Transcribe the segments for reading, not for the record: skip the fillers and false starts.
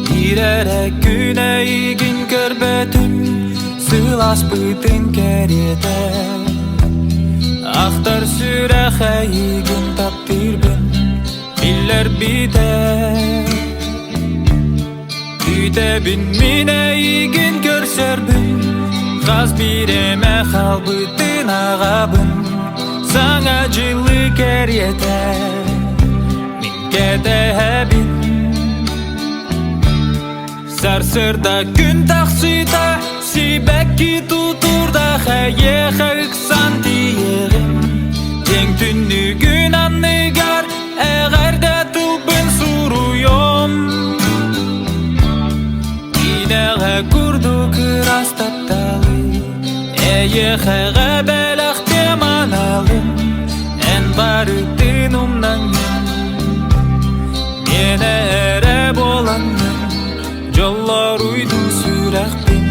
Биир эрэ күн эйигин көрбөтүм, сыласпытын кэриэтэ. Ахтар сүрэх эйигин таптыырбын биллэрбитэ. Күүтэбин мин эйигин көрсөрбүн, хас бииримэ хаалбытын аҕабын. Саҥа дьылы кэриэтэ мин кэтэһэбин. Сарсыарда күн тахсыыта сибэкки тутуурдаах эйиэхэ ыксан тиийэҕин. Дьиҥ түннүгүн анныгар эҕэрдэ тылбын суруйуом. Киинэҕэ курдук ыраас тапталы эйиэхэҕэ бэлэхтиэм аналым. Эн барытын умнаҥҥын, миэнэ эрэ буолаҥҥын, дьоллоруйду сүрэхпин.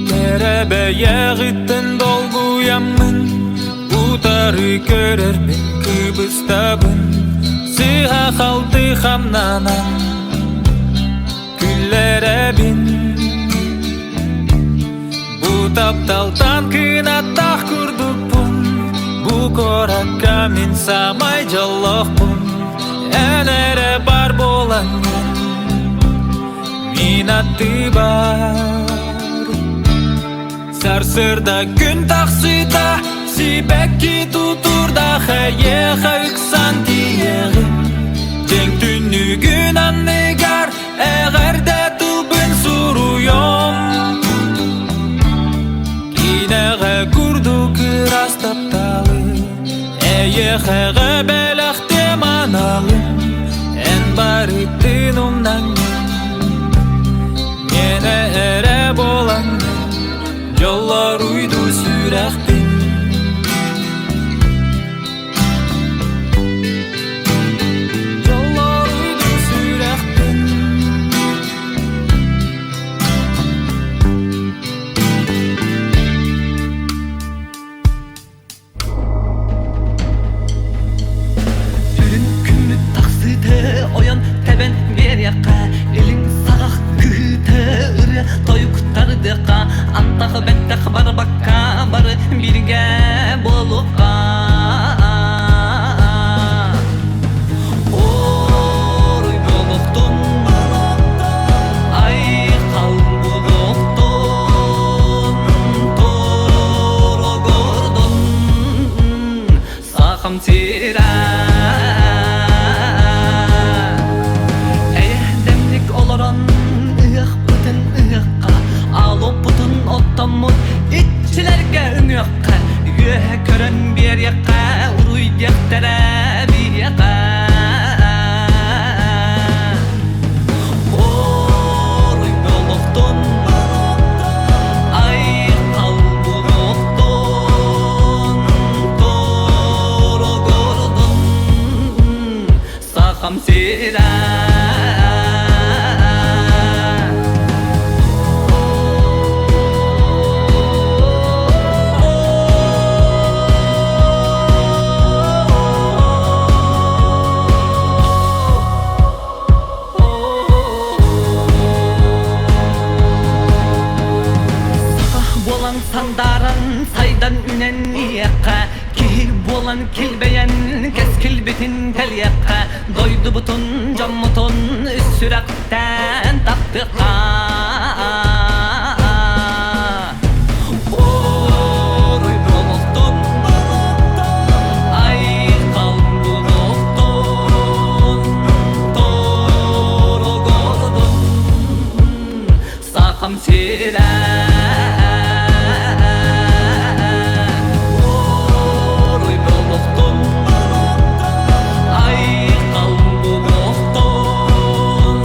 Кэрэ бэйэҕиттэн долгуйаммын, утары көрөрбүн кыбыстабын, сыыһа-халты хамнанан күллэрэбин. Бу тапталтан кынаттаах курдукпун, бу куоракка мин саамай дьоллоохпун, эн эрэ бар буолаҥҥын мин аттыбар. Сарсыарда күн тахсыыта сибэкки тутуурдаах эйиэхэ ыксан тиийэҕин. Дьиҥ түннүгүн анныгар эҕэрдэ тылбын суруйуом. Киинэҕэ курдук ыраас тапталы эйиэхэҕэ бэлэхтиэм аналым. Эн барытын умнаҥҥын, миэнэ эрэ буолаҥҥын, дьоллоруйду сүрэхпин. Сахам сирэ. Саха буолан сандааран, сайдан үнэн иэххэ, киһи буолан килбэйэн, кэскилбитин тэлиэххэ, дойдубутун, дьоммутун үс сүрэхтэн таптыахха. Ой, болтун, айхал болтун, торогордун, Сахам сирэ. Ой, болтун, айхал болтун,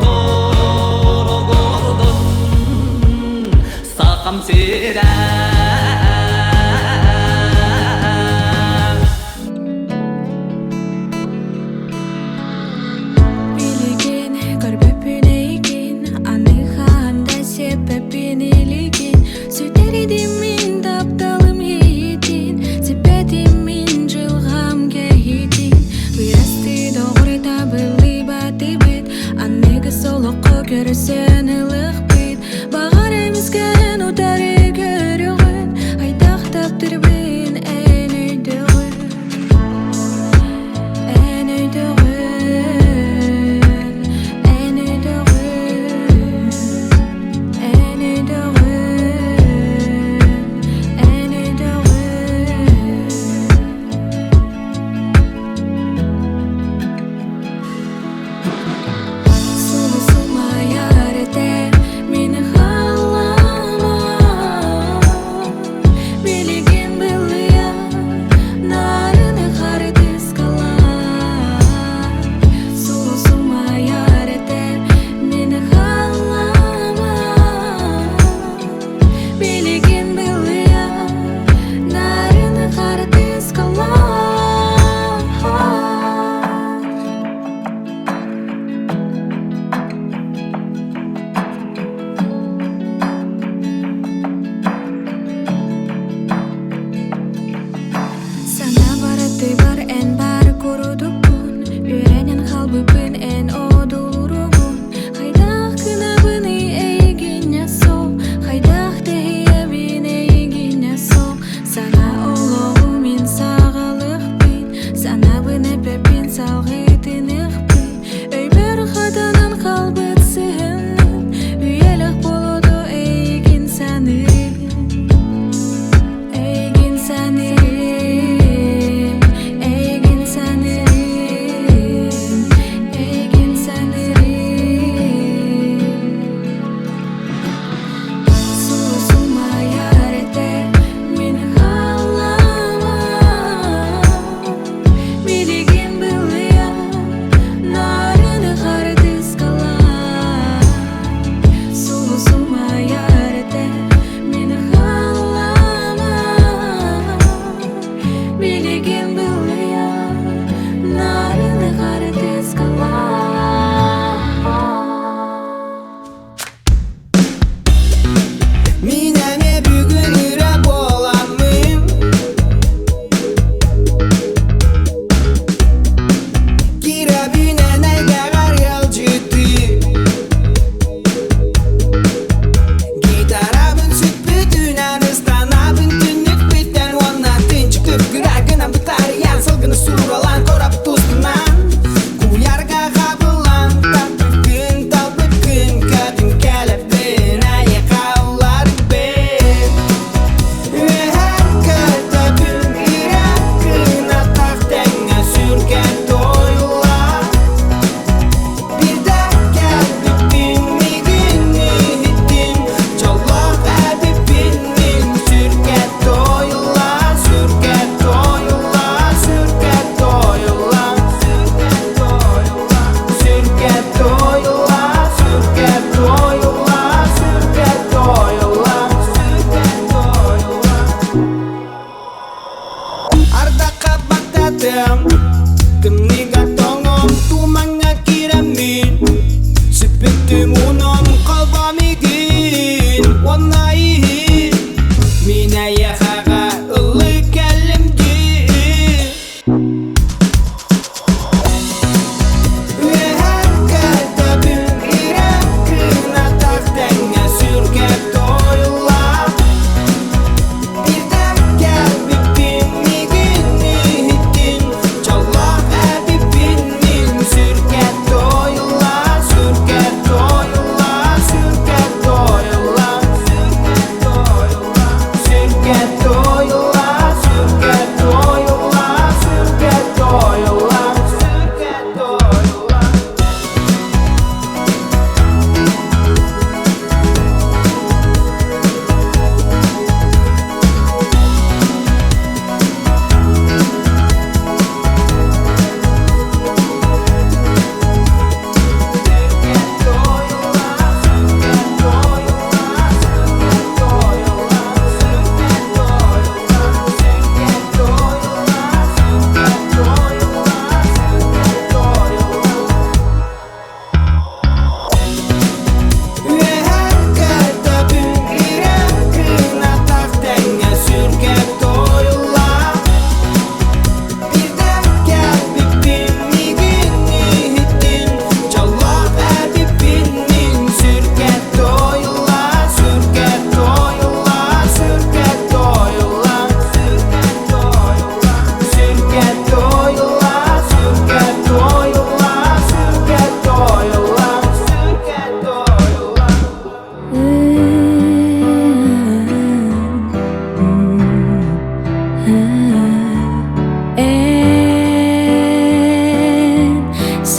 торогордун.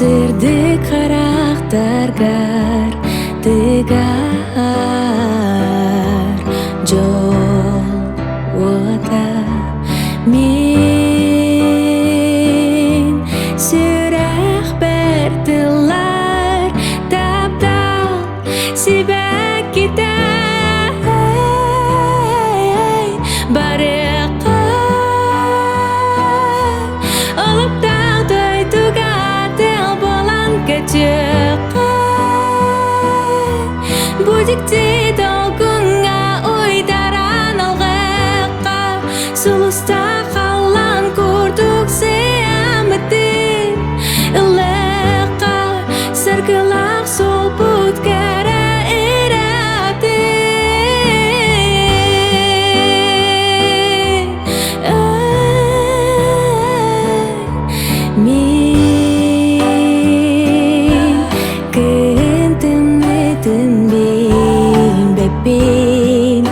Сырдык харахтаргар тыгар дьол уота мин сүрэхпэр тыллар таптал сибэккитэ барыахха олуктаах дойдуга тыал буолан көтүөххэ бу дьикти долгуҥҥа уйдаран алҕыахха сулустаах халлаан курдук сыаммытын ылыахха саргылаах суолбут кэрэ иратын Мин күн тымныытын билбэппин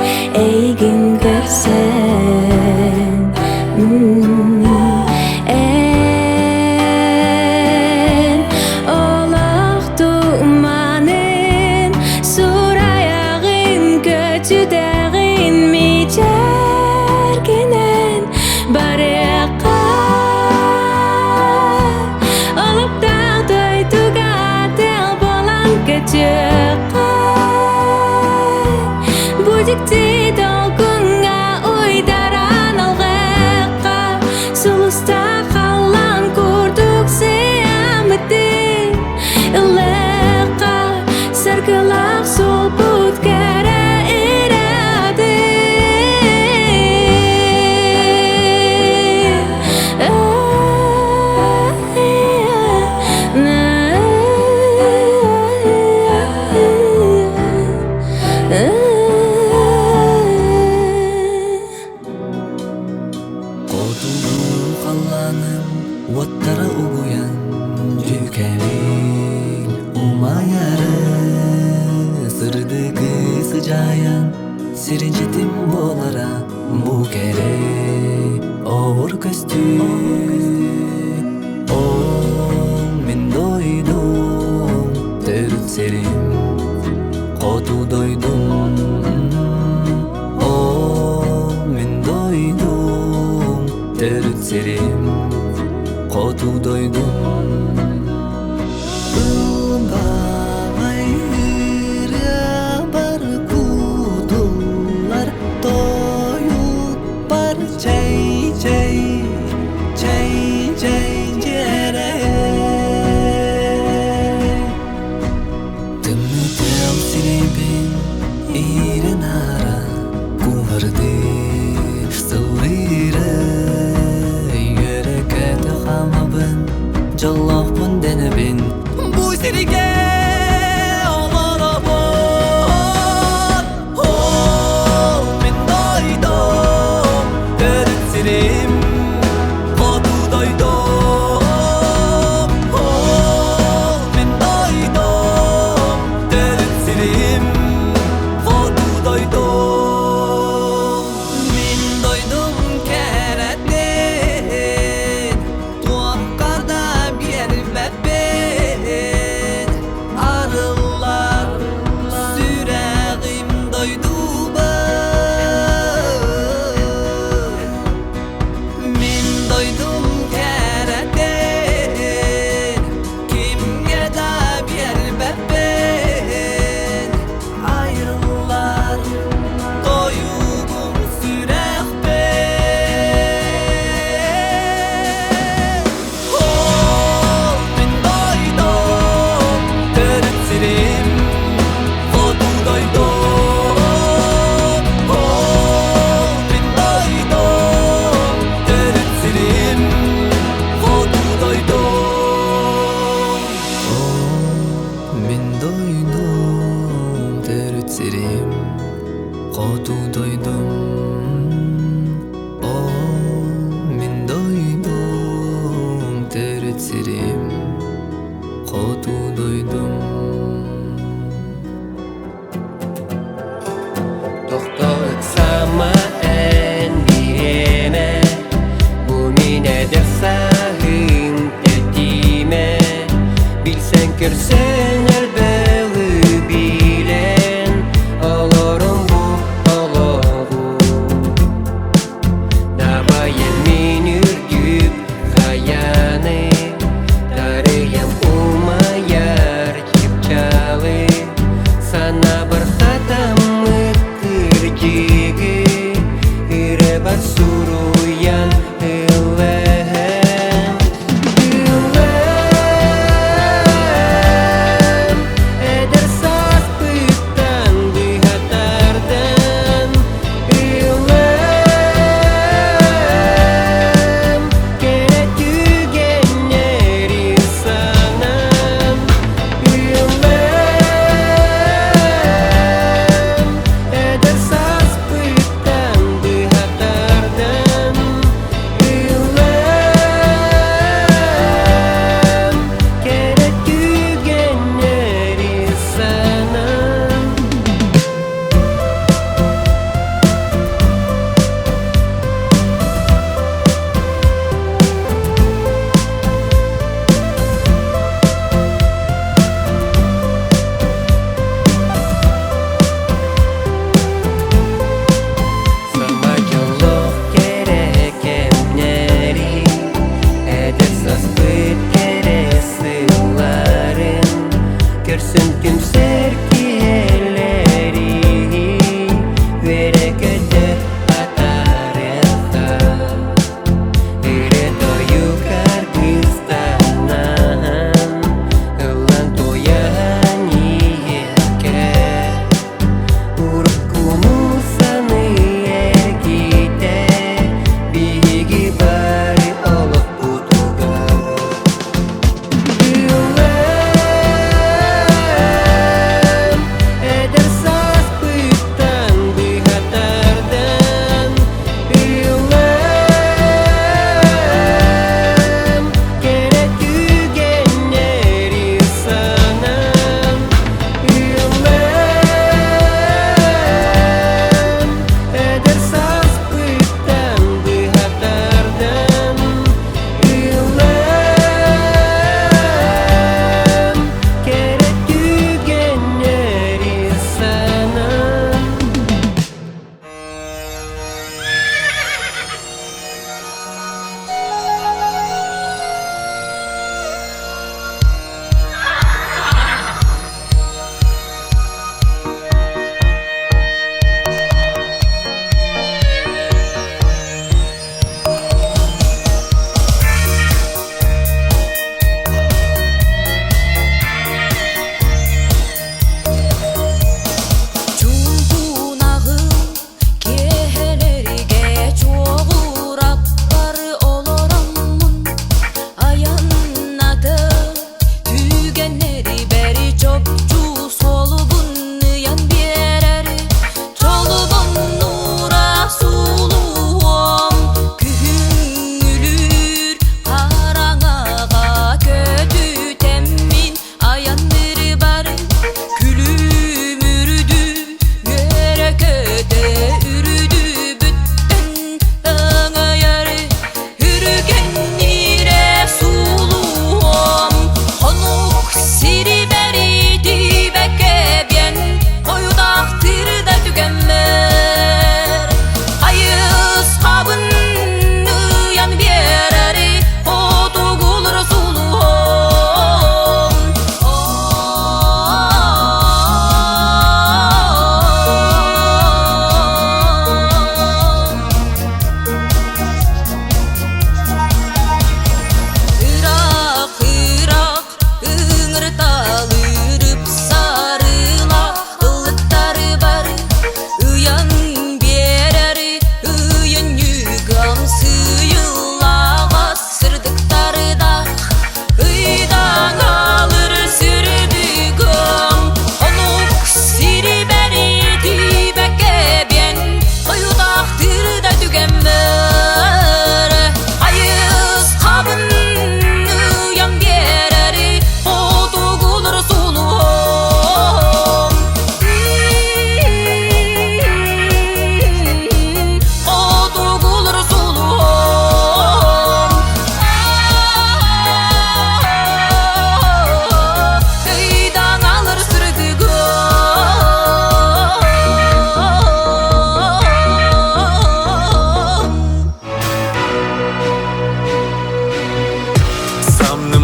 эйигин көрсөн Эн олох туманын сурайаҕын көтүтэҕин мичээргинэн барыахха олуктаах дойдуга тыал буолан көтүөххэ бу дьикти долгуҥҥа уйдаран алҕыахха сулустаах халлаан курдук сыаммытын ылыахха саргылаах суолбут кэрэ Хотугу халлааным уоттара угуйан дьүкэбил умайары сырдыгы сыдьаайан сиринчитим буолара бу кэрэ оор көстүү Ол мин дойдум төрүт сирим хоту дойдум Ол мин дойдум төрүт сирим хоту дойдум Ылбаҕай ырыабар кутуллар тойукпар чэй-чэй чэй-чэй дьиэрэй Тымныы тыал сирэйбин иирэн-аара куһардыы сыллыыра үөрэ-көтө хаамабын дьоллоохпун дэнэбин бу сиргэ олоробун ол мин дойдум төрүт сирим хоту дойдум ол мин дойдум төрүт сирим хоту дойдум мин дойдум кэрэтин туохха да биэрбэппин арыллар сүрэҕим дойдубар Мин дойдум кэрэтин кимҥэ да биэрбэппин айыллар тойугум сүрэхпин Ол мин дойдум төрүт сирим хоту дойдум Ол мин дойдум төрүт сирим хоту дойдум Ол мин дойдум төрүт сирим хоту дойдум Ол мин дойдум төрүт сирим хоту дойдум Тохтоо ыксаама эн биһиэнэ, бу мин эдэр сааһым тэтимэ. Билсэн көрсөн элбэҕи билэн Олорум бу олоҕу Дабайан мин үрдүк хайаны Тарыйам умайар чыпчаалы Санаабар хатаммыт кырдьыгы Ырыабар суруйан ыллаһан.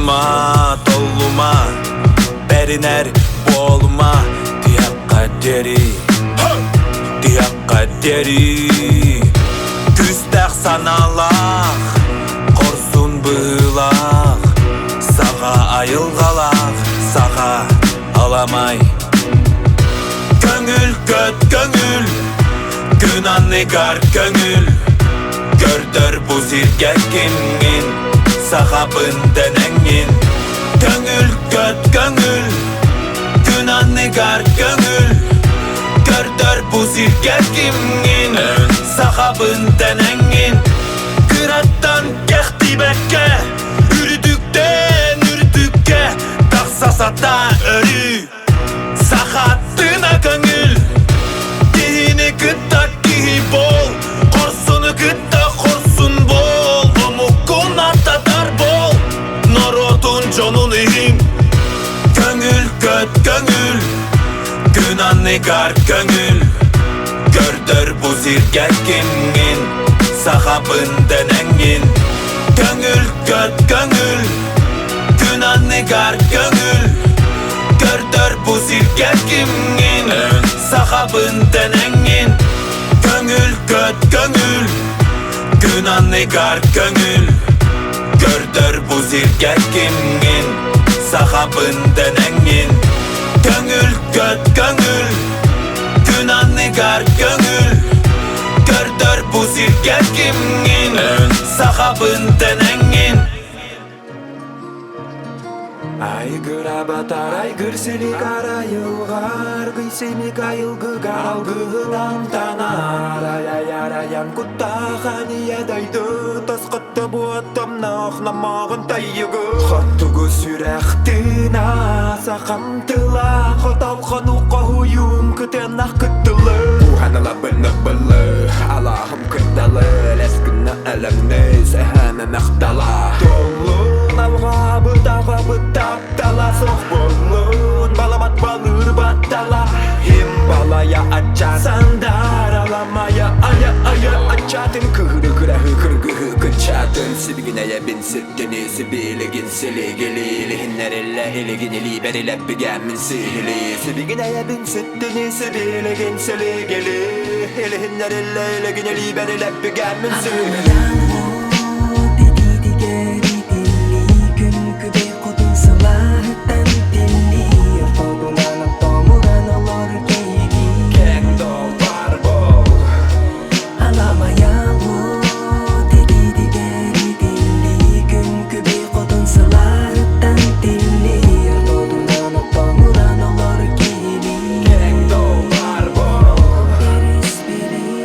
Куттаныма, толлума, бэринэр буолума Тиһэххэ диэри, тиһэххэ диэри Күүстээх санаалаах, хорсун быһыылаах Саха айылҕалаах, саха аламай Көҥүл көт көҥүл, күн анныгар көҥүл Көрдөр бу сиргэ кимҥин, сахабын дэнэҥҥин Көҥүл көт көҥүл, күн анныгар көҥүл Көрдөр бу сиргэ кимҥин, сахабын дэнэҥҥин Кыраттан кэхтибэккэ, үрдүктэн үрдүккэ Тахса сатаа өрүү Сахаттына көҥүл Киһини кытта киһи бол Хорсуну кытта хорсун бол Омуккун аттатар бол Норуотун дьонун иһин Көҥүл көт көҥүл Күн анныгар көҥүл Көрдөр бу сиргэ кимҥин Сахабын дэнэҥҥин Көҥүл көт көҥүл Күн анныгар көҥүл Көрдөр бу сиргэ кимҥин Сахабын дэнэҥҥин Көҥүл көт көҥүл Күн анныгар көҥүл Көрдөр бу сиргэ кимҥин Сахабын дэнэҥҥин Көҥүл көт көҥүл Күн анныгар көҥүл Көрдөр бу сиргэ кимҥин Сахабын дэнэҥҥин Айгырабатар айгыр силик арайылҕар Гый симик айылгыгар алгыһын амтанар Ай-ай-арайан куттаах аньыйа дойду Тосхотто буоттомноох номоҕун тайыгы Хотугу сүрэх тыына сахам тыла Хотол хонуу хоһуйуум кытыаннах кыттылы Уһанылабын ыбылы алааһым кырдалы Элэс гына элэҥнэс эһэм махтала Толлун алҕаабыт аҕабыт таптала суох буоллун Баламат балыыр баттала Хим балая ачча сандаараламая Ая ая аччатын кыһыры кыраһы кыргыһы кыччатын Сибигинэйэбин сиртини сибилигин силигили Илиһиннэриллэ илигин илиибэр илэппигэммин сиһили Сибигинэйэбин ситтини сибилигин силигили Илиһиннэриллэ илигин илиибэр илэппигэммин сиһили Титиитигэр итиллии күн күбэй хотун сылааһыттан тиллии ортотунан оттомуран олор киһилии Кэҥ долбар бол Аламайалу титиитигэр итиллии күн күбэй хотун сылааһыттан тиллии ортотунан оттомуран олор киһилии Кэҥ долбар бол Тэрис билии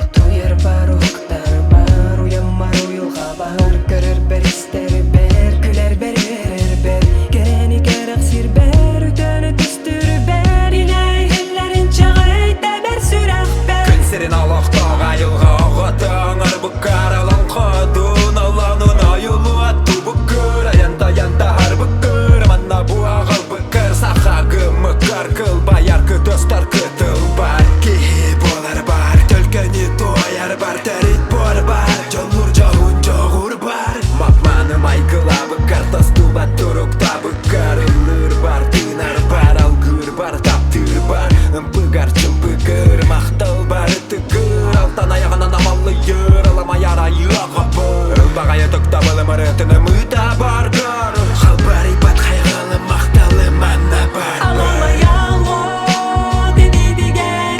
Утуйар бар уһуктар бар, уйаммар уйулҕабар, көрөрбөр истэрбэр, күлэрбэр үөрэрбэр, кэрэни кэрэхсиирбэр, үтүөнү түстүүрбэр, илэй-иһиллэрин чаҕый тэбэр сүрэхпэр. Күн сирин олохтоох айылҕа оҕото оҥорбуккар олоҥходун олонун ойулуот тубуккур айан тайан таһарбыккыр манна бу аҕалбыккыр саха гыммыккар кылбайар кытыстар кытылбар киһи буолар бар төлкөнү туойар бар төрүт буор бар дьоллуур дьоһун дьоҕур бар мапманы майгылаабыккар тостубат туруктаабыккар ыллыыр бар тыынар бар алгыыр бар таптыыр бар ымпыгар чымпыгыр махтал бар ытыгыр алтан айаҕынан амаллыйыр аламайар айыаҕа быр ылбаҕайа токтабылым ырыатын ымыыта баргар халбарыйбат хайҕалым махталым манна бар Аламайалло, титиитигэр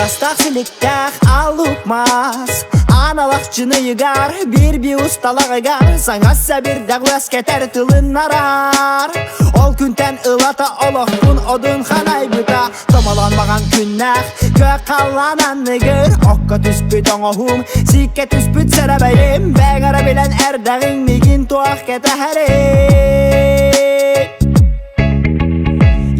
Ырастаах силиктээх алук мас Аналахчыныйыгар биир биус талаҕыгар Саҥа сэбирдэх үөскэтэр тылыннарар Ол күнтэн ылата олохпун одун ханайбыта Томолон маҕан күннээх көх халлаан анныгыр Окко түспүт оҥоһуум, сииккэ түспүт сэрэбэйим Бэйэҥ эрэ билэн эрдэҕиҥ миигин туох кэтэһэрий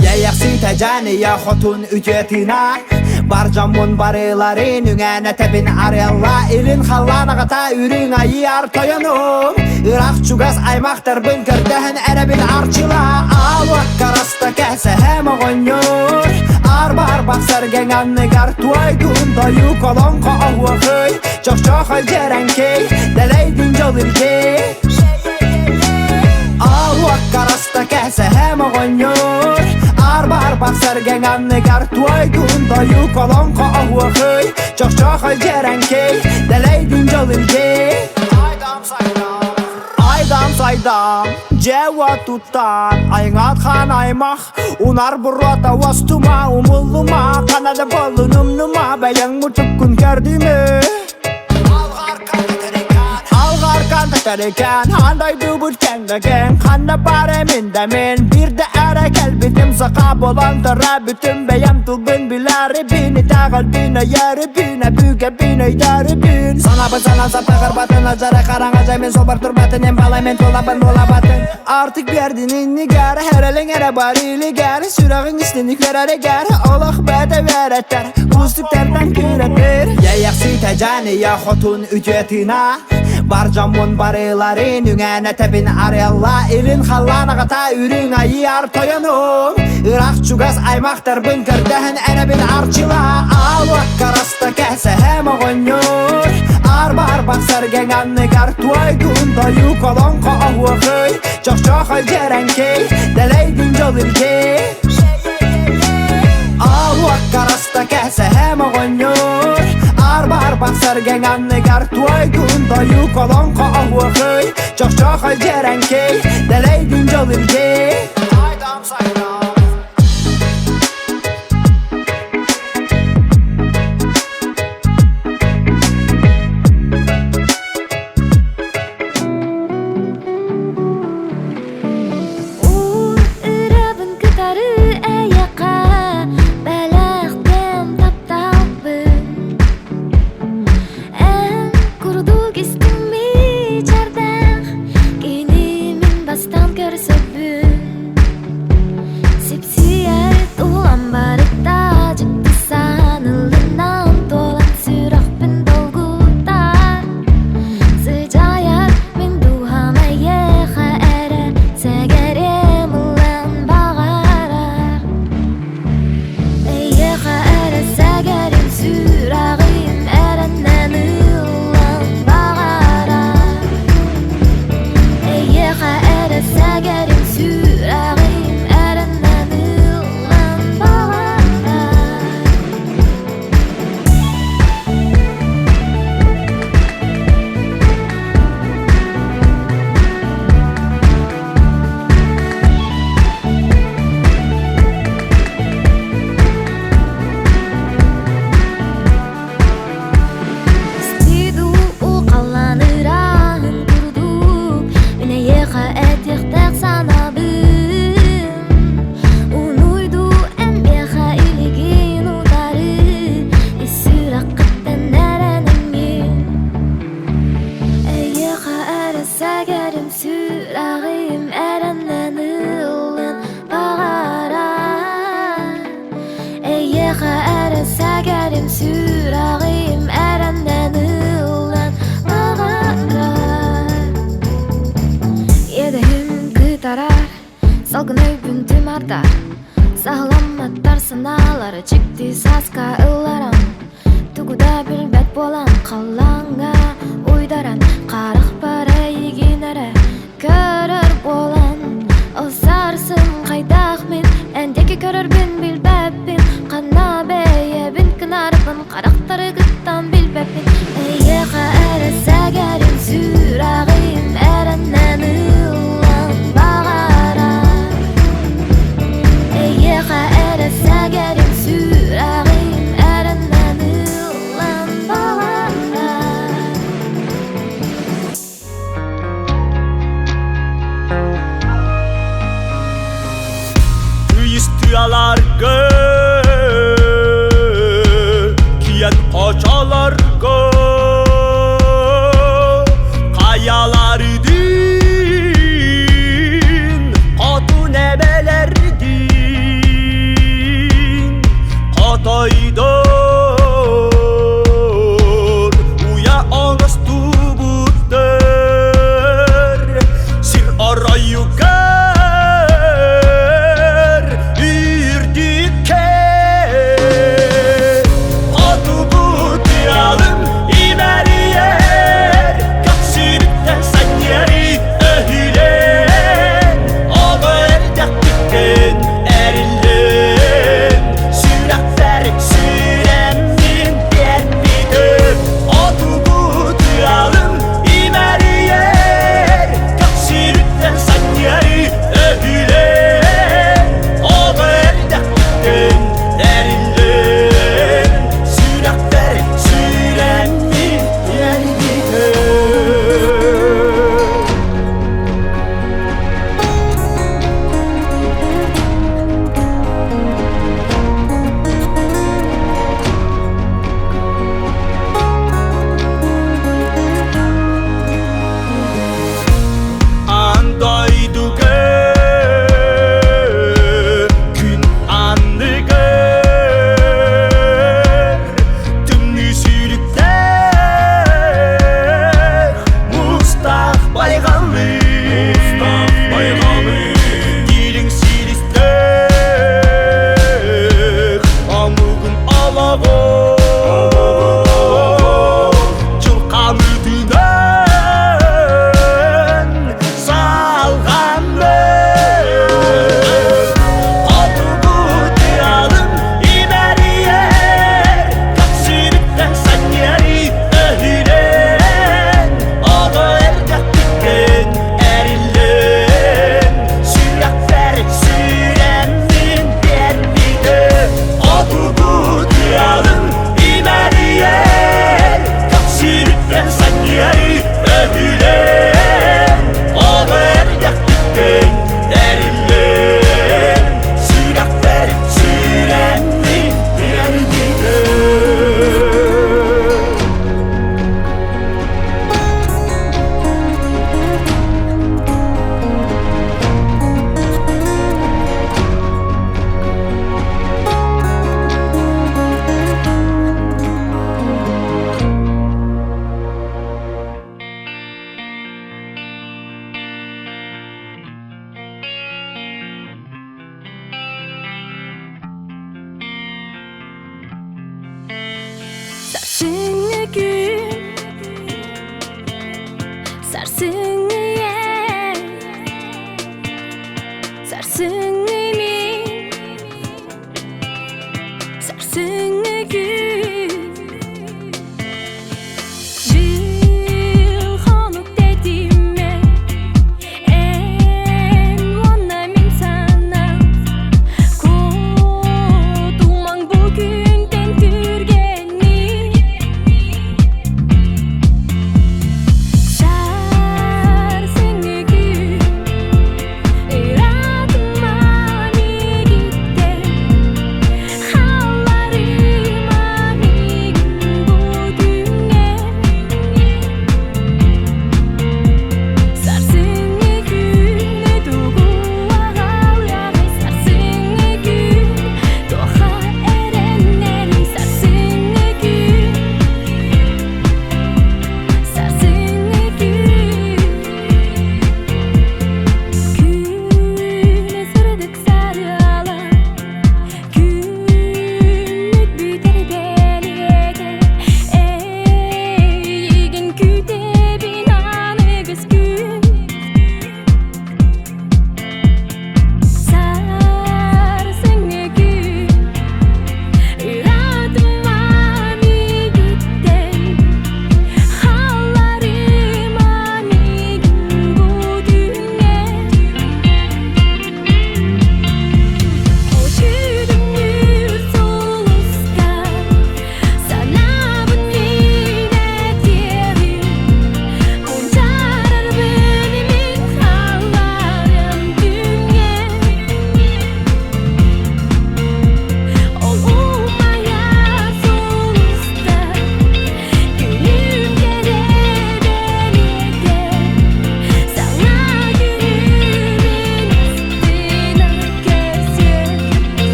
Иэйэхситэ дьаныйа хотун үтүө тыына Бар дьоммун барыларын үҥээн этэбин арыалла Илин халлаан аҕата үрүҥ айыы тойонум Ыраах чугас аймахтарбын көрдөһөн эрэбин арчыла Аалуакка раста кэсэһэм оҕонньор Арба-арбах сэргэҥ анныгар туойдун тойук Олоҥхо оһуохуй чохчоохой дьэрэҥкэй Дэлэйдин дьол илдьи Аалуакка раста кэсэһэм оҕонньор Арба-арбах сэргэҥ анныгар туойдун тойук Олоҥхо оһуохуй чохчоохой дьэрэҥкэй Дэлэйдин дьол илдьи Айдам сайдам Айдам сайдам Дьэуа туттан Айҥат хаан аймах Унар буруота уостума умуллума Канада буоллун умнума Бэйэҥ мутуккун көрдүмэ Алҕаркан тэтэрикэн Аан дойдубут кэҥдэкэн Ханна баар эмин да мин Биирдэ эрэ кэлбитим Саха буолан төрөөбүтүм Бэйэм тылбын билэрибин Итэҕэлбин өйөрүбүн Өбүгэбин өйдөрүбүн Санаабын санаан саппаҕырбатын Алдьарай хараҥа дьаймын Суобар турбатын Эн балай мен тулабын буолабатын Артык биэрдин иннигэр Эрэлиҥ эрэ бар илигэр Сүрэҕиҥ истини көрөрүгэр Олох бэйэтэ үөрэтэр Уустуктартан күрэтэр Иэйэхситэ дьаныйа хотун үтүө тыына Бар дьоммун барыларын үҥээн этэбин арыалла Илин халлаан аҕата үрүҥ айыы тойонум Ыраах чугас аймахтарбын көрдөһөн эрэбин арчыла Аалуакка раста кэсэһэм оҕонньор Арба-арбах сэргэҥ анныгар туойдун тойук олоҥхо оһуохуй Чохчоохой дьэрэҥкэй дэлэйдин дьол илдьи Аалуакка раста кэсэһэм оҕонньор Арба-арбах сэргэҥ анныгар туойдун тойук олоҥхо оһуохуй Чохчоохой дьэрэҥкэй дэлэйдин дьол илдьи Айдам сайдам Ырабын кытары эйэхэ бэлэхтэн тапталбын Эн курдук истиҥ чэрдээх кини мин бастаан көрсөбүн Сипсийэр тулам барыта дьикти санылынан туолан сүрэхпин долгутар Сыдьаайар мин дууһам эйиэхэ эрэ сэгэриэм ылан баҕарар Эйиэхэ эрэ сэгэрим сүрэҕим эрэнэн ылан баҕарар Эйиэхэ эрэ сэгэрим сүрэҕим эрэнэн ылан баҕарар Стыду халлаан ырааһын курдук Мин эйиэхэ этиэхтээх санаабын Унуйду эн миэхэ илигин утары Ис сүрэххиттэн эрэнэҥҥин Эйиэхэ эрэ сэгэрим сүрэҕим эрэнэн ыллын баҕарар Эйиэхэ эрэ сэгэрим сүрэҕим эрэнэн ыллын баҕарар Иэдэһим кытарар, салгын өйбүн тымардар Саһыламматтар санаалары чикти сааска ылларан Тугу да билбэт буолан халлааҥҥа уйдаран Харахпар эйигин эрэ көрөр буолан Ол сарсын хайдах мин эн диэки көрөрбүн билбэппин Ханна бэйэбин гынарбын харахтарыгыттан билбэппин Эйиэхэ эрэ сэгэрим сүрэҕим эрэнэн ыллан баҕарар Эйиэхэ эрэ сэгэрим сүрэҕим Тыаларга, киэн хочолорго, хайалардыын, хотун эбэлэрдиин, хотойдор уйа оҥостубуттар, сир оройугар үрдүккэ. Хотугу тыалым имэрийэр, көхсүбүттэн санньыары өһүлэн, оҕо эрдэхпиттэн эриллэн, сүрэхпэр сүүрэммин биэрбитим. Хотугу тыалым имэрийэр, көхсүбүттэн санньыары өһүлэн, оҕо эрдэхпиттэн эриллэн, сүрэхпэр сүүрэммин биэрбитим. Аан дойдуга күн анныгар тымныы сүүрүктээх муустаах байҕалы дириҥ силистээх омугун олоҕо дьылханыытынан салҕанар. Хотугу тыалым имэрийэр, көхсүбүттэн санньыары өһүлэн, оҕо эрдэхпиттэн эриллэн, сүрэхпэр сүүрэммин биэрбитим. Хотугу тыалым имэрийэр, көхсүбүттэн санньыары өһүлэн, оҕо эрдэхпиттэн эриллэн, сүрэхпэр сүүрэммин биэрбитим. Сарсыҥҥы күн, сарсыҥҥы эн, сарсыҥҥы мин, сарсыҥҥы күн. Жыл хонук тэтимэ, эн уонна мин санаам Куотумаҥ бу күнтэн түргэнник. Сарсыҥҥы күн ыраатыма.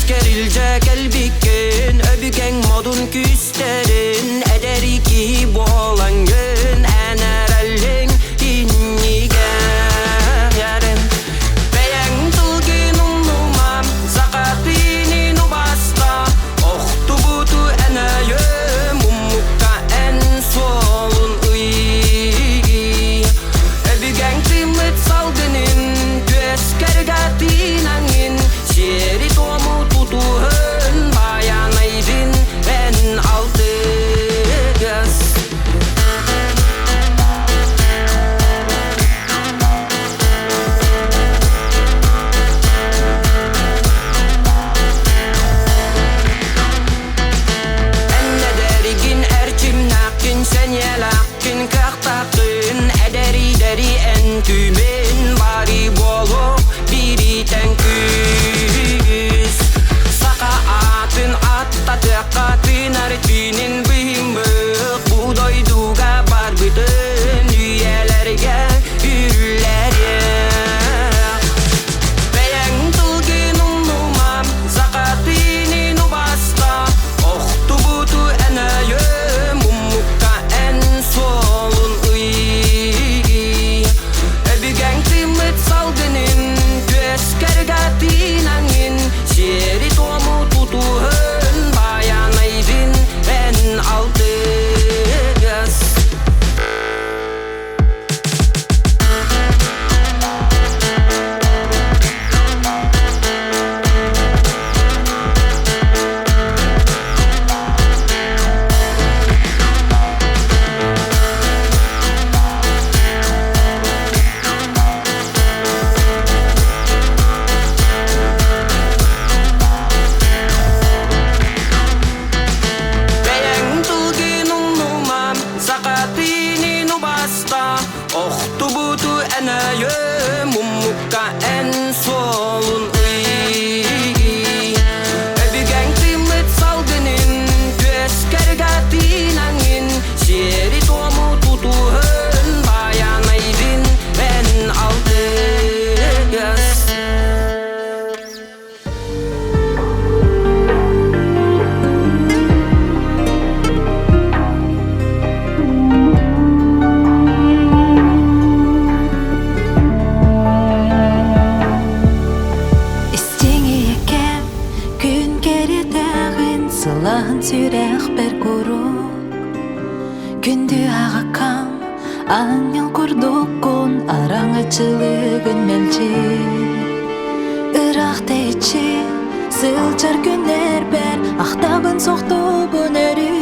Бэскэрилдьэ кэлбиккин, өбүгэҥ модун күүстэрин, эдэр киһи буолаҥҥын, эн эрэлиҥ иннигэр. Бэйэҥ тылгын умнума, саха тыынын убаста, охтубуту эн өйө, муммукка эн суолун ый. Өбүгэҥ тыыммыт салгынын, түөскэргэ тыынаҥын, сиэри-туому тутуһун, байанайдын эн алтыгас. Эннэдэригин эрчимнээххин, сэниэлээххин, кыахтааххын, эдэридэри эн түүмүн бары буолуох бииритэн күүс. Саха аатын аттатыахха тыынар түүнүн быһыммыт, бу дойдуга барбытын үйэлэргэ үллэриэх. Бэйэҥ тылгын умнума, саха тыынын убаста, охтубуту эн өйө, муммукка эн суолун ый. Өбүгэҥ тыыммыт салгынын, түөскэргэ тыынаҥын, сиэри-туому тутуһун, байанайдын эн алтыгас. Бэйэҥ тылгын умнума, саха тыынын убаста, охтубуту эн өйө, муммукка эн суолун ый. Өбүгэҥ тыыммыт салгынын, түөскэргэ тыынаҥын, сиэри-туому тутуһун, байанайдын эн алтыгас. Истиҥ ийэкэм күн кэриэтэҕин сылааһын сүрэхпэр куруук Күндү аҕаккам аанньал курдуккун араҥаччылыгын мэлдьи Ыраах тэйиччи сылдьар күннэрбэр ахтабын сохтуубун өрүү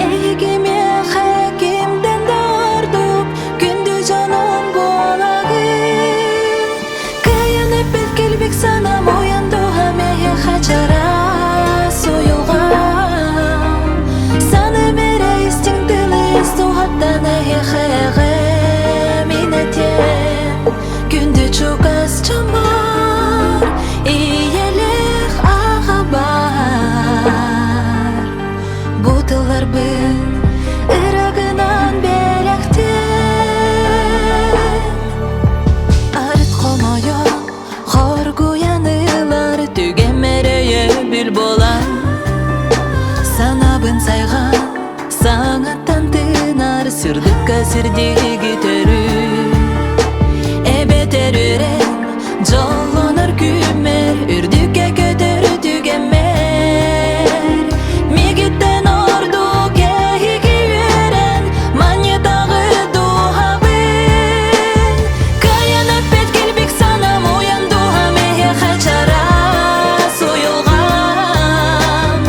Эһиги миэхэ кимтэн да ордук күндү дьонум буолагын Кыайан эппит килбик санам уйан дууһам эһиэхэ чараас уйулҕам Саным эрэ истиҥ тылы суһаттан эһиэхэ эҕэм этиэм Күндү чугас дьоммор ийэлээх аҕабар Бу тылларбын ырыгынан бэлэхтиэм Арыт хомойон, хоргуйан ылар түгэммэр өйөбүл буолан Санаабын сайҕаан, саҥаттан тыынар сырдыкка сирдиги төрүү Эбэтэр үрэн, дьоллонор күммэр, үрдүккэ көтөр түгэммэр Мигиттэн ордук эһиги үөрэн, манньытаҕы дууһабын Кыайан эппит килбик санам уйан дууһам эһиэхэ чараас уйулҕам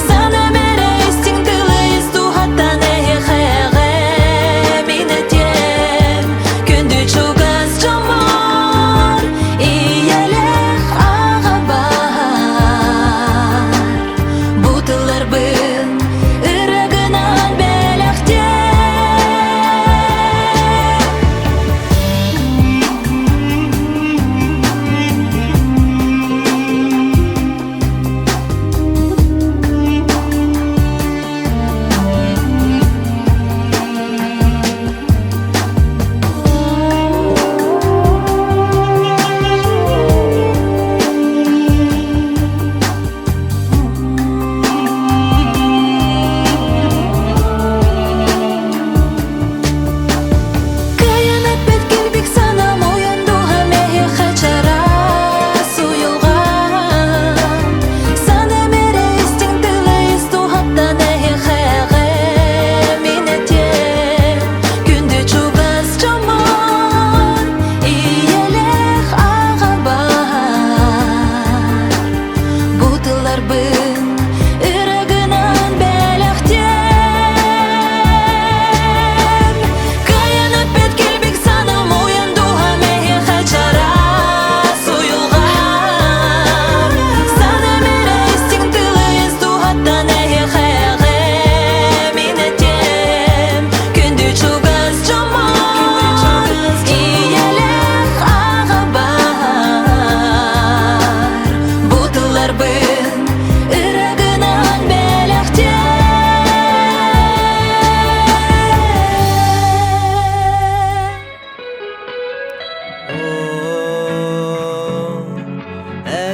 Санам эрэ истиҥ тылы ис дууһаттан эһиэхэ эҕэм этиэм Күндү чугас дьоммор ийэлээх.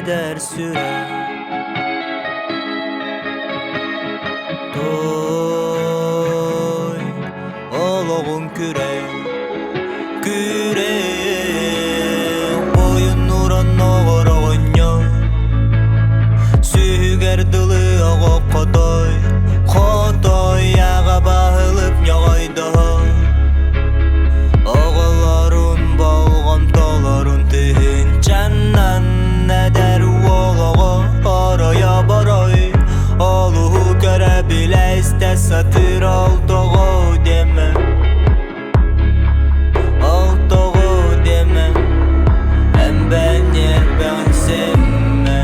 Эдэр сүрэх Той олоҕун күрэх Күрэх Ойуннуран оҕор оҕонньор Сүһүгэр дылы оҕо хотой Хотой аҕа баһылык ньоҕойдоһор Оҕолорун болҕомтолорун тыһыынчаннан эдэр уол оҕо оройо борой Олуһу көрө билэ истэ сатыыр ол тоҕо диэмэ Ол тоҕо диэмэ Эмбэн ньиэрбэҕин симмэ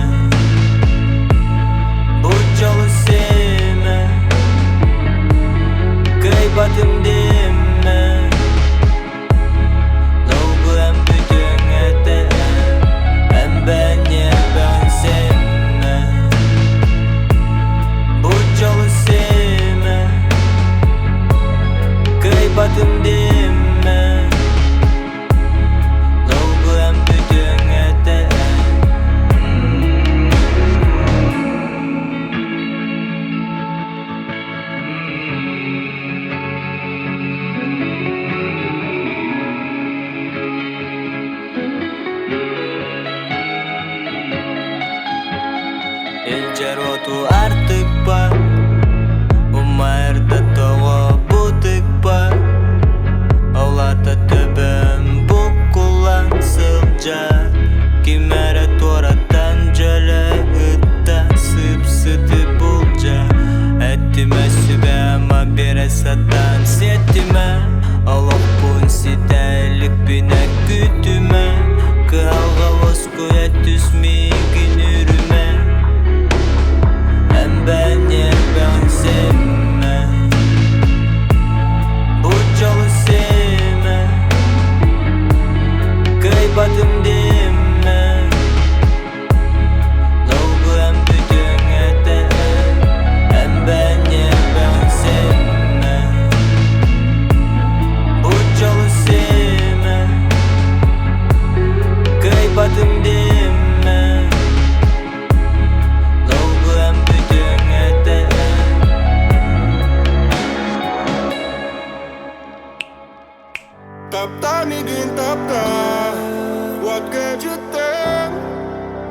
Бу дьолу симэ Кыайбатым диэмэ Долгуйан бүтүҥ этэ Эмбэн ньиэрбэҕин симмэ Бу дьолу симэ Кыайбатым диэмэ Долгуйан бүтүҥ этэ. Илдьэр уоту артыкпа, умайарда тоҕо бутыкпа, Ол аата төбөм буккуллан сылдьар, ким эрэ туораттан дьөлө ытта сып-сыты булдьа. Эттимэ сүбэ-ама биэрэ сатаан сиэттимэ, олохпун ситэ иликпинэ күүтүмэ, кыһалҕа уоскуйа түс миигин үрүмэ, Эмбэн ньиэрбэҕин симмэ, бу дьолу симэ, кыайбатым диэмэ, долгуйан бүтүҥ этэ, эмбэн ньиэрбэҕин симмэ, бу дьолу симэ, кыайбатым диэмэ. Долгуйан бүтүҥ этэ. Таптаа миигин таптаа, уот кэдьиттэн,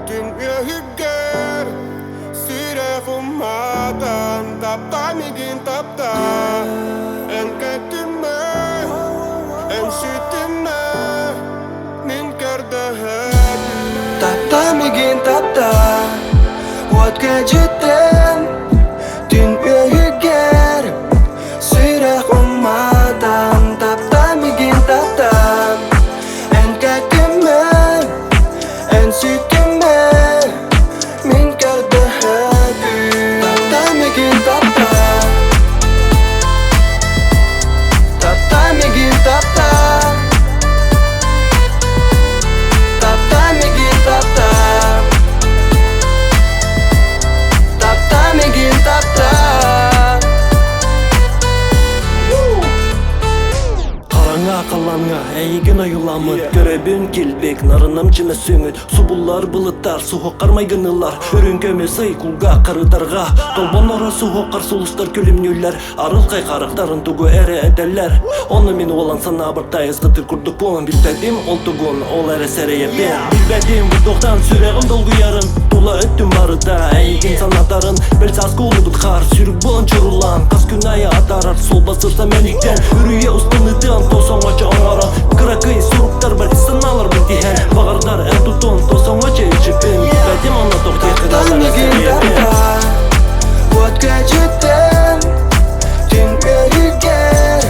түн үөһүгэр сүрэх уматан. Таптаа миигин таптаа, эн кэттимэ, эн сүтүмэ, мин көрдөһөбүн. Таптаа миигин таптаа, уот кэдьиттэн, түн үөһүгэр сүрэх уматан. Таптаа миигин таптаа, эн кэттимэ, эн сүтүмэ, мин көрдөһөбүн. Таптаа миигин таптаа, таптаа миигин таптаа, таптаа миигин таптаа, таптаа миигин таптаа. Хараҥа халлааҥҥа эйигин ойууламмыт Көрөбүн килбик нарынам чымы сүҥүт Субуллар былыттар суһуоххар майгынылар Үрүҥ көмүс ый кулгаах харытарга Толбонноро суһуоххар сулустар күлүмнүүллэр Арылхай харахтарын тугу эрэ этэллэр Ону мин уолан санаабар тайысхытыр курдукпун Билбэтим ол тугун ол эрэ сэрэйэбин Билбэтим туохтан сүрэҕим долгуйарын Тула өттүм барыта эйигин санатарын Бэл сааскы улубут хаар сүрүк буолан чурулаан Хас күн аайы атаарар суолба сырса мэниктэн Үрүйэ устун ытыан тосоҥочо оҥорон Кыракый суруктарбар ис санааларбын тиһэн Баҕардар эн тутуон тосоҥочо илдьиппин Билбэтим онно Таптал миигин таптаа, уот кэдьиттэн, түн үөһүгэр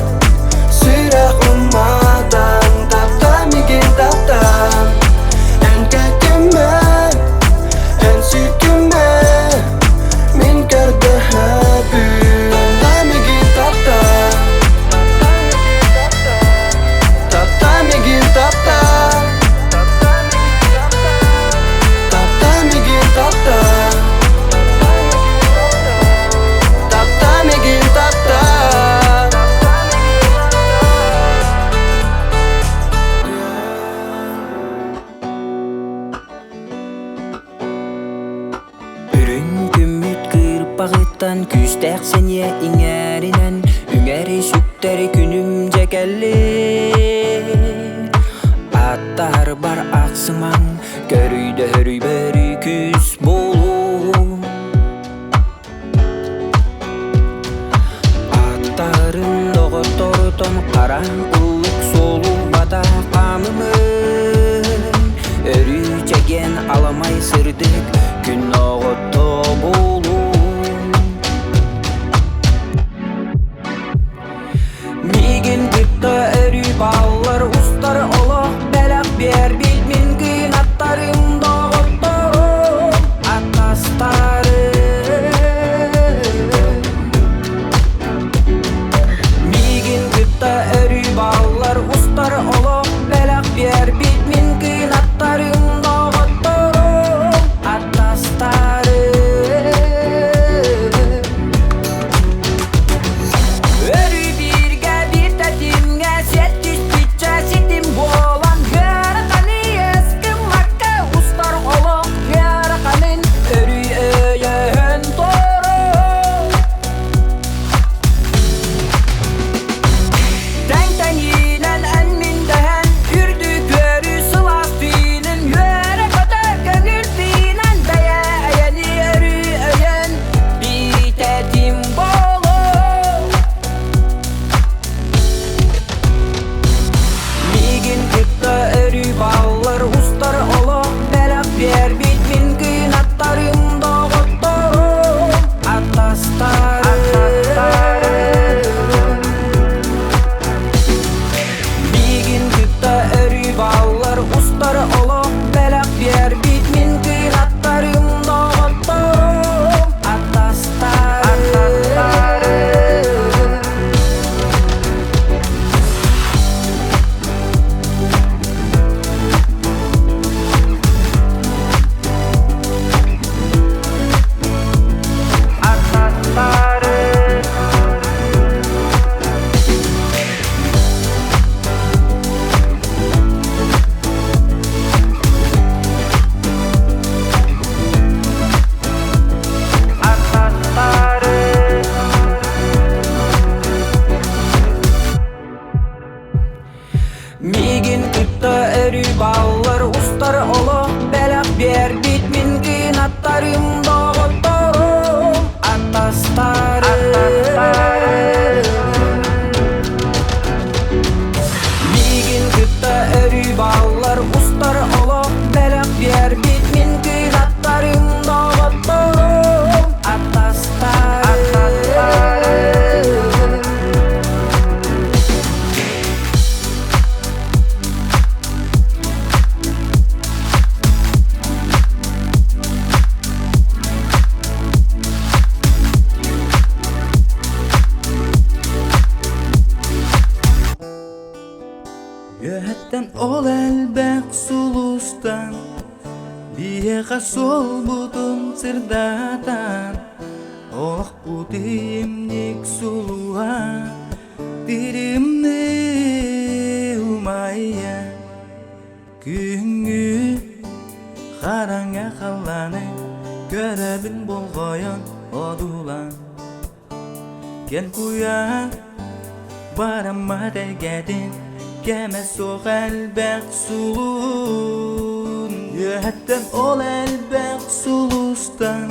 сүрэх уматан. Таптаа миигин таптаа, эн кэттимэ, эн сүтүмэ, мин көрдөһөбүн. Таптаа миигин таптаа, таптаа миигин таптаа, Тарбаҕыттан күүстээх сэниэ иҥэринэн Үҥэри сүктэри күнүм дьэ кэллин Аттарбар ахсымаҥ Көрүйдөһөрүйбөрүй күүс буолуу Аттарын доҕотторутон хара ыллык суолу бата хаамымын Өрүү чэгиэн аламай сырдык күн оҕото буолуум Миигин кытта өрүү бааллар устар олох бэлэх биэрбит мин кынаттарым доҕотторум атастарым Миигин кытта өрүү бааллар устар олох бэлэх биэрбит мин кынаттарым доҕотторум атастарым Өрүү бииргэ биир тэтимҥэ сиэттиспиччэ ситим буолан ыараханы ыскыммакка устар олох ыараханын өрүү өйөһөн туруҥ. Тэҥ-тэҥинэн эн-мин дэһэн үрдүк үөрүү сылаас түүнүн үөрэ-көтө көҥүл тыынан бэйэ эйэни өрүү өйөн биитэтим буолуо. Миигин кытта өрүү бааллар устар олох бэлэх биэрбит мин кынаттарым доҕотторум атастарым. Миигин кытта өрүү бааллар устар олох бэлэх биэрбит мин кынаттарым доҕотторум атастарым. Миигин кытта өрүү бааллар устар олох бэлэх биэрбит мин кынаттарым доҕотторум атастарым. Миигин кытта өрүү бааллар устар олох бэлэх биэрбит мин кынаттарым доҕотторум атастарым. Үөһэттэн ол элбэх сулустан биһиэхэ суолбутун сырдатан олохпут имник сулуһа тиримни умайа күһүҥҥү хараҥа халлааны көрөбүн болҕойон одуулаан Кэн куйаар бараммат эйгэтин кэмэ суох элбэх сулун үөһэттэн ол элбэх сулустан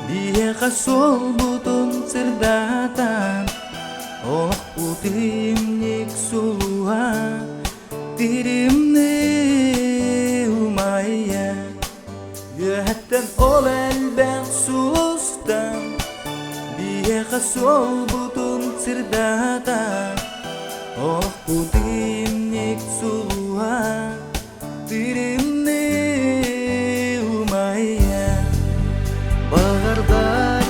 биһиэхэ суолбутун сырдатан олохпут имник сулуһа тиримни умайа Үөһэттэн ол элбэх сулустан биһиэхэ суолбутун сырдатан олохпут имник сулуһа тиримни умайа Баҕардар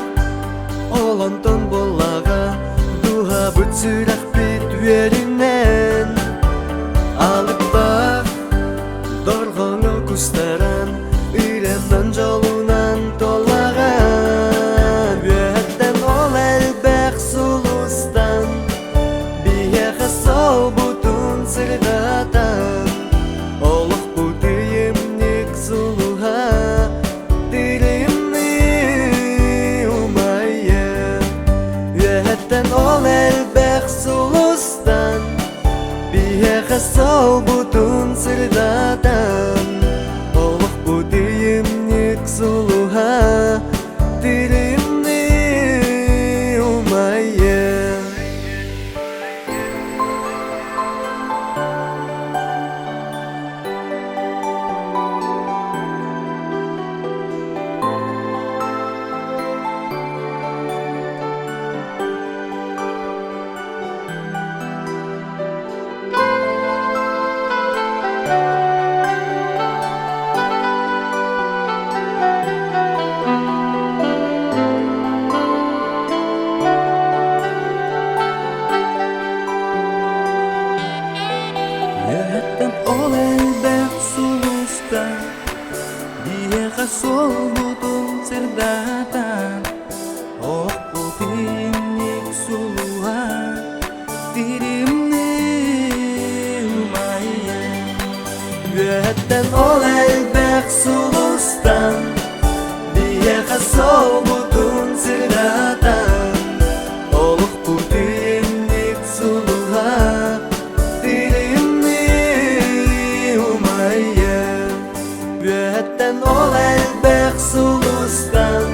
ол онтон буоллаҕа дууһабыт сүрэхпит үөрүнэн алыптаах Дорҕоҥо кустаран, ырыанан дьолунан толаҕан Үөһэттэн ол элбэх сулустан биһиэхэ солбутун сырдатан Олохпут ыйымньык сулуһа тырымныы умайа. сырдатан Олохпут ыйымньык сулуһа Тырымныы умайа. Үөһэттэн ол элбэх сулустар биһиэхэ суолбутун сырдатан Охпут инник сулуһа тиримнии умайа Үөһэттэн ол элбэх сулустан биһиэхэ суолбутун сырдатан Олохпут инник сулуһа тиримнии умайа. Үөһэттэн ол элбэх сулустан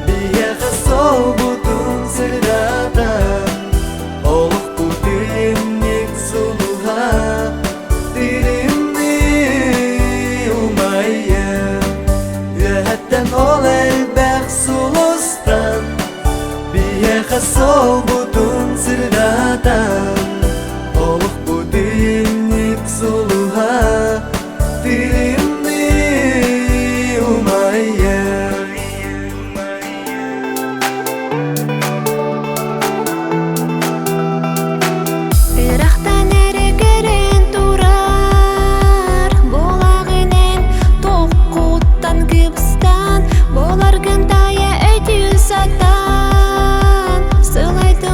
биһиэхэ суолбутун сырдатан Олохпут инник сулуһа тиримнии умайа. Үөһэттэн ол элбэх сулустан биһиэхэ суолбутун сырдатан Олохпут инник сулуһа тиримнии умайа. Ырахтан эрэ көрөн турар буолаҕын Токкуттан кыбыстан, боларгын тайа өйдүү сатаан. Сылайдым.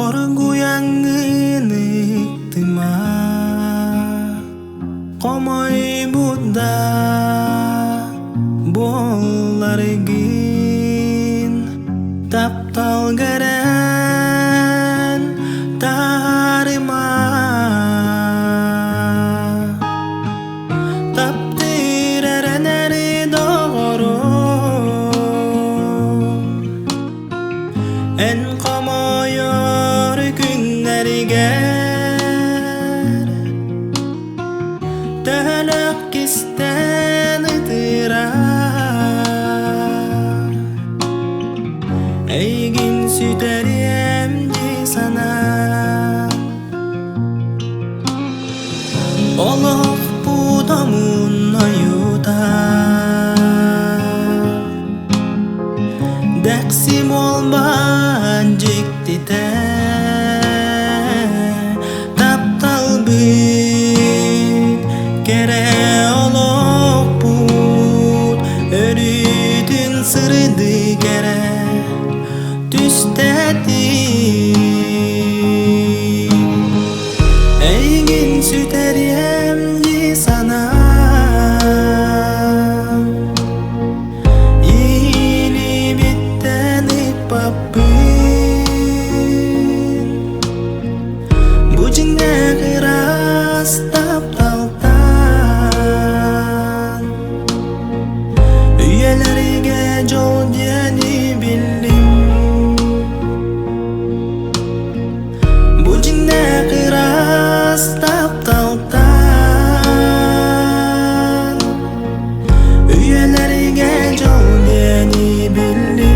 Хоргуйаҥҥын ыктыма, Хомойбут да буолларгын, Тапталга эрэн таһаарыма. Таптыыр эрэнэр доҕорум, Эн хомойор күннэригэр Төһөлөөх кистээн ытыыра Эйигин сүтэриэм дии санаан Олохпут омун ойуута Дэхси буолбаан дьиктитэ Тапталбыт кэрэ олохпут Өрүүтүн сырдык эрэ түстээтин Эйигин сүтэриэм дии санаан Илиибиттэн ыппаппын Бу дьиҥнээх ыраас тапталтан Үйэлэргэ дьол диэни биллим Бу дьиҥнээх ыраас тапталтан Үйэлэргэ дьол диэни биллим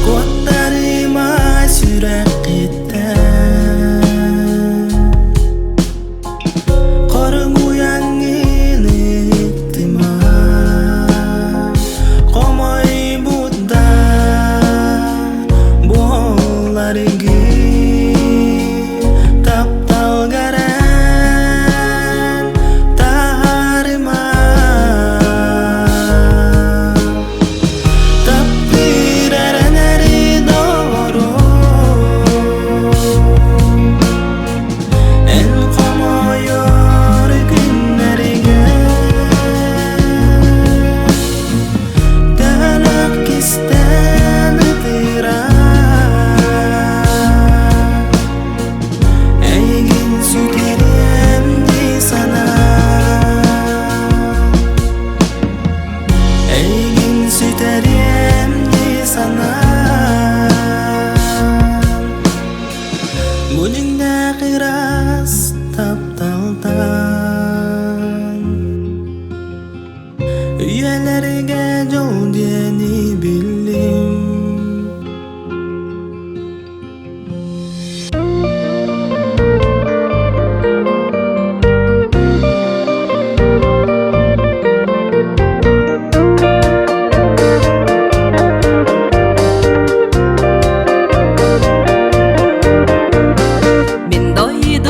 Куоттарыма сүрэххиттэн Хоргуйаҥҥын ыттыма Хомойбут да буолларгын Тапталгар эн таһаарыма Таптыыр эрэнэри доҕорум Эн хомойор күннэргэ Төһөлөөх кистээн ытыыра Эйигин сүтэриэм дии санаан Эйигин сүтэриэм дии санаан Бу дьиҥнээх ыраас тапталтан Үйэлэргэ дьол диэни биллим Мин дойдум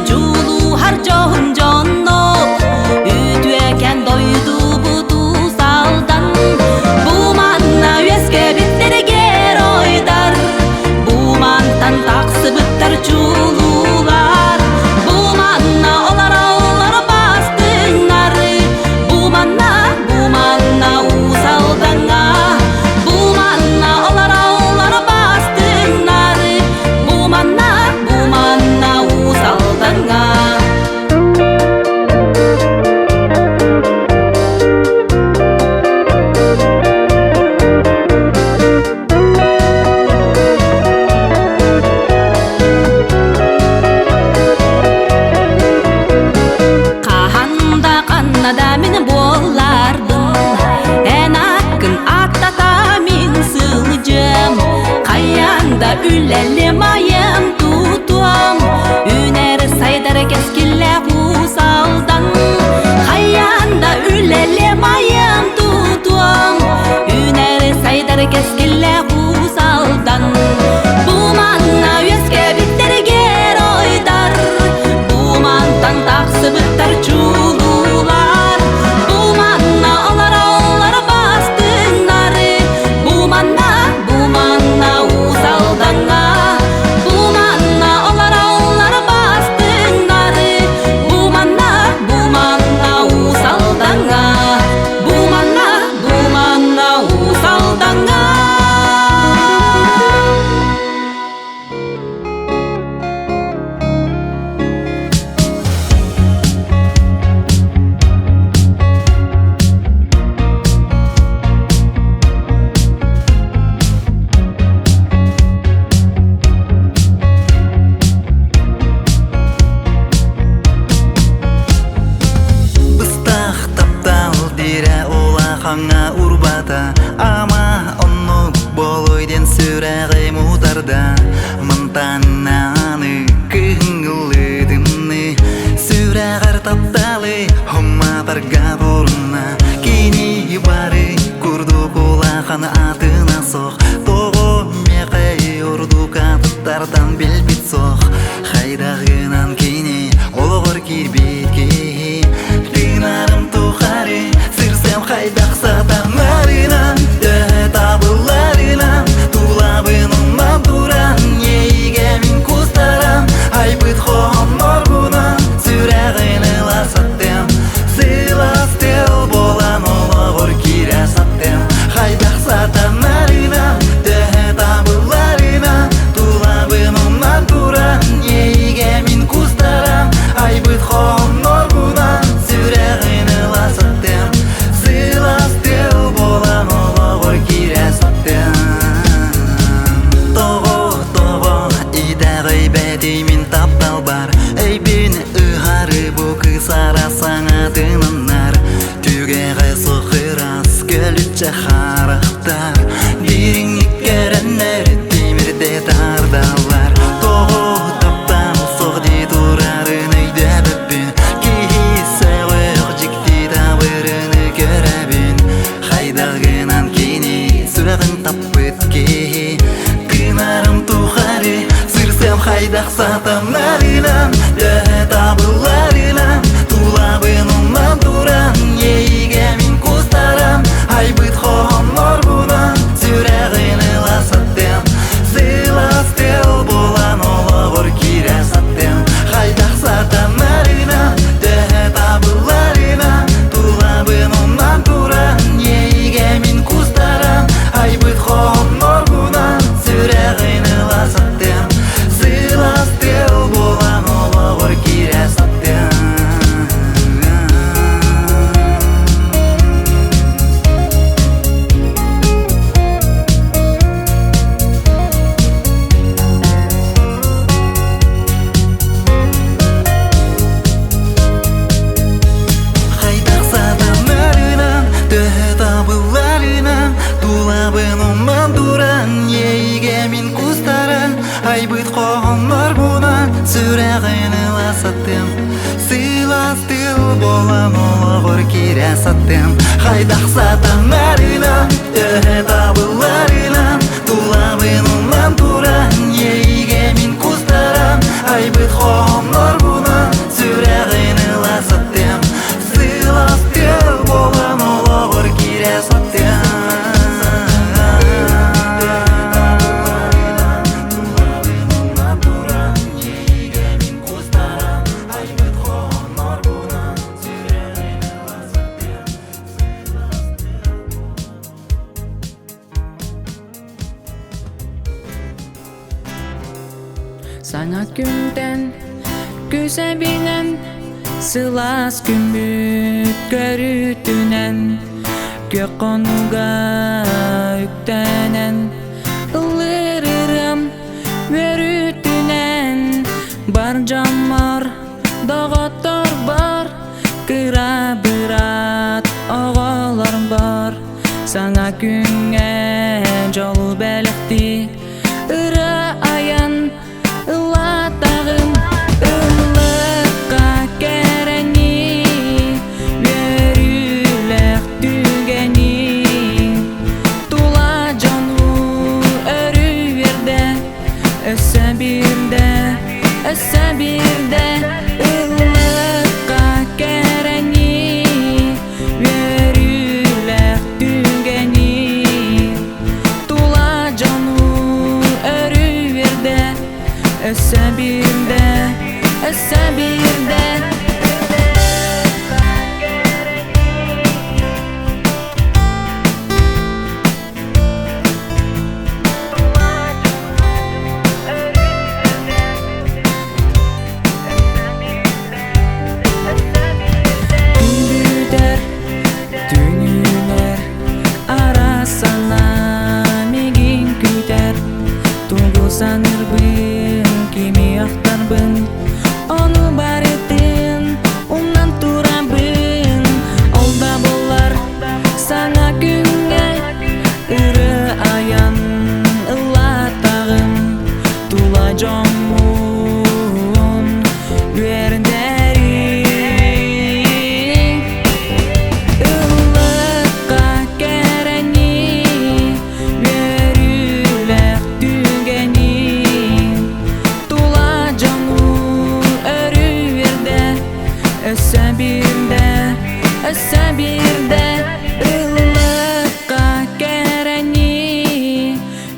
Дьулуһар дьоһун дьоннок Үтүөкэн дойдубут Уус-Алдан Бу манна үөскэбиттэр геройдар Бу мантан тахсыбыттар чулуулар Бу манна олороллор бастыҥнар Бу манна, бу манна Уус-Алдаҥҥа Бу манна олороллор бастыҥнар Бу манна, бу манна Уус-Алдаҥҥа Хаһан да ханна да мин буолларбын Эн аккын аттата мин сылдьыам Хайаан да үлэлиэм айым тутуом Үүнэр сайдар кэскиллээх Уус Алдан Хайаан да үлэлиэм айым тутуом Үүнэр сайдар кэскиллээх Уус Алдан Бу манна үөскээбиттэр геройдар Бу мантан тахсыбыттар чулуулар Бу манна олороллор бастыҥнары Бу манна, бу манна Уус Алдаҥҥа Бу манна олороллор бастыҥнары Бу манна, бу манна Уус Алдаҥҥа Бу манна, бу манна Уус Алдаҥҥа Быстах таптал дире улахаҥҥа урбата Ама оннук болуй диэн сүрэҕим утарда Мантан аны кыһыҥҥылыы Сүрэҕэр тапталы хомматарга буруна Кини бары курдук улахан атына сох Тоҕо миэхэ ордук атыттартан билбит сох Хайдаҕынан кини олоҕор киирбит киһи Тыынарым тухары сырсыам хайдах сатанарынан Төһө табылларынан тулабын умнан туран Эйигэ мин кустаран айбыт хоһооннорбунан Сүрэҕин ыла саттым сылаас тыл буолан олоҕор киирэ саттым Хайдах сатанарынан төһө табылларынан Тулабын умнан туран Эйигэ мин кустаран Айбыт хоһооннорбунан Сүрэҕин ыла саттым Сылаас тыл буолан олоҕор киирэ саттым Тоҕо, тоҕо итэҕэйбэтий мин тапталбар Өйбүн ыһары бу кысара саҥатынаннар Түгэҕэ сухырас көлүччэ харахтар Дириҥник көрөннөр тимирде тардаллар Тоҕо таптал суох дии турарын өйдөөбөппүн Киһи сөҕүөх дьикти табырыны көрөбүн Хайдах гынан кини сүрэҕин таппыт киһи Тыынарым тухары сырсыам хайдах сатанарынан Төһө табылларынан тулабын умнан туран Эйигэ мин кустаран айбыт хоһооннорбунан Сүрэҕин ыла саттым сылаас тыл буолан олоҕор киирэ саттым Хайдах сатанарынан төһө табылларынан Тулабын умнан туран Эйигэ мин кустаран айбыт хоһооннорбунан Сүрэҕин ыла саттым сылаас тыл буолан олоҕор киирэ саттым Хайдах сатанарынан, төһө табылларынан Тулабын умнан туран, иэйигэ мин кустаран Айбыт хоһооннорбунан сүрэҕин ыла саттым Сылаас тыл буолан олоҕор киирэ саттым Хайдах сатанарынан, төһө табылларынан Тулабын умнан туран, иэйигэ мин кустаран Айбыт хоһооннорбунан Саҥа күнтэн күсэбинэн Сылаас күммүт көрүүтүнэн Күөх хонууга үктэнэн Ыллыыр ырыам үөрүүтүнэн Бар дьоммор, доҕотторбор Кыра быраат оҕолорбор Саҥа күҥҥэ дьолу бэлэхтии Ырыа айан ыллаатаҕым Ыллыкка кэрэни үөрүүлээх түгэни Тула дьону өрүү үөрдэ Өссө биирдэ, өссө биирдэ Ыллыкка кэрэни үөрүүлээх түгэни Тула дьону өрүү үөрдэ Өссө биирдэ, өссө биирдэ Күн бүтэр, түн үүнэр, араас санаа миигин күүтэр. Тугу саныырбын, кими ахтарбын, ону барытын умнан турабын. Ол да буоллар саҥа күҥҥэ ырыа айан ыллаатаҕым. Тула дьоммун үөрдэрим. Ыллыкка кэрэни, үөрүүлээх түгэни Тула дьону өрүү үөрдэ Өссө биирдэ, өссө биирдэ Ыллыкка кэрэни,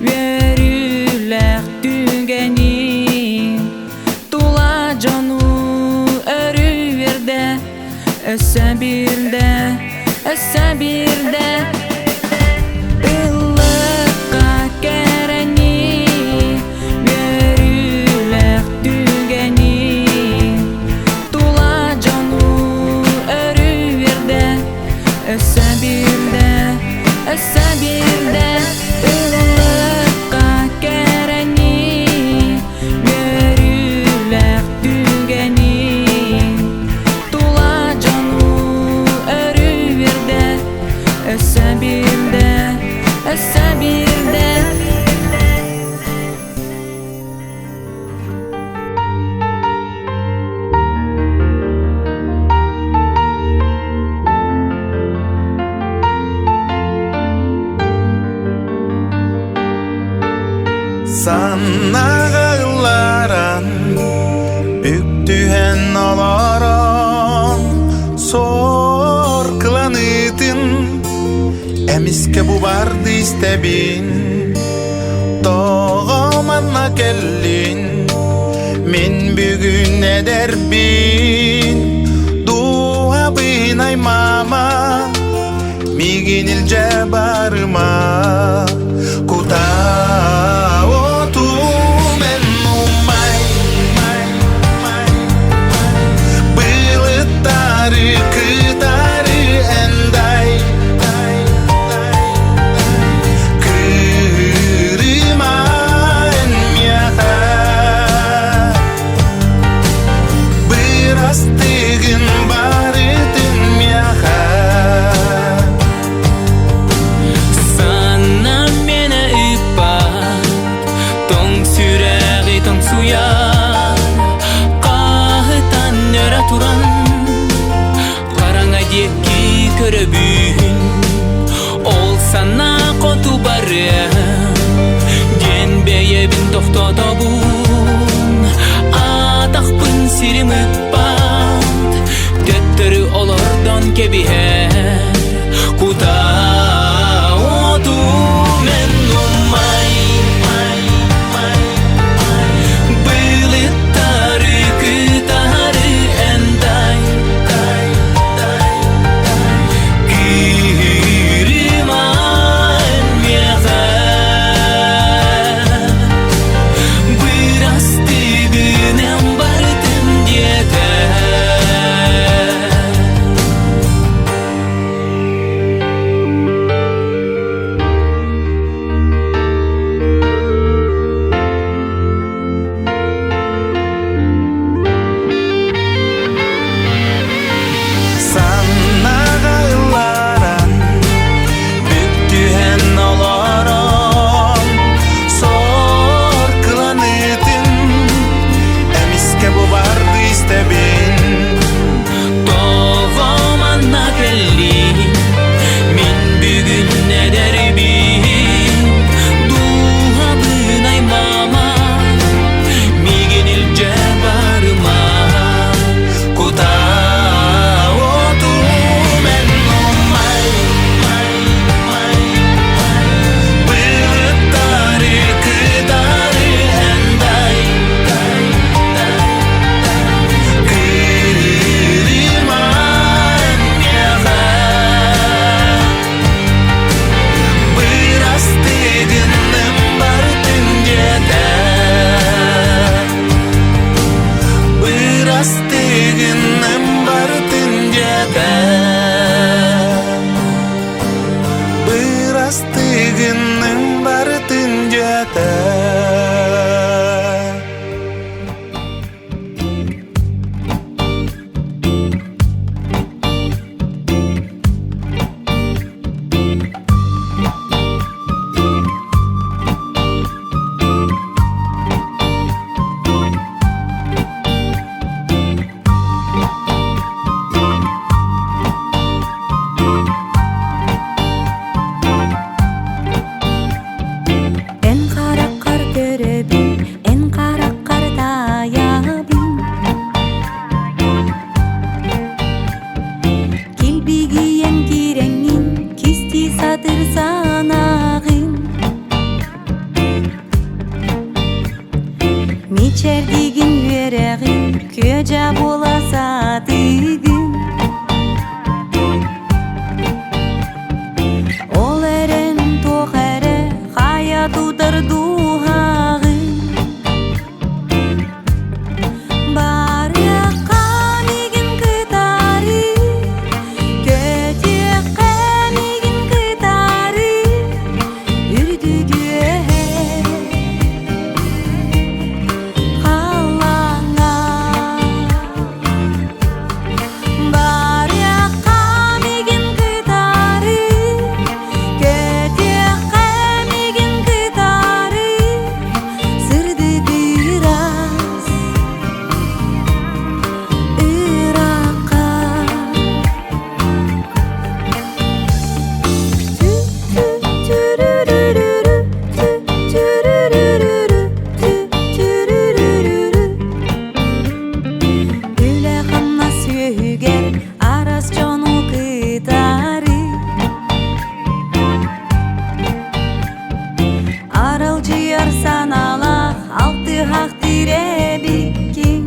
үөрүүлээх түгэни Тула дьону өрүү үөрдэ Өссө биирдэ, өссө биирдэ Ыллыкка кэрэни, үөрүүлээх түгэни Тула дьону өрүү үөрдэ Өссө биирдэ, өссө биирдэ Ыллыкка кэрэни, үөрүүлээх түгэни Тула дьону өрүү үөрдэ Өссө биирдэ, өссө биирдэ Саннаҕа ылларан, үктүһэн олорон, сор кыланыытын эмискэ бу барды истэбин. Тоҕо манна кэллин, мин бүгүн эдэрбин, дууһабын аймаама, миигин илдьэ барыма, кутаа отум эн умай, былыттары кытары эндай, кырыма эн миэхэ, бырастыгын барытын миэхэ. Санна мені ыппат, тоҥ сүрэҕи тоҥсуйар, хаһытан өрө туран, хараҥа диэки көрөбүн, ол санаа хоту барыам, диэн бэйэбин тохтотобун, атахпын сирим ыппат, төттөрү олордон кэбиһэр, кутаа отум эн умай, былыттары кытары эндай, кыырыма эн миэхэ. Хайа буола сатыыгын Ол эрэн туох эрэ хайа тутар дууһаҕын Барыахха миигин кытары, көтүөххэ миигин кытары, үрдүгүө халлааҥҥа. Барыахха миигин кытары, көтүөххэ миигин кытары, сырдык ыраас ыраахха. Үлэ-хамнас үөһүгэр араас дьону кытары Аралдьыйар санаалаах алтыһах тирэбиккин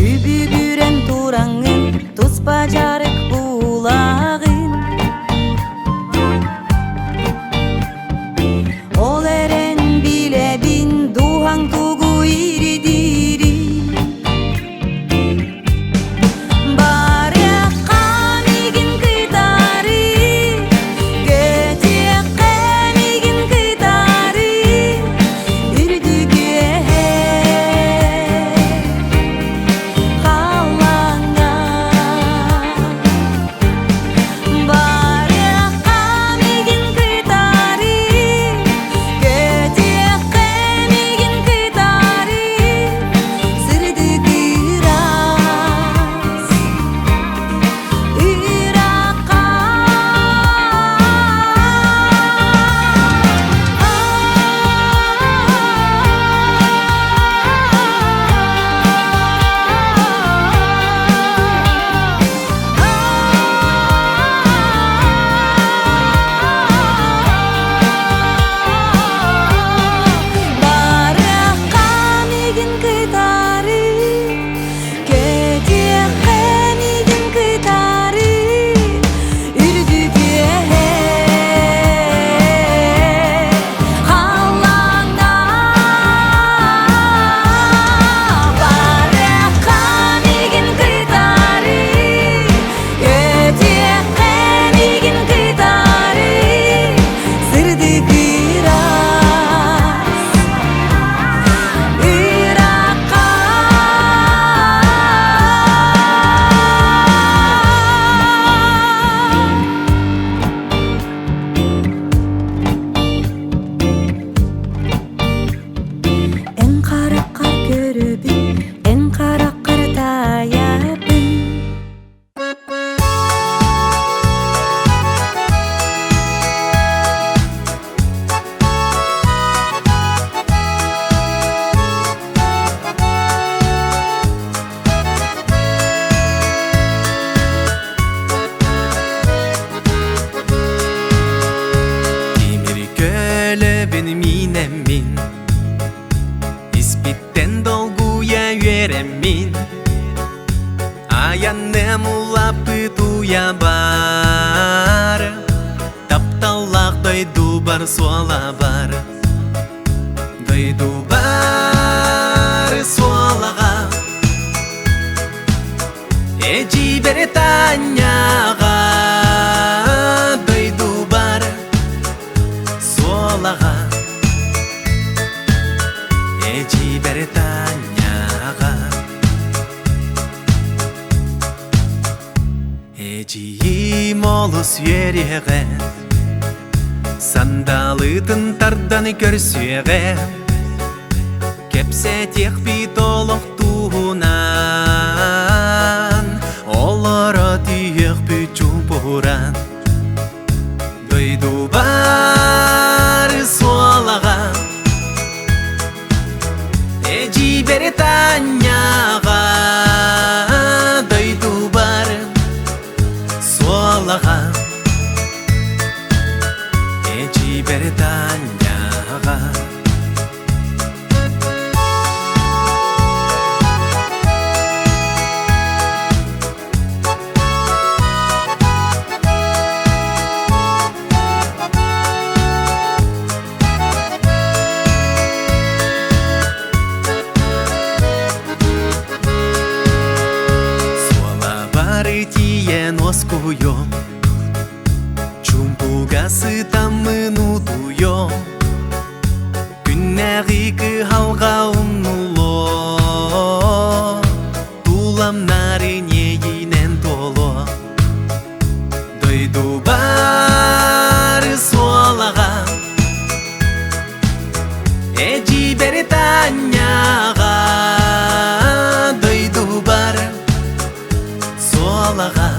Үбүгүрэн тураҥҥын туспа дьарык булаҕын Ол эрэн билэбин дууһаҥ тугу ирдиирин Барыахха миигин кытары, көтүөххэ миигин кытары, үрдүгүө халлааҥҥа. Барыахха миигин кытары, көтүөххэ миигин кытары, сырдык ыраас ыраахха. Барыахха миигин кытары, көтүөххэ миигин кытары, үрдүк үөһэ халлааҥҥа. Барыахха миигин кытары, көтүөххэ миигин кытары, сырдык ыраас ыраахха. Эн хараххар көрөбүн, эн хараххар таайабын. Тимир көлөбүн миинэммин Испиттэн долгуйа үөрэммин Айанным улаппыт уйабар Тапталлаах дойдубар суола бар Дойдубар суолаҕа Эдьиийбэр Таанньаҕа Дойдубар суолаҕа Эдьиийбэр Таанньаҕа Эдьиийим олус үөрүөҕэ Сандалытын тардан көрсүөҕэ Кэпсэтиэхпит олох туһунан Олоро түһүөхпүт чуумпуран Дойдубар суолаҕа Эдьиийбэр Таанньаҕа Дойдубар суолаҕа Эдьиийбэр Таанньаҕа. Утуйа сытаммын утуйуом, Күннээҕи кыһалҕа умнулуо, Тулам нарын иэйиинэн туолуо. Дойдубар суолаҕа Эдьиийбэр Таанньаҕа Дойдубар суолаҕа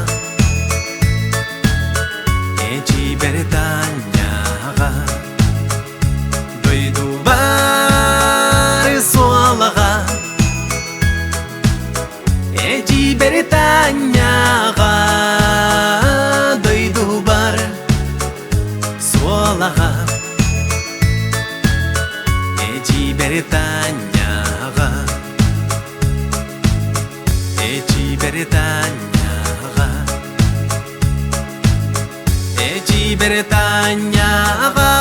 Эдьиийбэр Таанньаҕа Дойдубар суолаҕа Эдьиийбэр Таанньаҕа Дойдубар суолаҕа Эдьиийбэр Таанньаҕа Эдьиийбэр Таанньаҕа Эдьиийбэр Таанньаҕа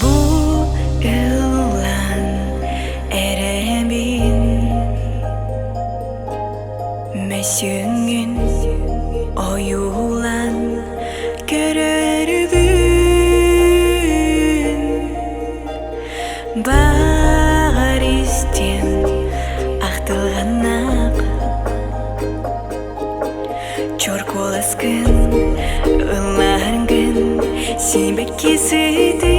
Бу ыллан эрэбин Мөссүөҥҥүн ойуулан көрөрүгүн Баҕар истиэм ахтылҕаннаах Чор куоласкын ыллаһаргын сибэкки сытыы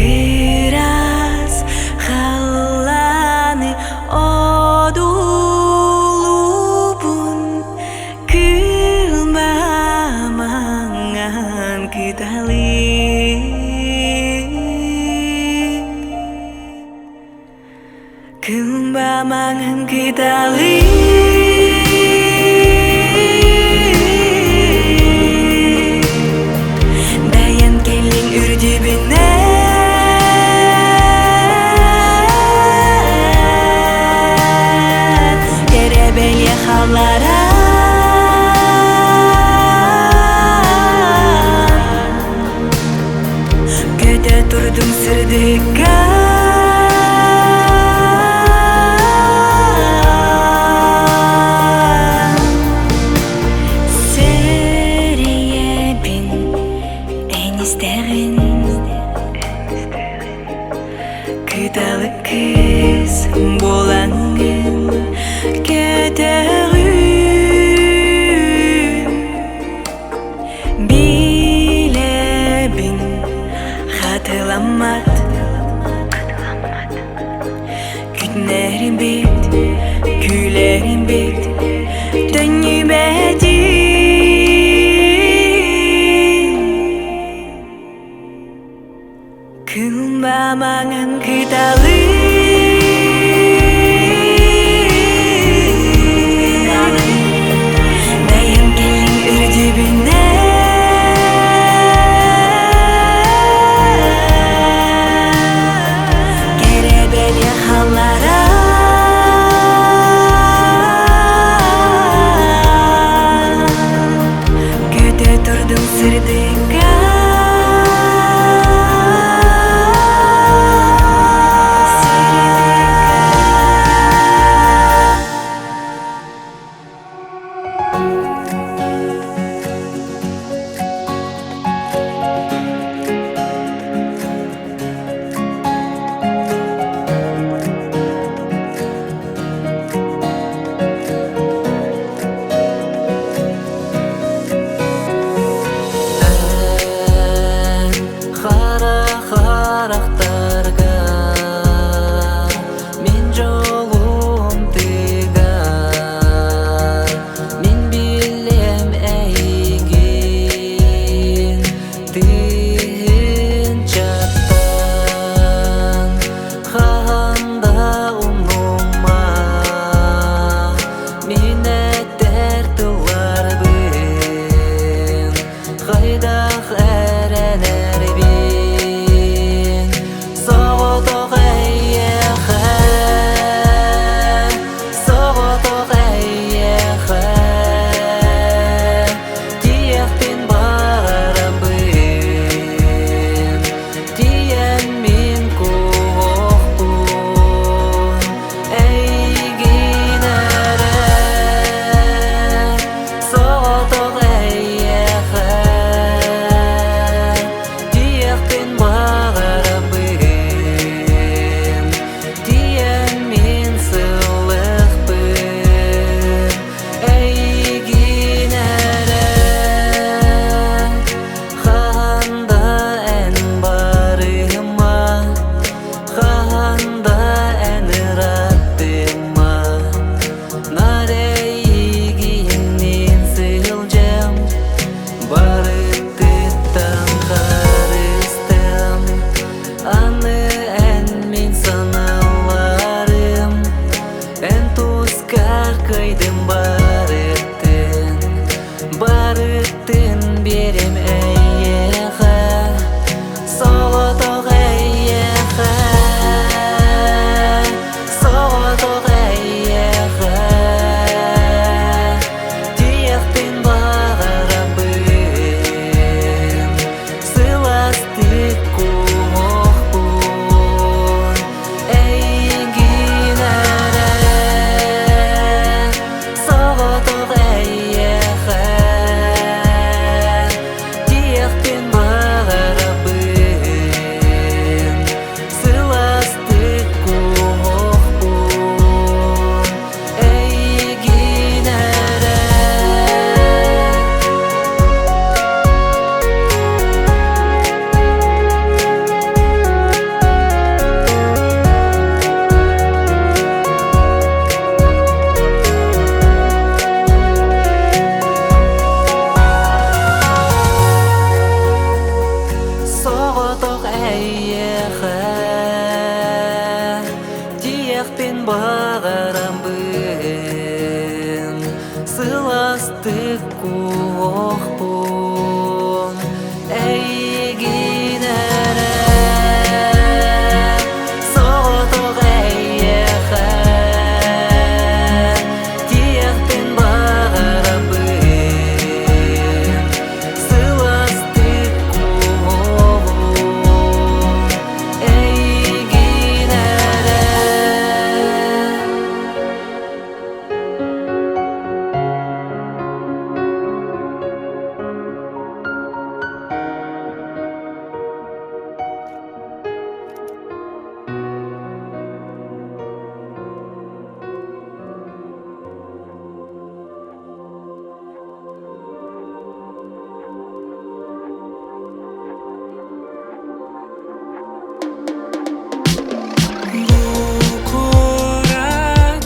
Ыраас халлааны одуулуубун Кылба маҥан кыталык Кылба маҥан кыталык Дайан кэллиҥ үрдүбүнэн Кэрэ бэлиэ халлара Көтө турдум сырдыкка Кыйдым барытын, барытын берем эйиэхэ, соҕотох эйиэхэ, соҕотох эйиэхэ. Тиэхпин баҕарабын, сыластык куоһуохпун эйигин эрэ, соҕотох эйиэхэ. Тиэхпин баҕарабын, сыластык куоһуохпун эйигин эрэ. Соҕотох эйиэхэ тиэхпин баҕарабын, сыластык куоһуохпун эйигин эрэ. Соҕотох эйиэхэ тиэхпин баҕарабын, сыластык куоһуохпун эйигин эрэ. Куорат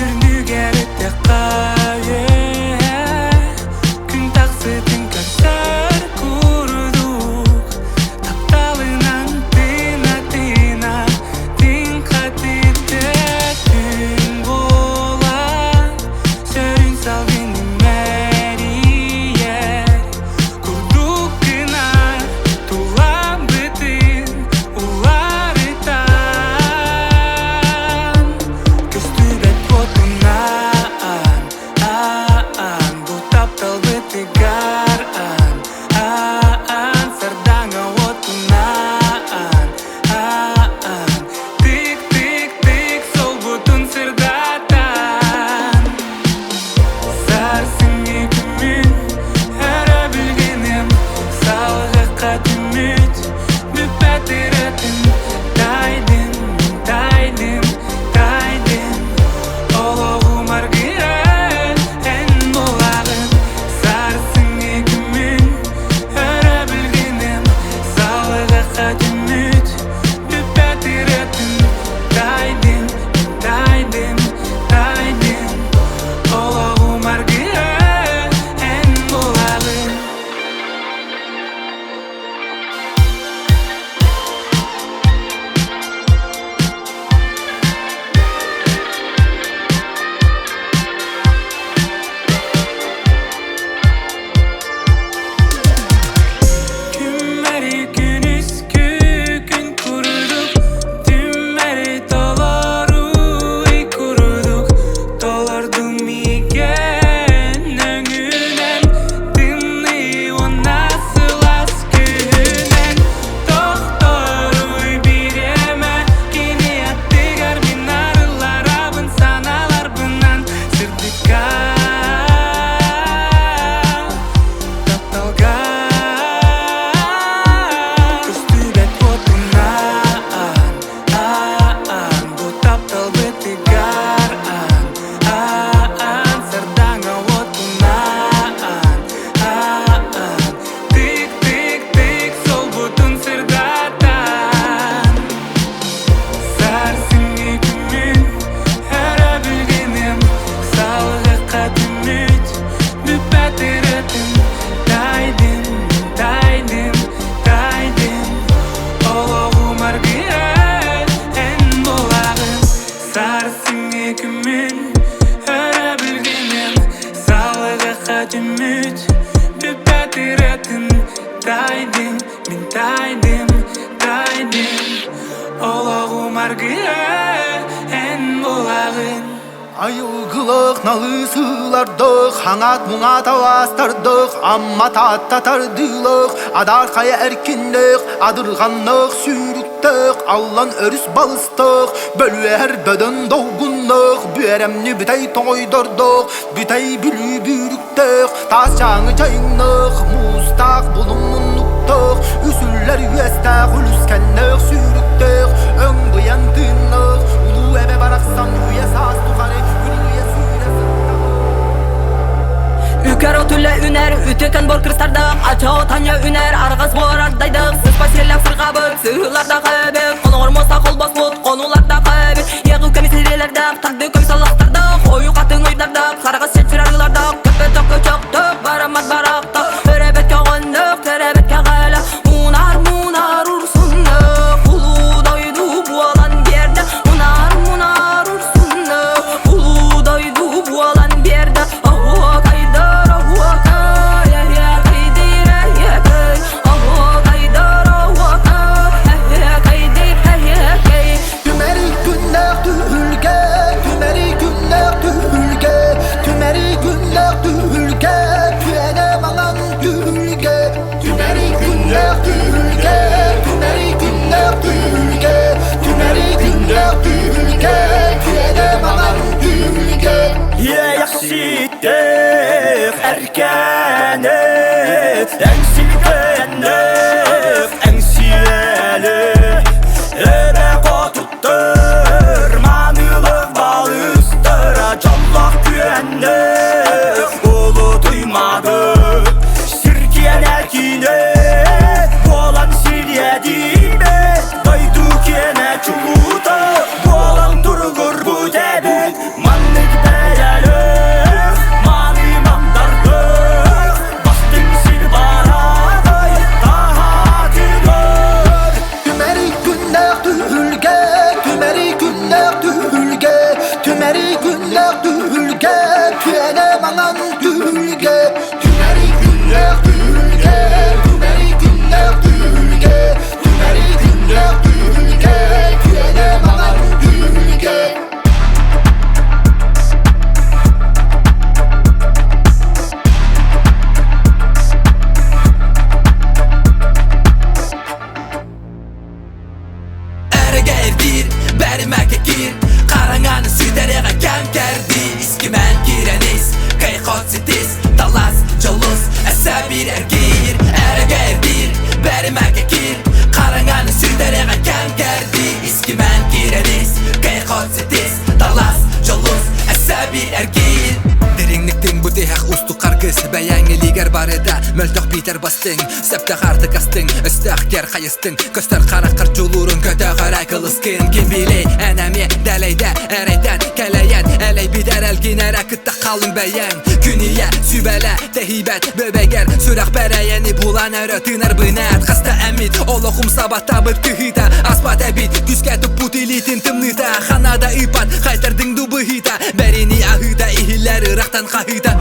үрдүгэр эттэххэ Күн тахсытын көрсөр курдук Тапталынан тына-тына Тыын хатыты күн буолар Сөрүн салгын имэрийэр Курдук гынар тулабытын уларытан Көстүбэт уотунан аан Бу тапталбытыгар аан аан Сардаҥа уотунан аан Тик тик тик солбутун сырдатан Сарсыҥҥы күммүн өрө билгиним Салгыка түмүт бүппэт ырытын Тайдым, тайдым, тайдым Олоҕум аргыһын эн буолаҕын Сарсыҥҥы күммүн өрө билгиним Салгыка түмүт бүппэт ырытын Тайдым, тайдым, тайдым Олоҕум аргыһа эн буолаҕын. Күммэри күнүскү күн курдук Түммэри толору ый курдук Толордуҥ миигин өҥүнэн Тымныы уонна сылаас күнүнэн Тохторуй бириэмэ кини аттыгар мин арылларабын санааларбынан Сырдыкка тапталга Көстүбэт уотунан аан Бу тапталбытыгар аан аан Сардаҥа уотунан аан Тик тик тик солбутун сырдатан Сарсыҥҥы күммүн өрө билгиним Салгыка түмүт бүппэт ырытым Тайдым, тайдым, тайдым Олоҕум аргыһа эн буолаҕын Сарсыҥҥы күммүн өрө аргыһа эн буолаҕын Айылгылык налыысыылардык, хаҥат муҥаат алаастардык, Амма Таатта тардыылык, адаар хайа эркиннээх, адырҕаннык сүүрүктээх, аллан өрүс балыстаах, бөлүөһэр бөдөҥ долгуннаах, бүөрэмньи бүтэй тоҥойдордоох, бүтэй Бүлүү бүүрүктээх, таас чааҥы чайыҥнаах, муустаах булуҥ муннуктаах, үсүллэр үөстээх, үлүскэннээх сүүрүктээх, өҥ быйаҥ тыыннаах, улуу эбэ барахсан үйэ саас тухары үрүйэ сүүрэ сыттаҕа. Үкэр от үлэ үнэр, үтүкэн бор кырсардах, ача таня үнэр, арҕас буорардайдах, сыспа сиэллэх сырҕабыт, сыһыылардах эбит, хоноҕор муоста холбоспут, хонуулардах эбит, иэҕи көмүс илиэлэрдээх, тарды көмүс аллахтардаах, ойуу хатыҥ ойдардаах, сарҕас чэчир арыылардаах, көппөтөх көчөхтөх, бараммат барахтах, өрөбөт көҕөннөх, төрөбөт кэҕэлэх, мунар мунар урсуннах, улуу дойду буолан биэрдэ, мунар мунар урсуннах, улуу дойду буолан биэрдэ, оһуокайдар оһуокай, эһиэкэйдиир эһиэкэй, оһуокайдар оһуокай, эһиэкэйдиир эһиэкэй. Түмэри күннээх түһүлгэ, түмэри күннээх түһүлгэ, түмэри күннээх түһүлгэ, түөнэ маҥан түһүлгэ, түмэри күннээх түһүлгэ, түмэри күннээх түһүлгэ, түмэри күннээх түһүлгэ, түөнэ маҥан түһүлгэ. Иэйэхситтээх эркээни, эҥсилгэннээх эҥсиэли, эбэ хотуттар маанылык балыстара дьоллоох күөннээх улутуймады сир киэнэ киинэ буолан сириэдийбит дойду киэнэ чулуута буолан туругурбут эбит маннык бэйэлээх мааны мандардык бастыҥ сир барадай таһаатыгар Түмэри күннээх түһүлгэ, түмэри күннээх түһүлгэ, түмэри күннээх түһүлгэ, түөнэ маҥан түһүлгэ, түмэри күннээх түһүлгэ, түмэри күннээх түһүлгэ, түмэри күннээх түһүлгэ, түөнэ маҥан түһүлгэ. Эрэгэрдиир, бэримэккэ киир Хараҥаны сүтэриэҕэ кэм кэрдии Искимэн киирэн ис, кыйхот ситис Талас, дьолус, өссө биир эргиир Эрэгэрдиир, бэримэккэ киир Хараҥаны сүтэриэҕэ кэм кэрдии Искимэн киирэн ис, кыйхот ситис Талас, дьолус, өссө биир эргиир Дириҥник тыҥ бу тиһэх уустук харгыс Бэйэҥ илиигэр барыта мөлтөх биитэр бастыҥ Сөптөөх артык астыҥ, өстөөх кэр хайыстыҥ Көстөр хараххар дьулуурун көтөх эрэ кылыскын Ким билей, эн эмиэ дэлэйдэ, эрэйтэн Кэлэйэн, элэйбит эрэлгин эрэ кытта халыҥ бэйэҥ Күн ийэ, сүбэлэ, тэһийбэт бөбегэр Сүрэх бэрэйэни булан өрө тыынар бынат Хаста эмит, олох умсабаттабыт кыһыыта Аспат эбит, күүскэ туппут илиитин тымныыта Ханада ыыппат, хайтардыҥ ду быһыыта Бэрини аһыыта, иһиллэр ырахтан хаһыыта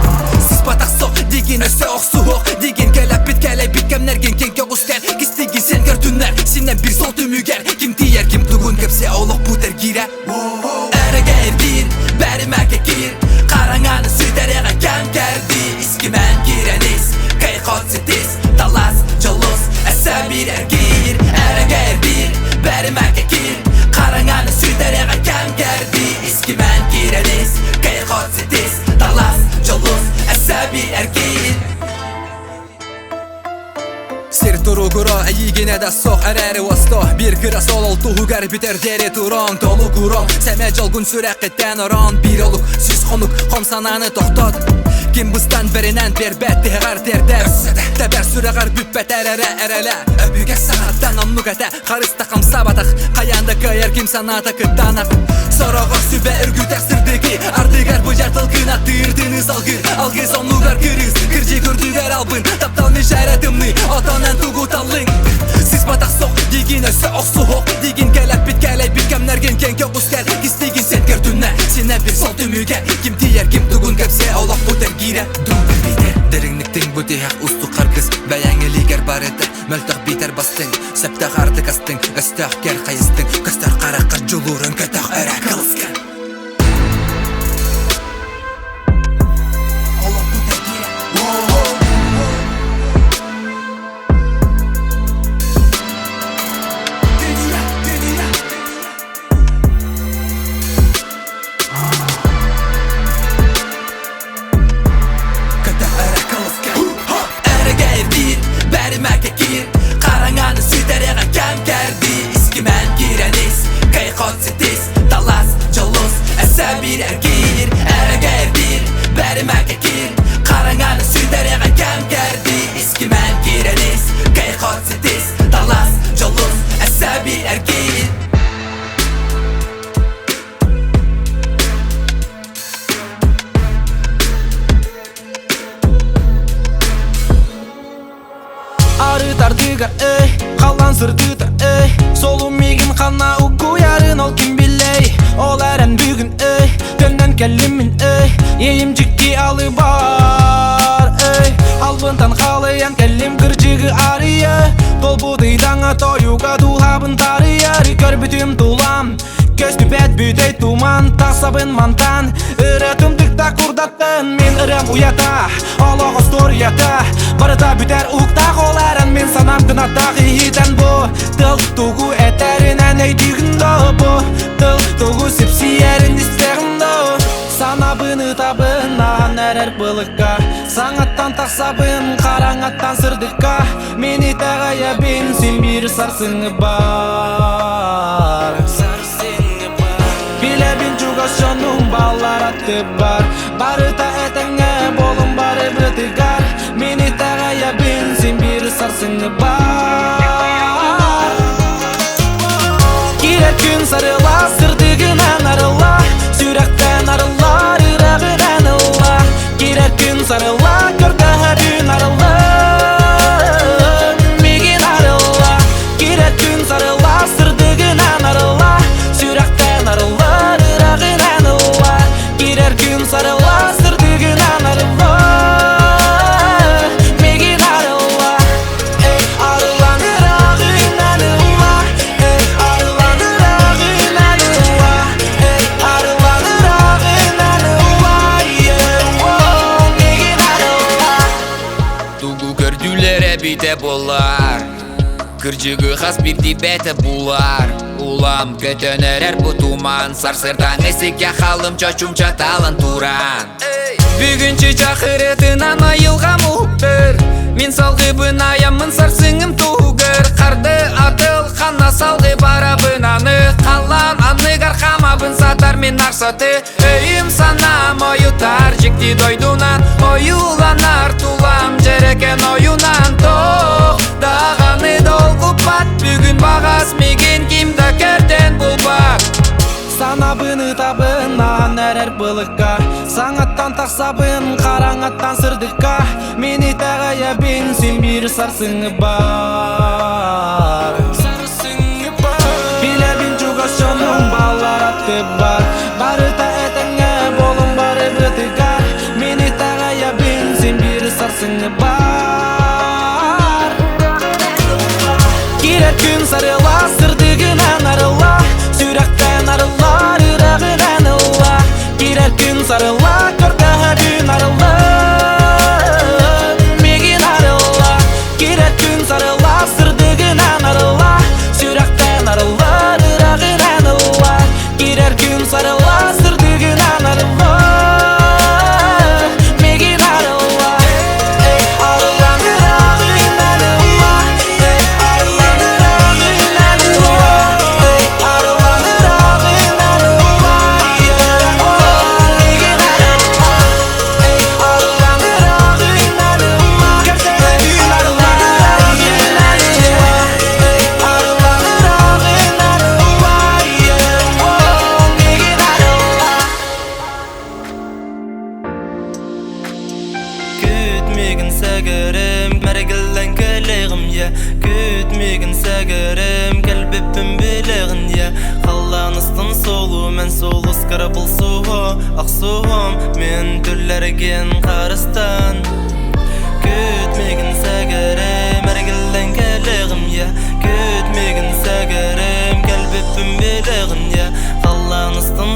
Сыспатах сох, дигин өссө охсуһуох Дигин кэлэппит кэлэйбит кэмнэргин киэҥ көҕүскэр Кистигин сен көрдүннэр, синнэн бир сол түмүгэр Ким тиийэр, ким тугун кэпсэ олохпут эргиирэ Эрэгэйдиир, бэримэккэ киир Хараҥаны сүтэриэҕэ кэм кэрдии Искимэн киирэн ис, кыйхот ситис Талас, дьолус, өссө биир эргиир Эрэгэйдиир, бэримэккэ киир Хараҥаны сүтэриэҕэ кэм кэрдии Искимэн киирэн ис, кыйхот ситис Талас, дьолус, өссө биир эргиир Сир туругура эйигинэ да суох эрээри уосто Биир кыра солол туһугар бүтэр диэри турон Толугурон сэмэ дьолгун сүрэххиттэн орон Биир олук сүүс хонук хом санааны тохтот Ким быстан бэринэн биэрбэт тиһэҕэр тиэрдэр Тэбэр сүрэҕэр бүппэт эрэрэ эрэлэ Өбүгэ саҕаттан оннук этэ Харыста хамсаабатах Хайаан да кыайар ким санаата кыттаанах Сороҕор сүбэ үргүтэр сырдыгы Ардыгар быдьар тылгынаттыыр тыыны салгыыр Алгыс оннугар кырыыс Кырдьык үрдүгэр албын Таптал мишәрэ тымныы Отонон тугу таллыҥ Сыспатах сох дигин өссө охсуһуох Дигин кэлэппит кэлэйбит кэмнэргин кэҥ көҕүскэр Кистигин сен көрдүнэ Синэ бир сол түмүгэр Ким тиийэр ким тугун кэпсээ олохпут эргиирэ Дириҥник тыҥ бу тиһэх устук харгыс Бэйэҥ илиигэр барыта Мөлтөх биитэр бастыҥ Сөптөөх ардык астыҥ Өстөөх кэр хайыстыҥ Көстөр хараххар дьулуурун Көтөх өрө кылыскын Эрэгэй бэримэкэ киир Хараҥаны сүтэриэҕэ кэм кэрдии Искимэн киирэн ис Кэй-хот ситис Талас, дьолус Эсэ биир эргиир Эрэгэй биир бэримэкэ киир Хараҥаны сүтэриэҕэ кэм кэрдии Искимэн киирэн ис Кэй-хот ситис Талас, дьолус Эсэ биир эргиир Арыт ардыгар, эй, халлаан сырдыыта, эй Солум миигин ханна угуйарын ол ким билэй Ол эрэн бүгүн, эй, төннөн кэллим мин, эй Иэйим дьикти алыбар, эй Албынтан халыйан кэллим кырдьыгы арыйа Толбут ыйдаҥа тойуга дууһабын таарыйар Көрбүтүм тулам Көстүбэт бүтэй туман тахсабын мантан Ырытым тыкта курдаттын мин ырыам уйата Олох остуоруйата Барыта бүтэр уһуктаах ол эрэн мин санаам кынаттаах иһитэн бу Тыл тугу этэринэн өйдүүгүн да бу Тыл тугу сипсийэрин истэҕин да Санабын ытабын аһан эрэр былыкка Саҥаттан тахсабын хараҥаттан сырдыкка Мин итэҕэйэбин син биир сарсыҥҥы бар Билэбин чугас дьонум баллар аттыбар Барыта этэҥҥэ буолун бары бытыгар Мин итэҕэйэбин син биир сарсыҥҥы бар Киирэр күн сарыла сырдыгынан арылла Сүрэхтэн арыллар ыраҕынан ылла Киирэр күн сарыла көрдөһөрүн арылла Мигин арылла Киирэр күн сарыла сырдыгынан арылла Сүрэхтэн арыллар ыраҕынан ылла Киирэр күн сарыла сырдыгынан арылла Мигин арылла Эй, арыллан ырааҕынан ылла Эй, арыллан ырааҕынан ылла Эй, арыллан ырааҕынан ылла Yeah, мигин арылла Тугу көрдүүлэр эбитэ буоллар Кырдьыгы хас биирдии бэйэтэ булар Улам көтөн эрэр бу туман Сарсыардаҥҥы сиккэ халым чочумча талан туран Бүгүн чычах ырытынан айылҕам уһуктар Мин салгыбын айаммын сарсыҥым туһугар Харды атыл ханна салгы барабын аны Халлаан анныгар хамабын сатар мин нарсаты Өйүм санаам ойутар дьикти дойдунан Ойууланар тулам дьэрэкэн ойунан Тоох даҕаны долгуппат Бүгүн баҕас миигин ким да көрдөн булбат Санабын ытабын аан эрэр былыкка Саҥаттан тахсабын хараҥаттан сырдыкка Мин итэҕэйэбин син биир сарсыҥҥы бар Билэбин чугас дьонум баллар аттыбар Барыта этэҥҥэ буолун бары бытыгар Мин итэҕэйэбин син биир сарсыҥҥы бар Киирэр күн сарыла сырдыгынан арылла Сүрэхтэн арыллар ыраҕынан ылла Киирэр күн сарыла көрдөһөрүн арылла Миигин арылла Киирэр күн сарыла сырдыгынан арылла Сүрэхтэн арыллар ыраҕынан ылла Киирэр күн сарыла сырдыгынан арылла Миигин арылла Эй, арыллан ыраҕынан ылла Эй, арыллан ыраҕынан ылла Эй, арыллан ыраҕынан ылла Миигин арылла Эй, арыллан ыраҕынан ылла Көрдөһөрүн арыллан ыраҕынан ылла Эй, арыллан ыраҕынан ылла Миигин арылла Күүт миигин сэгэрим мэргиллэн кэлиэҕим yeah Күүт миигин сэгэрим кэлбиппин билэҕин yeah Халлаан устун суолу мен сулускара булсуһу Охсуһум мин түллэргин харыстан Күүт миигин сэгэрим мэргиллэн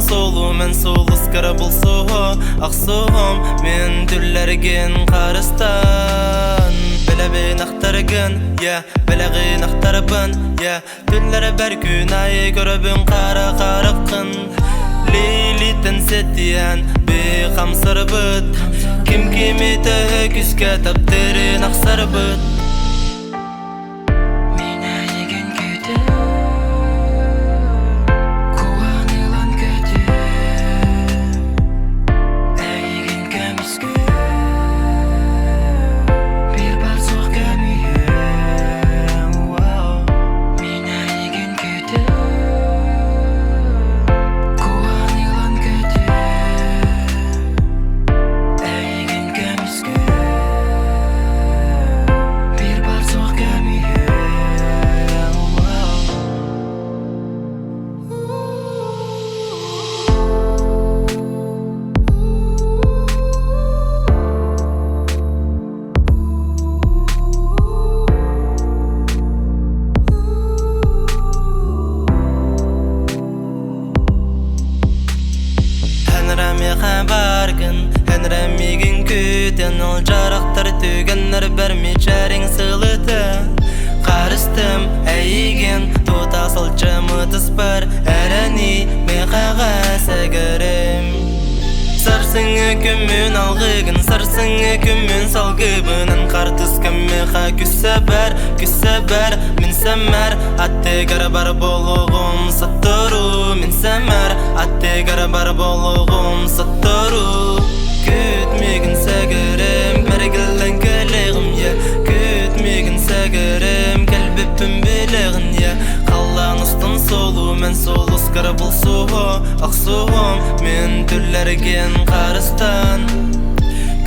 солу мен сулускара булсуһу Ахсуһум мен түллэргин харыстан Билэбин ахтаргын, я, билэҕин ахтарбын, я Түннэрбэр күн айы көрөбүн хара хараххын Лилитен сэтиэн би хамсарбыт Ким кими төһө күүскэ таптырын ахсарбыт Мин эйигин күүтэн, куһаҕан ылан көтүөм, эйигин көмүскүөм, биир баар суох көмүһүөм. Мин эйигин күүтэн, куһаҕан ылан көтүөм, эйигин көмүскүөм, биир баар суох көмүһүөм. Эн баргын, эн мигин күтен Ол жарақтар түгеннер бер мичәриң сылыты Қарыстым әйген тута сылчымытыс бар Әрәни мехаға сәгірім Сарсыңы күмін алғыгын, сарсыңы күмін салгыбынын Қартыс кіммеха күсі бәр, күсі бәр, мин сәмәр Аттегар бар болуғым саттыру, мин сәмәр Аттегар бар болуғым саттыру Күтмегін сәгірім, мәргілін кілеғім, я Күтмегін сәгірім, кәлбеппін білеғін, я Қаллан ұстын солу, мен солускар болсуғу, ақсуғым Мен түлләрген қарыстан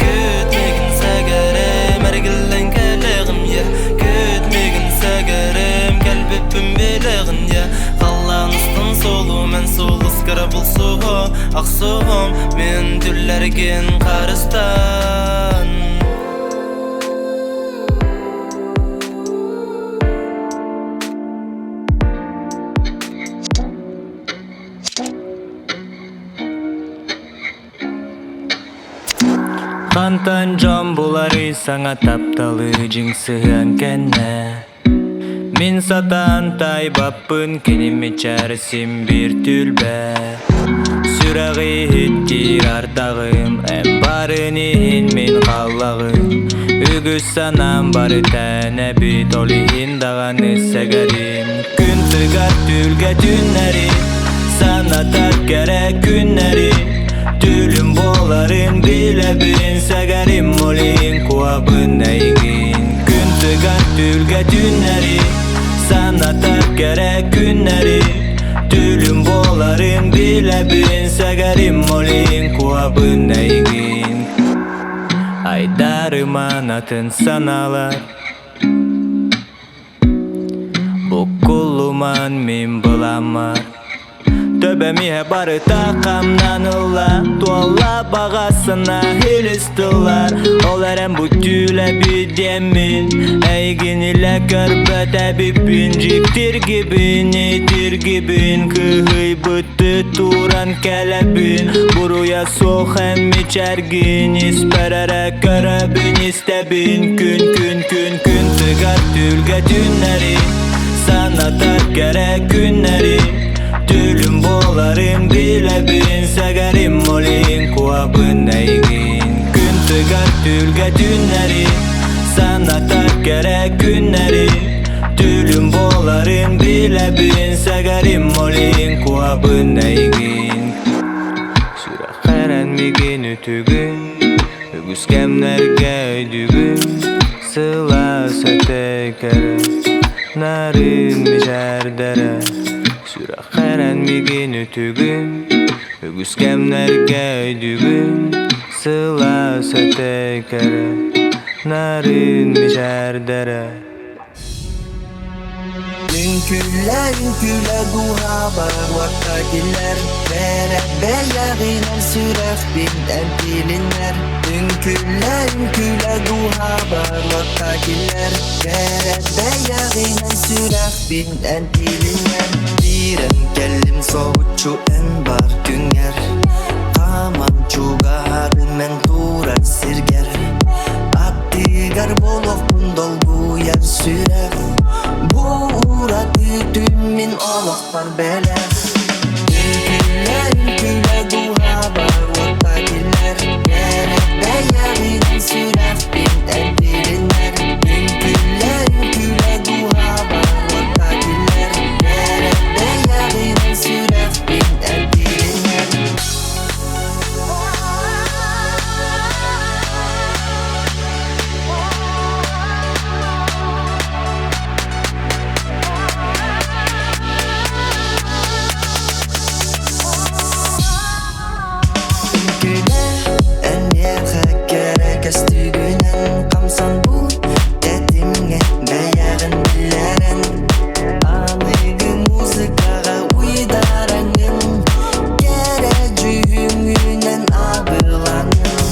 Күтмегін сәгірім, әргілін кілеғім, я Күтмегін сәгірім, кәлбеппін білеғін, я Қаллан ұстын солу, мен солускар болсуғу, ақсуғым Мен түлләрген қарыстан Хантан дьон булары саҥа тапталы дьиҥ сыһыан кэннэ Мин сатаан тайбаппын кини мичээр син биир түлбэ Сүрэҕи иһиттиир ардаҕым эн барын иһин мин халлаҕым Үгүс санаам бары тэнэбит ол иһин даҕаны сэгэрим Күн тыгар түлгэ түннэри санатар кэрэ күннэри Түлүм буоларын билэбин сэгэрим ол иһин куһабын эйигин Күн тыгар түлгэ түннэри санатар кэрэ күннэри Түлүм буоларын билэбин сэгэрим ол иһин куһабын эйигин Айдарыман атын санаалар Буккуллуман мин быламмар Төбөм иһэ барыта хамнанылла Туолла баҕасына илистыллар Ол эрэн бу түлэби диэммин Эйигин илэ көрбөт эбиппин Дьиктиргибин, итиргибин Кыһыйбытты туран кэлэбин Буруйа суох эн мичээргин Испэр эрэ көрөбүн истэбин Күн күн күн күн тыгар түлгэ түннэри Санатар кэрэ күннэри Түлүм буоларын билэбин Сэгэрим ол иһин куһабын эйигин Күн тыгар түлгэ түннэри Санатар кэрэ күннэри Түлүм буоларын билэбин Сэгэрим ол иһин куһабын эйигин Сүрэххэр мигин үтүгүн Үгүс кэмнэргэ өйдүгүн Сылаас этэ кэрэ Нарын мичээрдэрэ Сүрэххэр мигин үтүгүн Үгүс кэмнэргэ өйдүгүн Сылаас этэ кэрэ Нарын мичээрдэрэ. Үҥкүүлэ, үҥкүүлэ дууһабар уотта киллэр Бэрэ бэйэҕинэн сүрэхпин эн тилиннэр Үҥкүүлэ, үҥкүүлэ дууһабар уотта киллэр Бэрэ бэйэҕинэн сүрэхпин эн тилиннэр Киирэн кэллим соһуччу эн бар күҥҥэр Хааман чугаһаатым эн турар сиргэр Аттыгар буолуохпун долгуйар сүрэх Бу ураты түүн мин олохпор бэлэх Үҥкүүлэ, үҥкүүлэ дууһабар уотта киллэр Кэрэ бэйэҕинэн сүрэхпин эн билиннэр Үҥкүүлэ, үҥкүүлэ дууһабар уотта киллэр Кэрэ бэйэҕинэн сүрэхпин эн билиннэр Үҥкүүлэ эн миэхэ кэрэ көстүүгүнэн хамсан бу тэтимҥэ бэйэҕин биллэрэн Аныгы музыкаҕа уйдараҥҥын кэрэ дьүһүҥҥүнэн абылаҥҥын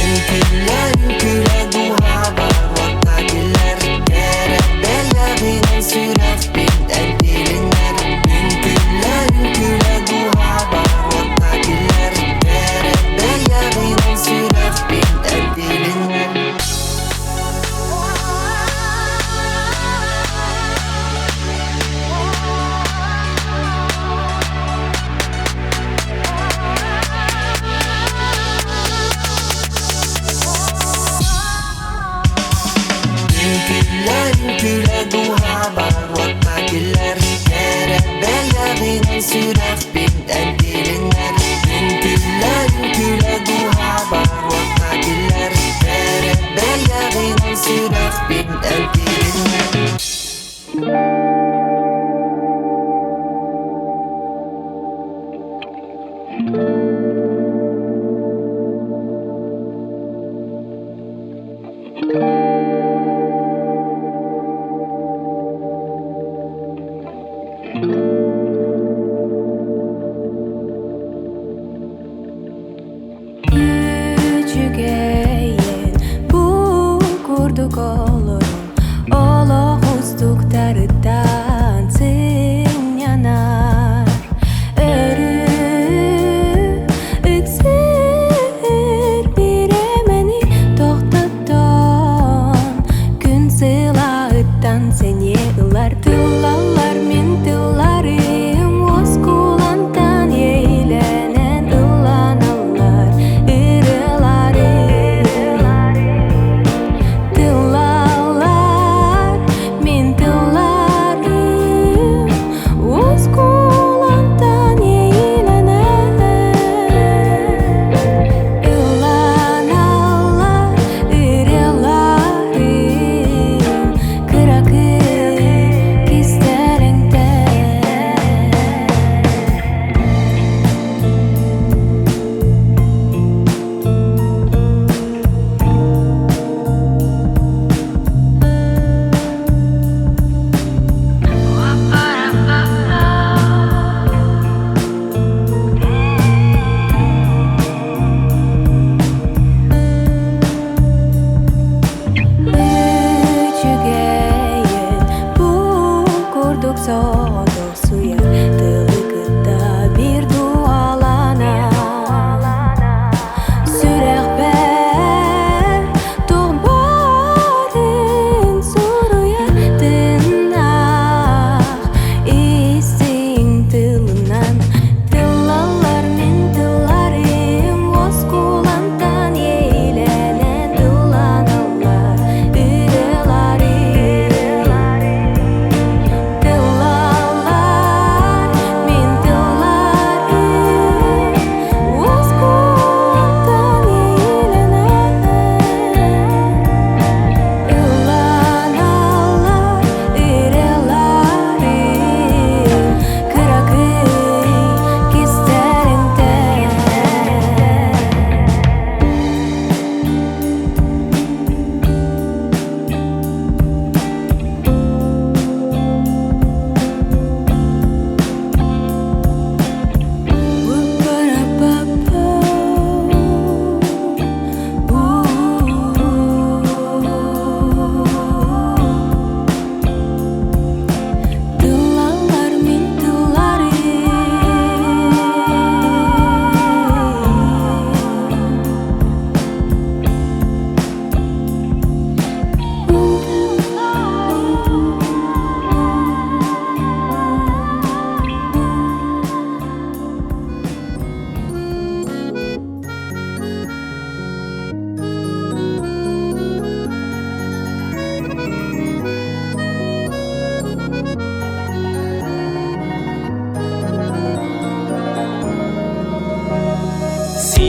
Үҥкүүлэ, үҥкүүлэ дууһабар уотта киллэр Кэрэ бэйэҕинэн сүрэхпин эн тилиннэр Үҥкүүлэ, үҥкүүлэ дууһабар уотта киллэр Кэрэ бэйэҕинэн сүрэхпин эн тилиннэр Үҥкүүлэ, үҥкүүлэ дууһабар уотта киллэр Кэрэ бэйэҕинэн сүрэхпин эн тилиннэр Үҥкүүлэ, үҥкүүлэ дууһабар уотта киллэр Кэрэ бэйэҕинэн сүрэхпин эн тилиннэр Үчүгэйин бу курдук олорон олох устуктарыттан сынньанар өрүү үксүүр бириэмэни тохтотон күн сылаыттан сэниэ ылар тыллаллар мин тылларым уоскулантан иэйилэнэн ылланаллар ырыаларым. Тыллаллар.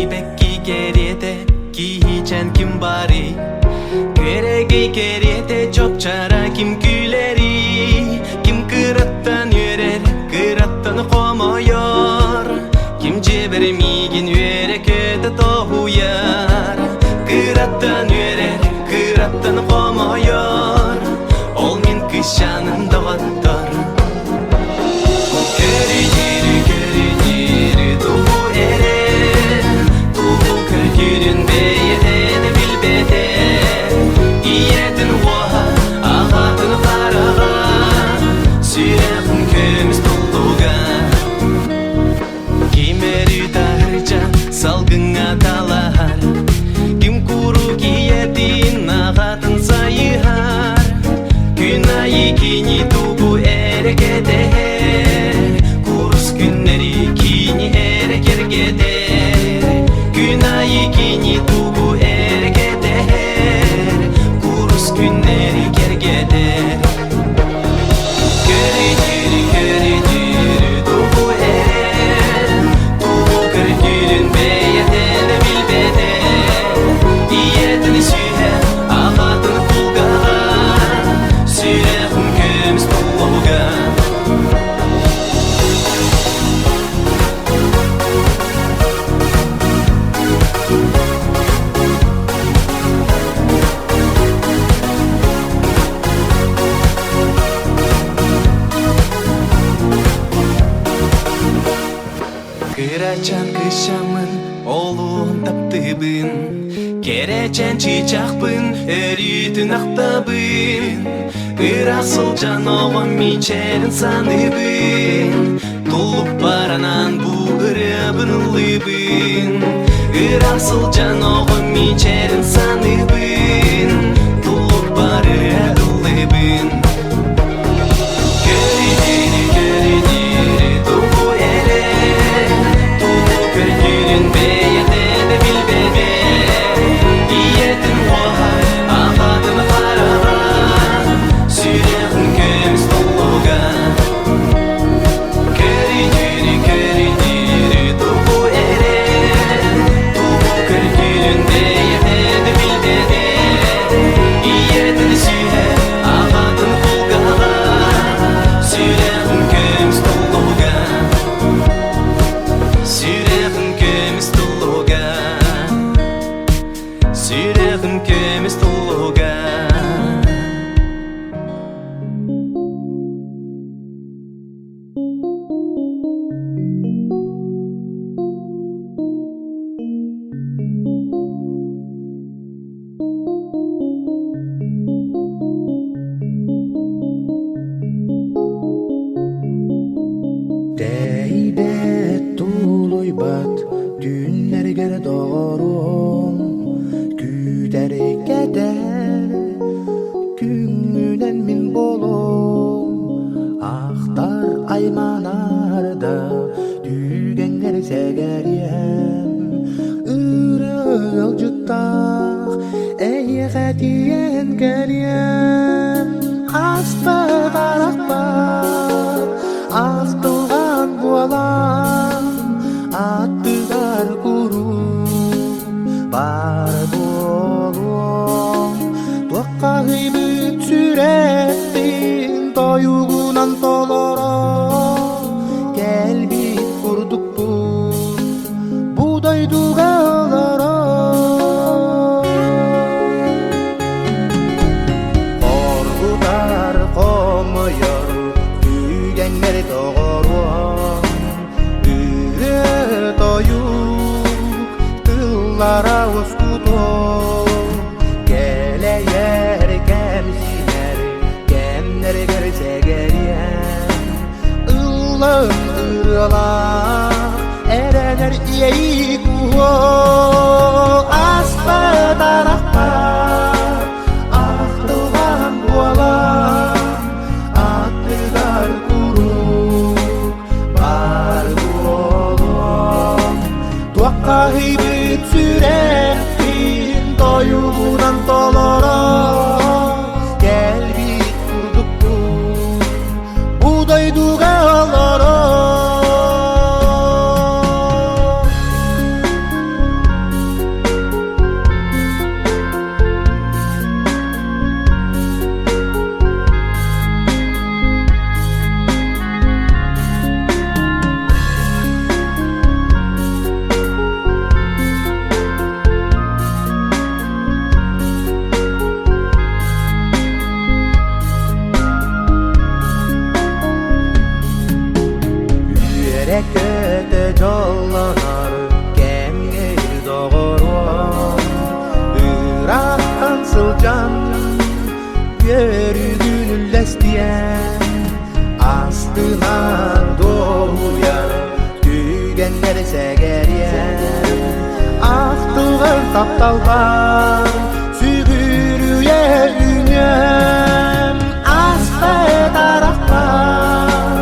Сибэкки кэриэтэ киһичэн ким барый? Күөрэгэй кэриэтэ чопчара ким күлэрий? Ким кыраттан үөрэр, кыраттан хомойор? Ким дьиэбэр миигин үөрэ-көтө тоһуйар? Кыраттан үөрэр, кыраттан хомойор, Ол мин кыысчааным доҕоттор. Көрүдүрү, көрүдүрү тугу эрэ, Тугу көрдүүрүн бэйэтэ да билбэтэ. Ийэтин уоһа, аҕатын хараҕа, Сүрэҕин көмүс туллуга. Ким өрүү таһырдьа салгыҥҥа талаһар, Ким куруук ийэтин аҕатын сайыһар, Күн айы кини тугу эрэ кэтэһэр, Курус күннэри кини эрэ кэргэтэр, Күн айы кини тугу эрэ кэтэһэр, Курус күннэри кэргэтэр. Көрүдүрү, көрүдүрү тугу эрэ, Тугу көрдүүрүн бэйэтэ да билбэтэ. Ийэтин сүһэ, аҕатын кулгаҕа, Сүрэҕин көмүс туллуга. Кырачаан кыысчааммын олуһун таптыыбын, Кэрэчээн чыычаахпын өрүүтүн ахтабын, Ыраах сылдьан оҕом мичээрин саныыбын, Тулуппаранан бу ырыабын ыллыыбын. Ыраах сылдьан оҕом мичээрин саныыбын, Тулуппар ырыа ыллыыбын. Көрүдүрү, көрүдүрү тугу эрэ, Тугу көрдүүрүн бэйэтэ да билбэтэ. Ийэтин уоһа, аҕатын хараҕа, Сүрэҕин көмүс толлуга. Көрүдүрү, көрүдүрү тугу эрэ, Тугу көрдүүрүн бэйэтэ да билбэтэ. Ийэтин сүһэ, аҕатын кулгаҕа, Сүрэҕин көмүс толлуга. Сүрэҕин көмүс толлуга. Сүрэҕин көмүс толлуга. Тэйбэт тулуйбат түүннэргэр доҕоруом күүтэр кэтэр күҥҥүнэн мин буолуом ахтар айманар да түгэҥҥэр сэгэриэм ыалдьыттаах эйиэхэ тиийэн кэлиэм аспыт арахпат ахтылҕан буолан аттыгар куруук баар буолуом туоххаһыйбыт сүрэхпин тойугунан толорон кэлбит курдукпун бу дойдуга олорон Оргутар хомойор түгэҥҥэр доҕоруом Ырыа тойук тыллара ускутуо Кэлэйэр кэмсинэр кэмнэригэр сэгэриэм Ыллам ырыалаах эрэнэр иэйии куһуо Аспыт арахпар ахтылҕан буолан аттыгар куруук баар буолуом Туоххаһыйбыт сүрэхпин тойугунан толорон кэлбит курдукпун бу дойдуга олорон. Тапталбар сүгүрүйэ үнүөм Аспыт арахпар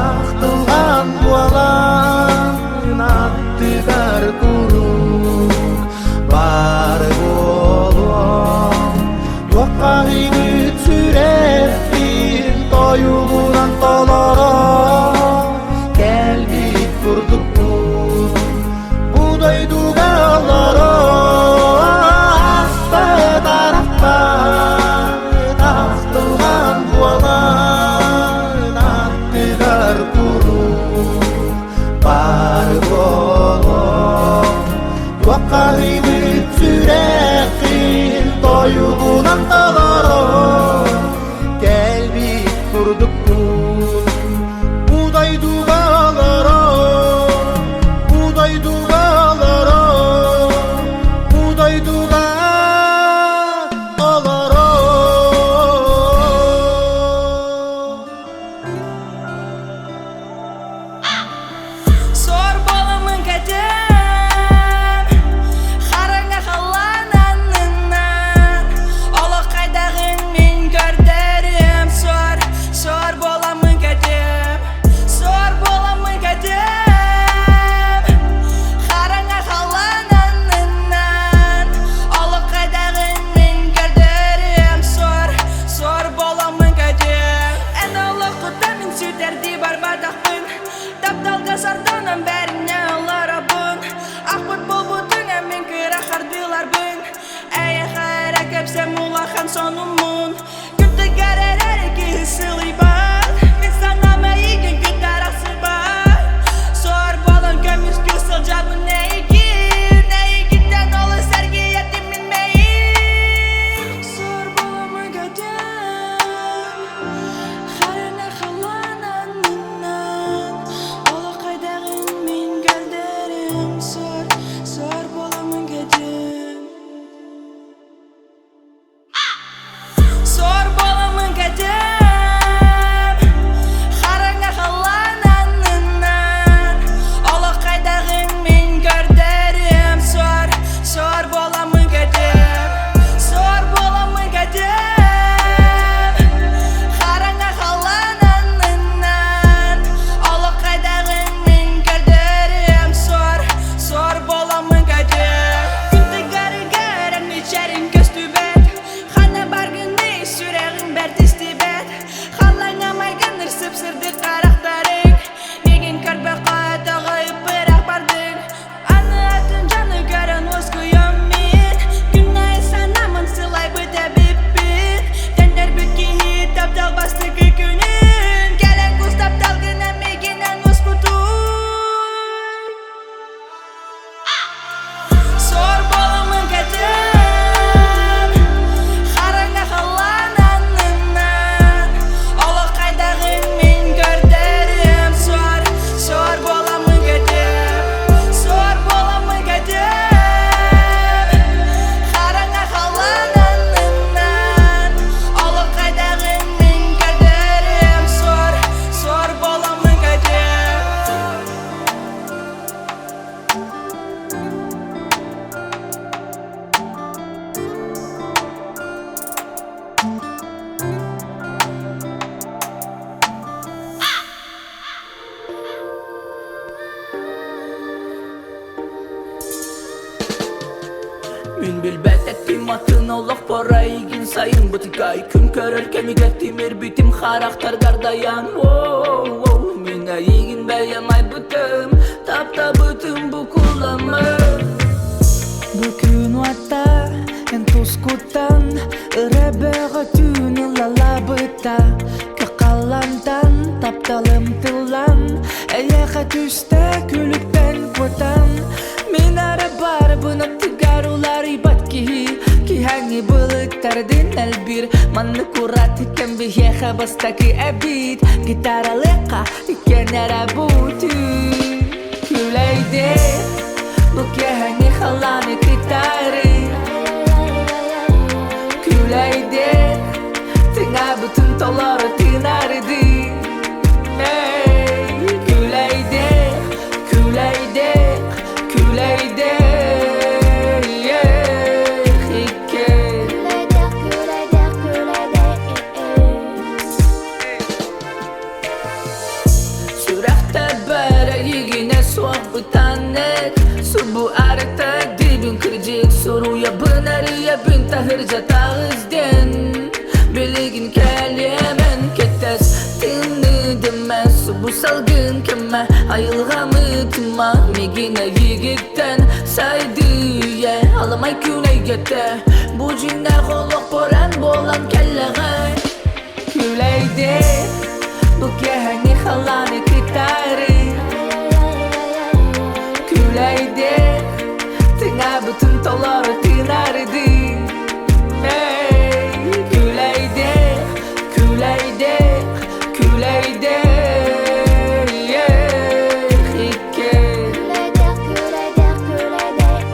ахтылҕан буолан Аттыгар куруук бар буолуом Туоххаһыйбыт сүрэхпин тойугунан толорон Кэлбит курдукпун бу дойдуга олорон Аспыт арахпат ахтылҕан буолан Аттыгар куруук баар буолуом Туоххаһыйбыт сүрэххин тойугунан толорон Кэлбит курдукпун бу дойдуга олорон Бу дойдуга олорон Бу дойдуга олорон Сор боламын кэтэн, хараҥа халлаан аннынан Олох хайдаҕын мин көрдөрүөм. Сор, сор боламын кэтиэм, сор боламын кэтиэм, хараҥа халлаан аннынан Олох хайдаҕын мин көрдөрүөм. Сор, сор боламын кэтиэм. Эн олоххуттан мин сүтэрдии барбатахпын. Тапталга сарданан бэрине олоробун. Ахпыт буолбутуҥ эн мин кыра хардыыларбын. Эйиэхэ эрэ кэпсэм улахан сонуммун. Күптүгэр эрэр киһи сылыйбат. Мин санаам эйигин кытта арахсыбат. Сор буолан көмүскүү сылдьабын эйигин. Эйигиттэн олус эргийэтим мин мэйиим. Сор буоламмын көтөн, харына халлаан аннынан Олох хайдаҕын мин көрдөрүм. Сор, сор буоламмын көтүөм. Сор буоламмын кэтиэм, хараҥа халлаан аннынан Олох хайдаҕын мин көрдөрүөм. Сор, сор буоламмын кэтиэм, сор буоламмын кэтиэм, хараҥа халлаан аннынан Олох хайдаҕын мин көрдөрүөм. Сор, сор буоламмын кэтиэм. Күн тыгарыгар мичээрин көстүбэт. Ханна баргыный сүрэҕиҥ бэрт истибэт. Халлааҥҥа майгынныр сып-сырдык харахтарыҥ. Миигин көрбөххө тоҕо ыппырах бардыҥ. Аны атын дьону көрөн уоскуйуом мин. Күннэй санаамын сылайбыт эбиппин. Төннөрбүт киһи таптал бастакы күнүн. Кэлэн кус тапталгынан миигинэн уоскутуй. Сор буоламмын кэтиэм, хараҥа халлаан аннынан Олох хайдаҕын мин көрдөрүөм. Сор, сор буоламмын кэтиэм, сор буоламмын кэтиэм, хараҥа халлаан аннынан Олох хайдаҕын мин көрдөрүөм. Сор, сор буоламмын кэтиэм. Мин билбэт этим атын олохпор эйигин сайын бытыкай Күн көрөр кэмигэр тимирбитим харахтаргар дайан Воу, мин эйигин бэйэм айбытым Таптабытым бу куламмын Бу күн уота эн тускуттан Ыра бөҕө түүн ылалаабыта Кыкаллантан тапталым тыллан Эйиэхэ түстэ күлүктэн куотан Мин эрэ барбын аттыгар уларыйбат киһи Киһэҥи былыттардын элбиир Маннык ураты кэм биһиэхэ бастакы эбит Гитаралыахха иккиэн эрэ бутун Күлэйдиэх бу киэһэҥи халлааны кытары Күлэйдиэх тыҥаабытын толору тыынардыы Эй, күлэйдиэх, күлэйдиэх, күлэйдиэх. Кырдьык суруйабын арыйабын таһырдьа таҕыс диэн Билигин кэлиэмэн кэтэс Тымныдыма субу салгын кэмэ Айылҕамытыма мигин эйигиттэн Сайдыы аламай күн эйгэтэ Бу дьиҥнээх олохпор эн буолан кэллэҕэ Күлэйдик бу киэһэҥҥи халлааны кытары Күлэйдик тыҥаабытын толору тыынарыдыы Эй, күлэйдик, күлэйдик, күлэйдик икки Күлэйдэх, күлэйдэх, күлэйдэх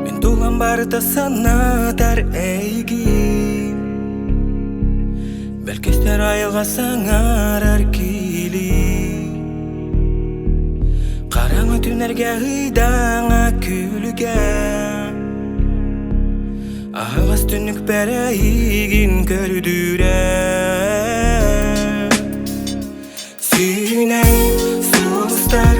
Мин тулам барыта санатар эйигин Бэлкистэр айылҕа саҥарар киили Хараҥа түнэргэ ыйдаҥа күлүгэ Аһаҕас түннүкпэр эйигин көрдүүрэ Сүүнэн сулустар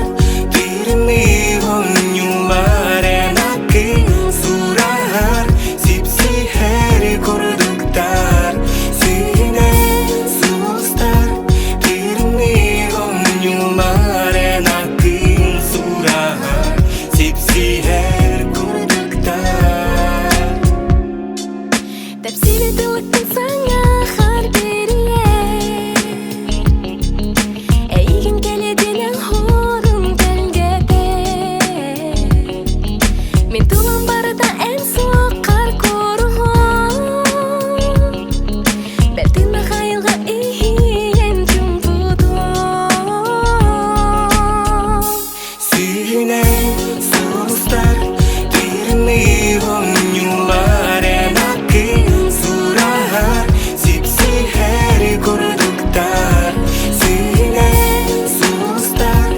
тырымныы оонньуулар эн аккын сураһар сипсиһэр курдуктар Сүүнэн сулустар тырымныы оонньуулар эн аккын сураһар сипсиһэр курдуктар Тэпсибит ылыктын саҥа хаар кэрийэ Эйигин кэлиэтинэн хорун тэлгэтэ Мин тулам барыта эн суоххар куруһун Бэлтин Михаилга иһийэн чуҥкутуом Сүүнэн сулустар тырныы оонньуулар эн аккын сураһар сипсиһэр курдуктар Сүүнэн сулустар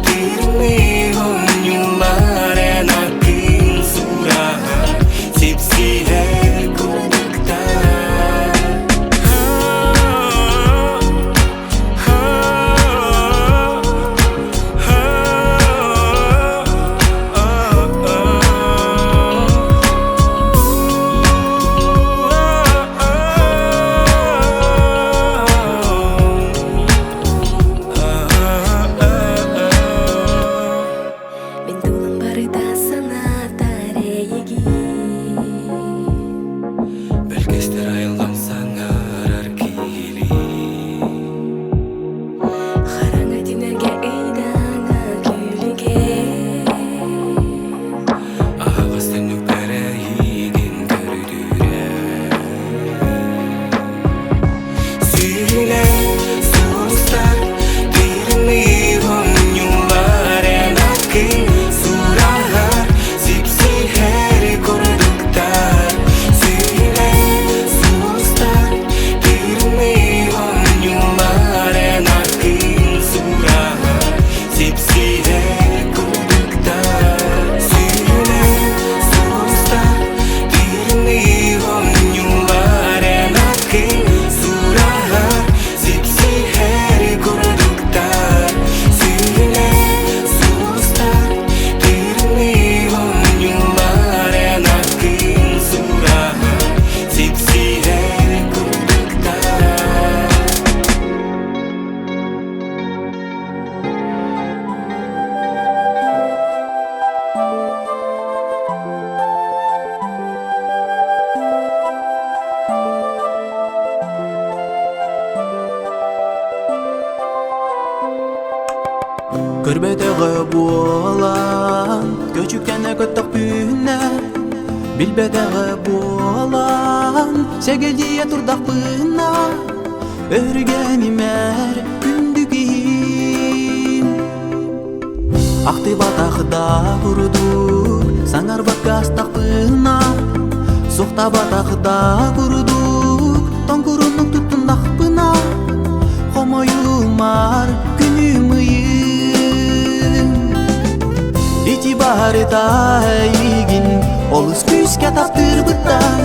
тырныы оонньуулар эн аккын сураһар сипсиһэр курдуктар Мин тулам барыта санаатар эйигин Бэлгэстэр айылҕам саҥарар киһилии Хараҥа түнэргэ ыйдаҥа күлүгэ Аһаҕас түннүкпэр эйигин көрдүүрэ Сүүнэн сулустар тырныы оонньуулар эн аккын сураһар сипсиһэр курдуктар Сүүнэн сулустар тырныы оонньуулар эн аккын сураһар сипсиһэр курдуктар Сүүнэн сулустар тырныы оонньуулар эн аккын сураһар сипсиһэр курдуктар Сүүнэн сулустар тырныы оонньуулар эн аккын сураһар сипсиһэр курдуктар Көрбөтөҕө буолан, көчүккэнэ көттөхпүнэ, билбэтэҕэ буолан, сэгэлдьийэ турдахпына, өргөнимэр күндү киһим. Ахтыбатах да курдук, саҥарбакка астахпына, суохтаабатах да курдук, тоҥкуруннук туттуннахпына, хомойумар күнүм ыйым. Ити барыта эйигин олус күүскэ таптыырбыттан,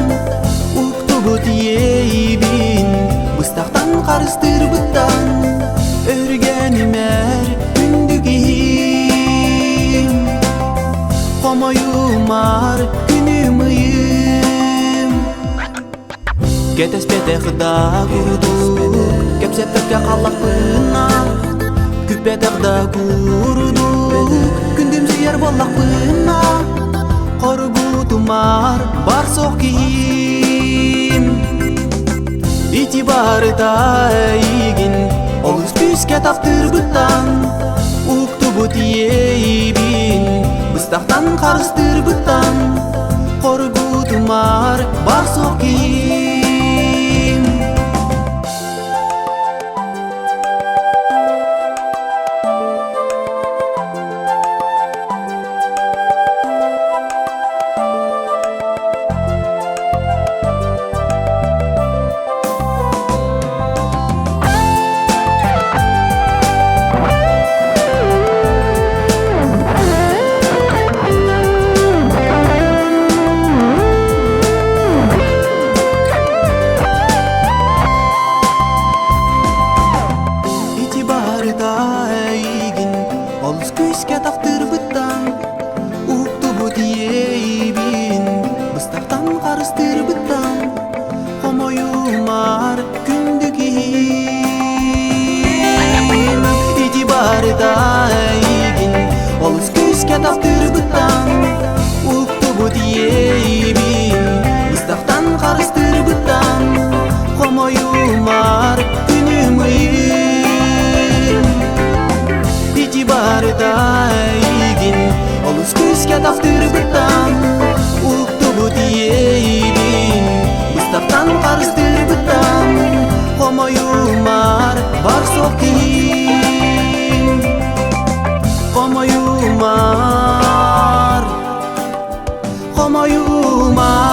уктубут иэйибин быстахтан харыстыырбыттан. Кэтэспэтэх да курдук Кэпсэппэккэ хааллахпына Күүппэтэх да курдук Күндүмсүйэр буоллахпына Хоргутумар бар суох киһим Ити барыта эйигин Олус күүскэ таптыырбыттан Уктубут иэйибин Быстахтан харыстыырбыттан Хоргутумар бар суох киһим. Ити барыта эйигин олус күүскэ таптыырбыттан Уһуктубут иэйибин быстахтан харыстыырбыттан Хомойумар күндү киһим Ити барыта эйигин олус күүскэ таптыырбыттан Уһуктубут иэйибин быстахтан харыстыырбыттан Хомойумар күнүм ыйым Ити барыта эйигин олус күүскэ таптыырбыттан Уһуктубут иэйибин быстахтан харыстыырбыттан Хомойумар бар суох киһим Хомойумар Хомойумар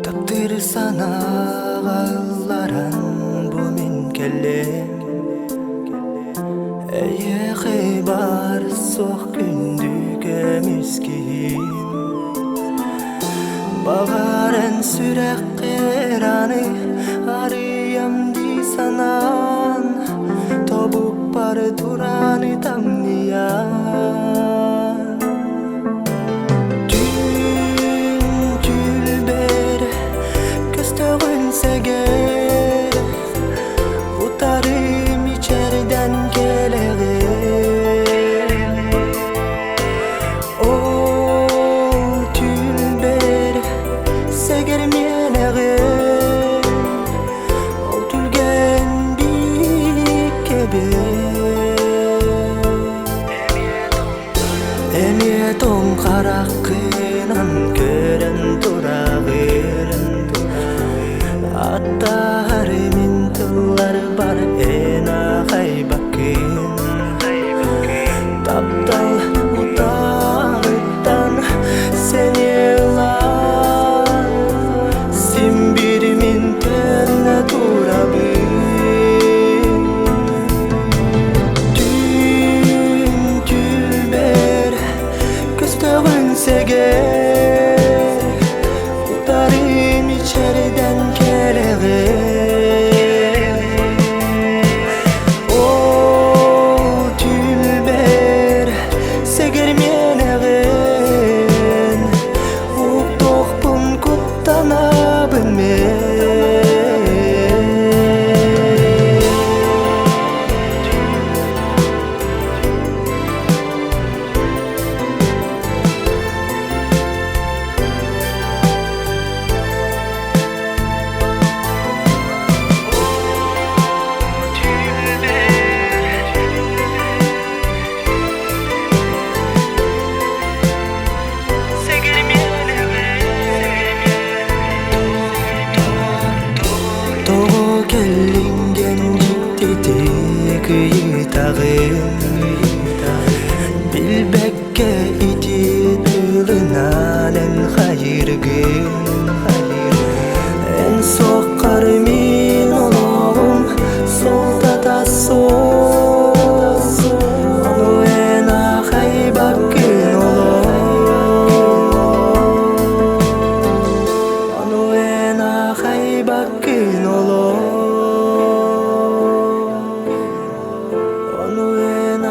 Таптыыр санааҕа ылларан бу мин кэллим Эйиэхэ баар суох күндү көмүс киһим Баҕаран сүрэххэр аны арыйам дии санаан Тобукпар туран ытамньыйан Түүн түүлбэр көстөҕүн сэгэр Утары мичээрдэн кэлэҕин Ол түүлбэр сэгэр миэнэҕин Ол түлгэн бииккэбин Эмиэ тоҥ хараххынан көрөн тураҕын Аттаһар мин тылларбар эн аахайбаккын Таптал утаҕыттан сэниэ ылан Син биир мин төннө турабын Түүн түүнбэр көстөҕүн сэгэр Утарым ичэрдэн кэлэҕин Ол түүнбэр сэгэр миэнэҕин Уктуохпун куттанабын мен Тоҕо кэллиҥ диэн дьиктитик ыйытаҕын Билбэккэ ити тылынан эн хайыргын Эн суоххар мин олоҕум суолтата суох Ону эн аахайбаккын олох Ону эн аахайбаккын олох Ону эн.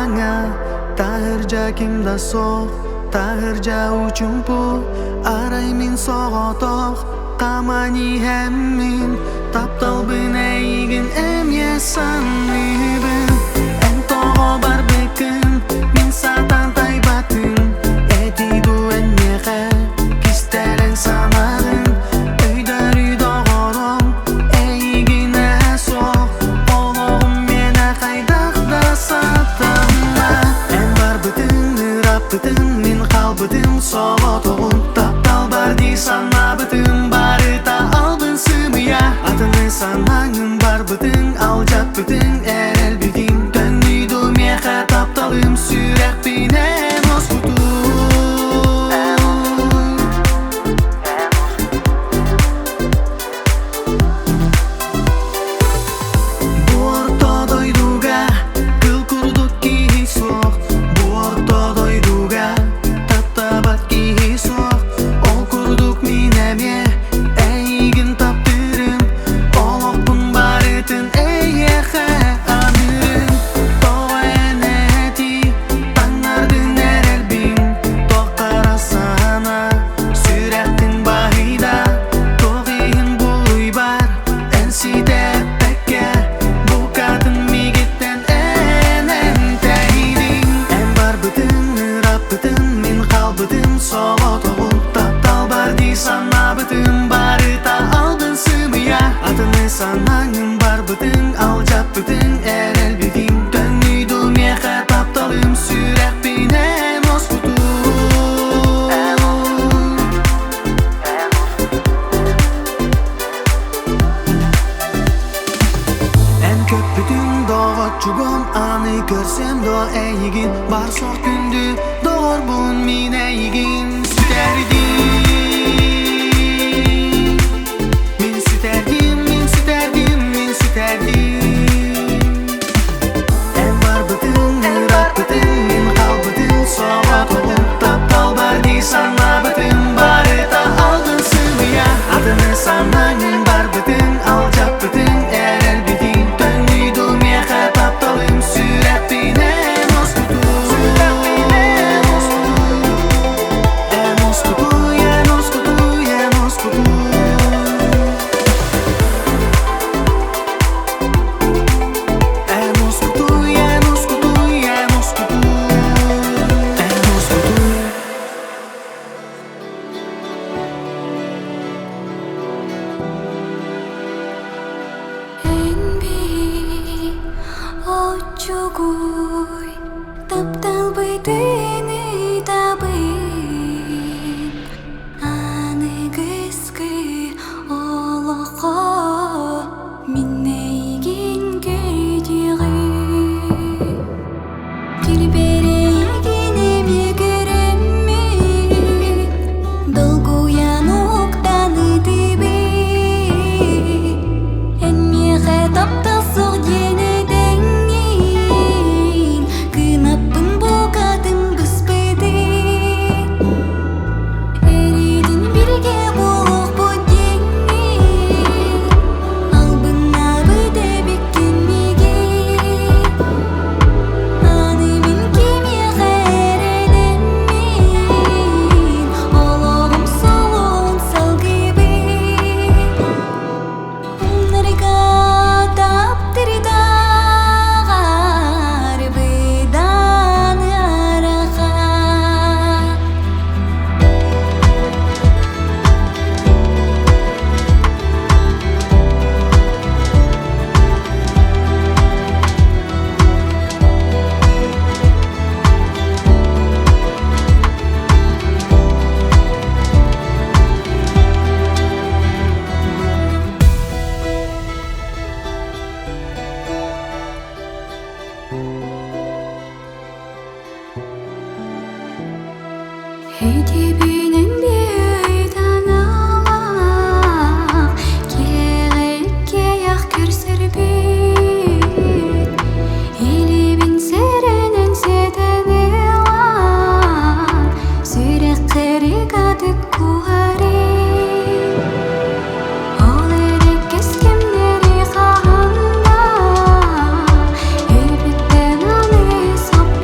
хараҥа Таһырдьа ким да суох Таһырдьа учумпу Арай мин соҕотох Хааман иһэммин Тапталбын эйигин эмиэ саныыбын Эн тоҕо барбыккын Мин сатаан тайбатым Этий дуу эн миэхэ Кистэлэҥ санаҕын Өйдөрүй доҕорум Эйигинэ суох Олоҕум миэнэ хайдах да сатаммат Эн барбытыҥ ырааппытыҥ Мин хаалбытым соҕотоҕун Таптал бар дии санаабытым Барыта албын сымыйа Атыны санааҥын барбытыҥ Алдьаппытыҥ эрэлбитин Төннүй дуу миэхэ тапталым Сүрэхпинэн уоскутуу Бу орто дойдуга кыл курдук киһи суох Бу орто дойдуга таптаабат киһи суох Ол курдук мин эмиэ эйигин таптыырым Олохпун барытын эйиэхэ аныырым Тоҕо эн этий таҥнардын эрэлбин Туох хара саһана сүрэхтин баһыйда Туох иһин булуйбар эн ситэппэккэ Букатын миигиттэн эн эмтэйдиҥ Эн барбытыҥ ырааппытыҥ мин хаалбытым соҕотоҕун Таптал бар дии санаабытым барыта албын сымыйа Атыны санааҥын барбытыҥ алдьаппытыҥ эрэлбитин Төннүй дуу миэхэ тапталым сүрэхпинэн уоскутуу Эн көппүтүҥ доҕоччугум аны көрсөм дуо эйигин Бар суох күндү доҕорбун мин эйигин сүтэрдим Мин сүтэрдим, мин сүтэрдим, мин сүтэрдим Эн барбытыҥ, ырааппытыҥ, мин хаалбытым соҕотоҕун Таптал бар дии санаабытым барыта албын сымыйа Атыны санааҥын барбытыҥ, алдьаппытыҥ эрэлбитин Төннүй дуу миэхэ тапталым сүрэхпинэн уоскутуу Сүрэхпинэн уоскутуу Эн уоскутууй, эн уоскутууй, эн уоскутууй Эн уоскутууй, эн уоскутууй, эн уоскутууй Эн уоскутууй Эн би оччугуй тапталбытын ыытабын Аныгыскы олоххо мин эйигин көрдүҕүм Килбэрэйигин эмиэ көрөммүн Долгуйан уктан ытыыбын Эн миэхэ таптал суох диэн этэҥҥин Кынаппын букатын быспытын Эриитин бииргэ буолуохпут диэҥҥин Албыннаабыт эбиккин миигин Аны мин кимиэхэ эрэнэммин Олоҕум солун салгыыбын Умнарга таптырдаҕар быдан ыарахан Эдибинэн биэйдаҥалаах киэҕиккэйэх көрсөрбүт Илибин сэрэнэн сэтэн ылан сүрэххэрик атык куһарый Ол эрэ кэмнэри хаһанда Өлбүттэн аны соппоккун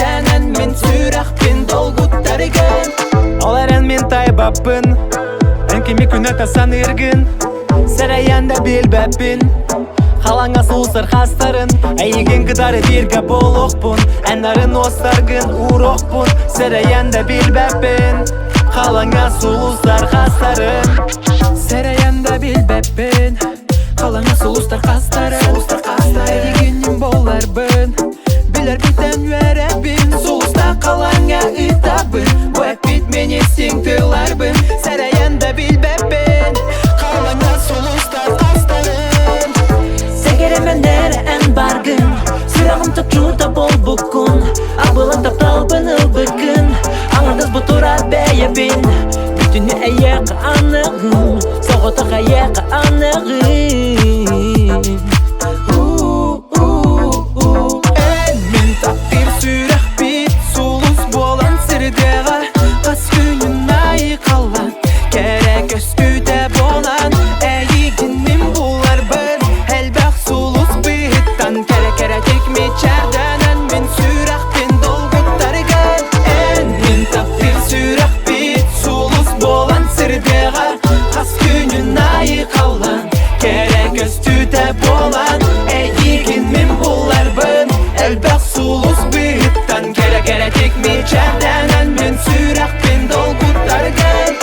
мичээрдэнэн Мин сүрэхпин долгуттаргын Ол эрэн мин тайбаппын Эн кими күнөтө саныыргын Сэрэйэн да билбэппин Халаҥа сулусар хастарын Эйигин кытары бииргэ буолуохпун Эн нарын уостаргын ууруохпун Сэрэйэн да билбэппин Халаҥа сулусар хастарын Сэрэйэн да билбэппин Халаҥа сулустар хастарын Эйигиннин болларбын Билэрбиттэн үөрэбин Сулуста халаҥа ыытабын Бу эппит мин истиҥ тылларбын Сэрэйэн да билбэппин Халаҥа сулустар хастарын Сэгэрэмэн эрэ эн баргын Сүрэҕим чопчута болбуккун Абылаҥ тапталбын ылбыккын Аҥардас бу турар бэйэбин Бүтүнү эйиэхэ аныгым Соҕотох эйиэхэ аныгым Эн мин таптыыр сүрэхпит Сулус буолан сирдээҕэ Хас күнүн айхаллан Кэрэ көстүүтэ буолан Эйигин мин буларбын Элбэх сулус быһыттан Кэрэ кэрэтик мичээрдэнэн Мин сүрэхпин долгуттаргын Эн мин таптыыр сүрэхпит Сулус буолан сирдээҕэ Хас күнүн айхаллан Кэрэ көстүүтэ буолан Эйигин мин буларбын Элбэх сулус быһыттан Кэрэ кэрэтик мичээрдэнэн Мин сүрэхпин долгуттаргын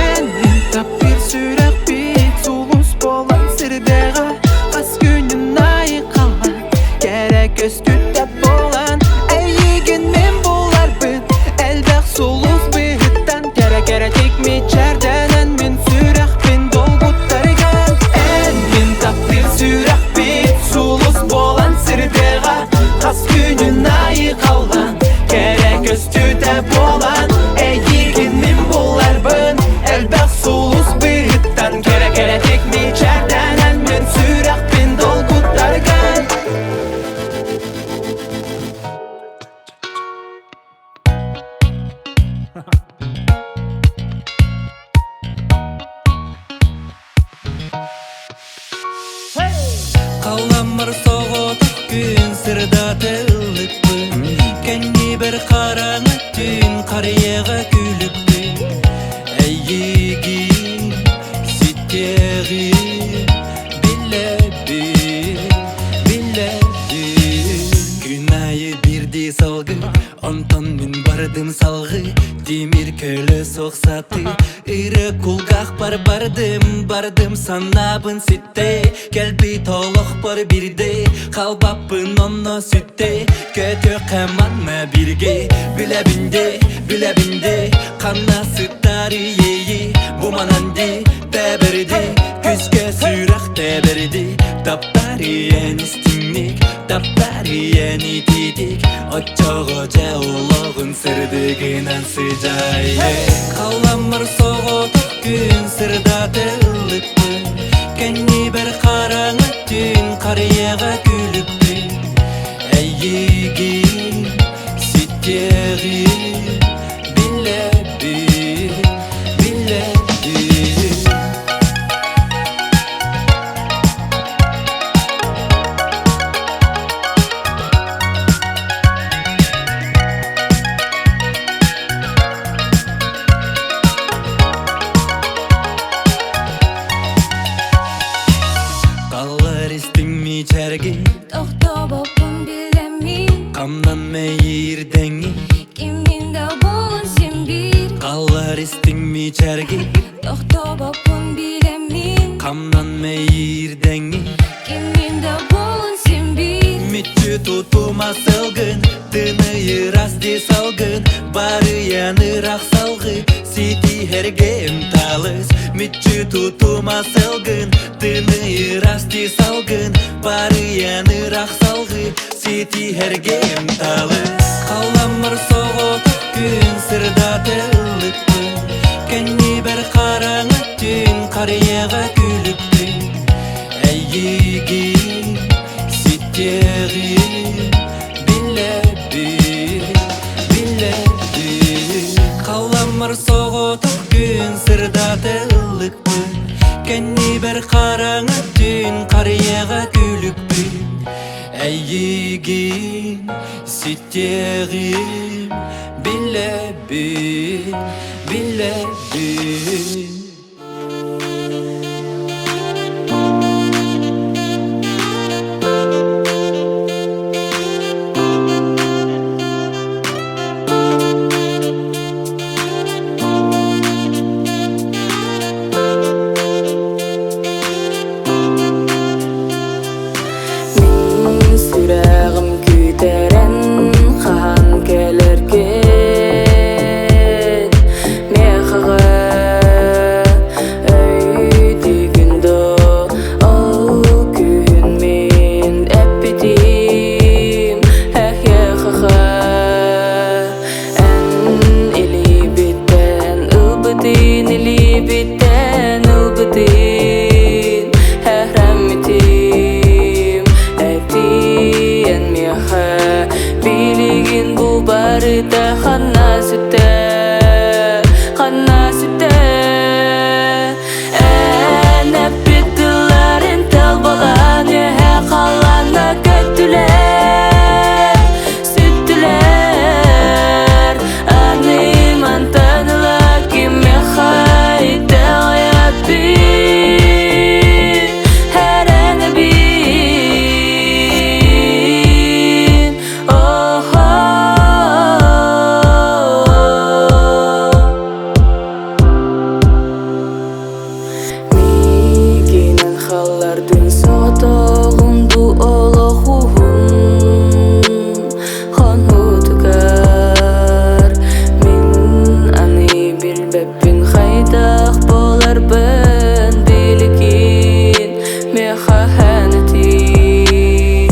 Эн мин таптыыр сүрэхпит Сулус буолан сирдээҕэ Хас күнүн айхаллан Кэрэ көстүүтэ буолан Эйигин мин буларбын Элбэх сулус быһыттан Кэрэ кэрэтик мичээрдэнэн Мин сүрэхпин долгуттаргын Эн мин таптыыр сүрэхпит Сулус буолан сирдээҕэ Хас күнүн айхаллан Кэрэ көстүүтэ буолан Эйигин мин буларбын Элбэх сулус быһыттан Кэрэ кэрэтик мичээрдэнэн Мин сүрэхпин долгуттаргын Халаммар соҕотох күн сырдатыллыкпын Кэннибэр хараҥа түүн харыйаҕа күлүкпүн Эйигин ситиэҕим билэбин билэбин Күн аайы биирдии салгы Онтон мин бардым салгы Тимир көлө суох саты Ыры кулгаахпар бардым бардым санаабын ситте Кэлбит олохпор бирде Халбаппын онно сүтте Көтүөххэ манна бирге Билэбин де, билэбин де Ханна сытар иэйи Бу манан ди, тэбэрди Күскэ сүрэх тэбэрди Таптар иэн истиҥник Таптар иэн итиитик Оччоҕо дьэ олоҕун сырдыгынан сыдьаайы Халаммар соҕотох күн сырдатыллыкпын Кэннибэр хараҥа түүн харыйаҕа күлүкпүн Эйигин ситиэҕим билэбин билэбин Қалар истиҥ мичээргин Тохтобоппун билэммин Хамнан мэйиирдэҥи Киммин да буолун син биир Қалар истиҥ мичээргин Тохтобоппун билэммин Хамнан мэйиирдэҥи Киммин да буолун син биир Мүччү тутума сылгын Тыныйырас ди салгын Барыйан ыраах салгы Ситиһэргем талыс Мүччү тутума сылгын Тыныйырас ди салгын Барыйан ыраах салгы Ситиһэргем талыс Халаммар соҕотох күн сырдатыллыкпын Кэннибэр хараҥа түүн харыйаҕа күлүкпүн Эйигин ситиэҕим билэбин билэбин Халаммар соҕотох күн сырдатыллыкпын Кэннибэр хараҥа түүн харыйаҕа күлүкпүн Эйигин Ситиэҕим билэбин, билэбин. Мин сүрэҕим күүтэрэн хаһан кэлэргин Миэхэҕэ өйдүүгүн дуо ол күһүн мин эппитим эһиэхэҕэ Эн илиибиттэн ылбытын илиибиттэн ылбытын Эһрэммитим этиэн миэхэ билигин бу барыта ханна сүттэ ханна сүттэ Эн эппит тылларын тыл буолан үөһэ халлааҥҥа көттүлэр сүттүлэр Аны мантан ыла кимиэхэ итэҕэйэбин эрэнэбин О-хо. Миигинэн халлардын соҕотоҕун бу олох уһун хонуутугар Мин аны билбэппин хайдах буоларбын билигин миэхэ этии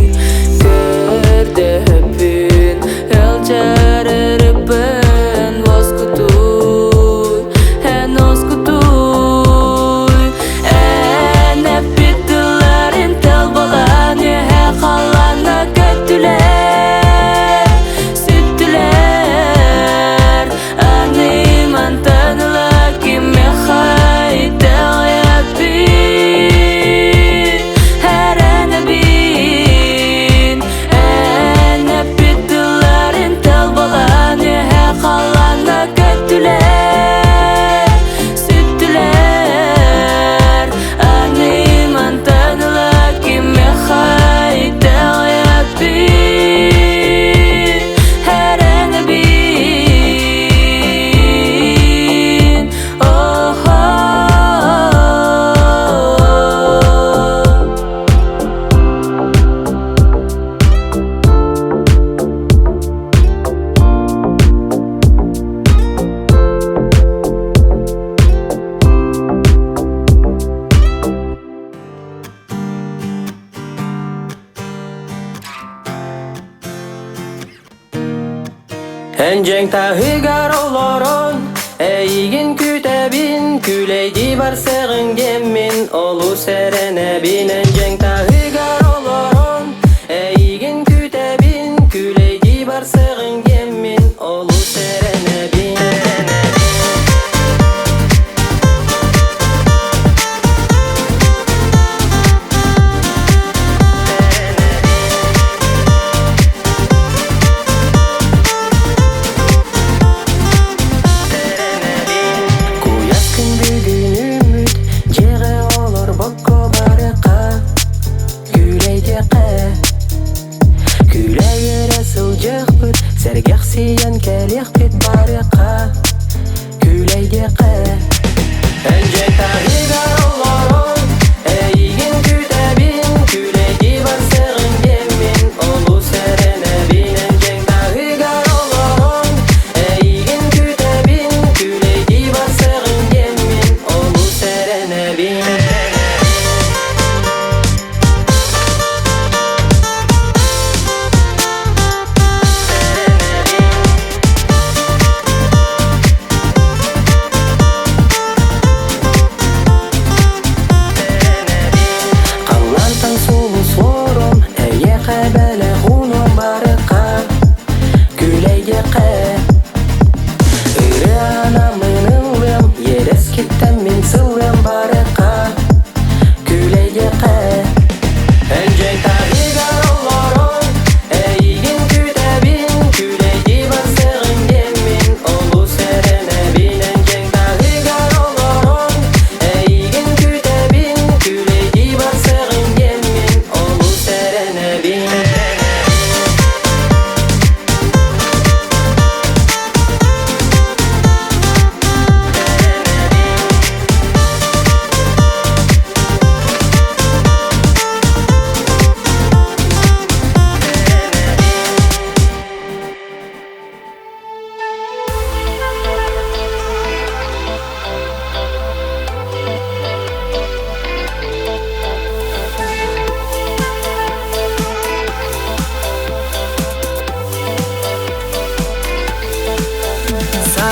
Көрдөһөбүн ыалдьар ырыппын уоскутуй эн уоскутуй Эн эппит тылларын тыл буолан үөһэ халлааҥҥа көттүлэр сүттүлэр Аны мантан ыла кимиэхэ итэҕэйэбин эрэнэбин Эн эппит тылларын тыл буолан үөһэ халлааҥҥа көттүлэр сүттүлэр Аны мантан ыла кимиэхэ итэҕэйэбин эрэнэбин О-хо. Эн таһыгар олорон, эйигин күүтэбин, күлэйдии барсыаҕыҥ диэммин, олус эрэнэбин. Эн таһыгар олорон, эйигин күүтэбин, күлэйдии барсыаҕыҥ диэммин, олус эрэнэбин. Куйаас күн бүгүн үмүт, дьиэҕэ олорбокко барыахха, күлэйдиэххэ. Күлэ-үөрэ сылдьыахпыт, сэргэхсийэн кэлиэхпит барыахха, күлэйдиэххэ. Эн дьиэ таһыгар олорон, эйигин күүтэбин, күлэйдии барсыаҕыҥ диэммин, олус эрэнэбин. Эн дьиэ таһыгар олорон, эйигин күүтэбин, күлэйдии барсыаҕыҥ диэммин, олус эрэнэбин. Халлаантан сулус уорум, эйиэхэ бэлэх уунуом барыахха, күлэйдиэххэ. Ырыанаммын ыллыам, иэдэскиттэн мин сыллыам барыахха, күлэйдиэххэ. Эн дьиэҥ таһыгар олорон, эйигин күүтэбин,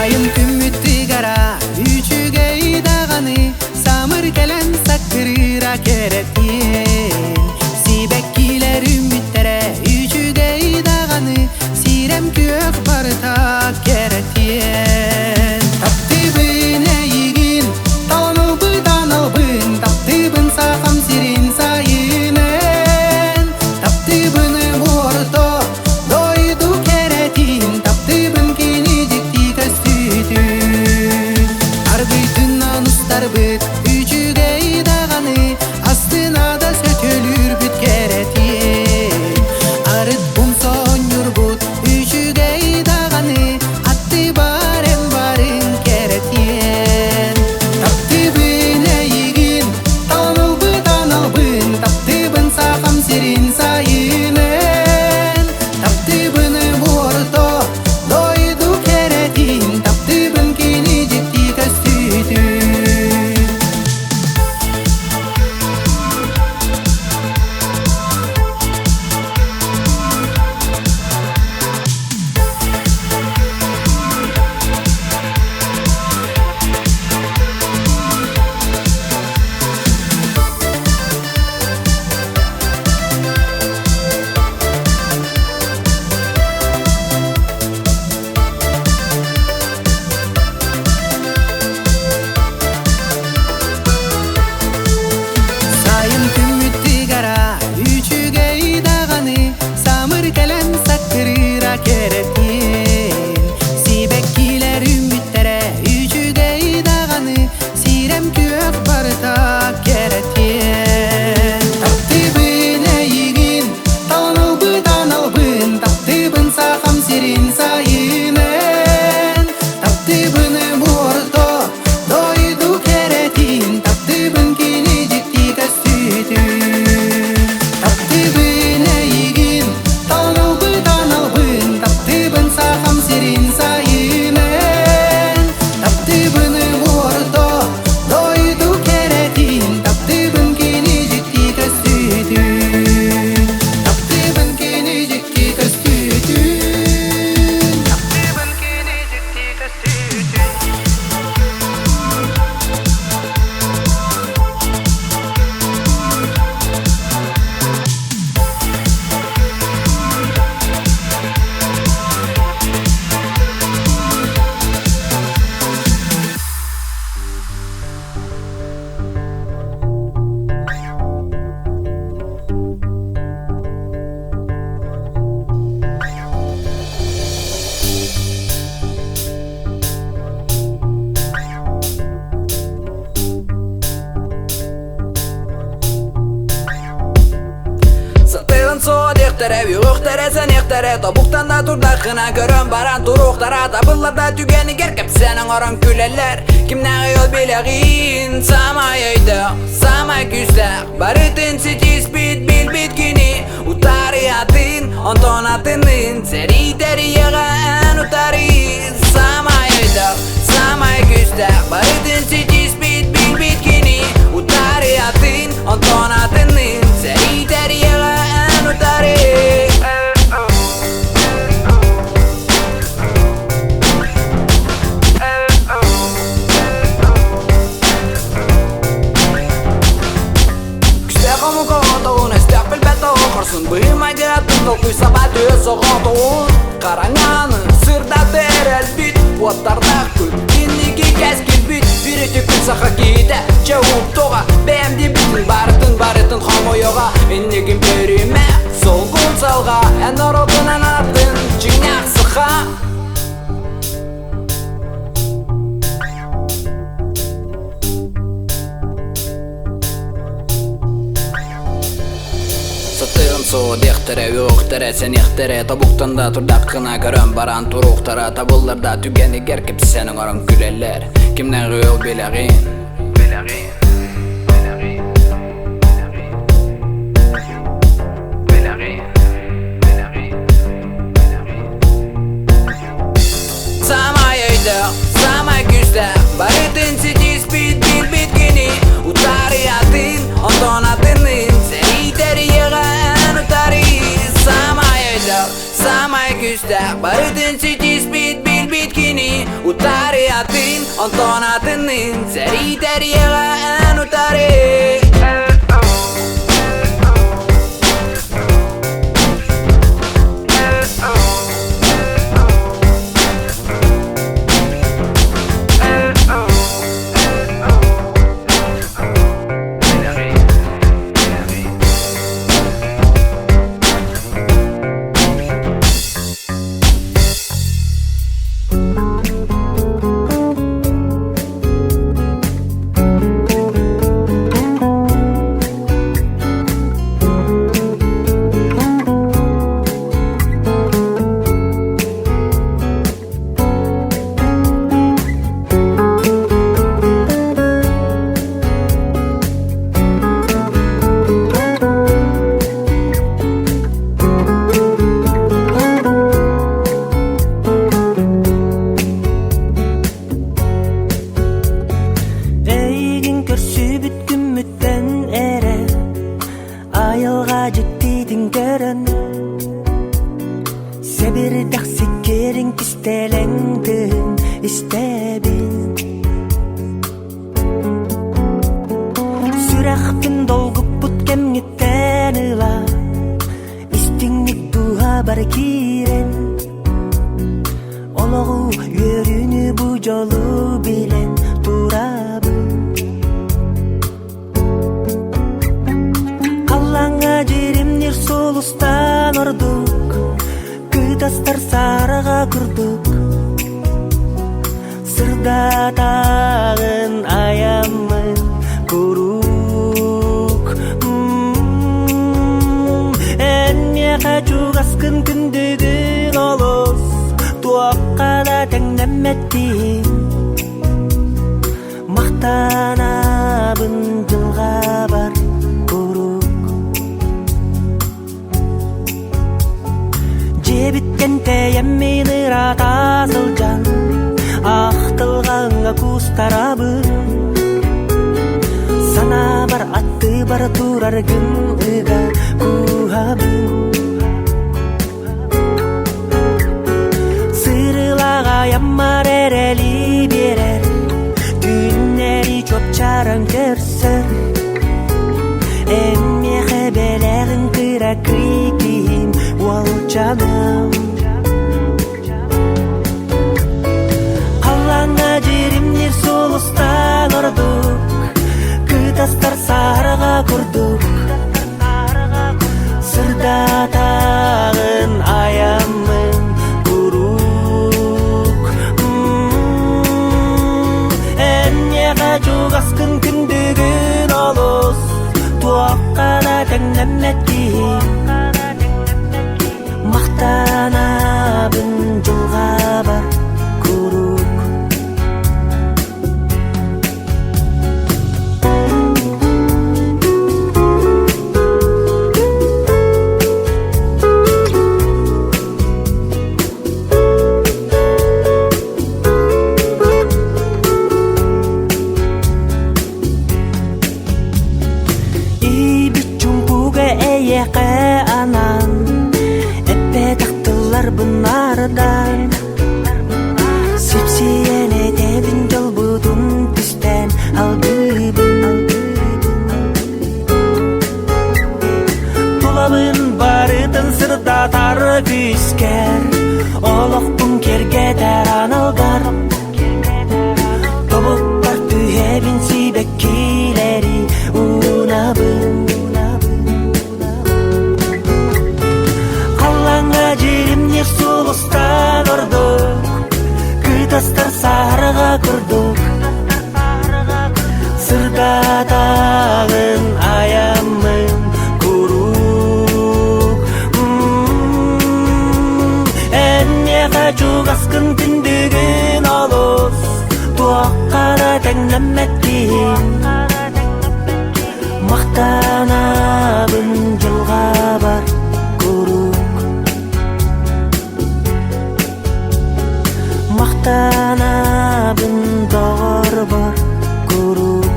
Сайын күммүт тыгара үчүгэй даҕаны Самыр кэлэн саккырыыра кэрэтиэн Сибэккилэр үүммүттэрэ үчүгэй даҕаны Сирэм күөх барыта кэрэтиэн Таптыыбын эйигин, таланылбыт аналбын Таптыыбын сахам сирин сайынын Таптыыбын орто дойду кэрэтин Таптыыбын кини дьикти көстүүтүн Аргыйтынан устарбыт үчүгэй даҕаны Астына да сөтөлүүрбүт кэрэтиэн Арыт умса оонньуурбут үчүгэй даҕаны Аттыбар эн барыҥ кэрэтиэн Таптыыбын эйигин, талан аналбын Таптыыбын сахам сирин сайынын Таптыыбын орто дойду кэрэтин Таптыыбын кини дьикти көстүүтүн. Сайын күммүт тыгара үчүгэй даҕаны Самыр кэлэн саккырыыра кэрэтиэн Сибэккилэр үүммүттэрэ үчүгэй даҕаны Сирэм күөх барыта кэрэтиэн Таптыыбын эйигин, талан ылбыт аналбын Таптыыбын сахам сирин сайынын Таптыыбын орто дойду кэрэтин Таптыыбын кини дьикти көстүүтүн Таптыыбын эйигин, талан ылбыт аналбын Таптыыбын сахам сирин сайынын Таптыыбын орто дойду кэрэтин Таптыыбын кини дьикти көстүүтүн Таптыыбын кини дьикти көстүүтүн Таптыыбын кини дьикти көстүүтүн. Сатыын суо диэхтэрэ, үөҕүөхтэрэ, сэниэхтэрэ, тобуктан да турдаххына көрөн баран туруохтара, табыллар да түгэнигэр кэпсээн оҥорон күлэллэр. Кимнээҕий ол билэҕин, саамай өйдөөх, саамай күүстээх, барытын ситиспит, билбит кини, утары атын, онтон атынын, сэрии тэрийэҕэ эн утары, саамай өйдөөх, саамай күүстээх, барытын ситиспит, билбит кини, утары атын, онтон атынын, сэрии тэрийэҕэ эн утары. Күстээх омук оҕотоҕун, өстөөх билбэт оҕо хорсун быһыы-майгы атын толкуй саба түө соҕотоҕун хараҥаны сырдаты эрэлбит уоттардаах күн инники кэскилбит биир үтүкүн саха киһитэ чэ уктуоҕа бэйэм диэбитин барытын барытын хомойоҕа иннигин бөрүмэ солгун салҕа эн норуотунан атын дьиҥнээх саха. Сытыгын суо диэхтэрэ, үөҕүхтэрэ, сэниэхтэрэ, тобуктан да турдаххына көрөн баран туруохтара, табыллар да түгэнигэр кэпсээн оҥорон күлэллэр. Кимнээх ыал билэҕин? Билэҕин, билэҕин, билэҕин, билэҕин, билэҕин, билэҕин. Самай өйдөөх, самай күүстээх, барытын ситиспит, билбит кини утары атын, онтон атынын, сэрии тэрийэҕэ эн утары. Самай өйдөөх, самай күүстээх. күүстээх Барытын ситиспит билбит кини Утары атын, онтон атынын Сэрии тэриэҕэ эн утары. Эйигин көрсүбүт күммүттэн эрэ Айылҕа дьиктитин көрөн Сэбирдэх сиккиэрин кистэлэҥ тыын истэбин Сүрэхпин долгуппут кэмҥиттэн ыла Истиҥник дууһабар киирэн Олоҕу үөрүүнү бу дьолу билэн турабын Халлааҥҥа дьиримниир сулустан ордук Кытастар сараҕа курдук Сырдатаҕын айаммын куруук. Эн миэхэ чугаскын күндүгүн олус Туохха да тэҥнэммэттиин Махтанабын дьылҕабар куруук. Дьиэбиттэн тэйэммин ыраата сылдьан Ахтылҕаҥҥа куустарабын Санаабар аттыбар тураргын ыга кууһабын Сырылаах айаммар эрэли биэрэр Түүннэри чуопчааран көрсөр Эн миэхэ бэлэҕиҥ кыракый киһим уолчаным Халлааҥҥа дьиримниир сулустан ордук Кытастар саһарҕа курдук Сырдатаҕын айаммын куруук. Эн миэхэ чугаскын күндүгүн олус Туохха да тэҥнэммэт киһи Махтанабын дьылҕабар куруук. Иибит чумпуга эйиэхэ анаан Эппэтэх тылларбын наардаан Сипсийэн этэбин дьолбутун түстээн алгыыбын Тулабын барытын сырдатар күүскэр Олохпун киэргэтэр аналгар Тобукпар түһэбин сибэккилэри уунабын Халлааҥҥа дьиримниир сулустан ордук Кытастар саһарҕа курдук Сырдатаҕын айаммын куруук. Эн миэхэ чугаскын күндүгүн олус Туохха да тэҥнэммэт киһим Махтанабын дьылҕабар куруук. Махтанабын доҕорбор куруук.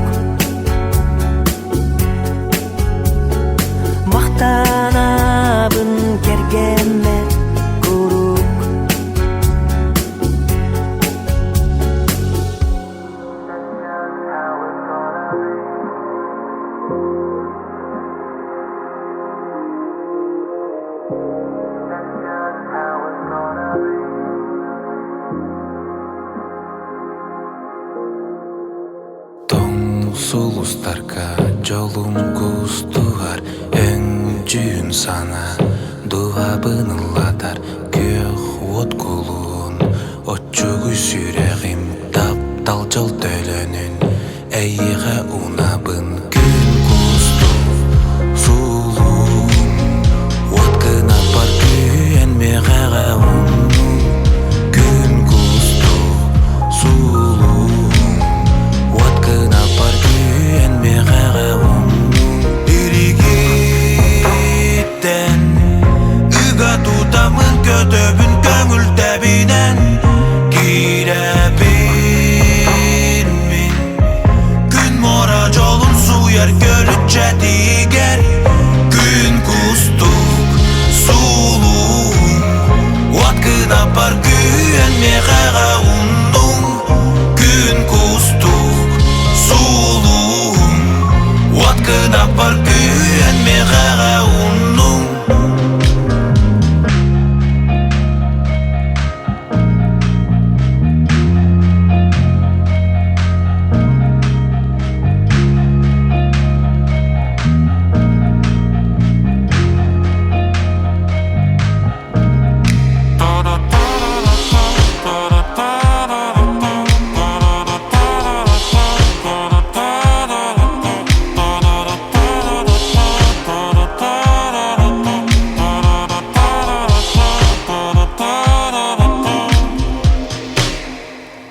Махтанабын кэргэммэр куруук. Сулустарга дьолум кустугар Өҥ-дьүһүн санаа дууһабын ыллатар Күөх уот кулуун оччугуй сүрэҕим Таптал дьол төлөнүн эйиэхэ уунабын Күн кустук сулуһум уот гынаппар күүһүн миэхэҕэ ууннуҥ Күн кустук сулуһум уот гынаппар күүһүн миэхэҕэ ууннуҥ Иригиттэн ыга тутаммын көтөбүн көҥүл тэбинэн Киирэбин мин Күн муора дьолун сууйар көлүччэтигэр Күн кустук сулуһум Уот гынаппар күүһэн миэхэҕэ ууннуҥ Күн кустук сулуһум Уот гынаппар күүһэн миэхэҕэ ууннуҥ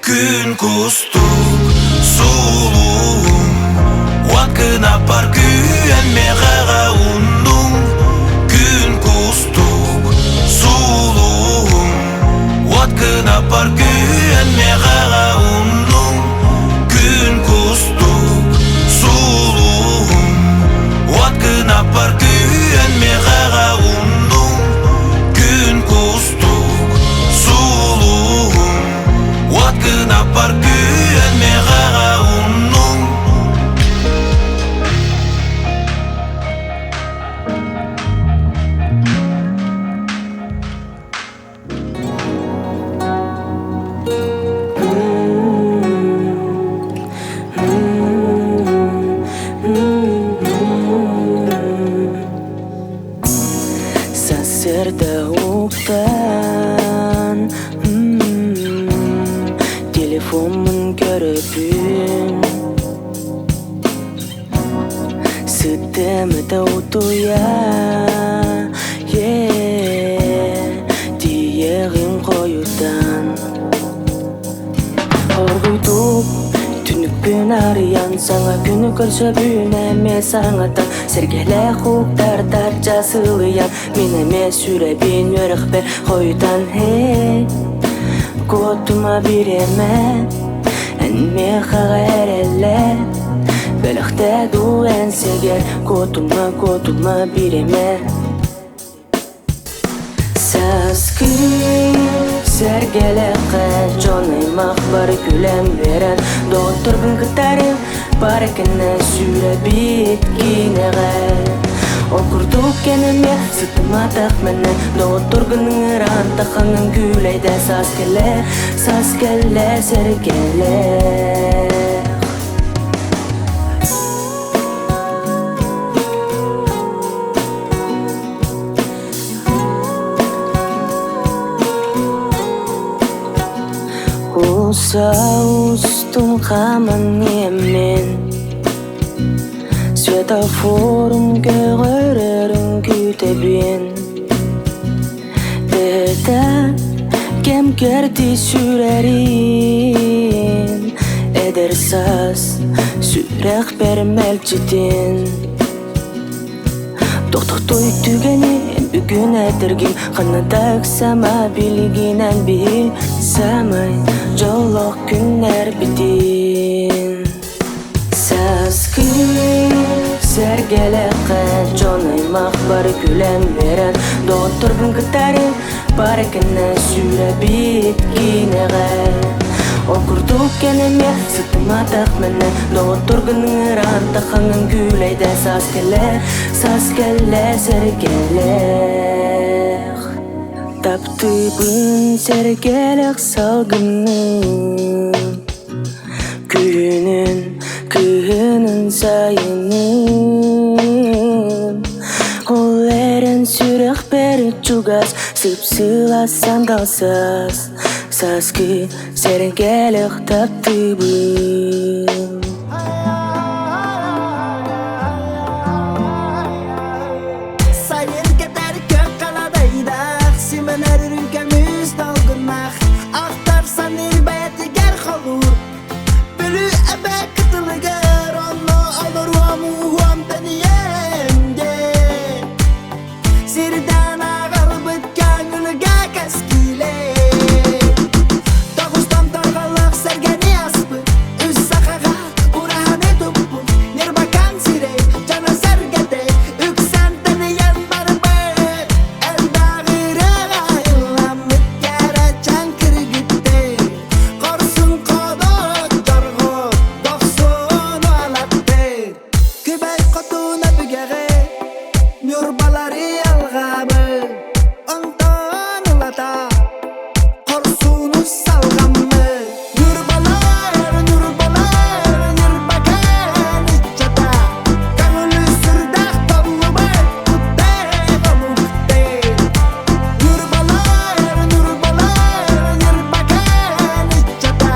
Күн кустук сулуһум Уот гынаппар күүһэн миэхэҕэ ууннуҥ Күн кустук сулуһум Уот гынаппар күүһэн миэхэҕэ ууннуҥ Күн кустук сулуһум Уот гынаппар күүһэн миэхэҕэ ууннуҥ Күн кустук сулуһум Уот гынаппар күүһэн миэхэҕэ ууннуҥ Сарсыарда уктан Телефоммун көрөбүн Сыттым да утуйа Тиийэҕин хойутаан Оргуйдук түнүкпүн арыйан Саҥа күнү көрсөбүн эмиэ саҥатан Сэргэлээх уктардар дьасылыйан Мин эмиэ сүрэбин үөрэхпэр хойутан Эй, куотума бириэмэ Эн миэхэҕэ эрэллэ Бэлэхтээ дуу эн сэгэр Куотума, куотума бириэмэ Сааскы сэргэлэххэ дьон аймах бары күлэн үөрэн Доҕотторбун кытары бар кэннэ сүүрэбит киинэҕэ Ол курдук кэнэмиэ сытыматах мэнэ Доҕотторгун ыҥыраан тахаҥын күүлэйдэ Саас кэлэ, саас кэллэ, сэргэлэх Уулусса устун хааман иэммин Светофорум көҕөрөрүн күүтэбин Төһөтө кэм кэрдии сүрэрин Эдэр саас сүрэхпэр мэлдьитин Тохтотой түгэни бүгүн этэргин Ханна да ыксама билигинэн биһи Самай дьоллоох күннэрбитин Сааскы сэргэлэххэ дьон аймах бары күлэн үөрэн Доҕотторбун кытары бар кэннэ сүүрэбит киинэҕэ Ол курдук кэнэмиэ сытыматах мэнэ Доҕотторгун ыҥыраан тахаҥын күүлэйдэ Саас кэлэ, саас кэллэ, сэргэлэх Таптыыбын сэргэлэх салгынын Күнүн, кыһынын. Сайыным Ол эрэн сүрэхпэр чугас Сып-сылаас сандал саас Сааскы сэргэлэх таптыыбын. Сайын кэтэр көх халадайдаах, симэнэр үрүҥ көмүс долгуннаах, ахтар саныыр бэйэтигэр холуур. Бүлүү эбэ кытылыгар онно олоруом ууһуом тэнийэм диэн. Сирдэн аҕалбыт көҥүлгэ кэскилэ. Тоҕустан торҕолоох сэргэни аспыт, үс сахаҕа ураһаны туппут, ньырбакаан сирэй дьоно-сэргэтэ үксэн тэнийэн барбыт. Элбэх ырыаҕа ылламмыт кэрэчээн кыргыттар, хорсун ходот дьорҕоот дохсун уолаттар. Күбэй хотуна бүгэҕэ Ньурбалары алҕаабыт, онтон ылата хорсуну салҕаммыт. Ньурбалар, Ньурбалар, Ньурбакаан ыччата, көҥүлү сүрдээх толлубат куттай омуктай. Ньурбалар, Ньурбалар, Ньурбакаан ыччата,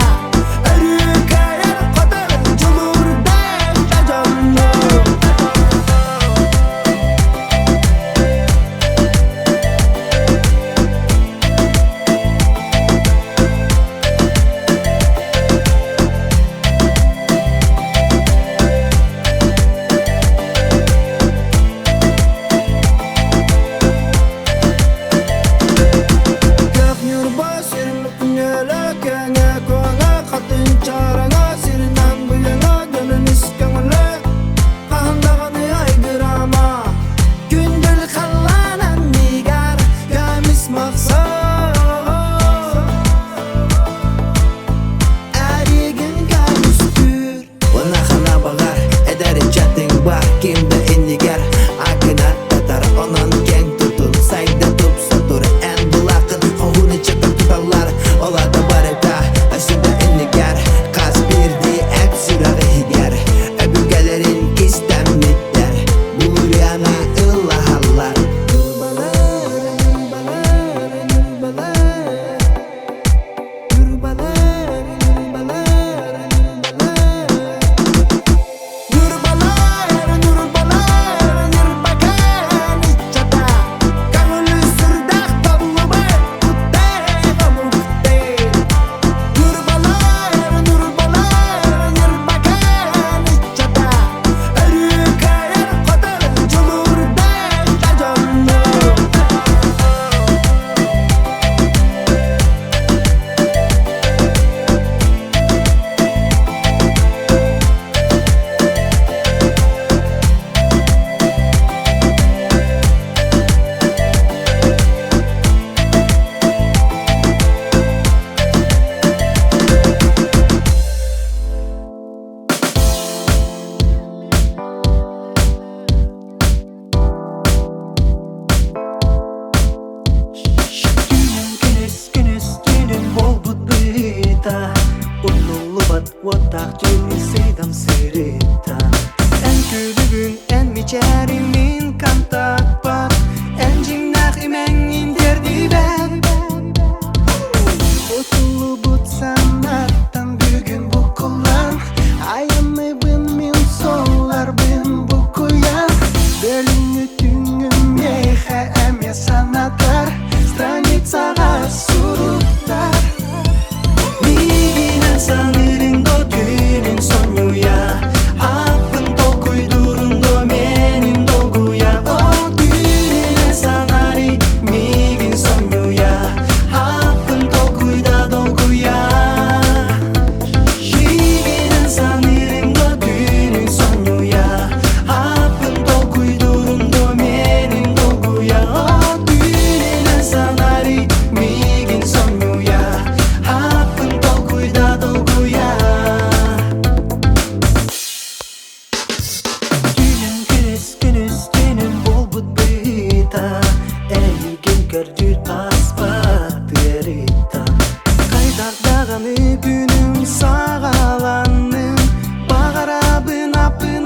өрүү кыайар-хотор дьулуурдаах да дьоннор. Көх Ньурба сирин күнүөлэ кэҥэ куоҥа хатын чараҥа сиринэн быйаҥа дьонун ис көҥүлэ хаһан даҕаны айгырама күндүл халлаан анныгар көмүс махсаа Эригин көмүскүүр. Уонна баҕар эдэр ыччатыҥ бар ким да иннигэр акынаттатар онон киэҥ тутун сайда тупса тур эн былааххын хоһуун ыччаттар туталлар ол аата барыта өссө да иннигэр хас биирдии эт сүрэх иһигэр өбүгэлэрин кистэммиттэр булуруйаны ыллаһаллар. Ньурбалар, ньурбалар, ньурбалар, ньурбалар, ньурбалар, ньурбалар. Ньурбалар, ньурбалар, ньурбакаан ыччата, көҥүлү сүрдээх толлубат куттай омуктай. Ньурбалар, ньурбалар, ньурбакаан ыччата, өрүү кыайар-хотор дьулуурдаах да дьоннор. Түүнүн күнүс күнүс түүнүн буолбут быыта Умнуллубат уоттаах түүн сыйдам сырытта Эн күлүгүн, эн мичээрин мин контакпар Эн дьиҥнээх имэҥҥин тиэрдибэт Утуллубут санааттан бүгүн буккуллан Айанныбын мин суолларбын буккуйан Бөлүҥҥү түҥҥүм миэхэ эмиэ санатар Страницаҕа суруктар. Миигинэн саныырыҥ до түүнүн сонньуйа Ааппын толкуйдуурун до миэнин долгуйа О түүнүнэн санаарый миигин сонньуйа Ааппын толкуйда долгуйа Миигинэн саныырыҥ до түүнүн сонньуйа Ааппын толкуйдуурун до миэнин долгуйа О түүнүнэн санаарый миигин сонньуйа Ааппын толкуйда долгуйа Түүнүн күнүс күнүс түүнүн буолбут быыта Эйигин көрдүүр таспат ыарыыта Хайдах даҕаны күнүм саҕаланным Баҕарабын аппын.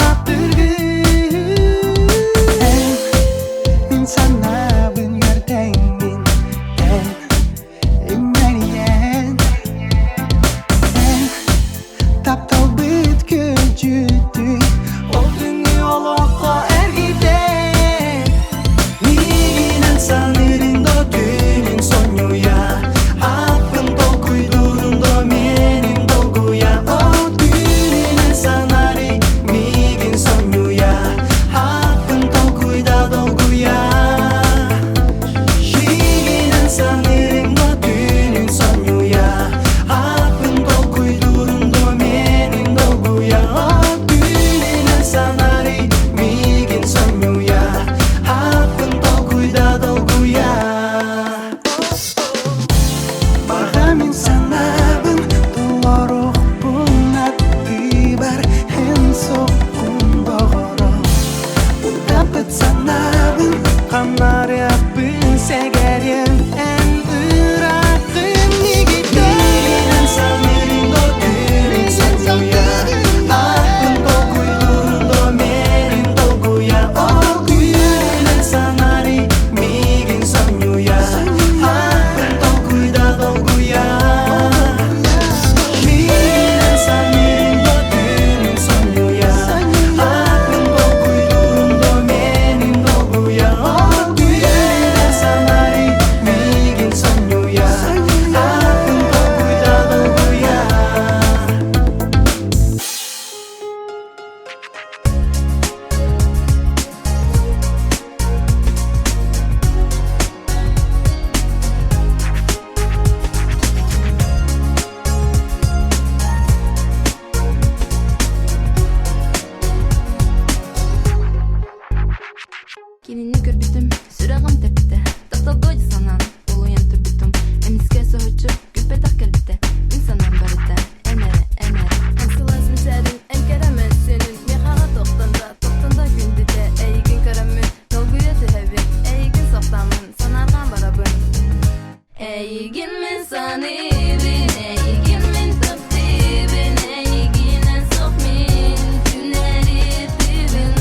мин саныыбын, эйигин мин таптыыбын, эйигинэн суох мин түнэри тыыбын.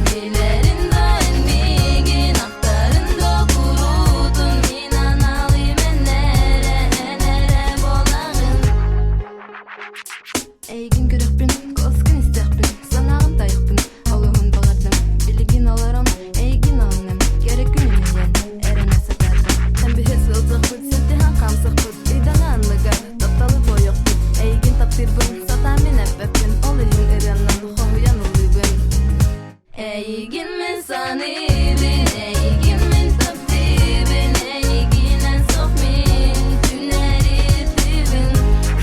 Билэрин да эн миигин, ахтарын да куруутун мин аналым эн эрэ, эн эрэ буолаҕын. Эйигин көрөхпүн, куоскун истэхпин, санааҕын тайахпын, олуһун баҕардым. Билигин олорон эйигин аҕынным, кэрэ күнүн ийэн, эрэнэ сатаатым. Тэмбиһи сылдьахпыт, синтиһэн хаамсахпыт, ыйдаҥа анныгар тапталы туойахпыт. Эйигин таптыырбын, сатаан мин эппэппин, ол иһин ырыаннан хоһуйан ыллыыбын. Эйигин мин саныыбын, эйигин мин таптыыбын, эйигинэн суох мин түнэри тыыбын.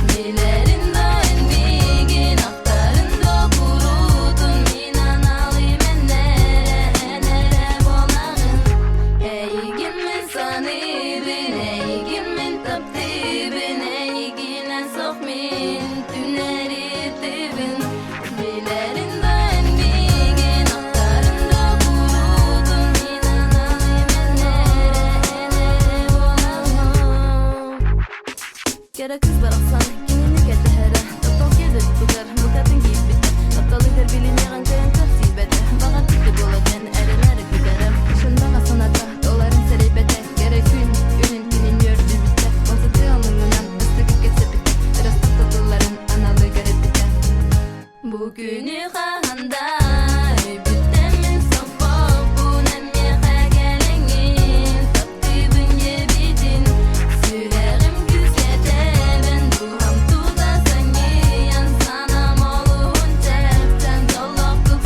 Билэрин да эн миигин, ахтарын да куруутун мин аналым эн эрэ, эн эрэ буолаҕын. Эйигин мин саныыбын, эйигин мин таптыыбын, эйигинэн суох мин түнэри тыыбын. Билэрин да эн миигин, ахтарын да куруутун мин аналым эн эрэ, эн эрэ буолаҕын. Кэрэ кыыс барахсан кинини кэтэһэрэ, таптал киэдэтигэр букатын киирбитэ, тапталыгар билиниэҕин кыайан кыах тиийбэтэ, баҕар дьикти буола диэн эрэнэрэ күүтэрэ. Шындаҕа санаата толорун сэрэйбэтэ, кэрэ күн үнүн кинини үөрдүбүтэ, онсутуй оннугунан ыстыгы кэпсэппитэ, ырастык тылларын аналыгар эппитэ. Бу күнү хаһан да өйбүттэн мин соппоппун, эмиэхэ кэлэҥҥин таптыыбын диэбитин, сүрэҕим күүскэ тэбэн, дууһам тута санньыйан, санаам олуһун чэпчээн, дьоллоохтук.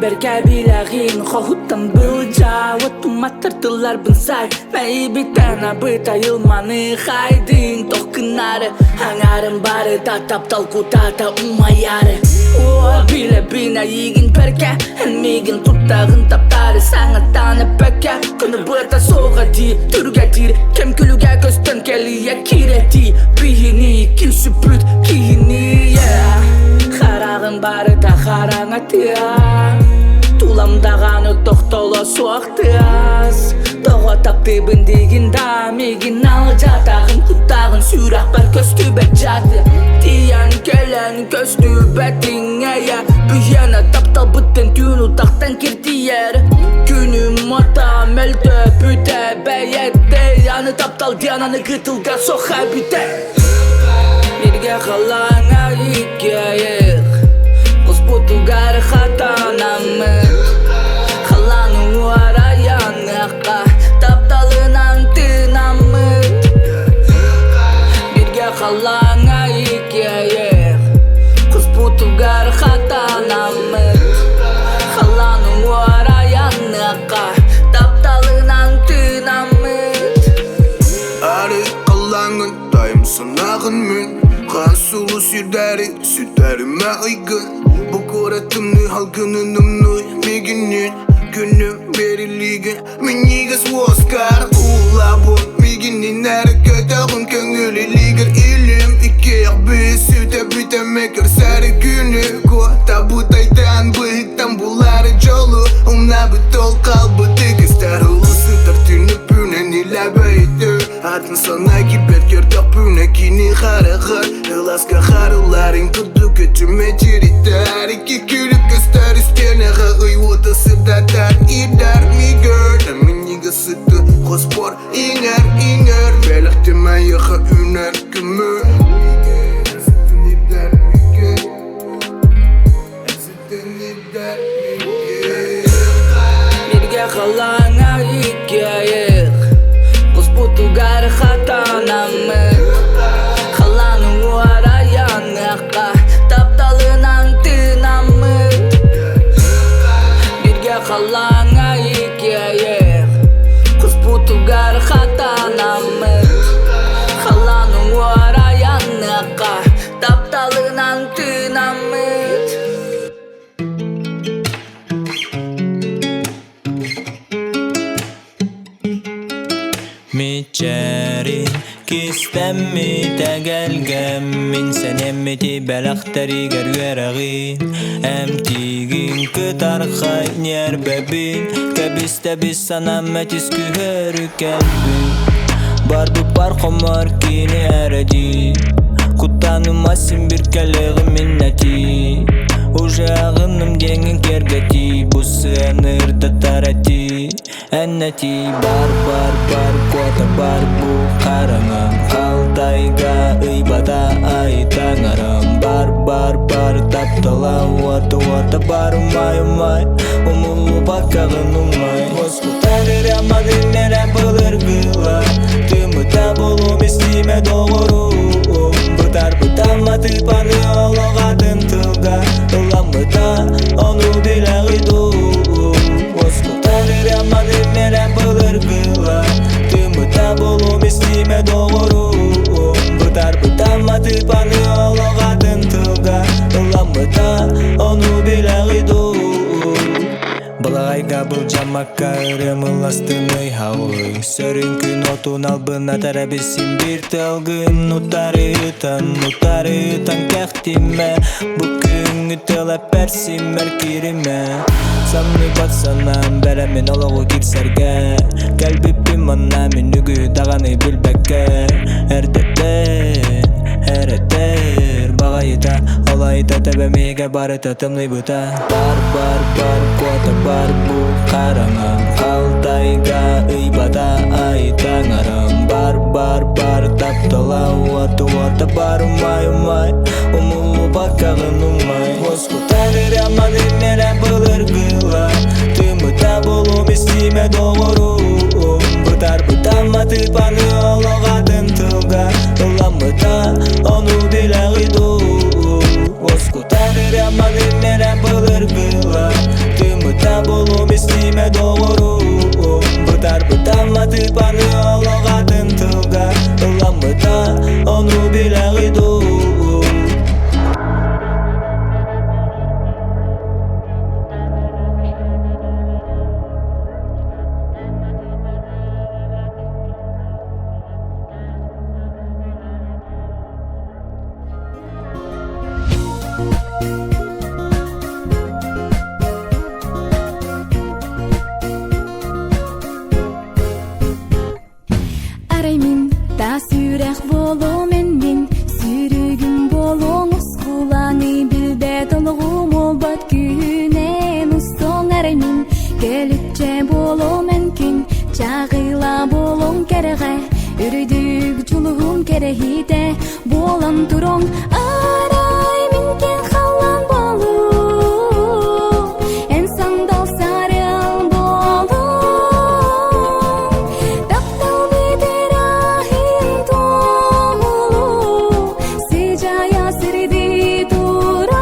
Бэркэ билэҕин Хоһуттан былдьаабыт Туматтар тылларбын сай Мэйибиттэн абыт айылманы хайдыҥ Тох гынары Аҥарым барыта таптал кутата умайары О, билэбин эйигин бэркэ Эн миигин туттаҕын таптаары Саҥаттан эппэккэ Күнү быата суоҕа дии Түргэтиир кэм күлүгэ көстөн кэлиэ Киирэтии биһини күүсүппүт киһини yeah. Хараҕын барыта хараҥа тыа Тулам даҕаны тохтоло суох тыас Тоҕо таптыыбын диигин да миигин алдьатаҕын Куттааҕын сүрэхпэр көстүбэт дьааты Тиийэн кэлэн көстүбэтиҥ эйэ Биһиэнэ тапталбыттан түүн утахтан киртийэр Күнүм ата мөлтөпүтэ бэйэтэ Аны таптал диэн аны кытылга суох эбитэ Бииргэ халлааҥҥа иккиэйэх Куспутугар хатанаммыт Халлаан уҥуор айаныахха Тапталынан тыынаммыт Бииргэ халлааҥҥа иккиэйэх Куспутугар хатанаммыт Халлаан уҥуор айаныахха Тапталынан тыынаммыт Ары халлааҥҥын тайым санааҕын мин Хаан сулус сирдэри сүтэримэ ыйгын Бу куорат тымныы халгынын умнуй миигинниин Күнүм бэриллиигин минньигэс уоскар Уулаабын миигинниин эрэ көтөҕүн көҥүл илиигэр Илим иккиэх биир сүтэ бүтэмэ көрсөрү күнү Куотабыт айтан быһыттан булары дьолу Умнабыт ол хаалбыт үгүстэр Улусутар түнүппүнэн илэбэйдэ Атын санаа киирбэт көрдөхпүнэ кини хараҕар Ыласка харыларын курдук өтүмэ тиритэр Икки күлүк көстөр истиэнэҕэ ый уота сырдатар Идар мигэр Миннигэ сыты хоспор иҥэр иҥэр Бэлэхтим айыха үнэр көмөр Бииргэ халлааҥҥа иккиэйэх Куспутугар хатанаммыт Халлаан уҥуор айаныахха Тапталынан тыынаммыт Бииргэ халлааҥҥа иккиэйэх Куспутугар хатанаммыт Халлаан уҥуор айаныахха Тапталынан тыынаммыт Мичээрин кистэммит эгэлгэммин сэнэммити бэлэхтэригэр үөрэҕин эмтиигин кытархай ньиэрбэбин кэбистэбис санаам мэтис күһөрү кэлбит барбыппар хомор кини эрэ дии куттаныма син бир кэлиэҕим миннэтии уже аҕынным диэҥҥин киэргэтии бу сыаны ырдатар этии Эннэтий бар бар бар куота бар бу хараҥа Халтайга ыйбата ай таҥарам Бар бар бар таптала уота уота бар умай умай Умуллубаккаҕын умай Уоскутар эрэ манын эрэ былыргыла Тымыта буолуом истиимэ доҕорум Бытарбыта матыыпаны олох атын тылга Ылламмыта ону билэҕит дуу Уоскутар эрэ манын эрэ былыргыла Тымыта буолуом истиимэ доҕорум Бытарбыта матыыпаны олох атын тылга Ылламмыта ону билэҕит дуу Балаҕайга былдьаммакка ырыам ылластыный хаулуй Сөрүн күн отун албына тэрэбиссин биир тылгын Утарытан, утарытан кэхтимэ Бу күҥҥү тыл эппэр-симмэр кииримэ Самныбат санаам бэлэмин олоҕу кирсэргэ Кэлбиппин манна мин үгү даҕаны билбэккэ Эрдэттэн, эрэтэр баҕайыта Ол айта тэбэмигэ барыта тымныйбыта Бар бар бар куота бар бу хараҥа Халтайга ыйбата ай таҥарам Бар бар бар таптала уота уота бар умай умай Умуллубаккаҕын умай Уоскутар эрэ манын эрэ былыргыла Тымыта буолуом истиимэ доҕорум Бытарбыта матыыпаны олох атын тылга Ылламмыта ону билэҕит дуу Уоскутар эрэ манын эрэ былыргыла Кэлүччэ буолуом эн күн, чаҕыла буолуоҥ кэрэҕэ, Үрдүк дьулуһум кэрэһитэ буолан туруоҥ Арай мин киэҥ халлаан буолуом, эн сандал сарыал буолуоҥ. Таптал бүтэр аһын туолуу, сыдьаайа сырдыы туруоҥ.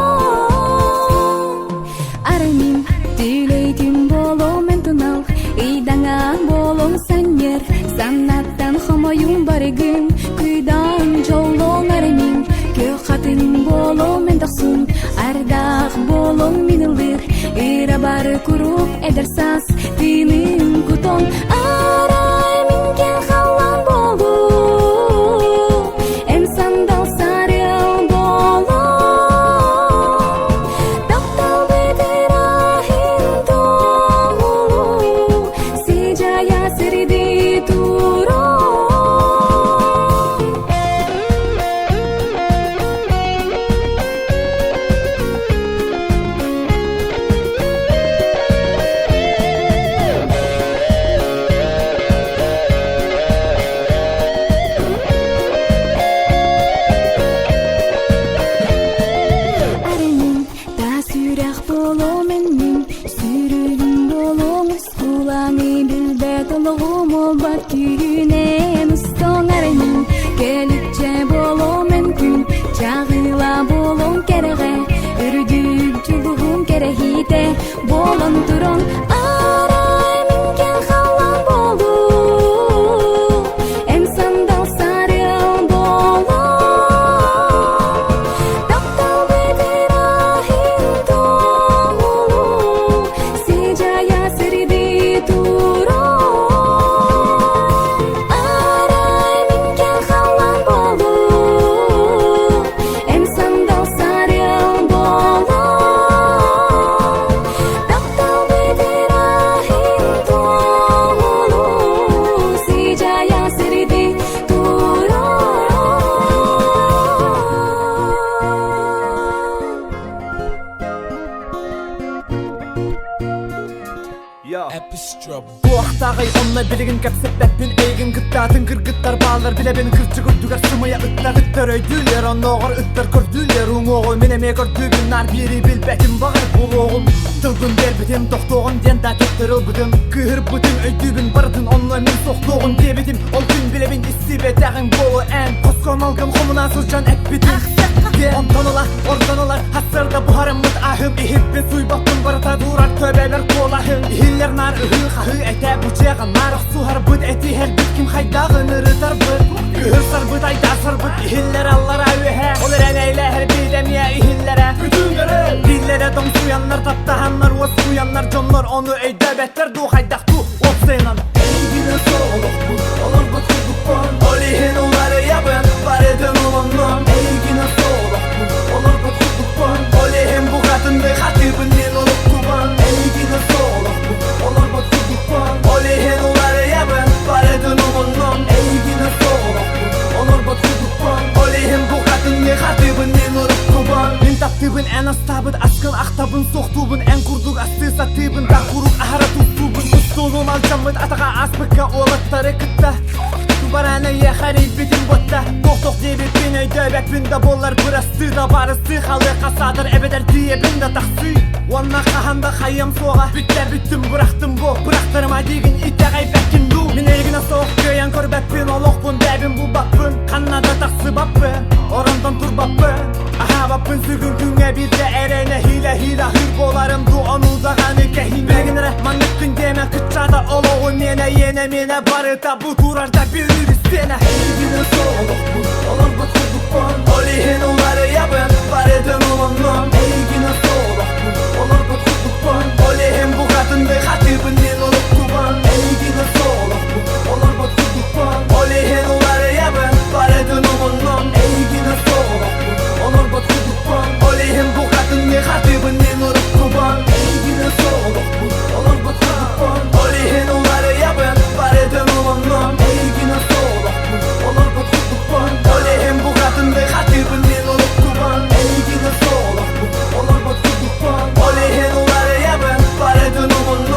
Арай мин түлэйтин буолуом эн тунал, ыйдаҥа буолуоҥ санньыар, саннаттан хомойуҥ барыгын, кыйдаан дьоллоҥ арай мин күөх хатыҥ буолуом эн дохсун, ардах буолуоҥ мин ыллыыр, ыра бары куруук эдэр саас тыыным кутуҥ арай мин киэҥ халлаан буолуум, эн сандал сарыал буолуоҥ. Таптал бүтэр аһын туоһулуу, сыдьаайа сырдыы туруоҥ. Арыйын таас үрэх буолуом мин, сүүрүгүм буолуоҥ ускуланы билбэт олоҕум уолбат күүһүнэн устуоҥ арыйын кэлүччэ буолуом эн күн, чаҕыла буолуоҥ кэрэҕэ, үрдүк дьулуһум кэрэһитэ буолан туруоҥ арай мин киэҥ халлаан буолуум, эн сандал сарыал буолуоҥ. Таптал бүтэр аһын туоһулуу, сыдьаайа сырдыы туруоҥ. Арай мин киэҥ халлаан буолуум, эн сандал сарыал буолуоҥ. Таптал бүтэр аһын туоһулуу, сыдьаайа сырдыы туруоҥ. Туохтааҕый онно билигин кэпсэппэппин Эйигин кыттаатын кыргыттар бааллар билэбин Кырдьык үрдүгэр сымыйа ыттар ыттар өйдүүллэр Оннооҕор ыттар көрдүүллэр уҥуоҕу Мин эмиэ көрдүүбүн наар биири билбэтим баҕар буолуоҕум Тылбын биэрбитим тохтуоҕум диэн да төттөрү ылбытым Кыыһырбытым өйдүүбүн барытын онно мин сохтуоҕум диэбитим Ол күн билэбин истибэтэҕиҥ буолуо эн Хоско малгын хомуна сылдьан эппитим Онтон ыла ордон ылар Хассарда буһарыммыт аһым Иһиппин суйбаппын барыта туурар төбөбөр куолаһым Иһиллэр наар ыһыы-хаһыы этэ бу дьиэҕэ наар охсуһарбыт этиһэрбит ким хайдаҕын ырытарбыт Кыһырсарбыт айдаарсарбыт иһиллэр аллара үөһэ Ол эрэн эйлэһэрбит эмиэ иһиллэрэ Дииллэрэ тоҥсуйаннар таптаһаннар уоскуйаннар дьоннор ону өйдөөбөттөр дуу хайдах дуу уопсайынан Эйигинэ суох олохпун олорбут курдукпун Ол иһин уларыйабын барытын умуннум Эйигинэ суох олохпун олорбут курдукпун Ол иһин букатынныы хатыыбын мин уруккубун Эйигинэ суох олохпун олорбут курдукпун Ол иһин уларыйабын барытын умуннум Эйигинэ суох олохпун олорбут курдукпун Ол иһин букатынныы хатыыбын мин уруккубун Мин таптыыбын эн астаабыт аскын ахтабын суохтуубун эн курдук астыы сатыыбын да куруук аһара туттуубун Устуулум алдьаммыт атаҕа ааспыкка уолаттары кытта Барааны эйиэхэ эрийбитим буотта Туох-туох диэбиппин өйдөөбөппүн да буоллар бырастыы да барыстыы халыахха саатар эбэтэр тиийэбин да тахсыы Уонна хаһан да хайыам суоҕа бүттэ бүттүм бырахтым бу бырахтарыма диигин итэҕэйбэккин дуу Мин эйигинэ суох кыайан көрбөппүн олохпун бэйэбин булбаппын ханна да тахсыбаппын оронтон турбаппын Аһаабаппын сүгүн күҥҥэ биирдэ эрэнэ хиилэ-хиилэ аһыыр буоларым дуу ону даҕаны кэһиим Билигин эрэ манныккын диэмэ кыччаата олоҕу миэнэ иэнэ миэнэ барыта бу турарда бүлүүр истиэнэ Эйигинэ суох олохпун олорбут курдукпун Ол иһин уларыйабын барытын умуннум Эйигинэ суох олохпун олорбут курдукпун Ол иһин букатынныы хатыыбын мин уруккубун Эйигинэ суох олохпун олорбут курдукпун Ол иһин уларыйабын барытын умуннум Эйигинэ суох олохпун олорбут курдукпун Ол иһин букатынныы хатыыбын мин уруккубун Эйигинэ суох олохпун олорбут курдукпун Ол иһин уларыйабын барытын умуннум Эйигинэ суох олохпун олорбут курдукпун Ол иһин букатынныы хатыыбын мин уруккубун Эйигинэ суох олохпун олорбут курдукпун Ол иһин уларыйабын барытын умуннум.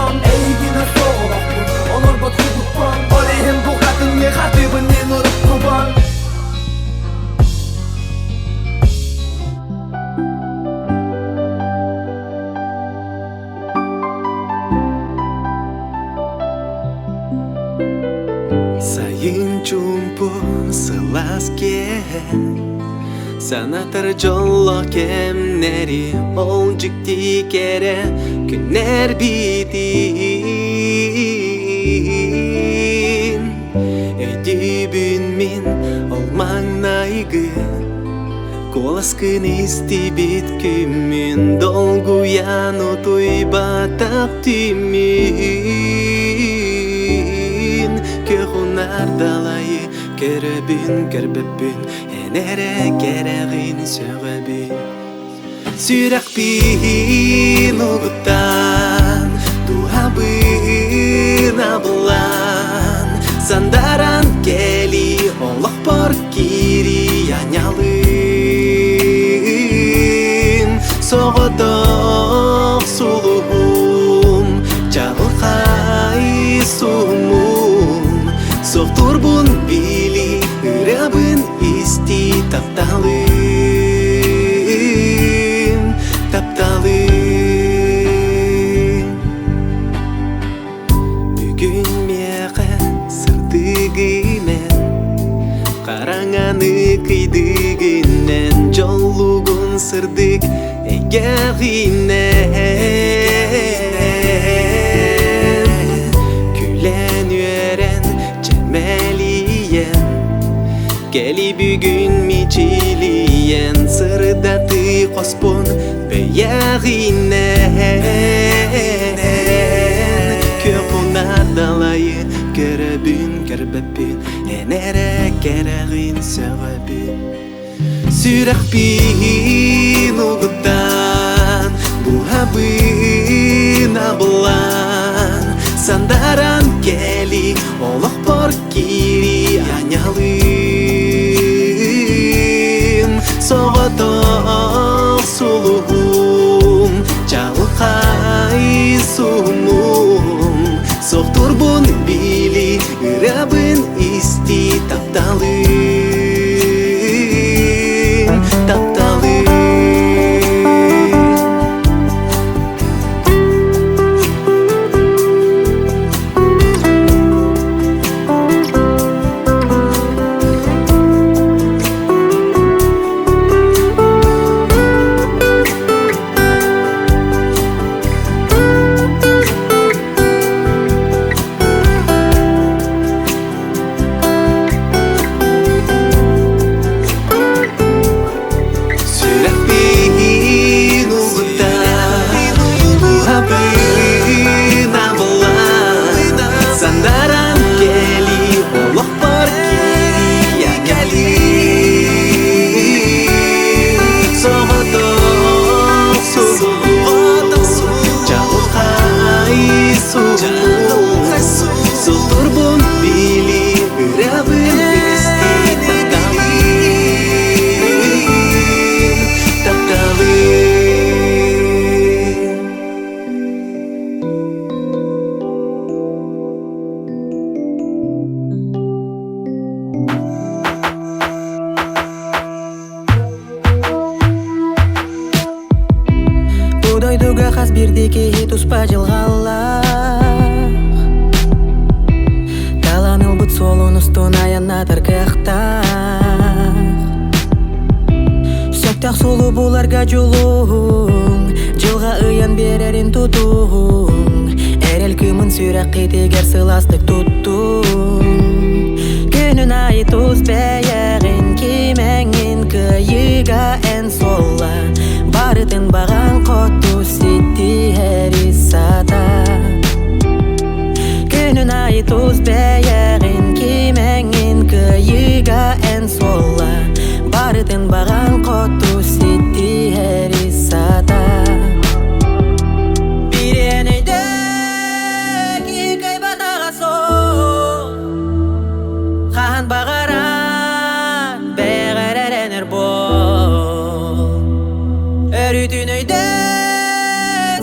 Чуумпу сылаас киэһэ Санатар дьоллоох кэмнэри Ол дьикти кэрэ күннэрбитин Өйдүүбүн мин ол маҥнайгы Куоласкын истибит күммүн Долгуйан утуйбатах түүммүн Көх далайы көрөбүн көрбөппүн Эн эрэ кэрэҕин сөҕөбүн Сүрэхпин угуттан Дууһабын абылаан Сандаран кэли олохпор киири анньалыын Соҕотох сулуһум чаҕылхай суһумун Суохтуурбун били ырыабын исти тапталым тапталым Бүгүн миэхэ сырдыгынан Хараҥаны кыйдыгынан Дьоллугун сырдык эйгэҕинэн Күлэн үөрэн чэмэлийэн Кэли бүгүн мичилийэн Сырдатыы хоспун бэйэҕинэн Күөх далайы көрөбүн көрбөппүн Эн эрэ кэрэҕин сөҕөбүн Сүрэхпин угуттан Дууһабын абылаан Сандаран кэли олохпор киири анньалыын Соҕотох сулуһум чаҕылхай суһумум Суохтуурбун били ырыабын исти тапталым тапталым Сүрэхпин угуттан Дууһабын абылаан Сандаран кэли олохпор киири Соҕотох сулуһум Чаҕылхай суһум Суохтуурбун били ырыабын исти тапталым тапталым Бу дойдуга хас биирдии киһи туспа дьылҕалаах Талан ылбыт суолун устун айаннатар кыахтаах Сөптөөх суолу буларга дьулуһуҥ Дьылҕа ыйан биэрэрин тутуһуҥ Эрэл кыымын сүрэххитигэр сылаастык туттуҥ Күнүн аайы тус бэйэҕин кимэҥҥин кыайыыга эн суолла Барытын баҕаҥ хоту ситиһэри сата Күнүн аайы тус бэйэҕин кимэҥҥин кыайыыга эн суолла Барытын баҕаҥ хоту ситиһэри сата Бириэнэйдэ киһи кыайбатаҕа суох Хаһан баҕарар бэйэҕэр эрэнэр буол Өрүүтүн өйдөө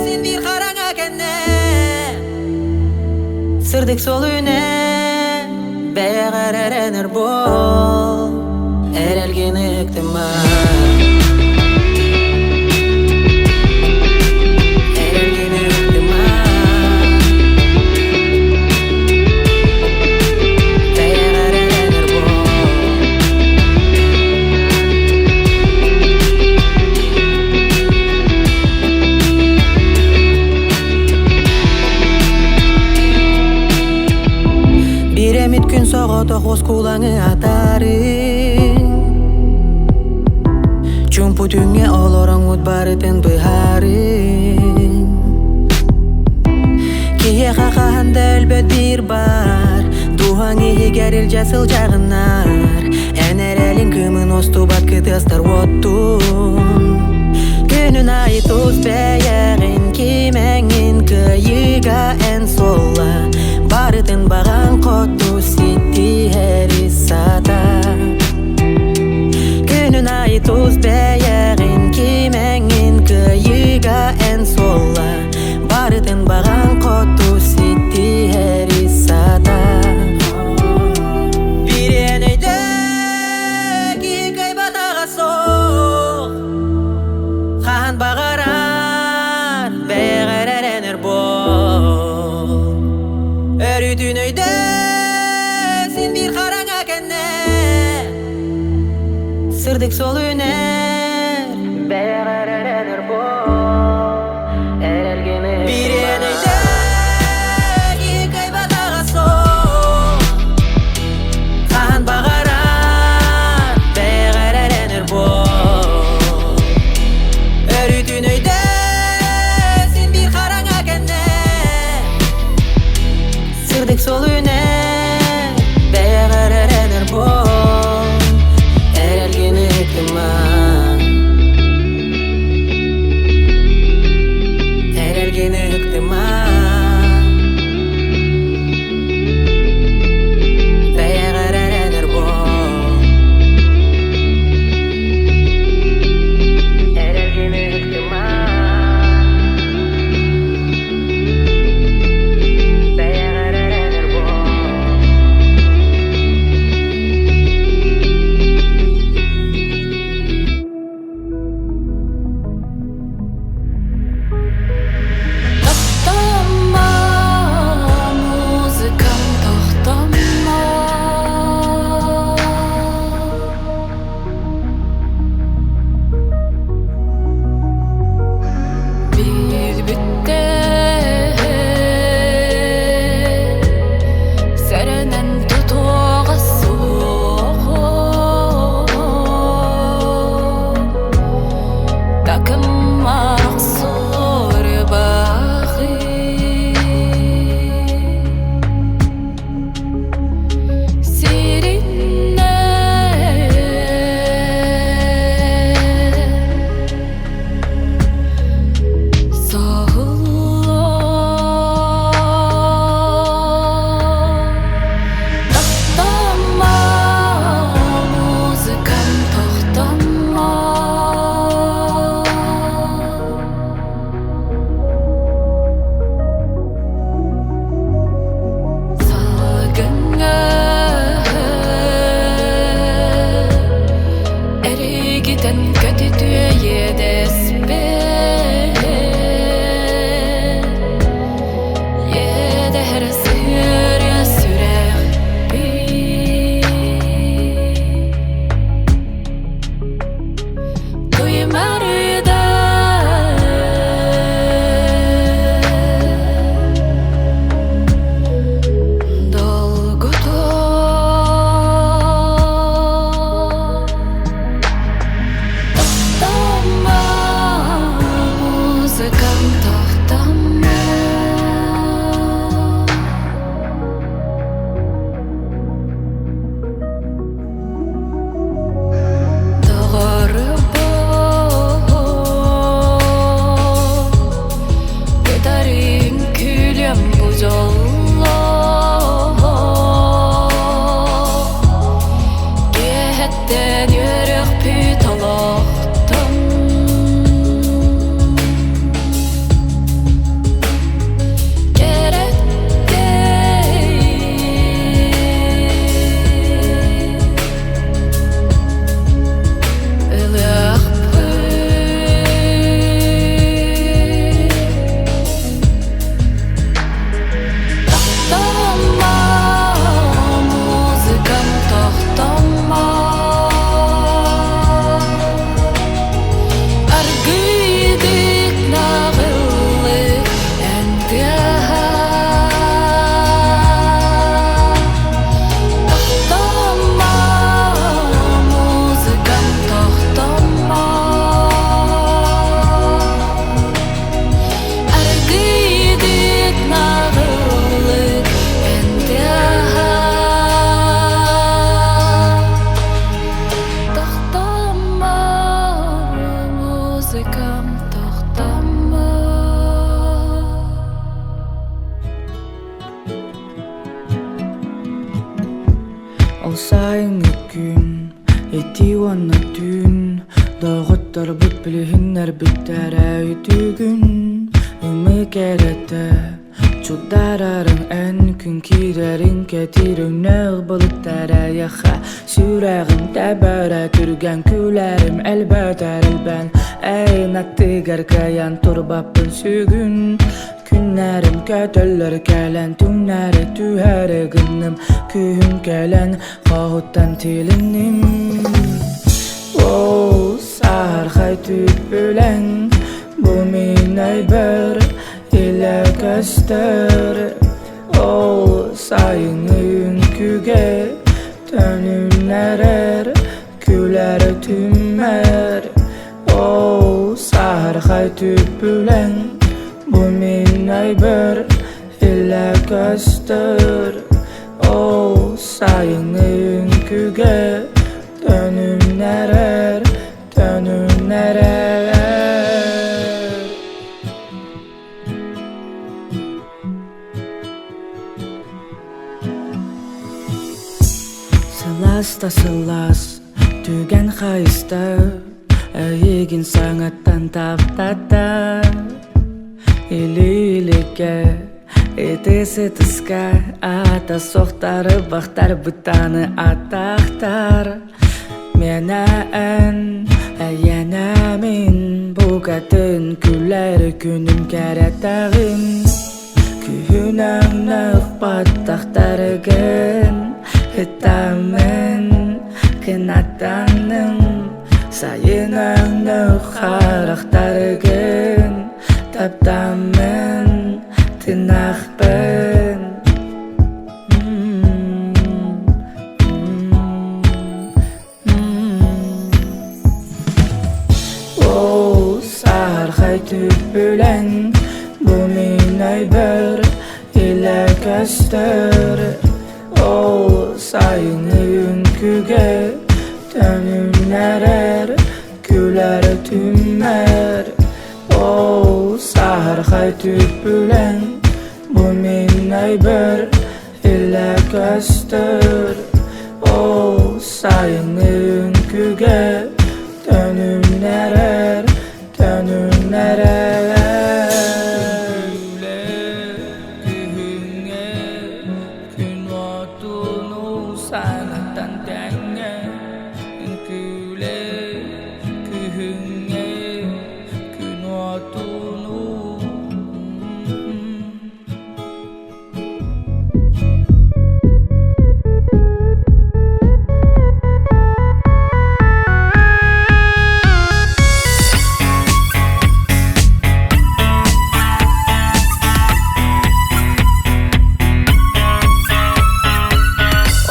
син биир хараҥа кэннэ Сырдык суол үүнэр бэйэҕэр эрэнэр буол Эрэлгин ыктыма Эрэлгин ыктыма Бэйэҕэр эрэнэр Соҕотох оскулаҥы атаарыҥ Чуумпу түҥҥэ олороҥҥут барытын быһаарыҥ Киһиэхэ хаһан да өлбөт биир баар Дууһаҥ иһигэр илдьэ сылдьаҕыннар Эн эрэлиҥ кыымын устубат кытыастар уоттун Күнүн аайы тус бэйэҕин кимэҥин кыайыыга эн суолла Барытын баҕаҥ хоту ситиһэри сата Күнүн аайы тус бэйэҕин кимэҥин кыайыыга эн суолла Барытын баҕаҥ хоту ситиһэри сата Бириэн өйдөө киһи кыайбатаҕа суох Хаһан баҕарар бэйэҕэр эрэнэр буол Өрүтүн өйдөө син биир хараҥа кэннэ Сырдык суол үүнэр бэйэҕэр эрэнэр буол Эрэлгин Бириэн өйдөө киһи кыайбатаҕа суох Хаһан баҕарар бэйэҕэр эрэнэр буол Өрүтүн өйдөө син биир хараҥа кэннэ Сырдык суолүүнэр бэйэҕэр эрэнэр буол Эрэлгин ыһыктыма. Ол сайыҥҥы күн, итии уонна түүн, доҕотторбут билиһиннэрбиттэрэ үтүгүн, ымыы кэрэтэ, чугдарарыҥ эн күн киирэрин кэтиир өҥнөөх былыттар эйиэхэ сүрэҕим тэбэрэ түргэн күлэрим элбэтэр элбээн эйин аттыгар кыайан турбаппын сүгүн Күннэрим көтөллөр кэлэн түҥнэри түһэри гынным Күһүн кэлэн хоһуттан тилинним Ол саһархай түппүлэҥ бу мин өйбөр илэ көстөр Ол сайыҥҥы үҥкүүгэ төнүннэрэр күлэр түмэр Ол саһархай түппүлэҥ бу мин өйбөр илэ көстөр Ол сайыҥҥы үҥкүүгэ төнүннэрэр, төнүннэрэр Сылаас да сылаас түгэн хайыста Эйигин саҥаттан таптата Илии-илигэ ытыс-ытыска Аата суохтары бахтарбыттаны атахтар Миэнэ эн, эйиэнэ мин Букатын күлэр күнүм кэрэтэҕин Күһүн өҥнөх баттахтаргын Ытаммын, кынаттанным Сайын өҥнөх харахтаргын Таптаммын, тыынахпын Ол саһархай түппүлэҥ бу мин өйбөр илэ көстөр Ол сайыҥҥы үҥкүүгэ төнүннэрэр күлэр түмэр Ол саһархай түппүлэҥ бу мин өйбөр илэ көстөр Ол сайыҥҥы үҥкүүгэ төнүннэрэр, төнүннэрэр Күһүҥҥэ күн уотунуу санаттан тэҥҥэ үҥкүүлэ күһүҥҥэ күн уотунуу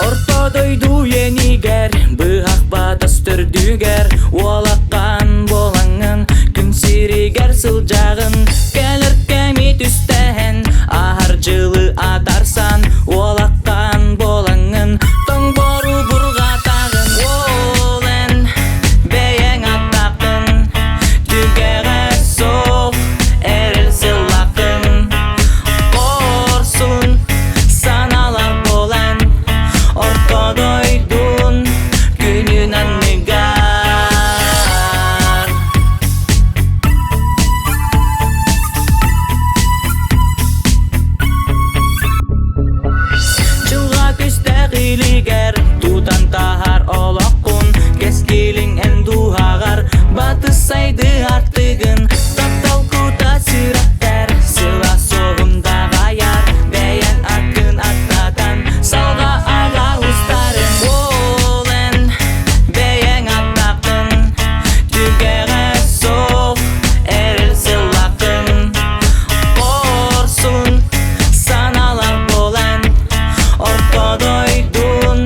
Орто дойду үйэнигэр быһах батас төрдүгэр уолаккан буолаҥҥын күн сиригэр сылдьаҕын кэлэр кэми түстэһэн Аһар дьылы атарсан, уолаккан буолаҥҥын, тоҥбору бурҕатаҕын. Уол эн бэйэҥ аттаххын, түгэҕэ суох эрэл сыллаххын. Хорсун санаалар буолан, орто дойдун күнүн анныгар. Дьылҕа күстээх илигэр тутан таһар олоххун Кэскилиҥ эн дууһаҕар батыс сайды артыгын Таптал кута сүрэхтэр сыла суоҕун даҕайар Бэйэҥ аккын аттатан салҕа аҕа устарын Ол эн бэйэҥ аттаххын түгэҕэ суох эрэл сыллаххын Хорсун санаалар буолан орто дойдун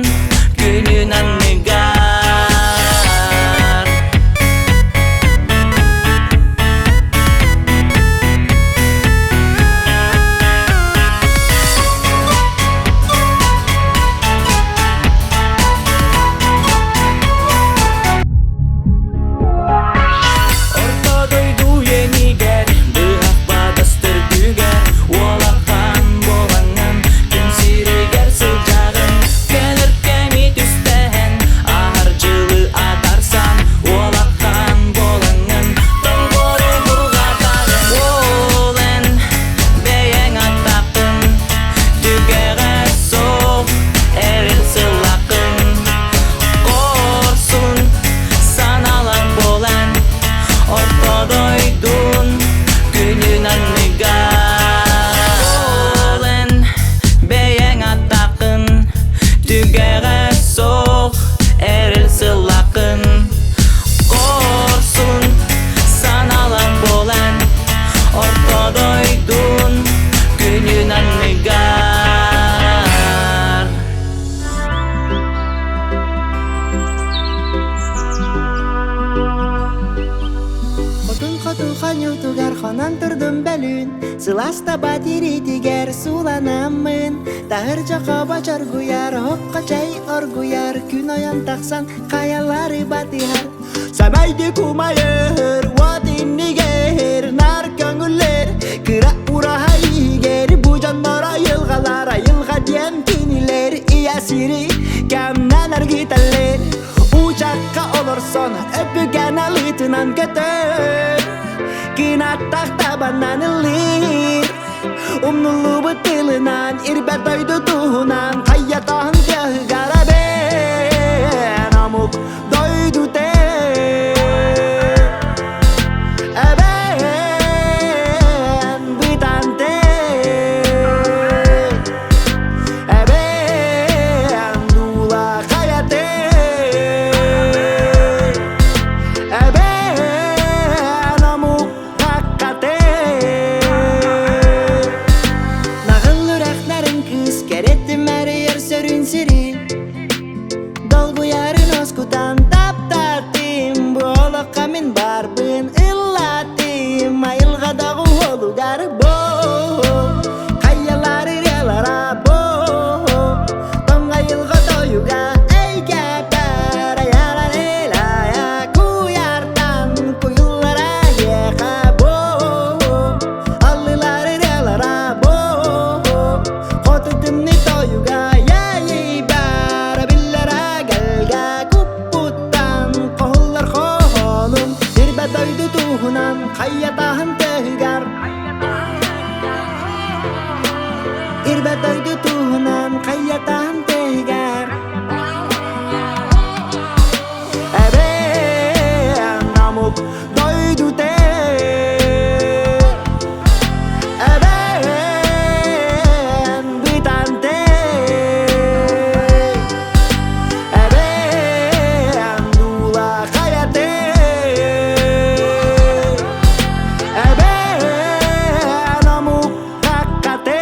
Сылаас таба тириитигэр сууланаммын, таһырдьа хобо чоргуйар, оһоххо чэй оргуйар, күн ойон тахсан хайалары батыһар. Сэмэйдик умайыр, уот иннигэр, нар көҥүллэр, кыра ураһа иһигэр, бу дьоннор айылҕалар, айылҕа диэн кинилэр ийэ сири кэмнэн эргитэллэр. Уучахха олорсон, өпүгэн алыытынан көтөр, кынаттах табанан ыллыыр. Умнуллубут тылынан, ирбэт дойду туһунан, хайа таһын тыаһыгар эбэн омук дойду Эбэн бытанте Эбэн дула хайате Эбэн омук хаккате Наҕыл үрэхтэрин кыыс кэрэтим эрийэр сөрүн сирин Долгуйарын оскутан таптаатым Бу олоххо мин барбын ыллаатым Айылҕа доҕуһуолугар бу Хайалар ырыалара бу Тоҥ айылҕа тойуга эйгэбэр Айарарелая куйартан куйуллара эйиэхэ бу Аллылар ырыалара бу Хоту тымныы тойуга иэйии биллэрэ гэлгэ куппуттан хоһуллар хоһоонум ирбэт дойду туһунан хайа таһын тыһыгар ирбэт дойду туһунан хайа таһын тыһыгар Эбээн омук дойду Эбээн бытанте Эбээн дула хайате Эбээн омук хаккате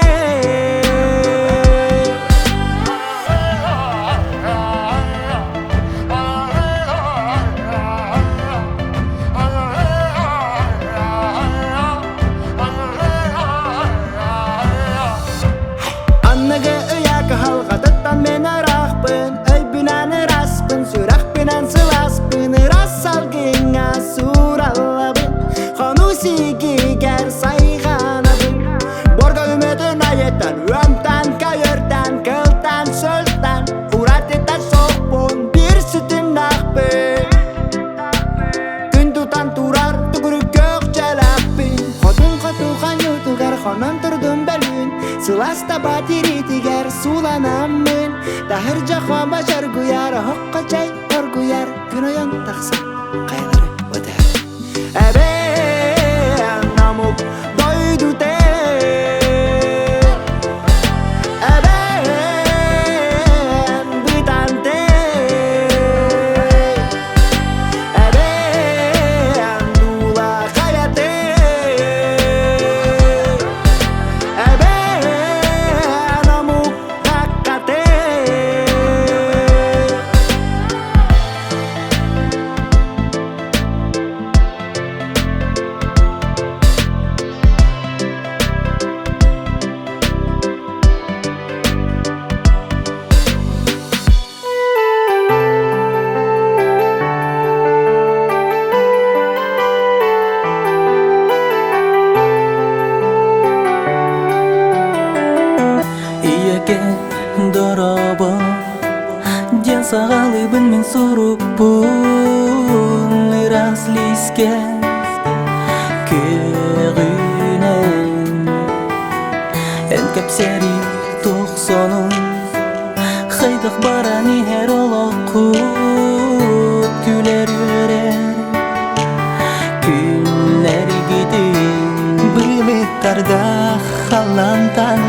Аныгы ыйа кыһалҕатыттан мин ыраахпын, өйбүнэн ыраспын, сүрэхпинэн сылааспын, ыраас салгыҥҥа суураллабын, хонуу сиигигэр сайҕанабын. Борго үмүтүн айыттан, үөмтэн, көйөртөн, кылтан, сөлтөн, уратыта суохпун, биир сүтүннэхпин. Күн тутан турар тугурук көк дьэлэхпин Хотун хотухан ютугар хонон турдум бөлүүн Сылаас таба тириитигэр сууланаммын Таһырдьа хомо чоргуйар оһоххо чэй оргуйар Күн ойон тахсан хайалары батыһар Эбээн омук дойду Эбээн бытанте Эбээн дула хайате Эбээн омук хаккате Ийэкэ дорообо диэн саҕалыыбын мин сурукпун ыраас лиискэ күөҕүнэн эн кэпсэри туох сонун хайдах баран иһэр олоххут күлэр үөрэр күннэргитин Былыттардаах халлаантан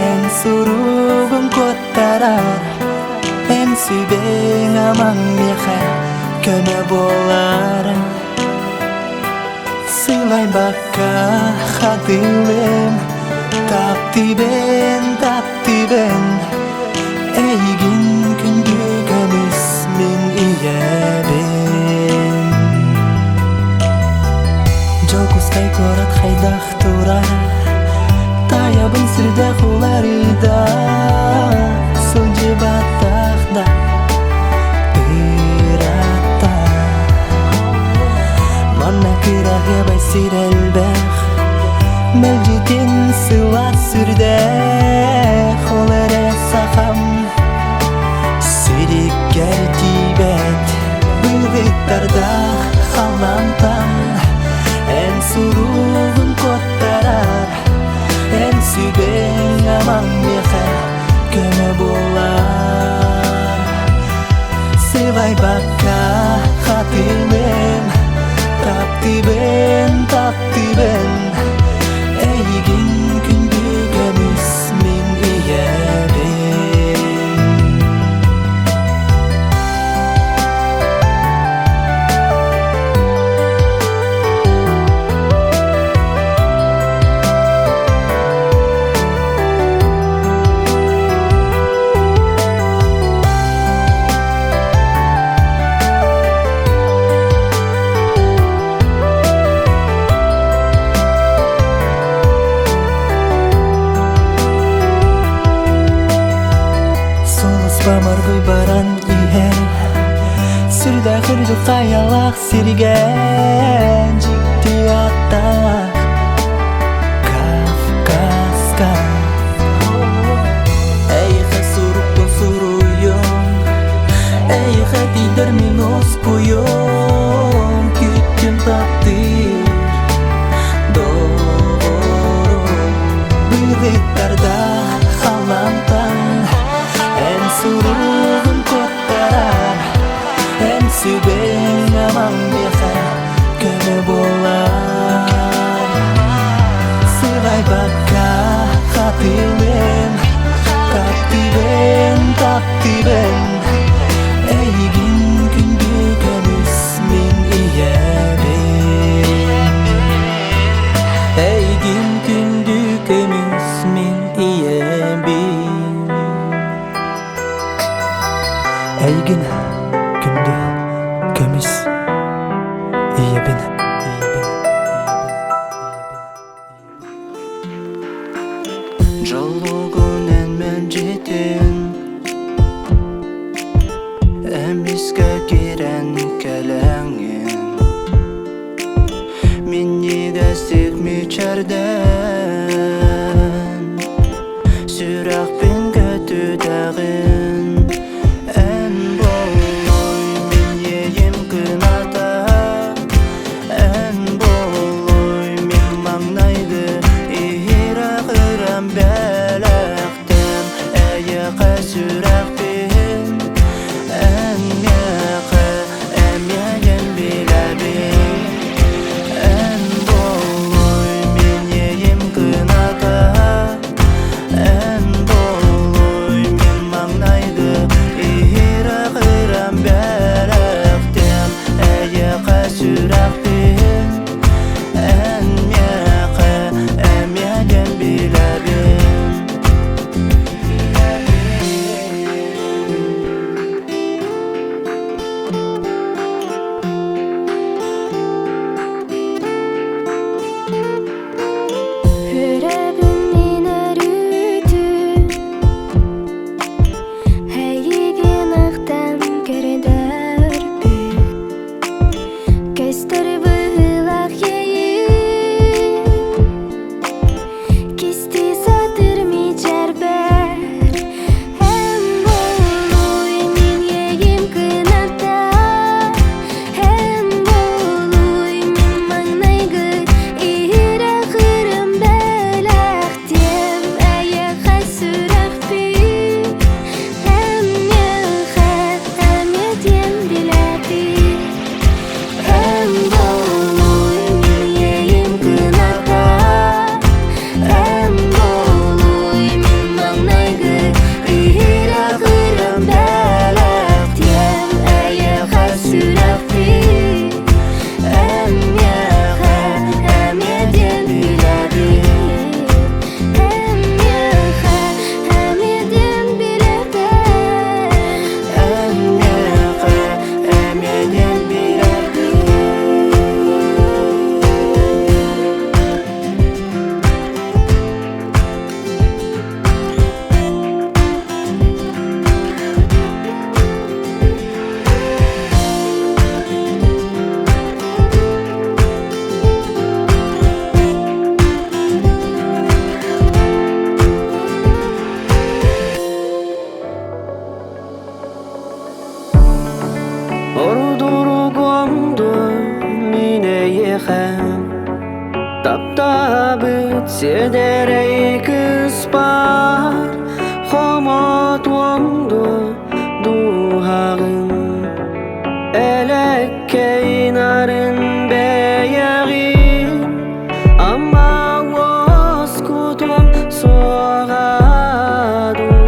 эн суругун куоттарар Эн сүбэҥ амаҥ миэхэ көмө буолар Сылайбакка хатылым Таптыыбын, таптыыбын Эйигин күндү көмүс мин ийэбин Дьокуускай куорат хайдах турар? амаң миэхэ көмө буолар Сылайбакка хатылым Таптыыбын, таптыыбын Эйигин күндү көмүс мин ийэбин. Сулуспа моргуй баран иһэр Сүрдээх үрдүк хайалаах сиргэ Дьикти аттаах Кавказка Эйиэхэ сурукпун суруйуом Эйиэхэ тиийдэр мин уоскуйуом Күттүм таптыыр доҕорум Былыттардаах халлаантан Эн суругун куоттарар Эн сүбэҥ амаҥ миэхэ көмө буолар Сылайбакка хатылым Таптыыбын, таптыыбын Эйигин күндү көмүс мин ийэбин Эйигин күндү көмүс мин ийэбин Эйигин күндү көмүс ийэбин. Дьоллугун эн мэлдьитин Эмискэ киирэн кэлэҥҥин Минньигэстик мичээрдээн Сүрэхпин көтүтэҕин Эн буоллуй мин иэйим кыната Эн буоллуй мин маҥнайгы иһирэх-ырам бэлэхтэм Эйиэхэ сүрэхпин Эн миэхэ эмиэйин билэбин Эн буоллуй мин иэйим кыната Эн буоллуй мин маҥнайгы. Хомотуом дуо дууһаҕын Элэккэй нарын бэйэҕин Ама уоскутуом суоҕа дуу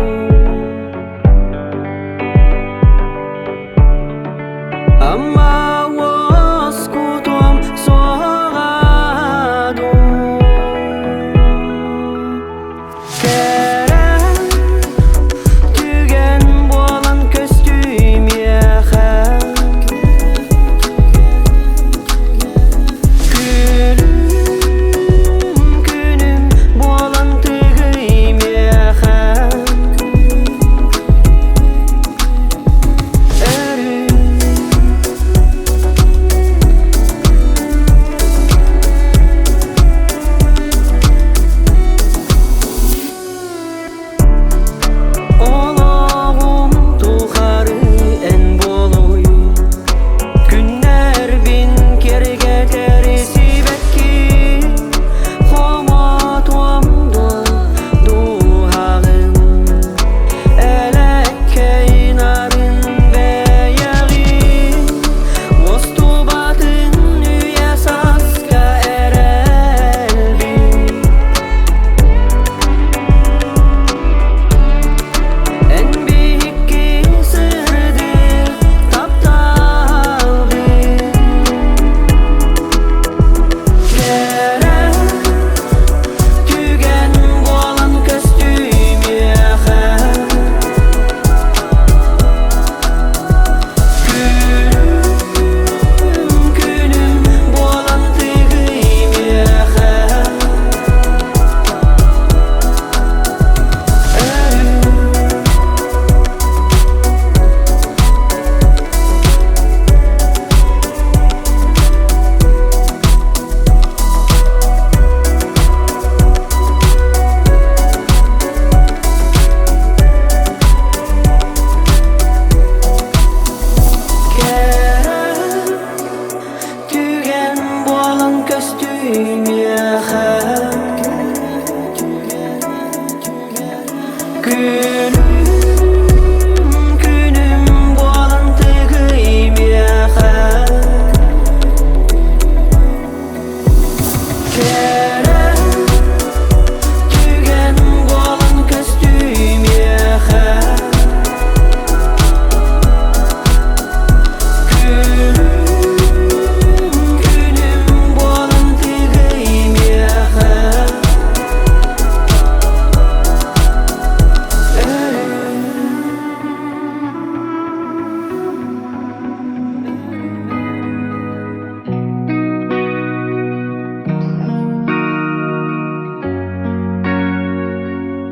Ама уоскутуом суоҕа дуу Кэрэ түгэн буолан көстүй миэхэ Күлүм күнүм буолан тыгый миэхэ Өрүү Олоҕум тухары эн буолуй Күннэрбин киэргэтэр сибэкки Хомотуом дуо дууһаҕын Элэккэй нарын бэйэҕин Уостубатын үйэ сааска эрэлбин Эн биһикки сырдык тапталгын Кэрэ түгэн буолан көстүй миэхэ Күнүм күнүм буолан тыгый миэхэ Кэрэ түгэн буолан көстүй миэхэ Күнүм күнүм буолан тыгый миэхэ Кэрэ түгэн буолан көстүй миэхэ Күнүм күнүм буолан тыгый миэхэ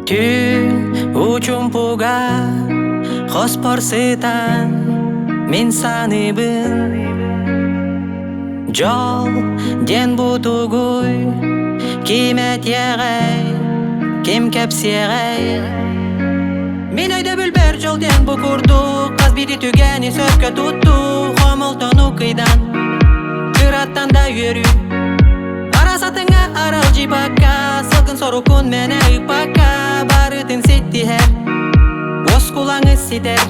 Түүн учумпуга хоспор сытан мин саныыбын Дьол диэн бутугуй ким этиэҕэй, ким кэпсиэҕэй Мин өйдөбүлбэр дьол диэн бу курдук хас биирдии түгэни сөпкө туттуу хомолтону кыйдан кыраттан да үөрүү Арасатыҥа аралдьыйбакка сылгын сорукун мэнэ ыыппакка барытын ситтиһэр уоскулаҥы ситэр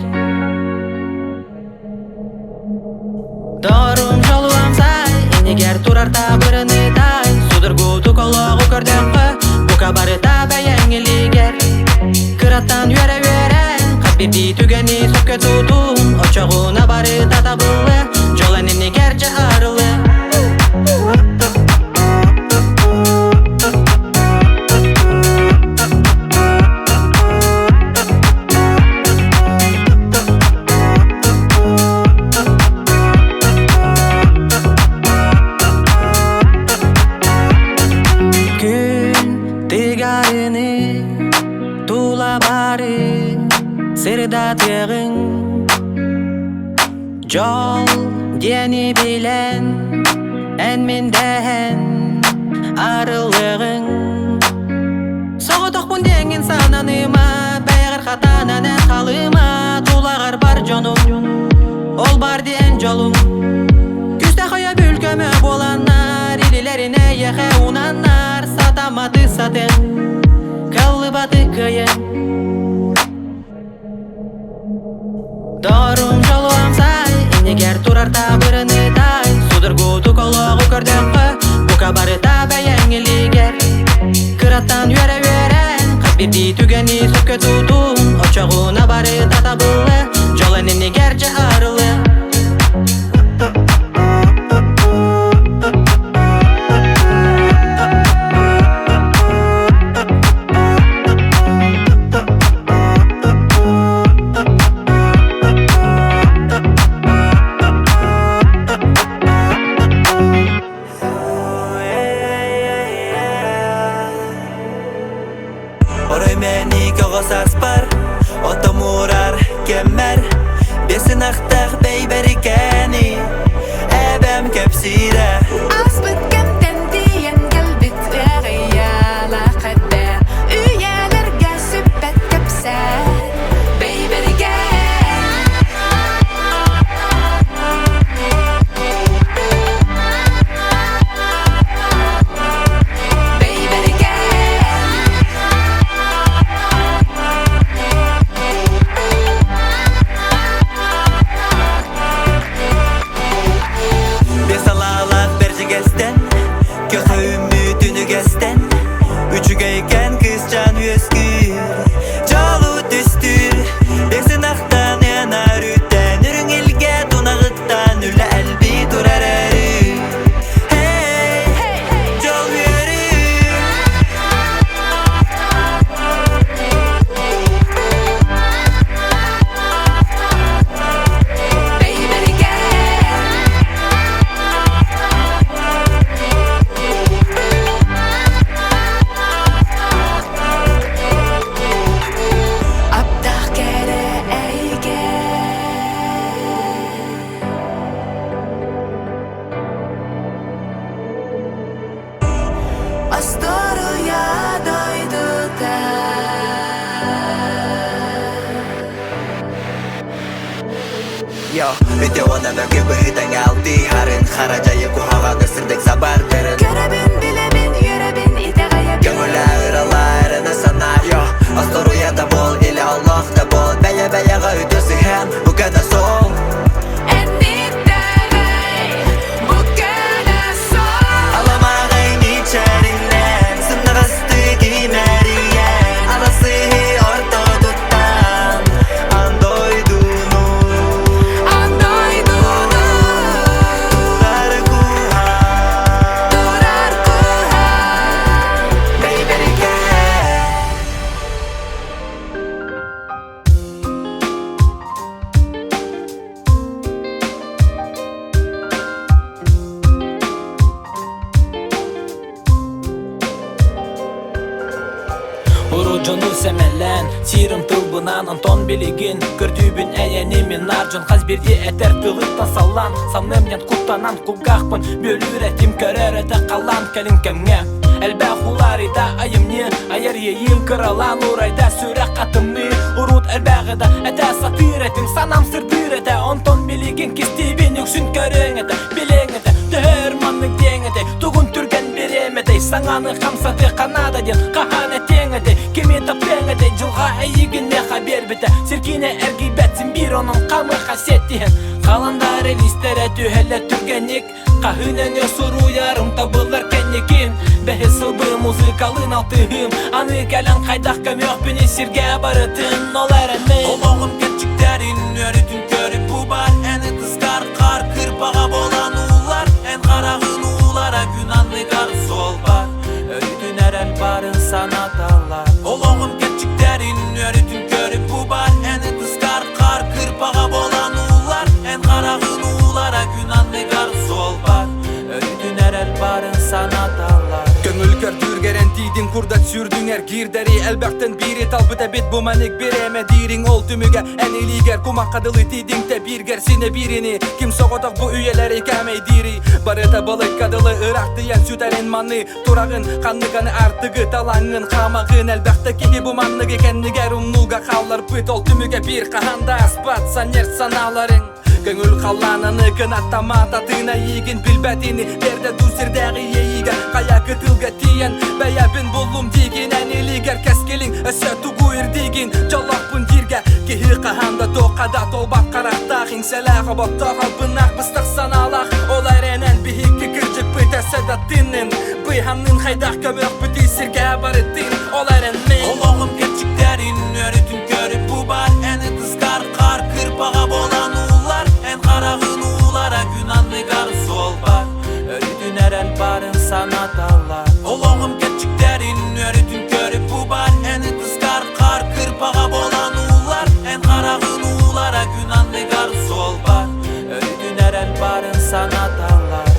Торум дьолуам сай, иннигэр турар таабырыны тай, судургутук олоҕу көрдөххө, бука барыта бэйэҥ илиигэр. Кыраттан үөрэ-үөрэн, хас биирдии түгэни сөпкө тутун, оччоҕуна барыта табыллыа, дьол эн иннигэр дьэ арыллыа. Күн тыгарыны тула бары сырдатыаҕыҥ Дьол диэни билэн эн мин дэһэн арыллыаҕыҥ Соҕотохпун диэҥҥин сананыма бэйэҕэр хатанан эн халыма тулаҕар бар дьонуҥ ол бар диэн дьолуҥ Күстээх өйөбүл көмө буоланнар илилэрин эйиэхэ уунаннар сатамматы сатыаҥ кыаллыбаты кыайыаҥ. Иннигэр турар таабырыны таай, судургутук олоҕу көрдөххө, бука барыта бэйэҥ илиигэр. Кыраттан үөрэ-үөрэн, хас биирдии түгэни сөпкө тутун, оччоҕуна барыта табыллы, дьол эн иннигэр дьэ арылы. Орой мэник оҕо сааспар, отомурар кэммэр, Бэсин ахтах бэйбэрикээни эбэм кэпсиирэ. Ааспыт кэмтэн тиийэн кэлбит ыаҕыйалаах эбэ, үйэлэргэ сүппэт кэпсээн, бэйбэрикээн. Бес алаалаах бэрдьигэстэн, көхө үммүт үнүгэстэн, үчүгэйкэн кыысчаан үөскүүр, дьолу түстүүр, бэсин ахтан ыанар үттэн, үрүҥ илгэ тунаҕыттан үлэ элбии турар өрүү. Hey, дьол үөрүү! Аптах кэрэ эйгэ Остуоруйа дойдута Йо, үтө уонна мөкү быһыытаҥ алтыһарын, хара дьайы куһаҕаны сырдык сабардарын. Көрөбүн, билэбин, үөрэбин, итэҕэйэбин Көҥүлэ ыралаарына санаа, йо, остуоруйа да буол, или олох да буол, бэйэ-бэйэҕэ үтүө сыһыан, бу көнө суол. Эн итэҕэй, бу көнө суол. Аламаҕай мичээринэн, сымнаҕастык имэрийэн, аласыһы ортотуттан аан дойдуну Аан дойдуну турар куһаҕан турар куһаҕан бэйбэрикээн. Урут дьону сэмэлээн, сиирим тылбынан Антон билигин көрдүүбүн эйэни мин наар дьон хас биирдии этэр тылыттан саллан Саныам диэн куттанан кулгаахпын бүөлүүр этим көрөр этэ халлаан кэлин кэмҥэ Элбэх уларыйда айымньы айар иэйиим кыралаан урайда сүрэх хатымныы Урут элбэҕи да этэ сатыыр этим санаам сырдыыр этэ Онтон билигин кистиибин үксүн көрүөҥ этэ билиэҥ этэ Төһөр маннык диэҥ этэ тугун түргэн бириэмэтэй Саҥаны хамсатыахха наада диэн хаһан этиэҥ этэй Кими таптыаҥ этэй дьылҕа эйигин миэхэ биэрбитэ Сиргине эргийбэт син биир онон хамыаха сиэттиһэн Халандаары лиистэрэ түһэллэр түргэнник Хаһыы нөҥүө суруйарым табыллар кэнникин Бэһис сылбы музыкалыын алтыһыым Аны кэлэн хайдах көмүөхпүн сиргэ барытын Ол эрэн мин Олоҕум кэрчиктэрин үөрүтүн көрүп бу бар Эн ытыскар хаар кырпаҕа буолан ууллар Эн хараҕын уулара күн анныгар суол бар Өрүтүн эрэл барын санаталлар Олоҕум кэрчиктэрин үөрүтүн көрүп бу бар Эн ытыскар хаар кырпаҕа буолан ууллар Эн хараҕын уулара күн анныгар суол бар Өрүтүн эрэл барын санаталлар Көҥүл көрдүүр гэрэнтиидин курдат сүүрдүҥ эргиирдэри элбэхтэн биири талбыт эбит бу маник бирээмэ диириҥ ол түмүгэ эн илиигэр кумахха дылы тиийдиҥ тэбииргэр синэ биирини ким соҕотох бу үйэлэри кээмэйдиирий барыта балыкка дылы ыраахтыйан сүтэрин маны тураҕын ханныганы артыгы талаҥҥын хаамаҕын элбэхтэ киһи бу манныгы кэннигэр умнууга хаалларбыт ол түмүгэ биир хаһан да аспат санньыр санааларыҥ Көҥүл халлаананы кынаттамаата тыына иигин билбэтини Берде дуу сирдээҕи иэйиигэ хайа кытылга тиийэн Бэйэбин буллум диигин эн илиигэр кэскилиҥ Өссө тугу ирдиигин дьоллоохпун дииргэ Киһи Хаһан да туохха да туолбат харахтаах Иҥсэлээх оботтоох албыннаах быстах санаалаах Ол эрэн биһиги кырдьыкпыт өссө да тыыннын Быыһаннын хайдах көмүөхпүтүй сиргэ барытын Ол эрэн мин Олоҕум кэрчиктэрин өрүтүн көрүп бу бар Эн ытыскар хаар кырпаҕа буолан ууллар Эн хараҕын уулара күн анныгар суол бар Өрүтүн эрэл барын санаталлар Олоҕум кэрчиктэрин өрүтүн көрүп бу бар Эн ытыскар хаар кырпаҕа буолан ууллар Эн хараҕын уулара күн анныгар суол бар Өрүтүн эрэл барын санаталлар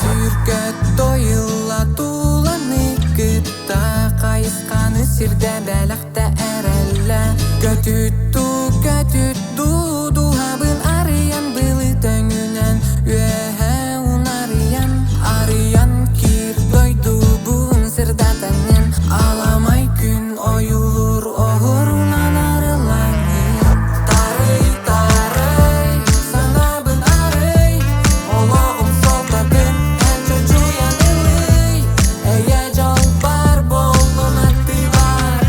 Сүркөт тойылла туланы кытта Хайысханы сирдэ бэлэхтэ эрэллэ Көтүтту көтүтту дууһабын арыйан Былыт өҥүнэн үөһэ унарыйан Арыйан киир дойдубун сырдатаҥын Аламай күн ойуулуур оһуорунан арыллаҥын Тарый, тарый, санаабын арый Олоҕум суолтатын эн чочуйан ылый Эйэ дьол бар буоллун аттыбар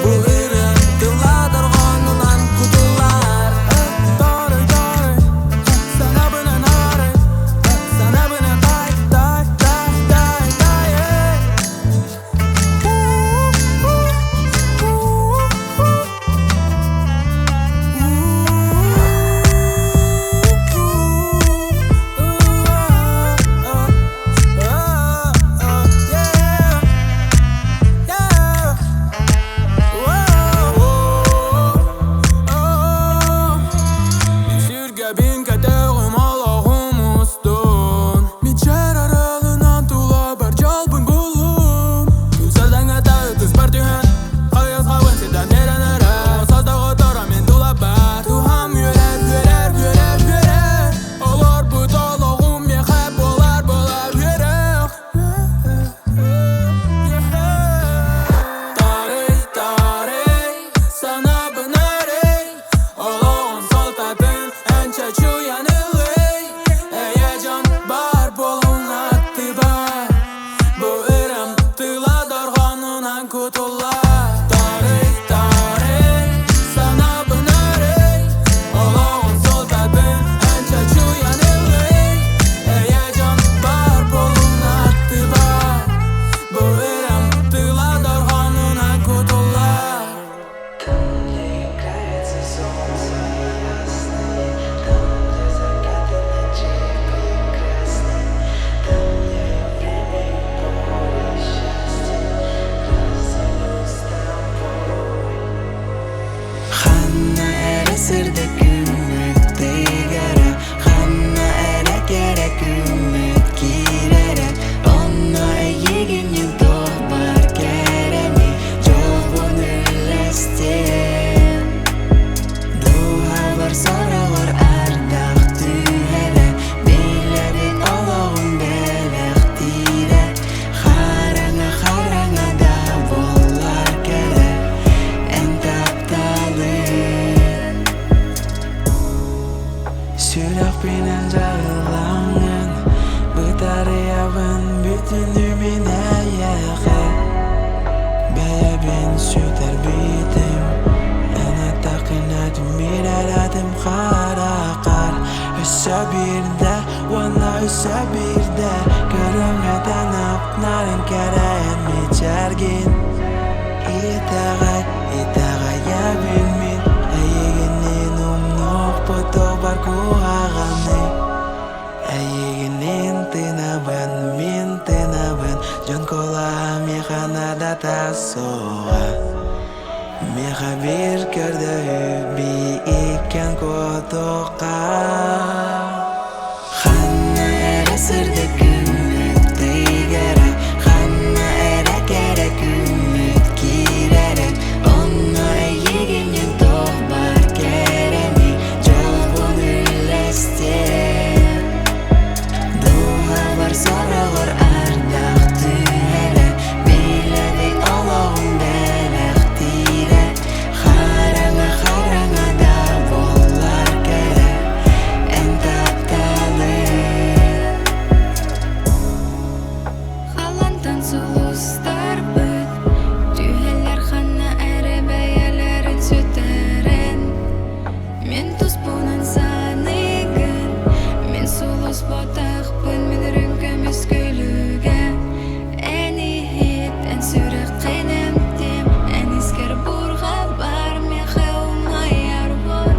Бу ырыа тыла дорҕоонунан кутуллар Тарый, тарый, санаабынан арый Санаабынан тай, тай, тай, тай, тай, эй Сүргэбин көтөҕүм олоҕум устун Мичээр аралынан тулабар дьолбун буллум Күн сардаҥата ытыспар түһэн Хайысхабын сирдэн биэрэн эрэр Саас мин тулабар Дууһам үөрэр, үөрэр, үөрэр, үөрэр Олорбут олоҕум миэхэ буолар, буолар үөрэх Тарый, тарый, санаабын арый Олоҕум суолтатын эн чочуйан ылый Эйэ дьон бар буолун аттыбар Бу ырыам тыла дорҕоонунан кутуллар Тарый, тарый, санаабын арый Олоҕум суолтатын эн чочуйан ылый Эйэ дьон бар буолун аттыбар Бу ырыам тыла дорҕоонунан кутуллар Там, где играется солнце ясное, Там, где закаты ночей прекрасны, Там, где время и море счастья разделю с тобой. Ханна эрэ сырдык күммүт тыгара, Ханна эрэ кэрэ күммүт киирэрэ, Онно эйигинниин туох баар кэрэни, Дьолбун үллэстиэм. Дууһабар сороҕор ардах түһэрэ, Билэбин олоҕум бэлэхтиирэ, Хараҥа хараҥа да буоллар кэрэ, Эн тапталын Сүрэхпинэн дьарылаҥын Бытарыйабын бүтүннүү мин эйиэхэ Бэйэбин сүтэрбитим Эн эттэххинэ биир хараххар Өссө биирдэ уонна өссө биирдэ Көрүөм этэ нарын кэрэ эн мичээргин Итэҕэй, итэҕэйэбин мин Эйигинниин умнуохпут бар куһаҕаны Эйигинниин тыынабын, мин тыынабын Дьон куолаһа миэхэ наадата суоҕа Миэхэ биир көрдөһүү иккиэн куотуохха Ханна эрэ сырдык күммүт тыгара, Ханна эрэ кэрэ күммүт киирэрэ, Онно эйигинньин туох баар кэрэни, Дьолбун үллэстиэм. Дууһабар сороҕор ардах түһэрэ, Билэбин олоҕум бэлэхтиирэ, Хараҥа хараҥа да буоллар кэрэ, Эн тапталыҥ. Халантан сулустарбыт Түһэллэр ханна эрэ бэйэлэрин сүтэрэн Мин туспунан саныыгын Мин сулус ботахпын мин үрүҥ көмүс күлүгэ Эн иһит, эн сүрэххин эмтиэм Эн искэр бурҕа бар миэхэ умайар уот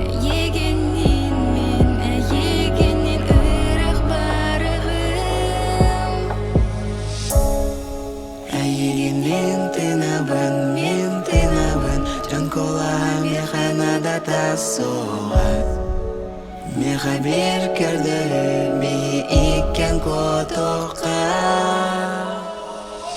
Эйигинниин мин, эйигинниин ыраах барыһым Эйигин мин тыынабын, мин тыынабын, Дьон куолаһа миэхэ наадата суоҕа. Миэхэ биир көрдөһүү, биһи иккиэн куотуохха.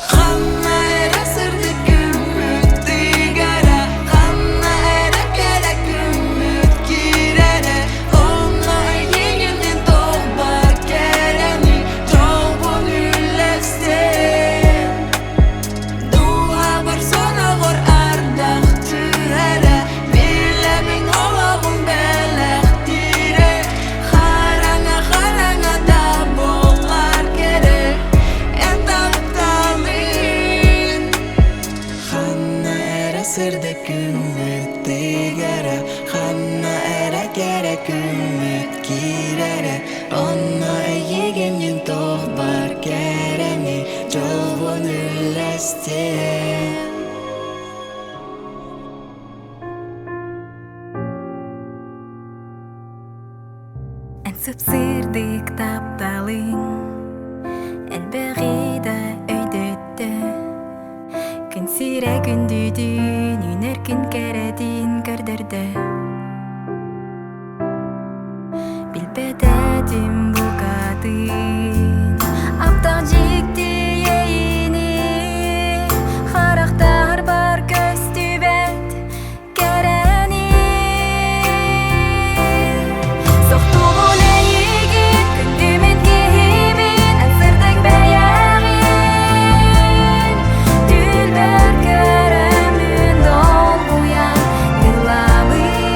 Ханна эрэ сырдык күммүт тыгара, Ханна эрэ кэрэ күммүт киирэрэ, Онно эйигинниин туох баар кэрэни, Дьолбун үллэстиэм. Дууһабар сороҕор ардах түһэрэ, Билэбин олоҕум бэлэхтиирэ, Хараҥа хараҥа да буоллар кэрэ, Эн тапталыҥ. Ханна эрэ сырдык күммүт тыгара, Ханна эрэ кэрэ күммүт киирэрэ, Онно эйигинниин туох баар кэрэни, Дьолбун үллэстиэм. Эн сып-сырдык тапталыҥ Элбэҕи да өйдөттө Күн сирэ күндүтүн Үүнэр күн кэрэтин көрдөрдө Билбэт этим букатын Аптаах дьикти иэйиини Харахтар бар көстүбэт Кэрэни Сохтугун эйигин күндүмүн киһибин Эн сырдык бэйэҕин Түүлбэр көрөммүн долгуйан ылабын.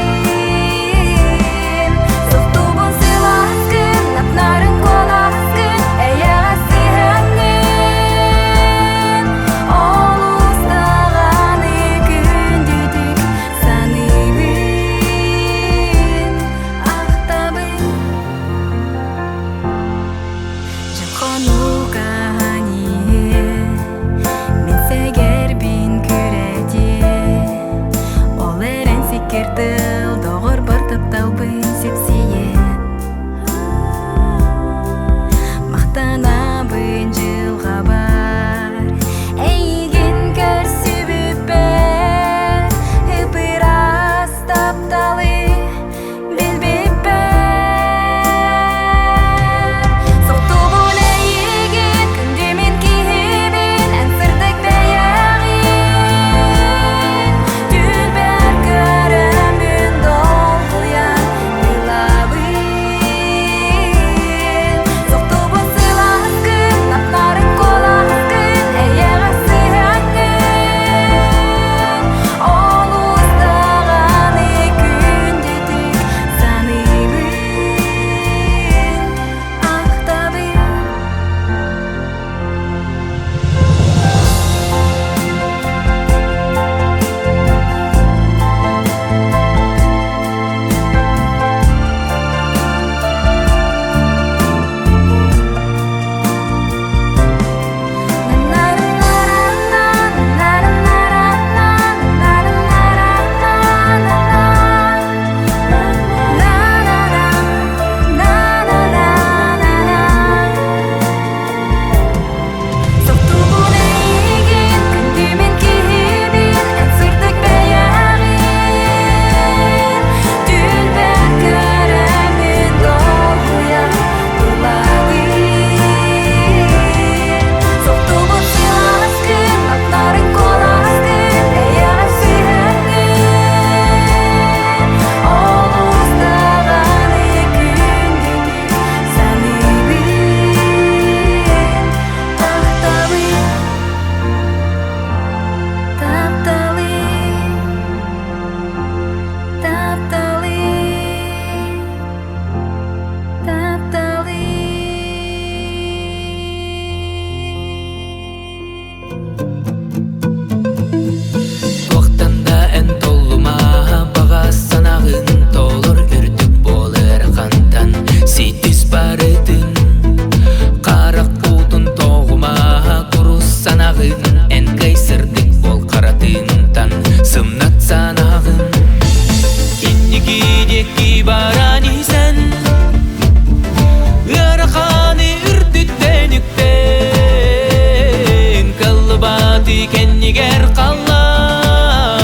Кыллыбаты кэннигэр халлаан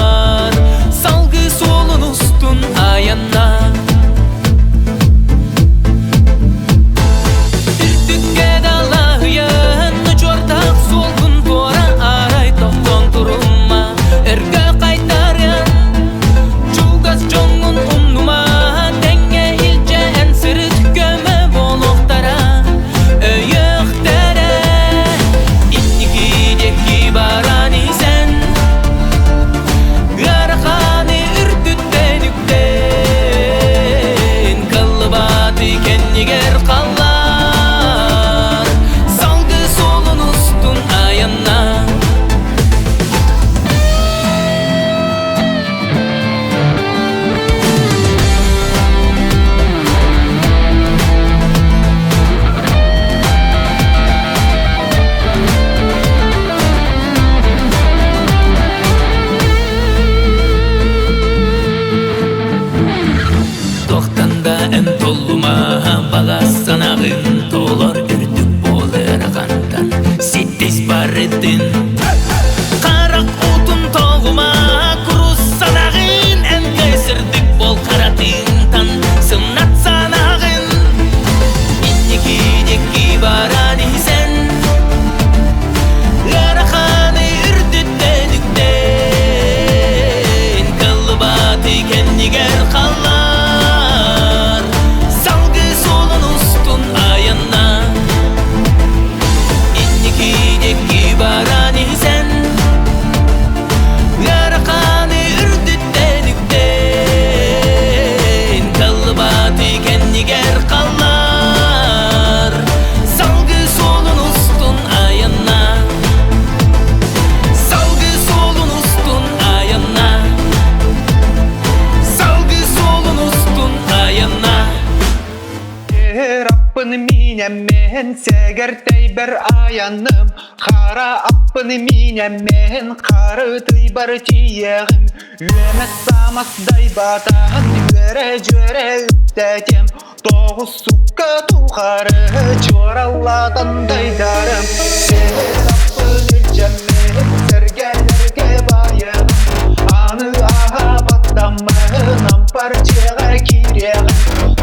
Салгы суолун устун айанна Үрдүккэ далаһыйан Чуордаах суолгун туора арай тохтон турума Өргө хайтарыан Чугас дьоҥҥун умнума Тэҥҥэ илдьэ эн сырыт көмө буолуохтара Өйүөхтэрэ Инники диэки баран иһсэн Ыараханы үрдүттэн үктээн Кыллыбаты кэннигэр халлаан Салгы суолун устун айанна Туохтан да эн толлума баҕа санаҕын толор үрдүк буолар хантан ситис барытын Харах уутун тоҕума курус санаҕын эн сырдык бол харатыынтан сымнат санаҕын Инники диэки баран иһсэн Ыараханы үрдүттэн үктээн Кыллыбаты кэннигэр халлар Салгы суолун устун айанна Инники диэки баран иһсэн Ыараханы үрдүттэн үктээн Кыллыбаты кэннигэр халлар Салгы суолун устун айанна Салгы суолун устун айанна Салгы суолун устун айанна Аппын минэммин сэгэртэйбэр айаным Хара аппын минэммин хары тыйбар тиийэҕим Үөмэс самас дайбатаһын үөрэ-дьүөрэ үктэтиэм Тоҕус сукка тухары чуораллатан дайдарым Аппын илдьэммин сэргэлэргэ байыам Аны аһа баттаммын ампар дьиэҕэ киириэҕим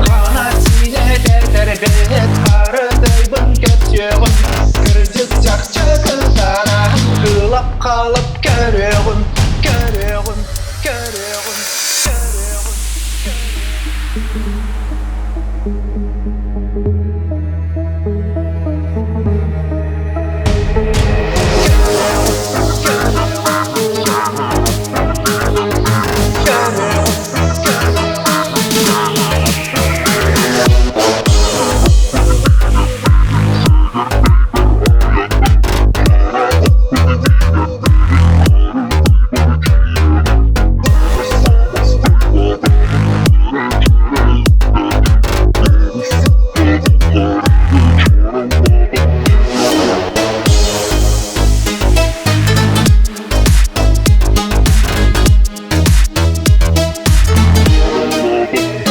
Хана сиинэ тэтэрбит харытайбын көрсүөҕүм Кырдьык чахчы кытараһын кылап халап көрүөҕүм Көрүөҕүм, көрүөҕүм, көрүөҕүм.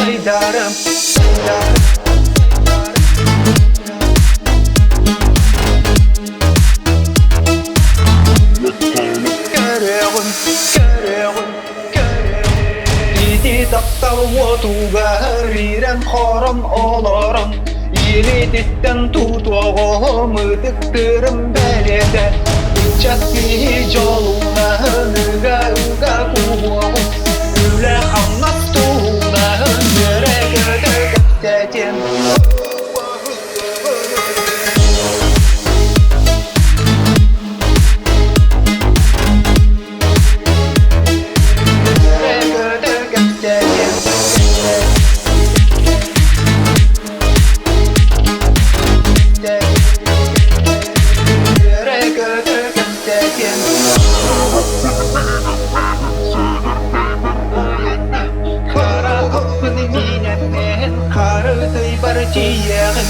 Айдарым, Көрөҕүн, көрөҕүн, көрөҕүн. Ити таптал уотугар ирэн-хорон олорон, илиититтэн тутуоҕум ытыктыырым бэлиэтэ. Ыччат киһи дьолунаһын ыга-ыга кууһуоҕум, үлэ-хамнас туһунаһын үөрэ-көтө кэпсэтиэм. Үөрэ-көтө кэпсэтиэм. Үөрэ-көтө кэпсэтиэм. Хара аппын миинэммин харытыйбар тиийэҕин.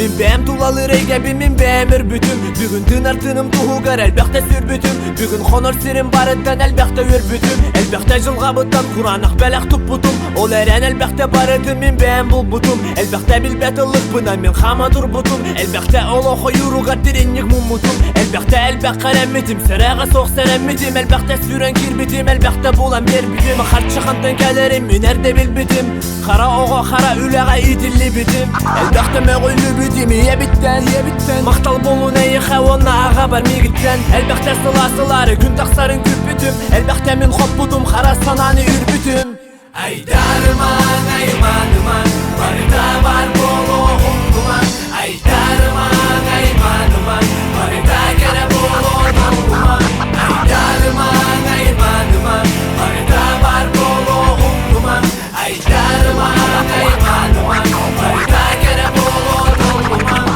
Мин бэйэм тулалыыр эйгэбин мин бэйэм өрбүтүм Бүгүн тыынар тыыным туһугар элбэхтэ сүрбүтүм Бүгүн хонор сирим барыттан элбэхтэ үөрбүтүм Элбэхтэ дьылҕабыттан кураанах бэлэх туппутум Ол эрэн элбэхтэ барытын мин бэйэм булбутум Элбэхтэ билбэт ыллыкпынан мин хаама турбутум Элбэхтэ олох ойууругар тиринньик муммутум Элбэхтэ элбэххэ эрэммитим Сэрэҕэ суох сэрэммитим Элбэхтэ сүүрэн киирбитим Элбэхтэ булан биэрбитим Харчы хантан кэлэрин мин эрдэ билбитим Хара оҕо хара үлэҕэ иитиллибитим Элбэхтэ мөҕүллүбүтүм ийэбиттэн Ийэбиттэн Махтал буолун эйиэхэ уонна аҕабар миигиттэн Элбэхтэ сылаас-сылаары күн тахсарын күүппүтүм Элбэхтэ мин хоппутум хара санааны үүрбүтүм Айдарымаҥ, айманымаҥ, барыта бар буолуоҕум туман Айдарымаҥ, айманымаҥ, барыта кэрэ буолуо доллумаҥ Айдарымаҥ, айманымаҥ, барыта бар буолуоҕум туман Айдарымаҥ, айманымаҥ, барыта кэрэ буолуо доллумаҥ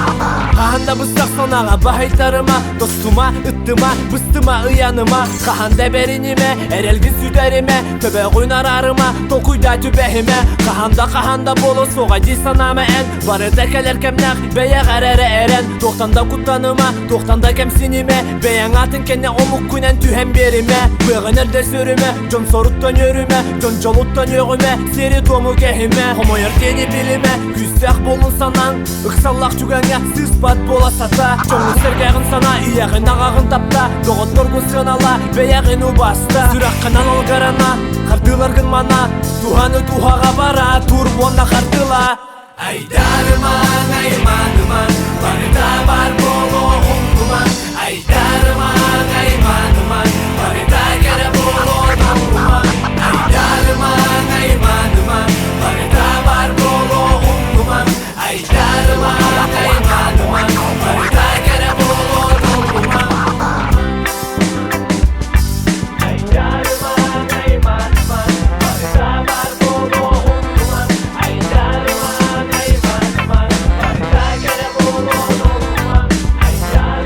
Хаһан да быстах санааҕа баһыйтарыма, тостума, ыттыма, быстыма, ыйаныма Хаһан да бэринимэ, эрэлгин сүтэримэ, төбөҕүн араарыма, толкуйда түбэһимэ Хаһан да хаһан да буолуо суоҕа дии санаама эн Барыта кэлэр кэмнээх бэйэҕэр эрэ эрэн Туохтан да куттаныма, туохтан да кэмсинимэ Бэйэҥ атын кэннэ омуккунан түһэн биэримэ Быаҕын эрдэ сүрүмэ, дьон соруттан үөрүмэ Дьон дьолуттан үөҕүмэ, сиэри-туому кэһимэ Хомойор диэни билимэ, күүстээх буолун санаҥ Ыксаллаах түгэҥҥэ сыыспат буола сата Дьоҥҥун-сэргэҕин санаа, ийэҕин аҕаҕын тапта Доҕотторгун сыанала, бэйэҕин убаста Сүрэххин аналгарана, хардыыларгын мана Туһаны туһаҕа бара, тур уонна хардыла Айдарымаҥ, айманымаҥ, барыта бар буолуоҕум туман Айдарымаҥ, айманымаҥ, барыта кэрэ буолуо доллумаҥ Айдарымаҥ, айманымаҥ, барыта бар буолуоҕум туман Айдарымаҥ, айманымаҥ, барыта кэрэ буолуо доллумаҥ Айдарымаҥ, айманымаҥ, барыта бар буолуоҕум туман Айдарымаҥ, айманымаҥ, барыта кэрэ буолуо доллумаҥ Айдарымаҥ,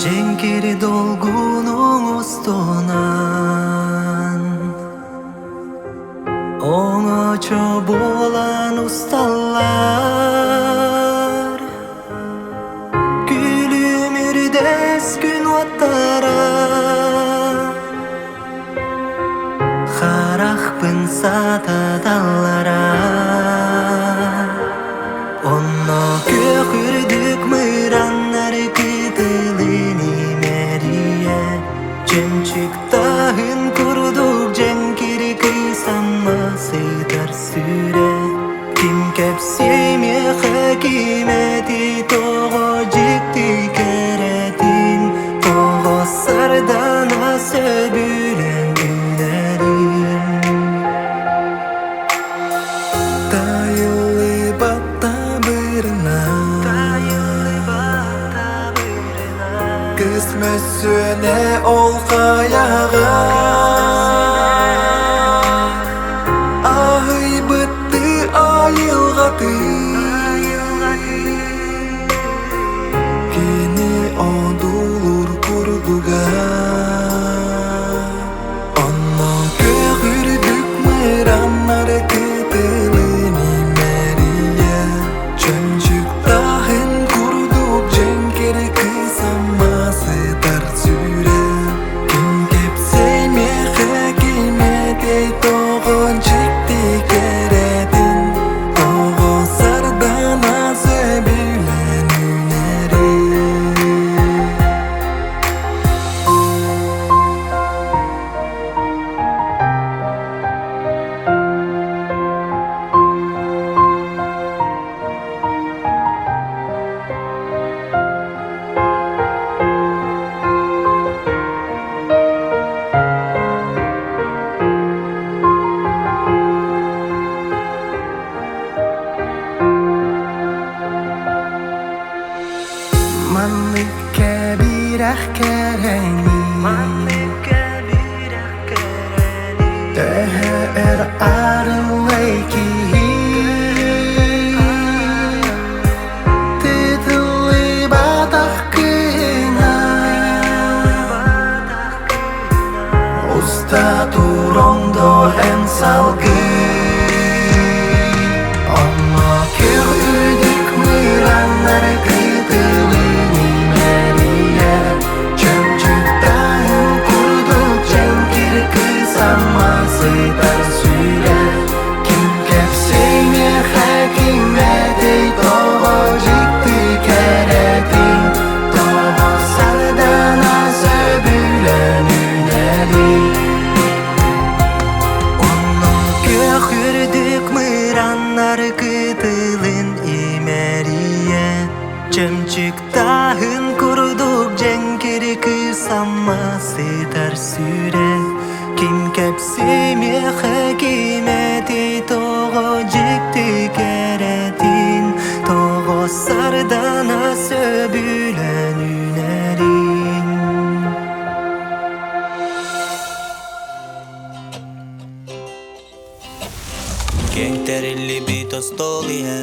Дьэҥкири долгунуҥ устунан Оҥочо буолан усталлар Күлүмүрдэс күн уоттара Харахпын сататаллара Онно күөх үрдүк мыраннар кытылын имэрийэ Чөмчүк таһын курдук дьэҥкир кыыс ама сытар сүрэ Ким кэпсиэй миэхэ ким этий тоҕо дьикти кэрэтин Тоҕо сардана сөбүлээн үүнэрин Тайыллыбат табырынан Кыс мөссүөнэ ол хайаҕа Аһыйбыттыы айылҕатын Кини одуулуур курдуга Онно күөх үрдүк мыраннар кытылын имэрийэ Чөмчүк таһын курдук дьэҥкир кыыс ама сытар сүрэ Ким кэпсиэй миэхэ ким этиэй тоҕо дьикти кэрэтин Тоҕо сардана сөбүлээн үүнэрин Маннык кэбирэх кэрэни Төһө өр арыллай киһи Тытыллыбатах кыына Уста турондо эн салгыы Онно күр үрдүк мыраннар кытылын имэрийэ Чөмчүк курдук дьэҥкир кыыс ама сытар сүрэ Ким кэпсиэй миэхэ ким этий тоҕо дьикти кэрэтин Тоҕо сардана сөбүлээн үүнэрин Онно күөх үрдүк мыраннар кытылын имэрийэ Чөмчүк таһын курдук дьэҥкир кыыс ама сытар сүрэ Ким кэпсиэй миэхэ ким этий тоҕо дьикти кэрэтин Тоҕо сардана сөбүлээн үүнэрин Киэҥ тэриллибит остуол иһэ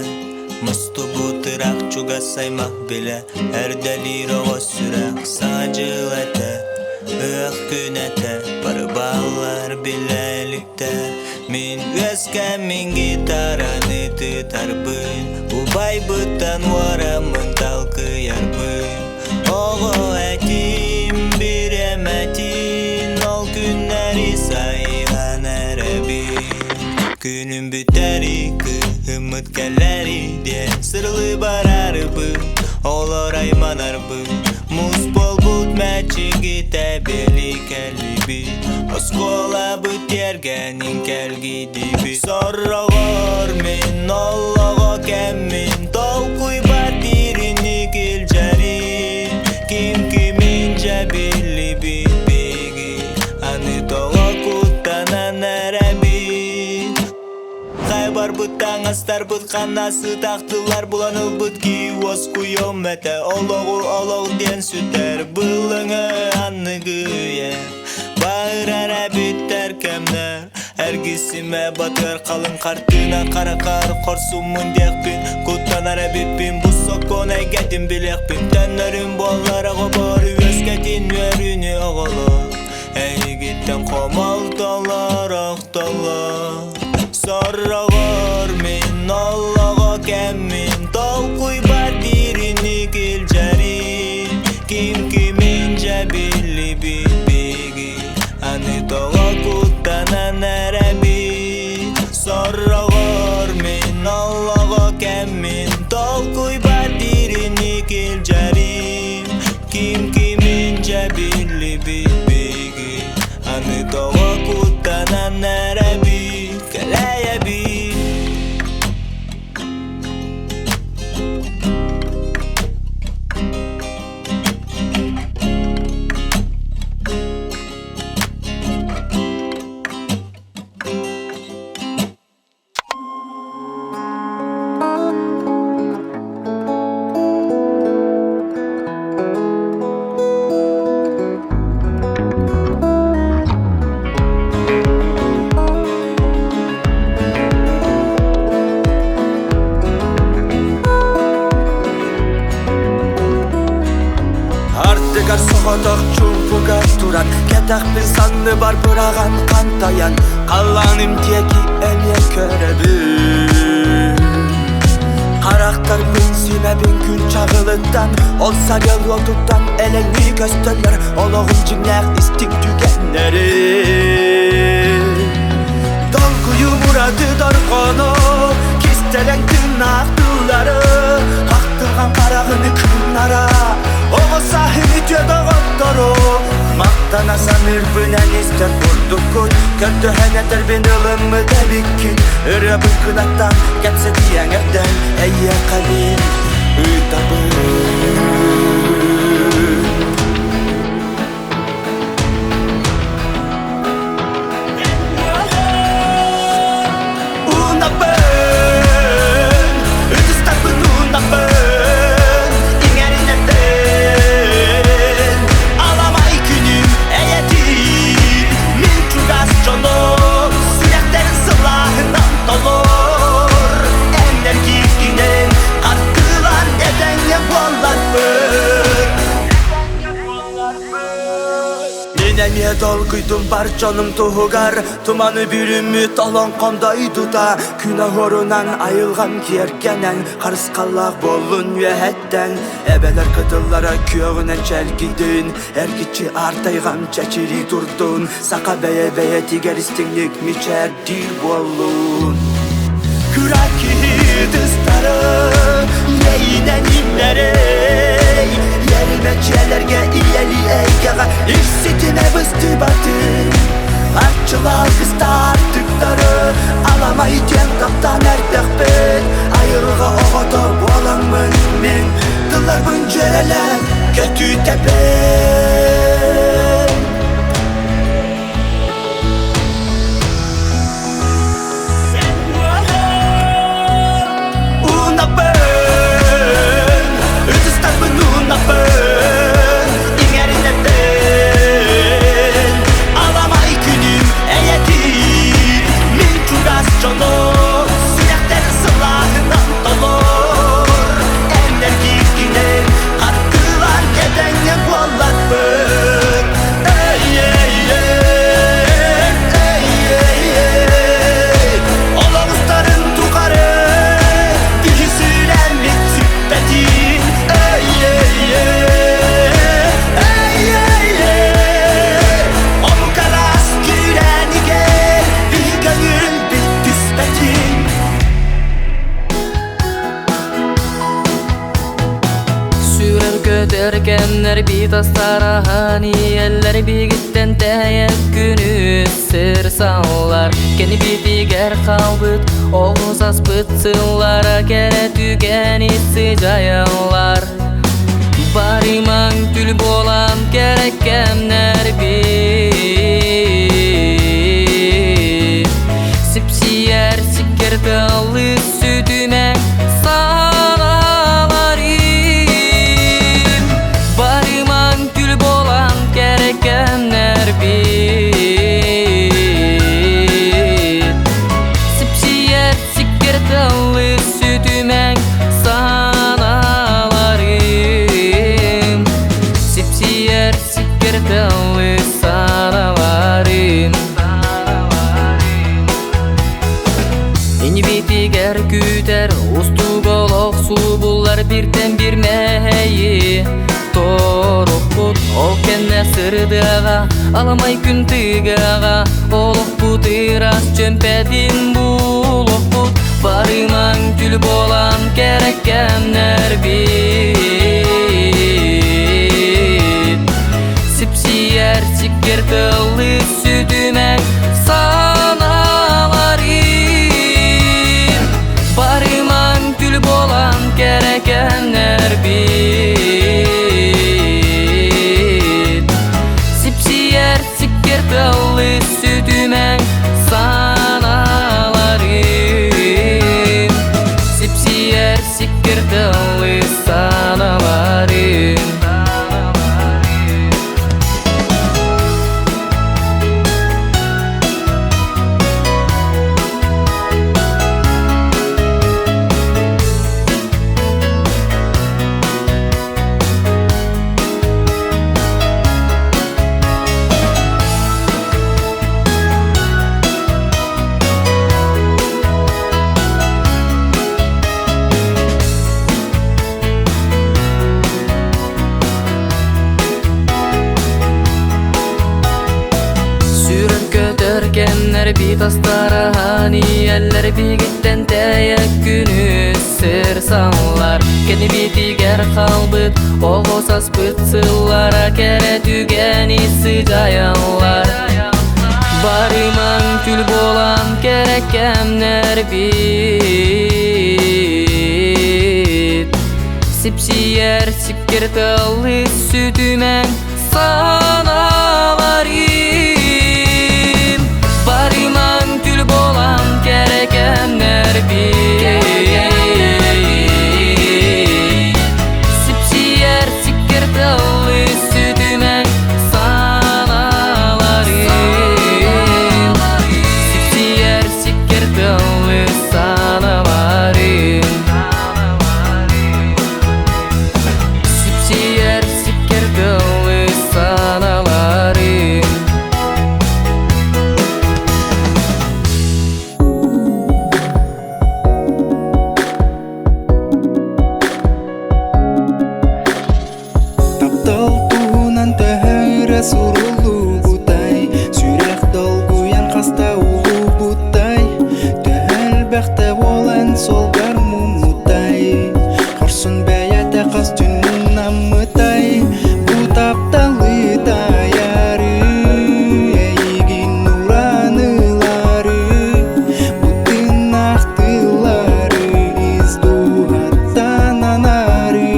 Мустубут ыраах чугас аймах билэ Эрдэлиир оҕо сүрэх саҥа дьыл этэ Ыах күн этэ бары бааллар билэ иликтэр Мин үөскэммин гитараны тытарбын Убайбыттан уораммын талкыйарбын Оҕо этим бириэмэтин Ол күннэри сайыһан эрэбин Күнүм бүтэри кыһыммыт кэлэри диэн Сырылыы барарбын Олор айманарбын Муус буолбут мэччиги тэбиэли кэллибит Оскуолабыт тиэргэнин кэлгийдибит Сороҕор мин олоҕо кэммин Толкуйбар дириҥник илдьэрин Ким кимин дьэ биллибит биһиги Аны тоҕо куттанан эрэбит Хайбарбыт таҥастарбыт ханна сытахтылар булан ылбыт кии уоскуйуом этэ олоҕу олох диэн сүтэр былыҥы анныгы үйэ баһырар эбиттэр кэмнэр эргисимэ батыар халыҥ хартыына харахар хорсуммун диэхпин куттанар эбиппин бу сокко. Сокуон эйгэтин билиэхпин Төннөрүм буоллар оҕобор Үөскэтин үөрүүнү оҕолор Эйигиттэн хомолтолор охтолор Сороҕор мин олоҕо кэммин Толкуйбар дириҥник илдьэрим Ким кимин дьэ биллибит биһиги Аны тоҕо куттанан эрэбит Сороҕор мин олоҕо кэммин Толкуйбар дириҥник илдьэрим Ким кимин дьэ биллибит биһиги Аны тоҕо куттанан эрэбит Кэлэйэбит Ардыгар соҕотох чуумпуга туран Кэтэхпин санныбар быраҕан хантайан Халлааным диэки эмиэ көрөбүн Харахтарбын симэбин күн чаҕылыттан Ол сарыал уотуттан элэҥнии көстөллөр Олоҕум дьиҥнээх истиҥ түгэннэрин Долгуйум ураты дорҕооно Кистэлэҥ тыыннаах тыллары Ахтылҕан хараҕын кыннара Оҕо сааһын үтүө доҕоттору Махтана саныырбын эн истэр курдуккун Көрдөһөн этэрбин ылыммыт эбиккин Ырыабын кынаттаан кэпсэтии эҥэрдэн Эйиэхэ мин ыытабын Унаппын, ытыстарбын уунаппын, иҥэринэбин. Аламай күнүм эйэтин, мин чугас дьонум, сүрэхтэрин сылааһынан толор. Эн эргииргинэн хардыылаан этэҥҥэ буолларбын. Мин эмиэ долгуйдум бар дьонум туһугар Туманы бүрүммүт олоҥхом дойдута Күн оһуорунан айылҕам киэргэнэн Харысхаллаах буоллун үөһэттэн Эбэлэр кытыллара күөҕүнэн чэлгийдин Эргиччи аар тайҕам чэчирии турдун Саха бэйэ-бэйэтигэр истиҥник мичээрдиир буоллун Кыра киһи ытыстары Иэйинэн имнэрэй Иэримэччиэлэргэ ийэлии эйгэҕэ Ис ситимэ быстыбатын Арчылаал кыстаартыктары Аламай диэн таптаан эрдэхпит Айылҕа оҕото буоламмын мин Тылларбын дьүөрэлээн көтүтэбин Унаппын, ытыстарбын уунаппын, иҥэринэбин. Аламай күнүм эйэтин, мин чугас дьонум, сүрэхтэрин сылааһынан толор. Эн эргииргинэн хардыылаан этэҥҥэ буолларбын. Эй, эй, эй, эй, эй, эй. Олох устарын тухары киһи сүүрэммит сүппэтин. Эй, эй, эй, эй, эй, эй. Омук араас күүрээнигэр биһи көҥүлбүт түспэтин. Сүүрэр көтөр кэмнэр биит астараһан Иэллэр биигиттэн тэйэн күнүс сырсаллар Кини биитигэр хаалбыт оҕус аспыт сыллара Кэрэ түгэни сыдьайаллар Барымаҥ түл буолан кэрэ кэмнэр биир Сипсийэр сиккэр тыалы сүтүмэ санааларым Барымаҥ түл буолан кэрэ кэмнэр биир Сипсийэр сиккэр тыалы сүтүмэҥ санааларым. bir мэһэйи Тороппут ол кэннэ сырдыаҕа Аламай күн тыгаҕа Олохпут ыраас чөмпэтин булуохпут Барымаҥ күл буолан кэрэ кэмнэрбит Сипсийэр сиккир тыллы сүтүмэҥ санааларым Барымаҥ күл буолан кэрэ кэмнэрбит Сипсийэр сиккир тыллы сүтүмэҥ санааларым Сипсийэр сиккир тыллы санааларым Сүүрэн көтөр кэмнэр бит астараһан иэллэр бигиттэн тэйэ күнүс сырсаллар Кэнибитигэр хаалбыт оҕо саспыт сыллара кэрэ түгэни сыдьайаллар Барымаҥ күл буолан кэрэ кэмнэрбит Сипсийэр сиккир тыллы сүтүмэҥ санааларым Барымаҥ күл буолан кэрэ кэмнэрбит Сипсийэр сиккир тыллы сүтүмэҥ санааларым Сипсийэр сиккир тыллы санааларым Сипсийэр сиккир тыллы санааларым Таптал туһунан төһө суруллубутай, Сүрэх долгуйан хаста улуубутай, Төһө элбэхтэ буолан суолгар муммутай, Хорсун бэйэтэ хас түүн муҥнаммытай, Бу тапталы таайары, Эйигин ууран ылары, Бу тыыннаах тыллары ис дууһаттан анары.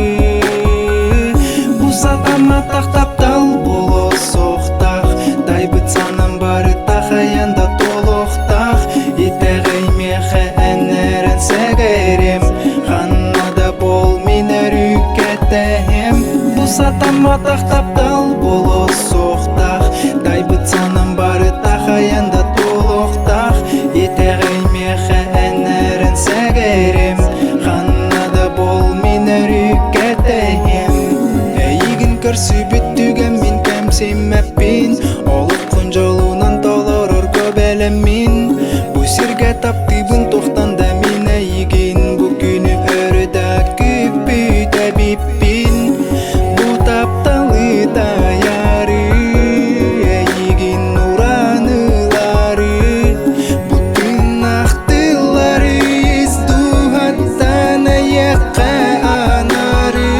Бу сатамматах таптал болосохтах, Тайбыт санам барыта хайан да толохтах, Итэҕэй миэхэ эн эрэн сэгэрим, Ханна да бол мин өрүккэтэһим. Бу сатамматах таптал болосохтах, Тайбыт санам барыта хайан да толохтах, Итэҕэй миэхэ эн эрэн сэгэрим, Ханна да бол мин өрүккэтэһим. Эйигин көрсүбүт түгэн мин кэмсиммэппин, Олоххун дьолунан толорорго бэлэммин. Бу сиргэ таптыыбын туохтан да мин эйигин, Бу күнү өрө да күүппүт эбиппин. Бу тапталы таайары, эйигин ууран ылары, Бу тыыннаах тыллары ис дууһаттан эйиэхэ анары.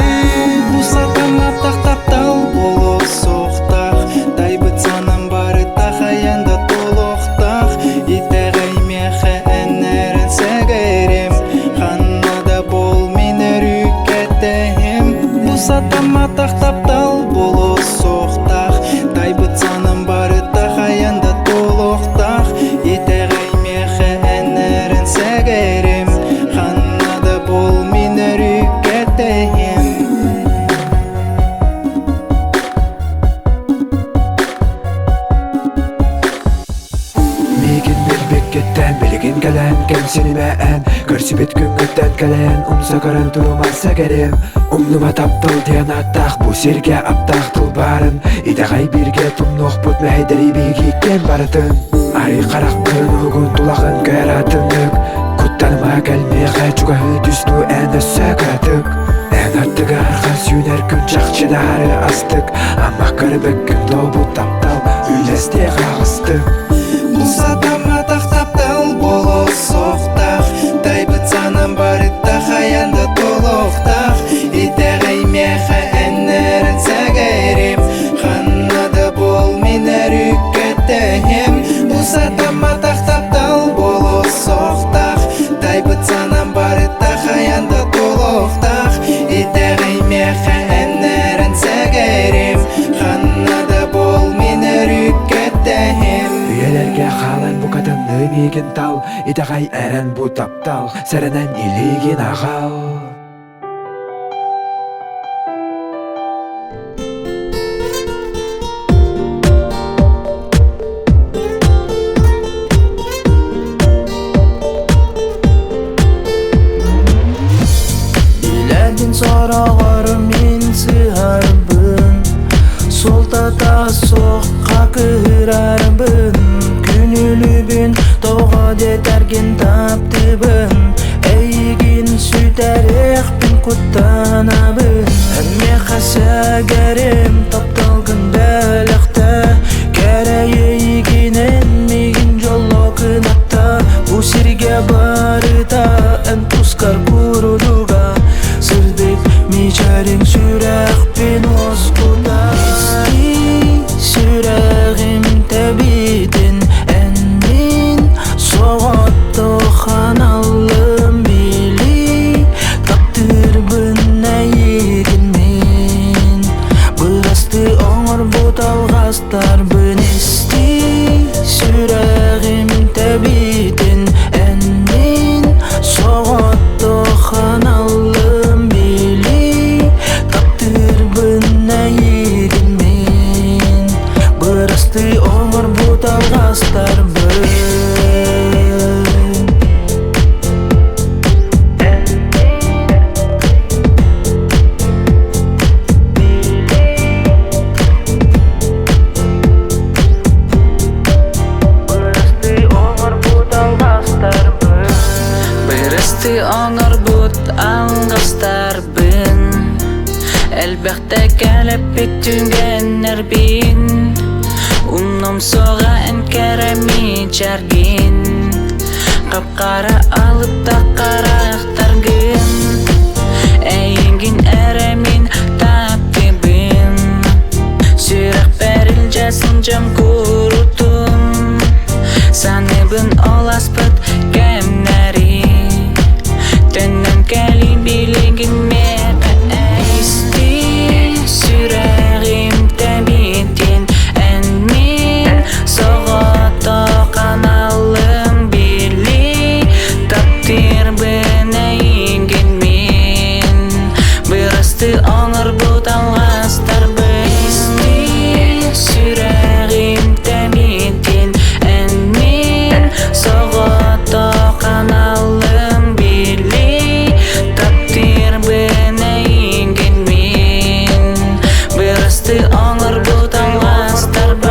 Бу сатамматах таптал болосохтах, Тайбыт санам барыта хайан да толохтах, Итэҕэй миэхэ эн эрэн сэгэрим, Ханна да бол мин өрүккэтэһим. Бу сатамматах таптал болосохтах, Тайбыт санам барыта хайан да толохтах, Итэҕэй миэхэ эн эрэн сэгэрим, Ханна да бол мин өрүккэтэһим. Миигин билбиккиттэн билигин кэлэн кэмсинимэ эн Көрсүбүт күҥҥүттэн кэлэн умса көрөн турума сэгэрим Умнума таптал диэн ааттаах бу сиргэ аптаах тыл баарын Итэҕэй бииргэ тумнуохпут мэһэйдэри биһигиттэн барытын Арый хараххын уһугун тулаҕын көр атыннык Куттаныма кэлмиэхэ чугаһыы түстүү эн өссө кыратык Эн аттыгар хас үүнэр күн чахчыдаары астык Ама көрбөккүн добу таптал үлэстээх аҕыстык Бу сатамматах таптал боло сохтах Тайбыт санам барытта хаян да толохтах Итэҕэй миэхэ эннэрин сэгэрим Ханна да бол мин өрүккэтэһим Бу сатамматах таптал боло сохтах Тайбыт санам барытта хаян да толохтах Итэҕэй миэхэ эннэрин сэгэрим Ханна да бол мин өрүккэтэһим Үйэлэргэ хаалан букатынныы миигин тал Итэҕэй эрэн бу таптал Сэрэнэн илиигин аҕал Билэбин сороҕор мин сыһарбын Суолтата суохха кыһырарбын Күнүлүбүн тоҕо диэтэргин таптыыбын Эйигин сүтэриэхпин куттанабын Эн миэхэ сэгэрим тапталгын бэлэхтэ Кэрэ эйигинэн миигин дьолло кынатта Бу сиргэ барыта эн тускар курдуга Сырдык мичээриҥ сүрэхпин уоскутар Сүрэҕим тэбиитин эн мин соҕотох аналым били Таптыырбын эйигин мин Бырастыы оҥорбут алҕастарбын истиий Сүрэҕим тэбиитин эн мин соҕотох аналым били Таптыырбын эйигин мин Бырастыы оҥорбут алҕастарбын. Бырастыы оҥорбут алҕастарбын Элбэхтэ кэлэппит түгэннэрбин Умнум суоҕа эн кэрэ мичээргин Хап-хара алыптах харахтаргын Эйигин эрэ мин таптыыбын Сүрэхпэр илдьэ сылдьам курутун Саныыбын ол аспыт кэмнэри Төннөн кэлин билигин миэхэ Исти сүрэҕим тэбиитин Эн мин соҕотох аналым били Таптыырбын эйигин мин Бырастыы оҥорбут алҕастарбын Исти сүрэҕим тэбиитин Эн мин соҕотох аналым били Таптыырбын эйигин мин Бырастыы оҥорбут алҕастарбын.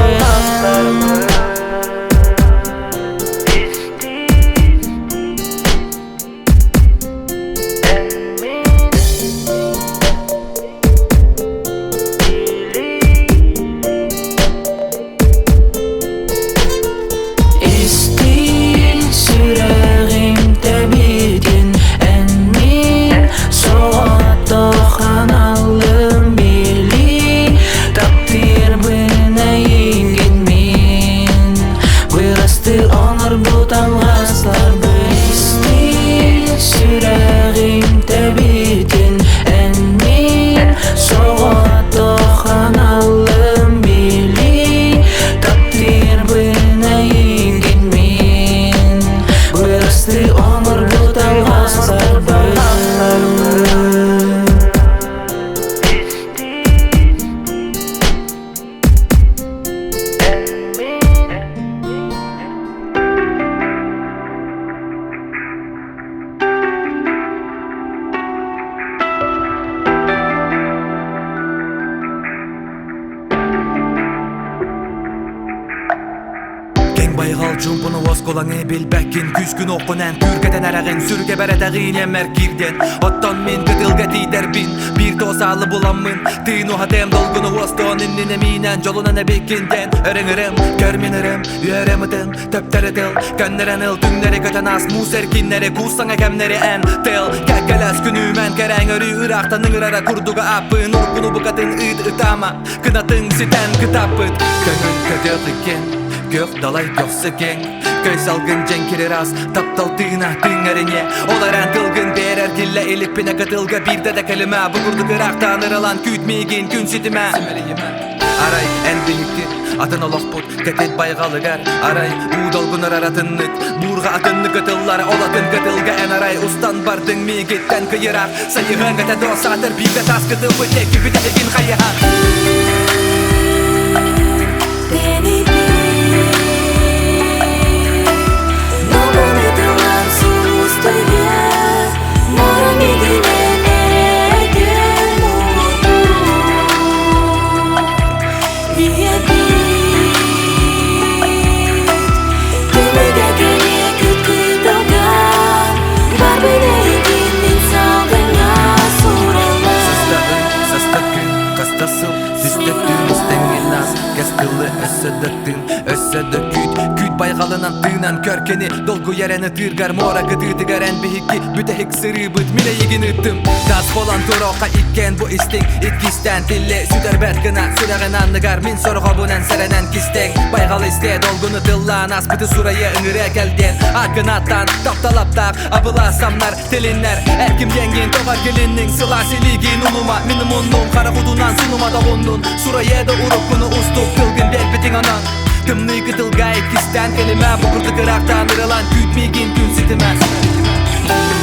Чумпуну осколаңы билбэккин Күүскүн оккунан күүркэтэн эрэҕин Сүргэ бэрэтэҕиин эммэр киирдин Оттон мин кытылга тиийдэрбин Биир тоосаалы буламмын Тыын уһатыам долгуну уостуон Иннинэ миинэн дьолунан эбиккин диэн Өрөҥүрөм, көр мин ырым, үөрэм ытым Төптөрү тыл, көннөрөн ыл Түҥнэри көтөн аас муус эркиннэри Куус саҥа кэмнэри эн тыл Кэккэлэс күнүүмэн кэрэҥ өрүү Ыраахтан ыҥырара курдуга ааппын Уруккуну букатын ыыт ытаама Кынатыҥ ситэн кытаппыт Көҥүл көтөх иккиэн Көх далай көхсө киэҥ Көй салгын дьэҥкир ыраас Таптал тыына тыҥарине Ол эрэн тылгын биэрэр киллэ иликпинэ кытылга биирдэ да кэлимэ Бу курдук ыраахтан ыралаан күүт миигин күн ситимэ Арай эн биһикки атын олохпут кэтит байҕалыгар Арай уу долгунар аратыннык буурҕа атыннык ытыллар Ол атын кытылга эн арай устан бардыҥ миигиттэн кыйыраах Сайыһыаҥ этэ доо саатар биирдэ таас кытылбыт диэки бүтэһигин хайыһан Саста күн, хаста сыл, түстэ түүн истэҥҥин аас, кэс тылы өссө да тыын, өссө да күүт, күүт байҕалынан тыынан көр кини, долгуйар эн ытыыргар, муора кытыытыгар эн биһикки бүтэһик сырыыбыт, мин эйигин ыыттым, тас буолан туруохха иккиэн бу истиҥ, иккистээн тиллэ сүтэрбэт гына, сүрэҕин анныгар мин сорҕобунан сэрэнэн кистэҥ, байҕал истэ долгуну тыллаан аспыты сурайа ыҥырыа кэл диэн, аккын аттаан, тапталаптаах, абылаа самнар, тилиннэр, эрким диэнгин тоҕо килинниҥ, сылаас илиигин унума, мин муннум хара кутунан сунума тоҕуннун, сурайа да уруккуну устук тылгын биэрбитиҥ онон. Тымныы кытылга иккистээн кэлимэ, бу курдук ыраахтаан ыралаан күүт миигин күн ситимэ.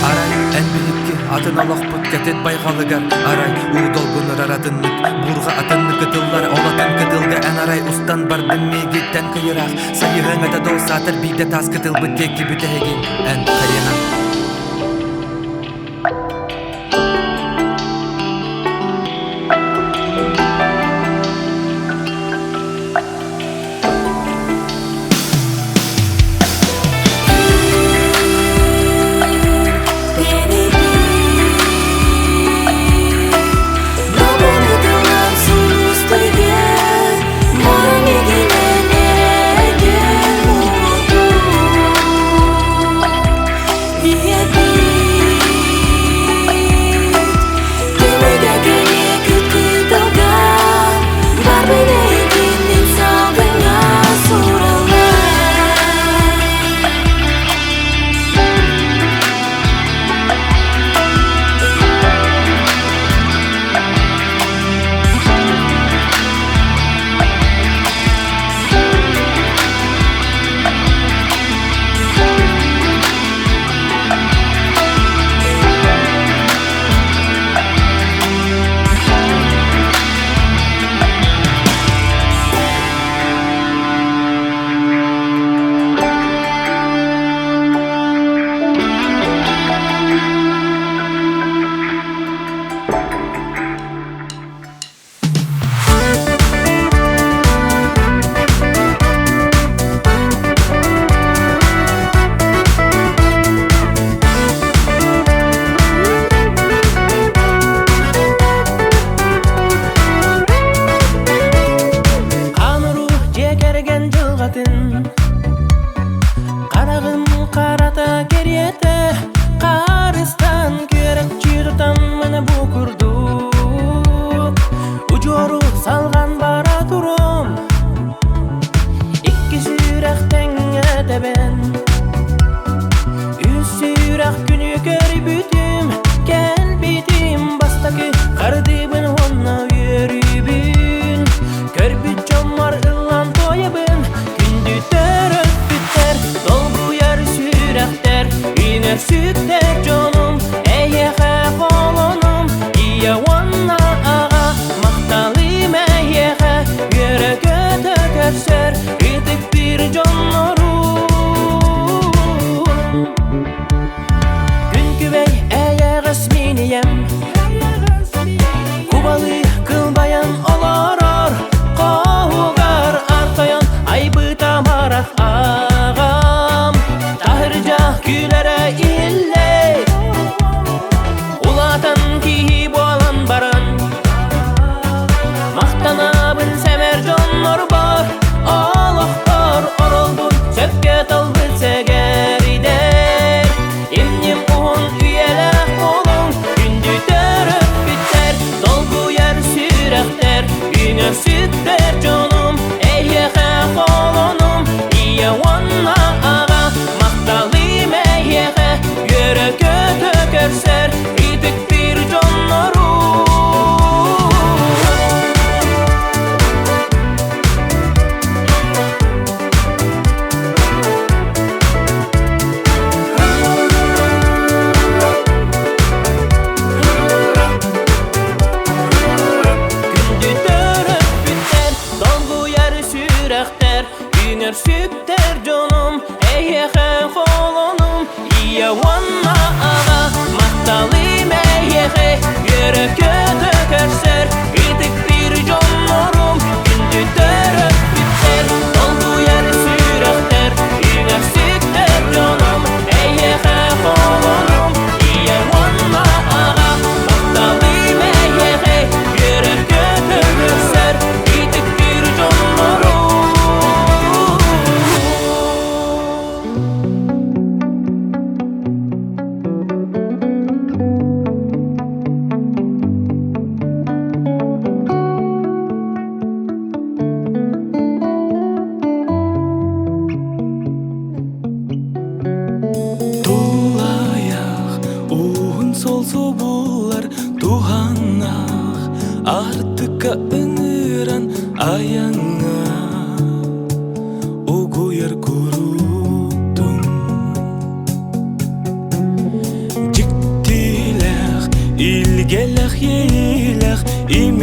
Арай эн биһикки атын олохпут кэтит байҕалыгар Арай уу долгунурар атыннык буурҕа атыннык кытыллар Ол атын кытылга эн арай устан бардыҥ миигиттэн кыйыраах Сайыһыаҥ этэ доо саатар биирдэ таас кытылбыт диэки бүтэһигин эн хайыһан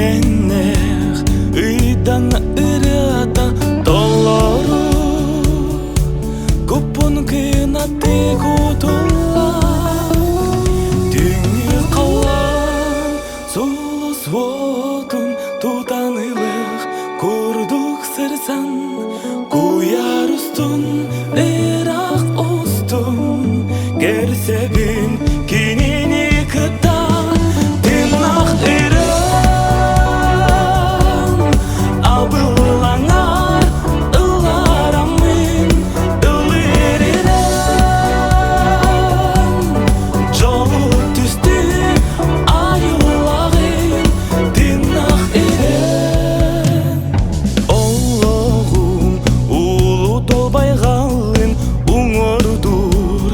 Симэннэх ыйдаҥ ырыата толору Куппун кынаты кутуллар Түҥү халлаан сулус уотун тутан ылых курдук сырсан Куйаар устун, ыраах устун Көрсөбүн кинини кытта Тыыннаах ырыам абылаҥар ыллараммын ыллыыр ырыам Дьолу түстүү айыллаҕын тыыннаах ырыам Олоҕум улуу долбайҕалын уҥуордуур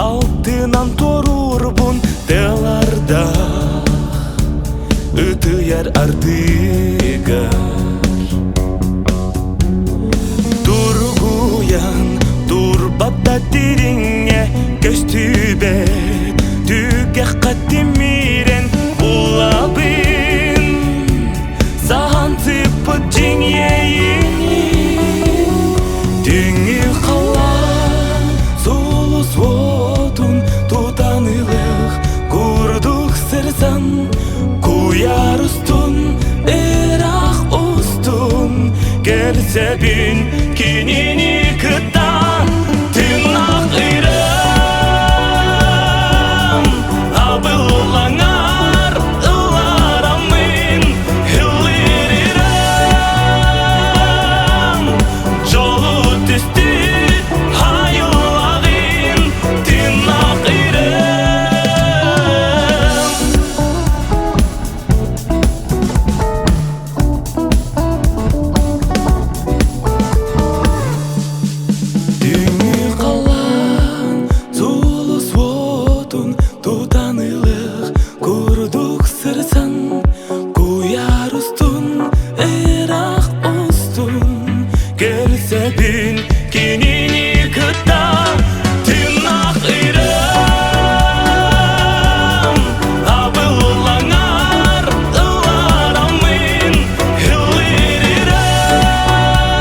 алтынан туоруурбун тыалардаах ытыйар ардыгар Тургуйан турбата дириҥҥэ көстүбэт түгэххэ тимирэн булабын Саһан сыппыт дьиҥ иэйиини Түҥү халлаан сулус уотун тутан ылых курдук сырсан Куйаар устун, ыраах устун Көрсөбүн кинини кытта Тыыннаах ырыам абылаҥар ыллараммын ыллыыр ырыам Дьолу түстүүр айыллаҕын тыыннаах ырыам. Түҥү халлаан сулус уотун тутан ылых курдук сырсан Куйаар устун, ыраах устун Көрсөбүн кинини кытта Тыыннаах ырыам абылаҥар ыллараммын ыллыыр ырыам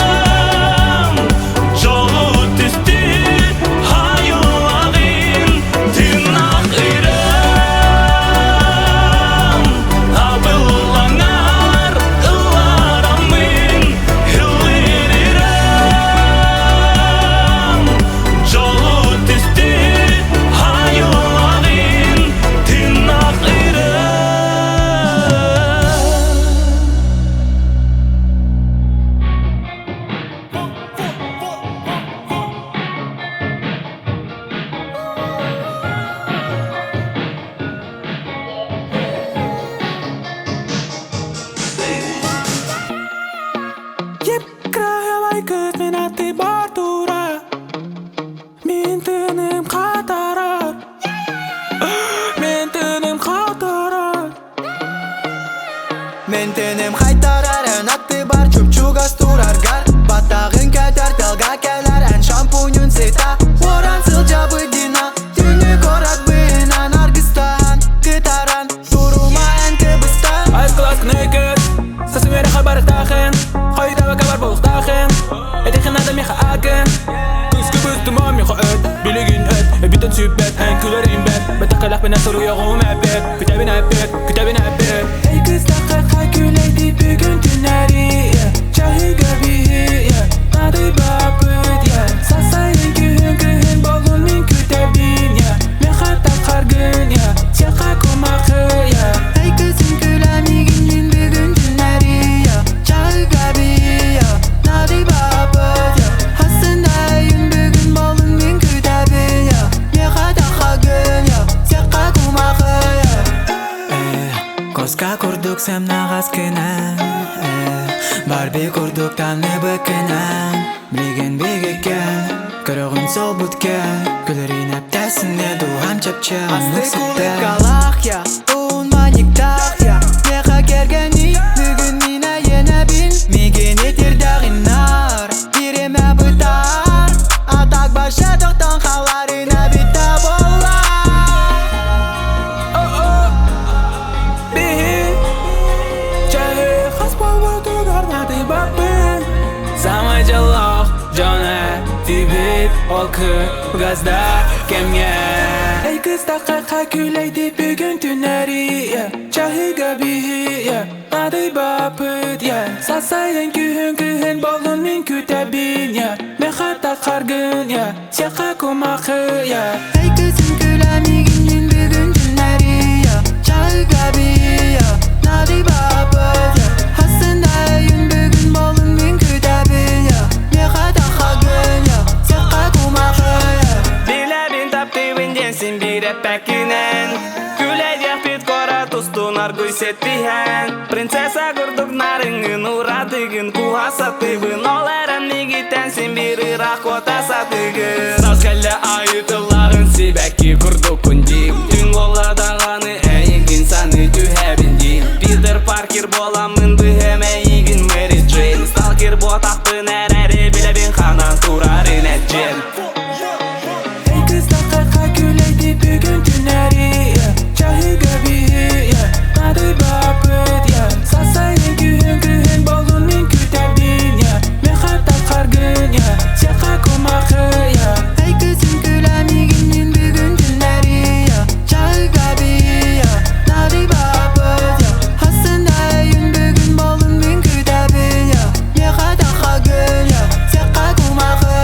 Дьолу түстүүр айыллаҕын тыыннаах ырыам Абылаҥар ыллараммын ыллыыр ырыам Дьолу түстүүр айыллаҕын тыыннаах ырыам. Кыраһыабай кыыс мин аттыбар турар Мин тыыным хатарар Мин тыыным хатарар Мин тыыным хайтарар эн аттыбар чуп-чугас тураргар Баттаҕын кэтэр тыалга кэлэр эн шампуньун сыта Уоран сылдьабыт Дина Түүнү куорат быынан аргыстаан Кытаран турума эн кыбыстан Айс класс күнөйкөт Сасым үөрэхэ барыктаахын Хойутаабакка бар буолуохтаахын Этихин надо миэхэ аакын Кыыскы быстыма миэхэ эт Билигин эт Эбитен сүппэт Эн күлэрин бэт Бэтэх кэлэхпинэ суруйаҕым эппэт Күтэбин эппэт Күтэбин эппэт Эй кыстахха күлэйди бүгүн түнэри Чаһыга биһи Надыйбаппыт Сасайын күһүн күһүн болун мин күтэбин Миэхэ таххаргын Сиэхэ кумахы. Эй кызым күлэмигин мин бүгүн түнэри Чаһыга биһи Надыйбаппыт Хасынайын бүгүн болун мин күтэбин Миэхэ таххаргын Сиэхэ кумахы. Коска курдук сымнаҕас гынан, Барби курдук танныбыккынан Билигин биһиккэ көрөҕүн солбут кэл Күлэрин эптэсинэ дууһам чэпчэ оннук Астык сыттар улыбкалаах я, уун маниктаах я Миэхэ кэргэний бүгүн мин эйиэнэбин Миигин итирдэҕин наар бириэмэ бытаар А так вообще тохтон хааларын эбитэ буоллар. О-о, биһи. Ол кылгас да кэмҥэ Эй кыстакка күлэйди бүгүн түнэри Чаһыга биһи Надыйбаппыт Сасайын күһүн күһүн болун мин күтэбин Мехата харгын Сеха кумахы Эй кызым күләмигин бүгүн түнэри Чаһыга биһи Надыйбаппыт Хасында өйүн бүгүн болун мин күтэбин Мехата харгын Сеха кумахы Билэбин таптыыбын диэн син биир эппэккинэн Күлэйдиэхпит куорат устун аргуй сеттиһэн Принцесса курдук нарыҥҥын уратыгын куһа сатыыбын Ол эрэн миигиттэн син биир ыраах куота сатыыгын Саас кэллэ аайы тыллаҕын сибэкки курдуккун дии Түн буолла даҕаны эйигин саныы түһэбин дии Питер Паркер буоламмын быһыам эйигин Мэри Джейн Сталкер буотахпын эрээри билэбин ханан турарын эт дьиэм Эй кыстакка күлэйди бүгүн түнэри Чаһыга биһи Надыйбаппыт Сасайын күһүн күһүн болун мин күтэбин Мехата харгын Сеха кумахы Эй кызым күләмигин бүгүн түнэри Чаһыга биһи Надыйбаппыт Хасында өйүн бүгүн болун мин күтэбин Мехата харгын Сеха кумахы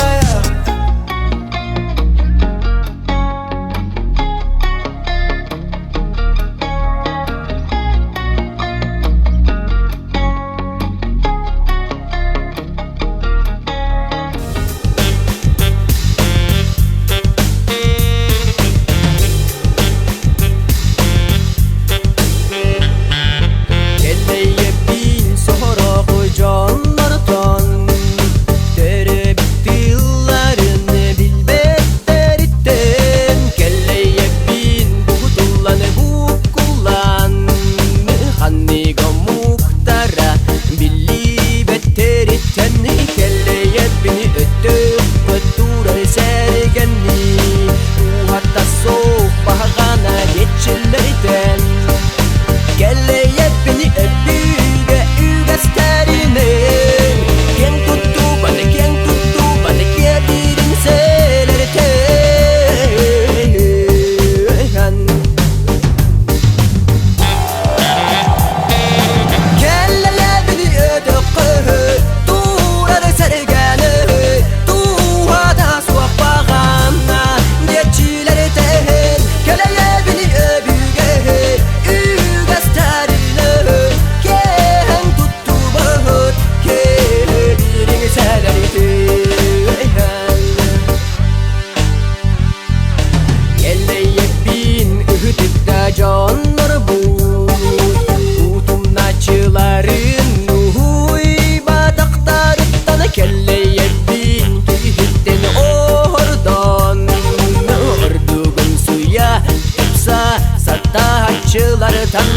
Кэллэйэбин соһороху дьоннортон Төрөбүт тылларын билбэттэриттэн Кэллэйэбин бугутуллан буккуллан Ханнык омуктара биллибэттэриттэн Кэллэйэбин өттөккө турар сэргэнни Туһата суох баһаҕана диэччилэртэн Кэллэйэбин өбүгэ үгэстэринэн Киэҥ туттубан, киэҥ туттубан киэбирин сэлэртэн Кэллэйэбин өтөххө турар сэргэни Туһата суох баҕана диэччилэртэн Кэлэйэбин өбүгэ үгэстэринэн Киэҥ туттубут киэбирин сэлэртэн Кэллэйэбин ыһытыкта дьоннорбут Утумнааччыларын уһуйбатахтарыттан Кэллэйэбин киһиттэн оһордон Ордугун суйа тупса сатааччылартан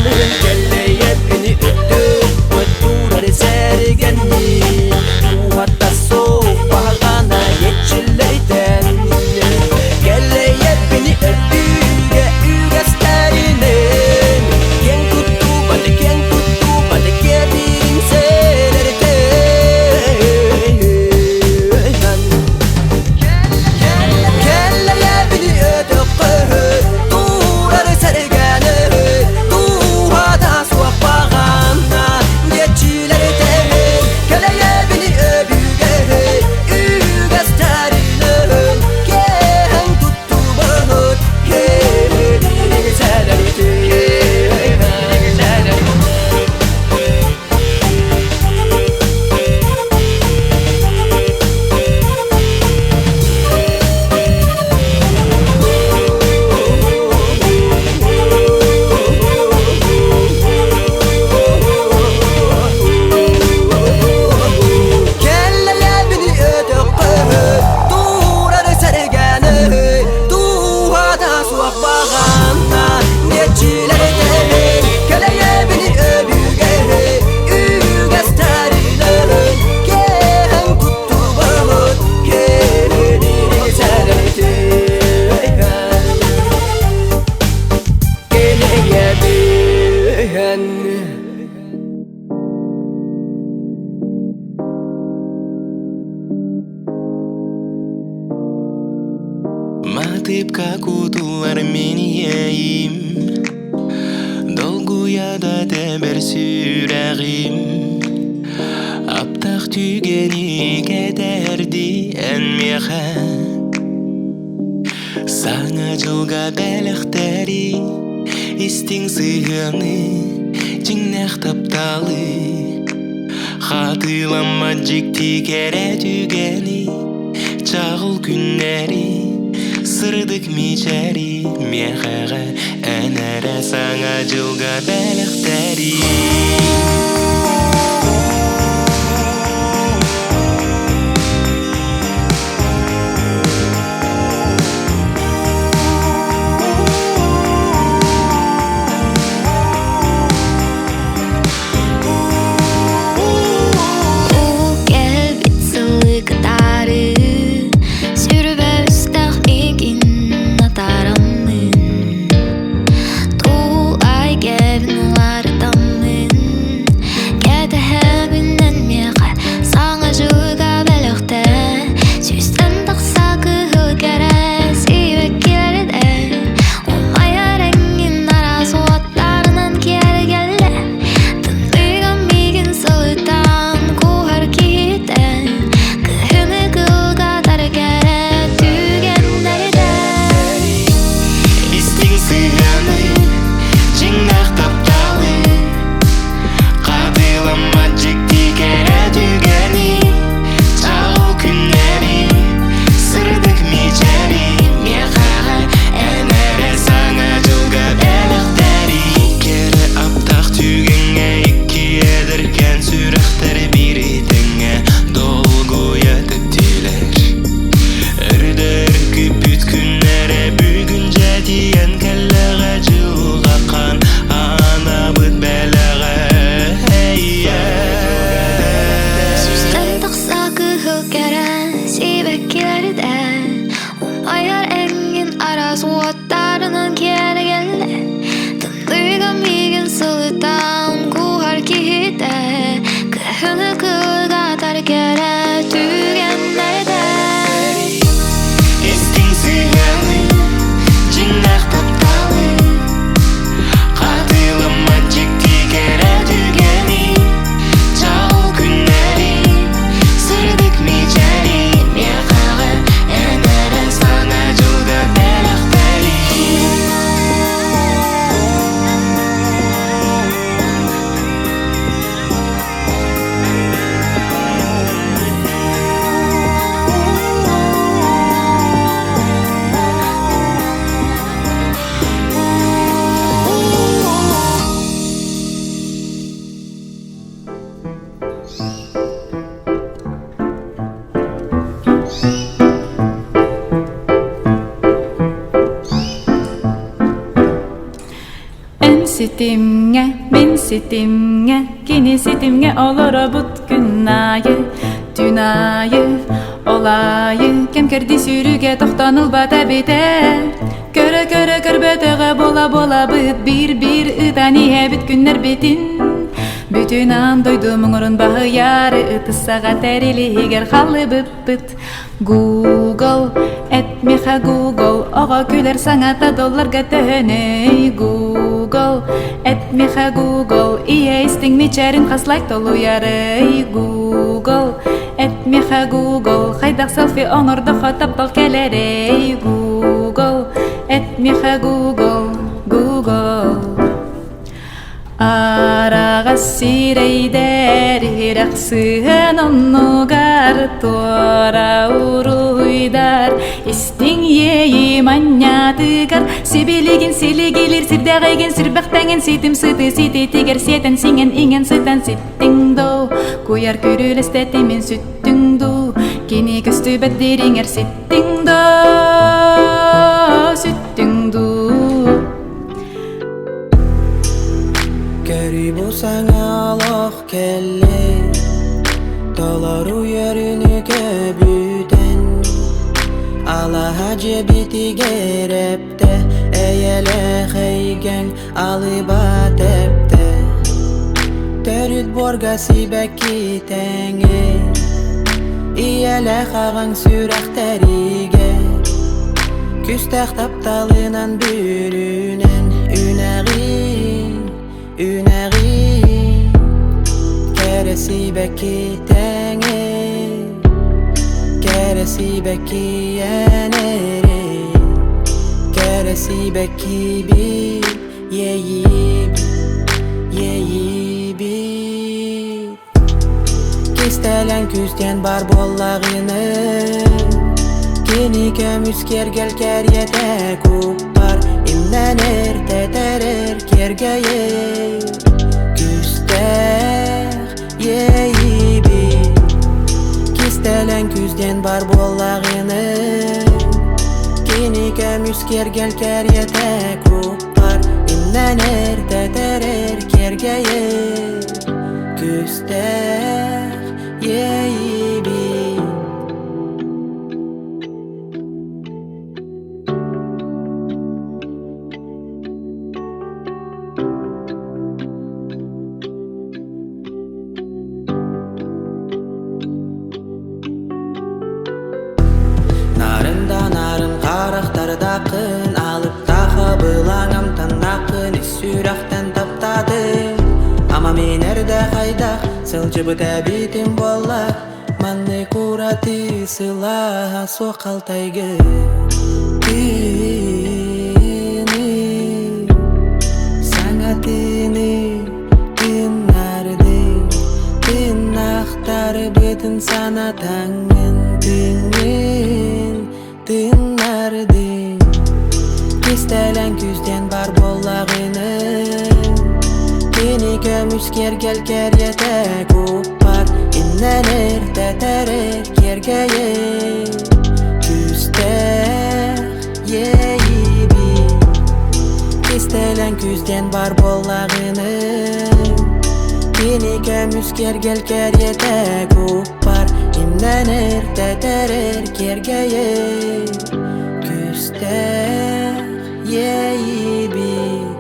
Кэллэйэбин өттөккө турар сэргэнни Туһата суох баҕана диэччилэртэн Кэллэйэбин өбүгэ үгэстэринэн Киэҥ туттубан, киэҥ туттубан киэбирин сэлэртэн Кэллэйэбин өтөххө турар сэргэни Туһата Тартыпка кутуллар мин иэйим Долгуйа да тэбэр сүрэҕим Аптах түгэни кэтэрди эн миэхэ Саҥа дьылга бэлэхтэри Истиҥ сыһыаны Дьиҥнээх тапталы Хатыламмат дьикти кэрэ түгэни Чаҕыл күннэри Сырдык мичэри Миэхэҕэ эн эрэ Саҥа дьылга бэлэхтэри Кэлбит сылы кытары Сүрбэ үстэх миигин атаараммын Тулай кэбин уларытаммын Кэтэһэбин эн миэхэ Саҥа дьылга бэлэхтэ Сүүстэн тахса кыһыл кэрэ Сибэккилэрдэ Умайар эҥин араас уоттарынан киэргэллэ Тымныыга миигин сылытан куһар киһитэ Кыһыны кылгатар кэрэ түгэннэрдэ Истиҥ сыһыаны, дьиҥнээх тапталы Хатыламмат дьикти кэрэ түгэни Чаҕыл күннэри, сырдык мичэри Миэхэҕэ эн эрэ саҥа дьылга бэлэхтэри Кэрэ аптаах түгэҥҥэ икки эдэркээн сүрэхтэр биири тэҥҥэ долгуйа тэптилэр Өрдөр күүппүт күннэрэ бүгүн дьэ тиийэн кэллэҕэ дьылҕа хаан анаабыт бэлэҕэ Сүүстэн тахса кыһыл кэрэ сибэккилэрдэ Умайар эҥин араас уоттарынан киэргэллэ Тымныыга миигин сылытан куһар киһитэ Кыһыны кылгатар кэрэ түгэннэрдэ Истиҥ сыһыаны, дьиҥнээх тапталы Хатыламмат дьикти кэрэ түгэни Чаҕыл күннэри, сырдык мичэри Миэхэҕэ эн эрэ саҥа дьылга бэлэхтэри Эн ситимҥэ, мин ситимҥэ, кини ситимҥэ олоробут күн аайы, түүн аайы, ол аайы кэм кэрдии сүүрүгэ тохтоон ылбата эбитэ. Көрө-көрө көрбөтөҕө буола-буолабыт биир-биир ытан иһэбит күннэрбитин. Бүтүн аан дойду муҥурун баһыйаары ытыссаҕа тэрилиһигэр халлыбыппыт. Google, эт миэхэ Google, оҕо күлэр саҥата долларга төһөнүй? Google, эт миэхэ Google, ийэ истиҥ мичээрин хас лайк толуйарый? Google, эт миэхэ Google, хайдах селфи оҥордоххо таптал кэлэрий? Google, эт миэхэ Google, Google. Араҕас сирэйдэр иһирэх сыһыан оннугар туора уруһуйдар истиҥ иэйии манньаатыгар сибилигин силигилир сирдэҕигин сирбэхтэҥин ситим сыты сититигэр сиэтэн сиҥэн иҥэн сытан ситтиҥ дуу куйар күрүлэстэтимин сүттүҥ дуу кини көстүбэт дириҥэр ситтиҥ дуу сүттүҥ дуу. Көрүй бу саҥа олох кэллэ Толору үөрүүнү көбүтэн Алаһа дьиэбитигэр эптэ Эйэлээх эйгэҥ алыба тэптэ Төрүт буорга сибэкки тэҥэ Ийэлээх аҕаҥ сүрэхтэригэр. Күстэх тапталынан бүрүнэн Үнэҕин, үнэҕин Кэрэ сибэкки тэҥэ Кэрэ сибэкки эн эрэ Кэрэ сибэкки бит иэйиибит, иэйиибит Кистэлэҥ күүстэн бар буоллаҕына Кини көмүс киэргэл кэриэтэ куппар Имнэнэр, тэтэрэр, киэргэйэр Күүстээх иэйиибит Кистэлэҥ күүстэн бар буоллаҕына Кини көмүс киэргэл кэриэтэ куппар Имнэнэр, тэтэрэр, киэргэйэр Күстээх иэйиибит Нарын да нарын харахтардааххын, алыптаах абылаҥ амтаннааххын, ис сүрэхтэн таптаатым. Ама мин эрдэ хайдах сылдьыбыт эбитим буолла, маннык ураты сылааһа суох халтайгын. Тыыны, саҥа тыыны Тыыннардыы, тыыннаахтарбытын санатаҥҥын тыыҥҥын тыыннардыы. Кистэлэҥ күүстэн бар буоллаҕына, кини көмүс киэргэл кэриэтэ куппар иннэнэр, тэтэрэр, киэргэйэр күүстээх иэйиибит Кистэлэҥ күүстэн бар буоллаҕына Кини көмүс киэргэл кэриэтэ куппар Имнэнэр, тэтэрэр, киэргэйэр Күүстээх иэйиибит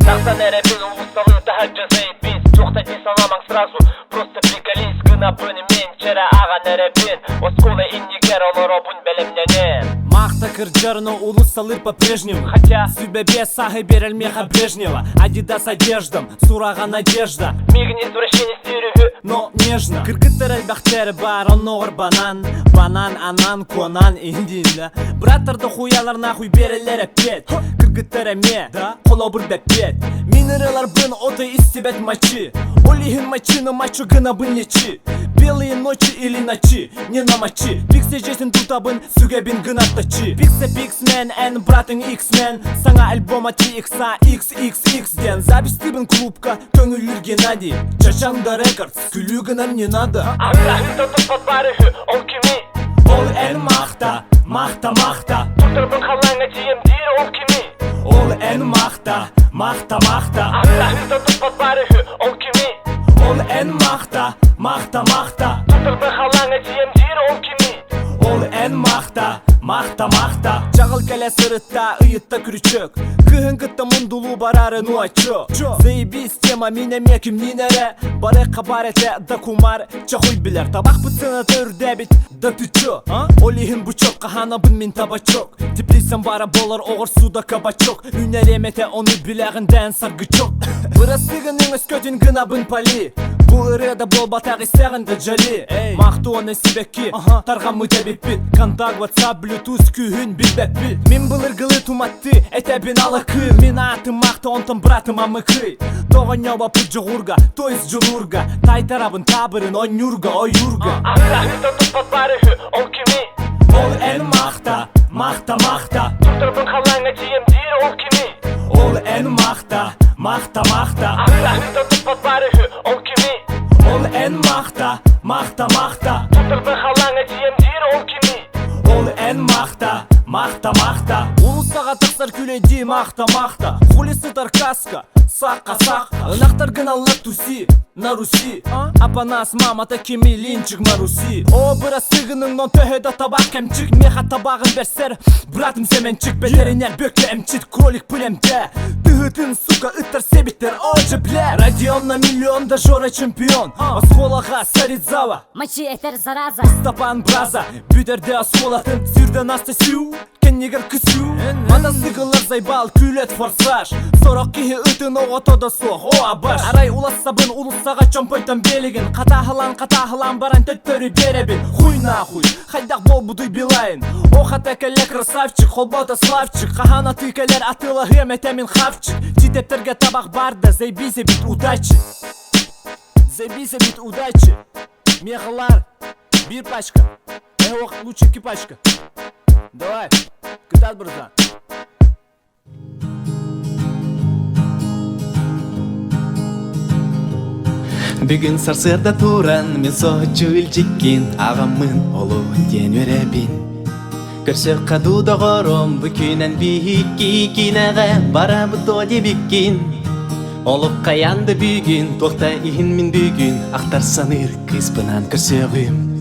Тахсан эрэбин уулуссалыы таһырдьа заебись Туохта дии санаамаҥ сразу просто приколись Гынабын мин чэрэ ааҕан эрэбин Оскуола иннигэр олоробун бэлэмнэнэн Махта кырдьар, но улуссалыыр по-прежнему Хотя сүбэбиэ сааһы биэрэр миэхэ Брежнева Адидас одеждам, сураҕа надежда Мигин извращение стереһү, но нежно Кыргыттар элбэхтэр баар, оннооҕор банан Банан, анан, куонан, индииннэ Браттар да хуялар нахуй биэрэллэр эппиэт Кыргыттар эмиэ, холобур бэппиэт Мин ырыаларбын отой истибэт мочи Ол иһин мочины мачу гынабын лечи Белые ночи или ночи, не намочи Пиксе жесин тутабын, сүгэбин гынаттачы Пиксе пиксмен, эн братың иксмен Саҥа альбома TXA XXX диэн Запись клубка, көҥүллүүр Геннадий Чачанда Рекордс, күлүү гынан не надо Аһыта туппат баар үһү, ол кимий? Ол эн махта, махта, махта Турдарбын халлааҥҥа тиийэм диир ол кимий? Ол эн махта, махта, махта Аһыта туппат баар үһү, ол кимий? Ол эн махта, махта, махта Турдарбын халлааҥҥа тиийэм диир ол кимий? Ол эн махта, махта, махта Чаҕыл кэлэ сырытта, ыйытта күрүчүк Кыһын кытта мундулуу барары ну а чё? Заебись тема мин эмиэ кимниин эрэ Бары хабар этэ да кумар чахуй билэр Табахпыт сыаната үрдээбит да ты чё? Ол иһин бучок хаһаанабын мин табачок Теплицам бара болар оҕурсу да кабачок Үүнэриэм этэ ону билэҕин дээн саргычок Бырастыгын өҥөскөтүн гынабын пали Бу ырыа да буолбатах истэҕин да дьали Махтуона сибэкки тарҕаммыт эбиппит Контакт, WhatsApp, Bluetooth күүһүн билбэппит Мин былыргылыы туматты этэбин алакы Мин аатым Махта онтон братым Амыкый Тоҕонньообоппут дьоҕурга, то есть дьулуурга Тайтарабын таабырын онньуурга, ойуурга Аһыта туппат баар үһү, ол кимий? Ол эн махта, махта, махта Турдарбын халлааҥҥа тиийэм диир ол кимий? Ол эн махта, махта, махта Аһыта туппат баар үһү, ол кимий? Ол эн махта, махта, махта Турдарбын халлааҥҥа тиийэм диир ол кимий? Ол эн махта, Махта, махта Улуссаҕа тахсар күлэйдии махта, махта Хули сытар каска, саққа, саққа Ынахтар гыналлар туси, на Руси Апанас мамата кими линчик Маруси О бырастыгының төһө да табақ кемчик Меха табағын берсер, братым Семенчик Бетеринер бөкке эмчит, кролик пылемте Тыһытын, сука, ыттар себиттер, оже, бля Родион на миллион, да Жора чемпион Осколаға Саридзава Мачи этер зараза Стапан браза, бүдерде осколатын Сүрден асты сю, кеннигер күсүү Мотоцикллар зайбал, күлет форсаж Сорок киһи ытын оҕото да суох, о абаш Арай улассабын улуссаҕа чомпойтон белигин Хатааһылаан хатааһылаан баран төттөрү биэрэбин Хуй нахуй, хайдах буолбутуй билайн О хата кэллэ красавчик, холбото славчик Хаһан атыы кэлэр атыылаһыам этэ мин хавчик Титептерге табах бар да, заебись бит удачи Заебись бит удачи Мехалар, бир пачка Эх, лучше пачка Давай, кытаат братан. Бүгүн сарсыарда туран мен соһуччу илдьиккин аҕаммын олуһун диэн үөрэбин. Көрсөххэ дуу доҕорум бу күнэн биһикки киинэҕэ барабыт дуо диэбиккин. Олох хайаан да бүгүн туохта иһин мин бүгүн ахтар саныыр кыыспынаан көрсүөҕүм.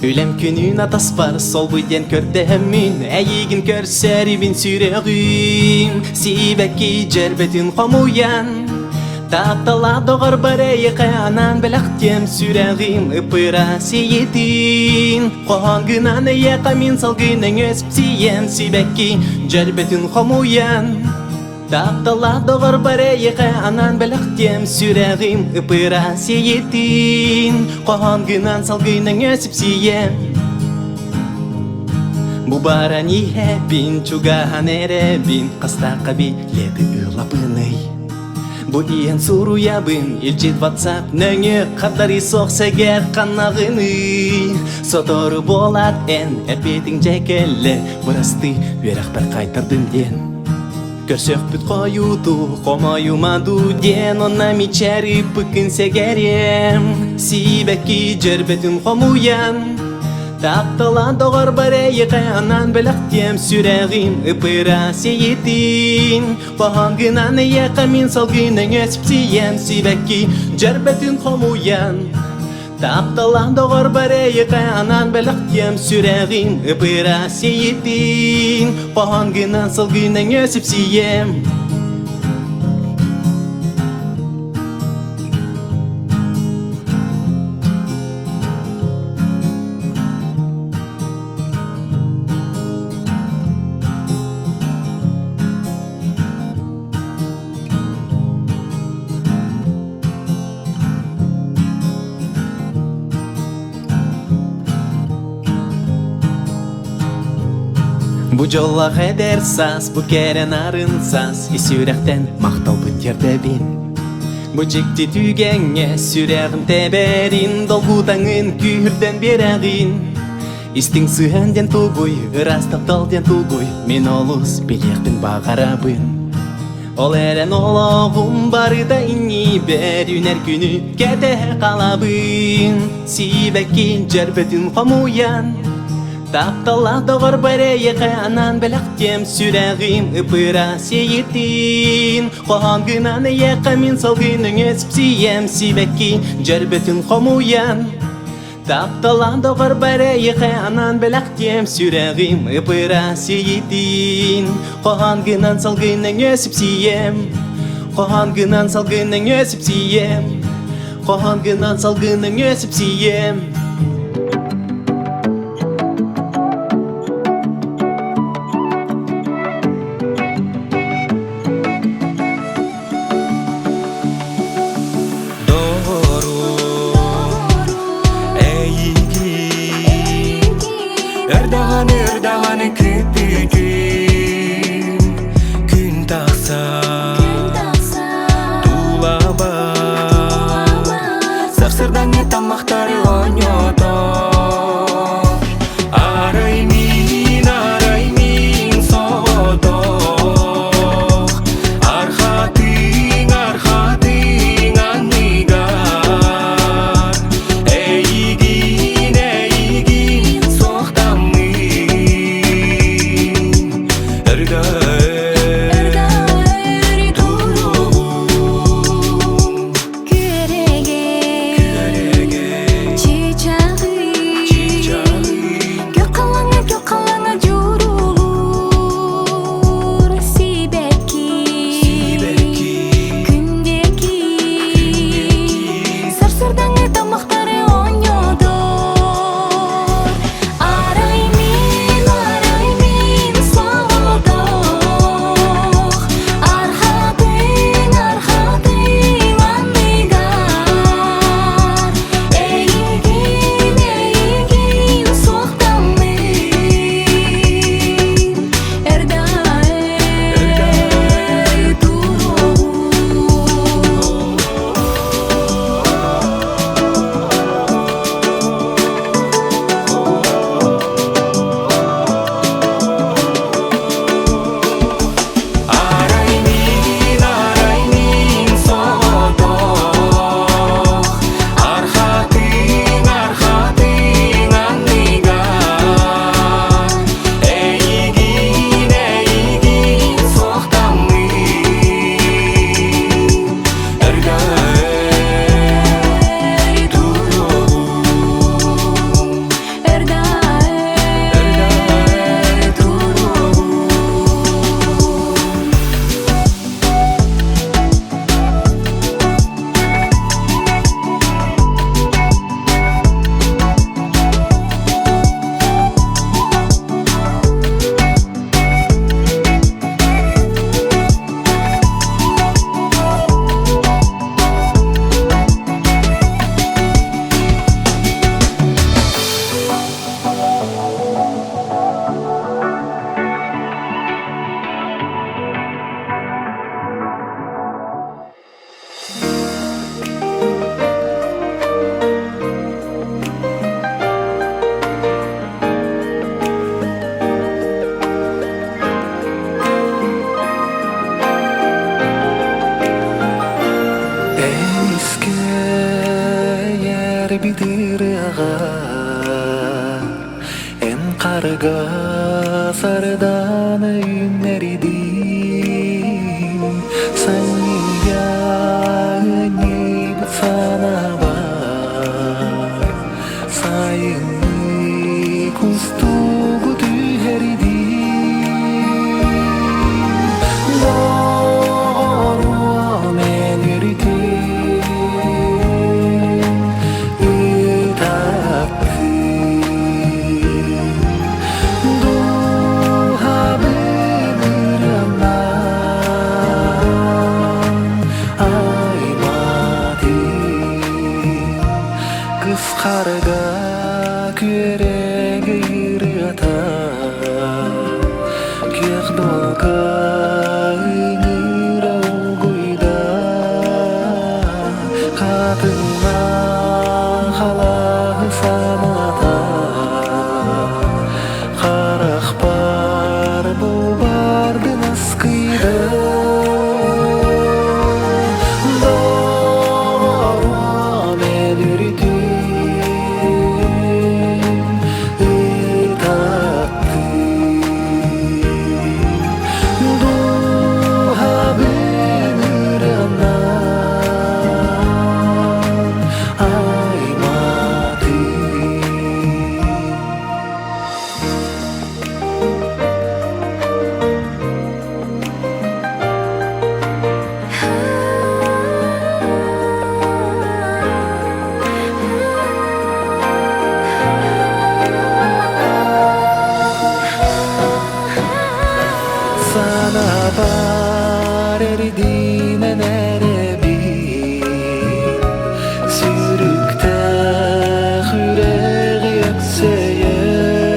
Үлэм күнүн атаспар солбуй диэн көрдөһөммүн эйигин көрсөрүбүн сүрэҕим сибэкки дьэрбэтин хомуйан таптала доҕорбор эйиэхэ анаан бэлэхтиэм сүрэҕим ыпыра сиетин хоһоон гынан эйиэхэ мин салгын өҥөс сиэм сибэкки дьэрбэтин хомуйан Тапталаах доҕорбор эйиэхэ анаан бэлэхтиэм сүрэҕим ыпыра сиэйитин хоһоон гынан салгын өҥө сипсийэм Бу баран иһэбин чугаһан эрэбин хастаахха билети ылабыный Бу иһэн суруйабын илдьит WhatsApp нөҥүө хардары суох сэгэр ханнаҕыный Сотору буолаат эн эппитиҥ дьэ кэллэ бырастыы үөрэхпэр хайтардым диэн Көрсөхпүт хойутуу, хомойума дуу диэн онно мичээриппыккын сэгэриэм Сибэкки дьөрбөтүн хомуйан Тапталаан доҕорбор эйиэхэ анаан бэлэхтиэм сүрэҕим ыпыра сиэтин Хоһоон гынан эйиэхэ мин салгын өҥө сипсийэм сибэкки дьөрбөтүн хомуйан Тапталаан доҕорбор эйиэхэ анаан бэлэхтиэм сүрэҕим ыпыра сиэтин Хоһоон гынан сылгын өҥө сипсийэм Бу дьоллоох эдэр саас, бу кэрэ нарын саас, ис сүрэхтэн махталбын тиэрдэбин. Бу дьикти түгэҥҥэ сүрэҕим тэбэрин, долгутаҥын күүһүрдэн биэрэҕин. Истиҥ сыһыан диэн тугуй, ыраас таптал диэн тугуй, мин олус билиэхпин баҕарабын. Ол эрэн олоҕум барыта иннибэр үүнэр күнү кэтэһэ хаалабын Сибэкки дьөрбөтүн хомуйан Тапталлаах доҕорбор эйиэхэ анаан бэлэхтиэм сүрэҕим ыпыра сиэйитин Хоһоон гынан эйиэхэ мин салгын өҥө сипсийэм сибэкки дьөрбөтүн хомуйан Тапталаан доҕорбор эйиэхэ анаан бэлэхтиэм сүрэҕим ыпыра сиэйитин Хоһоон гынан салгын өҥө сипсийэм Хоһоон гынан салгын өҥө сипсийэм Хоһоон гынан салгын өҥө сипсийэм Доҕорум, эйигин Өр даҕаны, өр даҕаны күүппүтүм Күн тахсар, тулабар Сарсырдаҥҥы таммахтары оонньотор Арай мин, арай мин соҕотох Архатыҥ, архатыҥ анныгар Эйигин, эйигин суохтаммын. Кысхарга сардаана үүннэрдим, Санньыйа ыанньыйбыт санаабар, Сайыҥҥы кустугу түһэрдим. Доҕоруом эн өрүтүн ытаттын, Дууһабын ырыанан аймаатым. Кысхарга күөрэгэй ырыата Күөх дуолга ыҥыра угуйда Хатыҥҥа халаһы саната Харахпар бу бардын аскыйда Доҕоруом эн үрүтүн ытаттын Дууһабын ырыанан аймаатым. Санаабар эрдинэн эрэбин, Сүрүктээх үрэҕи өксөйөн,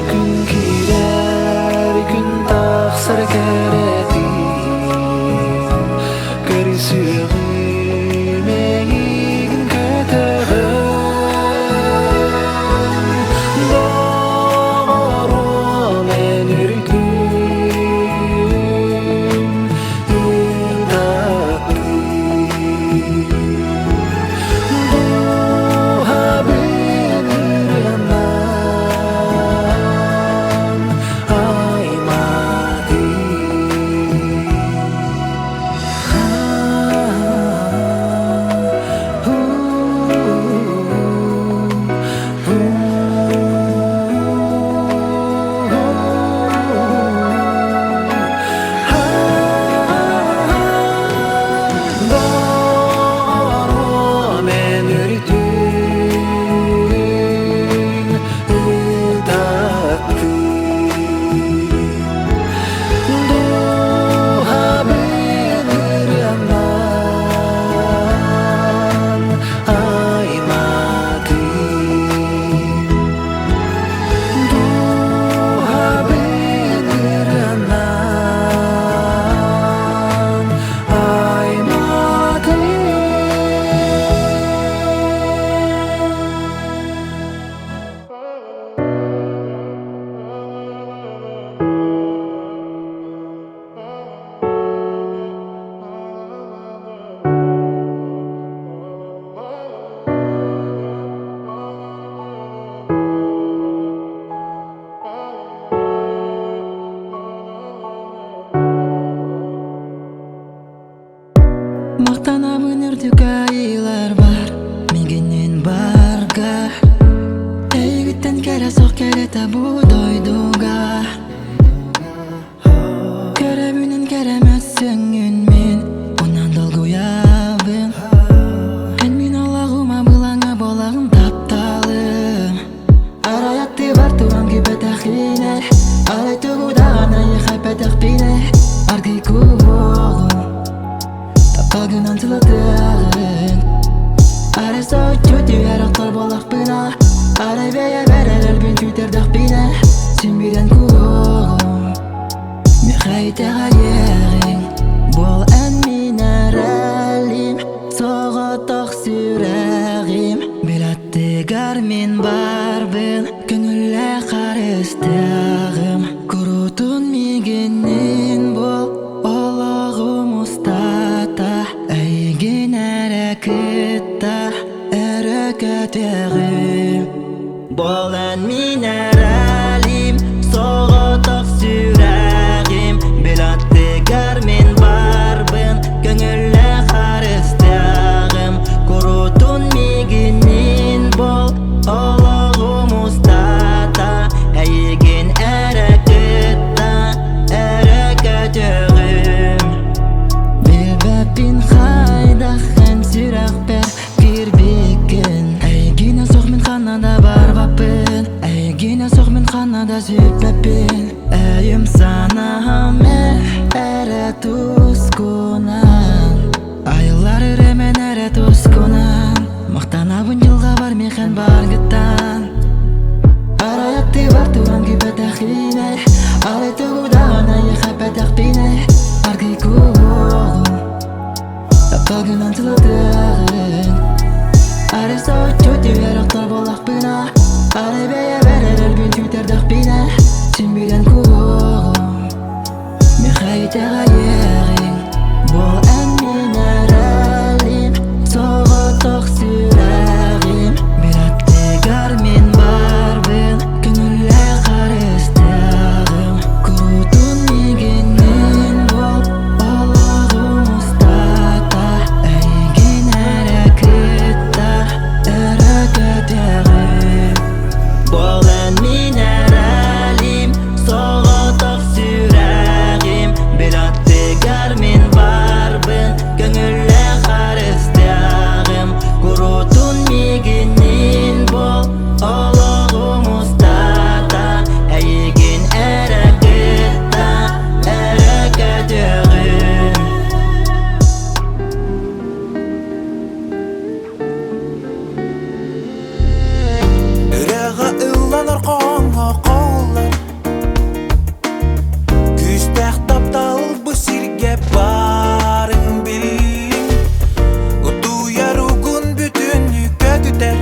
Күн киирэр, күн тахсар кэрэтин, Көрсүөҕүм эйигин көтөҕөн, Доҕоруом эн үрдүн ытаттын, Дууһабын ырыанан аймаатым. Доҕоруом эн үрдүн ытаттын, Дууһабын ырыанан аймаатым. Дууһабын ырыанан аймаатым. Мактанабын үрдүк айыыларбар, миигиннин барга Эйигиттэн кэрэ суох кэрэтэ бу дойдуга Көрөбүнэн кэрэмэт сөҥҥүн мин, онон долгуйабын Эн мин олоҕум абылаҥа буолаҕын тапталым Арай аттыбар туган күүппэтэххинэ, арай тугу даҕаны эйиэхэ эппэтэхпинэ Аргыый кууһуоҕум, тапталгынан сылатыаҕыҥ Арай соһуччу түһэр охтор буоллахпына, арай бэйэбэр эрэлбин күүтэрдэхпинэ Син биирэн кууһуоҕум, миэхэ итэҕэйиэҕиҥ Буол эн мин эрэлим, соҕотох сүрэҕим Бил аттыгар мин барбын, көҥүллээх харыстыаҕым Куруутун миигинниин буол, олоҕум устата Эйигин эрэ кытта өрө көтүөҕүм Буол эн мин эрэлим. Сох мин ханна да сүппэппин Өйүм санаам эрэ тускунан Айыллар ырымын эрэ тускунан Махтанабын дьылҕабар миэхэн баргыттан Арай аттыбар туран күүппэтэхпинэ Арай тугу даҕаны эйиэхэ эппэтэхпинэ Аргыый куоҕум Тапталгынан сылатыаҕын Арай соччо түһэр охтор буоллахпына Арай бэйэбэр эрэлбин сүтэрдэхпинэ Син билэн куоҕум Миэхэ итэҕэйиэҕиҥ Буол эн мин эрэлим Соҕотох сүрэҕим Бир аттыгар мин барбын Көҥүллээх харыстыаҕым Куруутун миигинниин буол Олоҕум устата Эйигин эрэ кытта Өрө көтөҕүм Буол эн мин эрэлим Соҕотох сүрэҕим Бил аттыгар мин барбын Көҥүллээх харыстыаҕым Куруутун миигинниин буол Олоҕум устата Эйигин эрэ кытта Өрө көтөҕүм. Ырыаҕа ылланар хоһооҥҥо хоһуллар Күүстээх таптал бу сиргэ баарын биллиҥ Утуйар угун бүтүннүү көтүтэр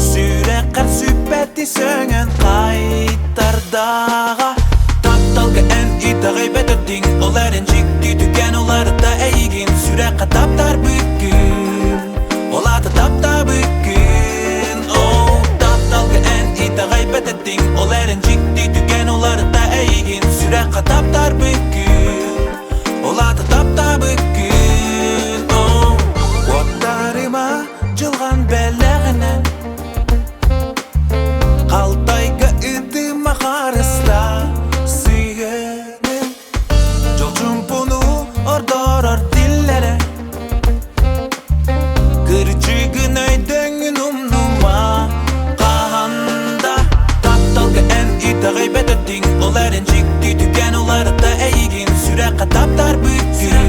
Сүрэххэр сүппэти сөҥөн хайтардаҕа Тапталга эн итэҕэйбэт этиҥ Ол эрэн дьикти түгэн уларыта эйигин Сүрэххэ таптарбыккын Ол аата таптаабыккын Оо, тапталга эн итэҕэйбэт этиҥ Ол эрэн дьикти түгэн уларыта эйигин Сүрэххэ таптарбыккын Ол аата таптаабыккын Оо, куоттарыма дьылҕан бэлэҕинэн Халтайга ыытыма харыста сыһыанын Дьол чуумпуну ордорор тиллэрэ Кырдьыгын өйдөҥҥүн умнума хаһан да Тапталга эн итэҕэйбэт этиҥ Ол эрэн дьикти түгэн уларыта эйигин Сүрэххэ таптарбыккын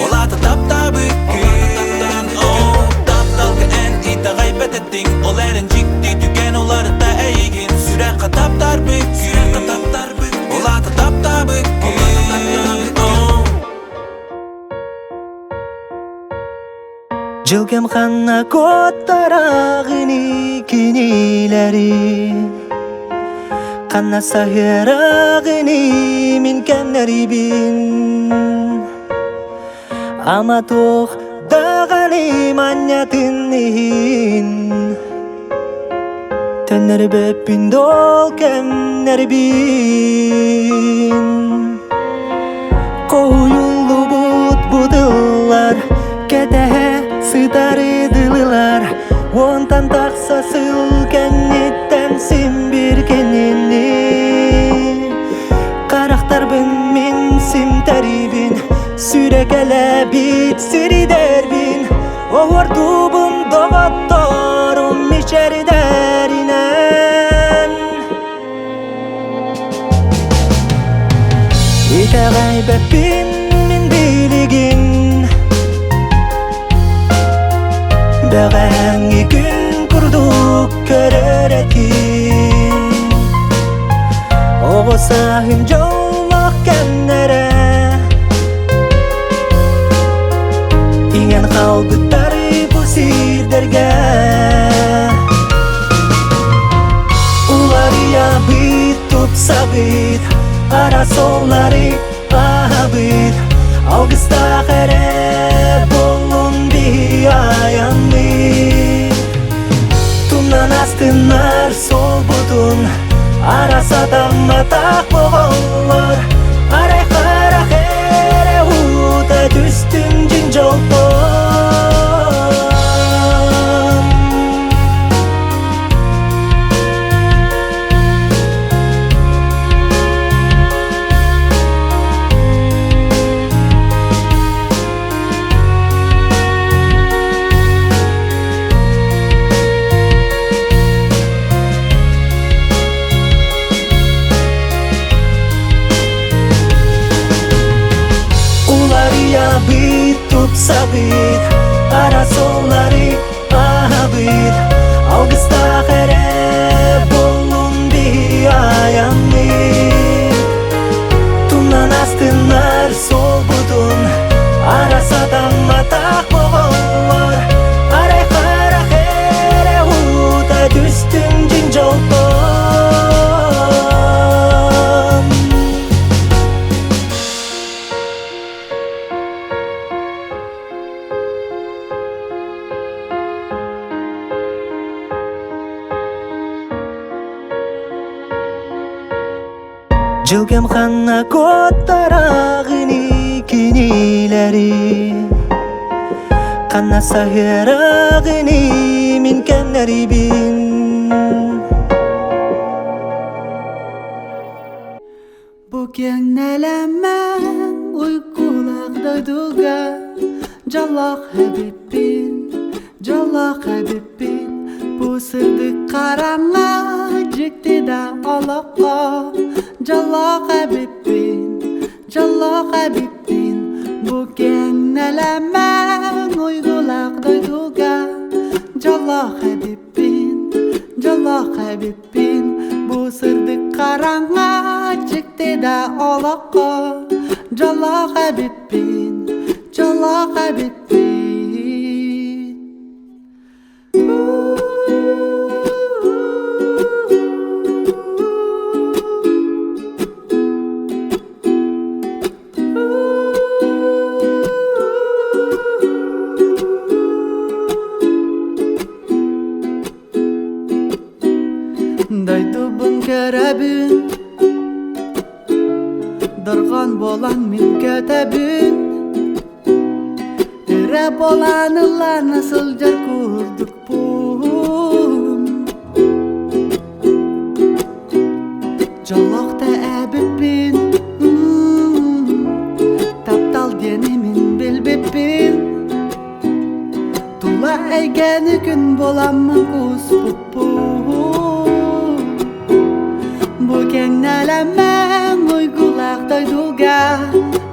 Ол аата таптаабыккын Оо, тапталга эн итэҕэйбэт этиҥ Ол эрэн дьикти түгэн уларыта эйигин Сүрэххэ таптарбыккын Ол аата таптаабыккын Оо. Дьылгам ханна куоттарааҕыный кинилэри Ханна саһыарааҕыный мин кэмнэрибин Ама туох даҕаны манньатын иһин Төннөрбөппүн дол кэмнэрбин Хоһуйуллубут бу тыллар кэтэһэ сытар дылылар Уонтан тахса сыл кэнниттэн син бир кинини Харахтарбын мин симтэрибин Сүрэкэлээбит сирдэрбин Оһуордуубун доҕотторум мичээрдэринэн Итэҕэйбэппин мин билигин Бэҕэһээҥҥи күн курдук көрөр этим Оҕо сааһым дьоллоох кэмнэрэ Иҥэн хаалбыттар бу сирдэргэ Уларыйабыт, тупсабыт, арассоллары аһабыт Алгыстаах эрэ буоллун биһи айанныыр Тумнан астынар суолбутун Арасатамматах оҕолор Арай харах эрэ уута түстүн дьиҥ дьолтон. тупсабыт Арасоллары аһабыт Алгыстаах эрэ боллун биһи айанныыр Тумнан астынар суолбутун Арасатамматах оҕолор Арай харах эрэ уута түстүн дьиҥ дьолтон. Дьылгам ханна куоттарааҕыный кинилэри Ханна саһыараҕыный мин кэннэрибин Бу киэҥ нэлэмэн уйгулаах дойдуга дьоллоох эбиппин, дьоллоох эбиппин. Бу сырдык хараҥа дьикти да олоххо дьоллоох эбиппин, дьоллоох эбиппин. Бу киэҥ нэлэмэн уйгулаах дойдуга дьоллоох эбиппин, дьоллоох эбиппин. Бу сырдык хараҥа дьикти да олоххо дьоллоох эбиппин, дьоллоох эбиппин. Дойдубун көрөбүн, дорҕоон буолан мин көтөбүн, Өрө буолан ыллана сылдьар курдукпун. Дьоллоох да эбиппин, таптал диэни мин билбиппин. Тула эйгэни күн буоламмын кууспуппун. Бу кэҥнэлэммэн уйгулаах дойдуга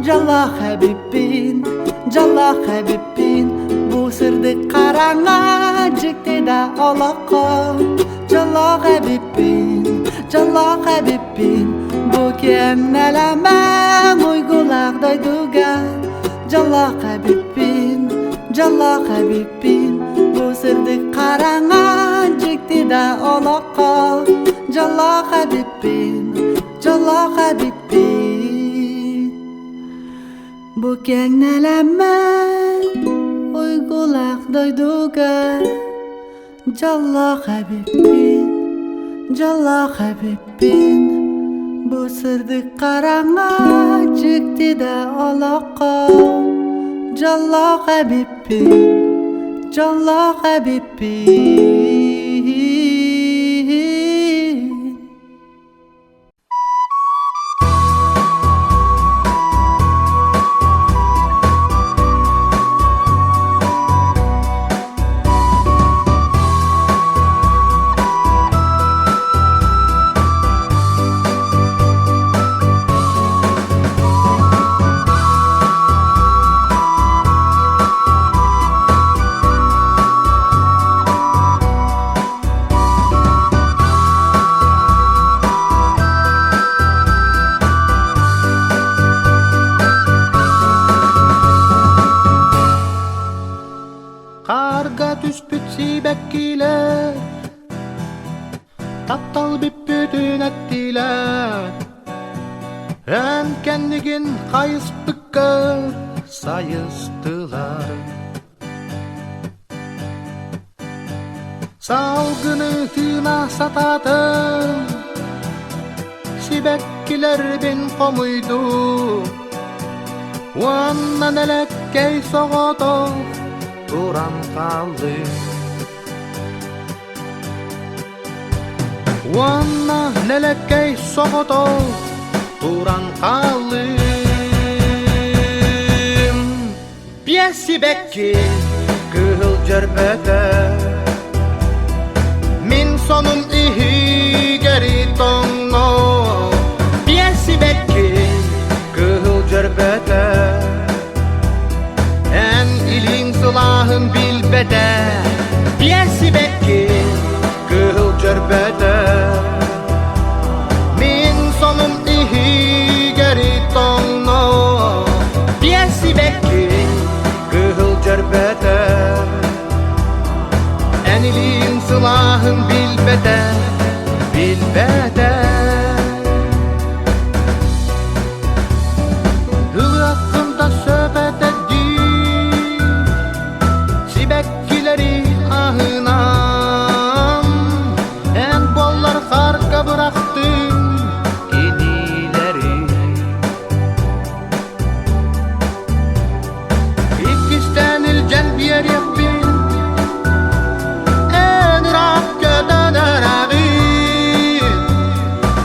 дьоллоох эбиппин, дьоллоох эбиппин. Бу сырдык хараҥа дьикти да олоххо дьоллоох эбиппин, дьоллоох эбиппин. Бу кэҥнэлэммэн уйгулаах дойдуга дьоллоох эбиппин, дьоллоох эбиппин. Бу сырдык хараҥа дьикти да олоххо дьоллоох эбиппин, дьоллоох эбиппин. Бу киэҥ нэлэмэн уйгулаах дойдуга дьоллоох эбиппин, дьоллоох эбиппин. Бу сырдык хараҥа дьикти да олоххо дьоллоох эбиппин, дьоллоох эбиппин. Хаарга түспүт сибэккилэр Таптал бүппүтүн эттилэр Эн кэннигин хайыспыккар сайыстылар Салгыны тыына сатаатым Сибэккилэрбин хомуйдум Уонна нэлэккэй соҕотох туран хааллым Уонна нэлэккэй соҕотох туран хааллым Биэс сибэкки кыһыл дьөрбөтө Мин сонум иһигэр тоҥно Биэс сибэкки кыһыл дьөрбөтө Эн билбэтэ Ылыаххын да сөп этэ дии Сибэккилэри аһынан Эн буоллар харга бырахтыҥ кинилэри Иккистээн илдьэн биэриэхпин Эн ыраах көтөн эрэҕин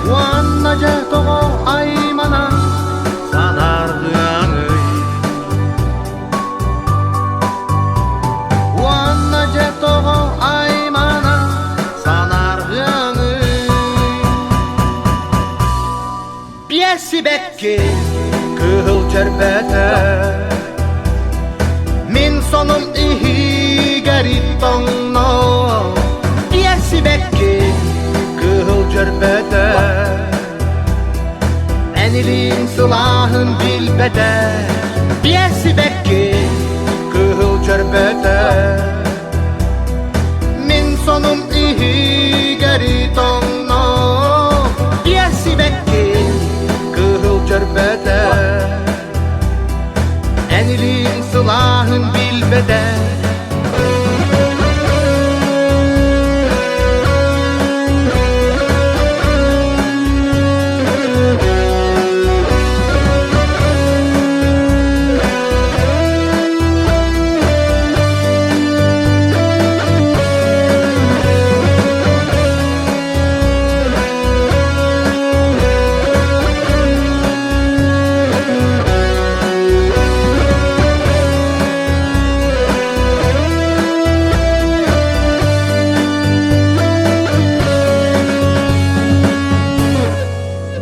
Уонна дьэ тоҕо аймана санааргыаҥый Уонна дьэ тоҕо аймана санааргыаҥый Биэс сибэкки кыһыл чөрбөтө Мин сонум иһигэр тоҥно Биэс сибэкки кыһыл чөрбөтө Эн илииҥ сылааһын билбэтэ Биэс сибэкки кыһыл чөрбөтө Мин сонум иһигэр тоҥно Биэс сибэкки кыһыл чөрбөтө Эн илииҥ сылааһын билбэтэ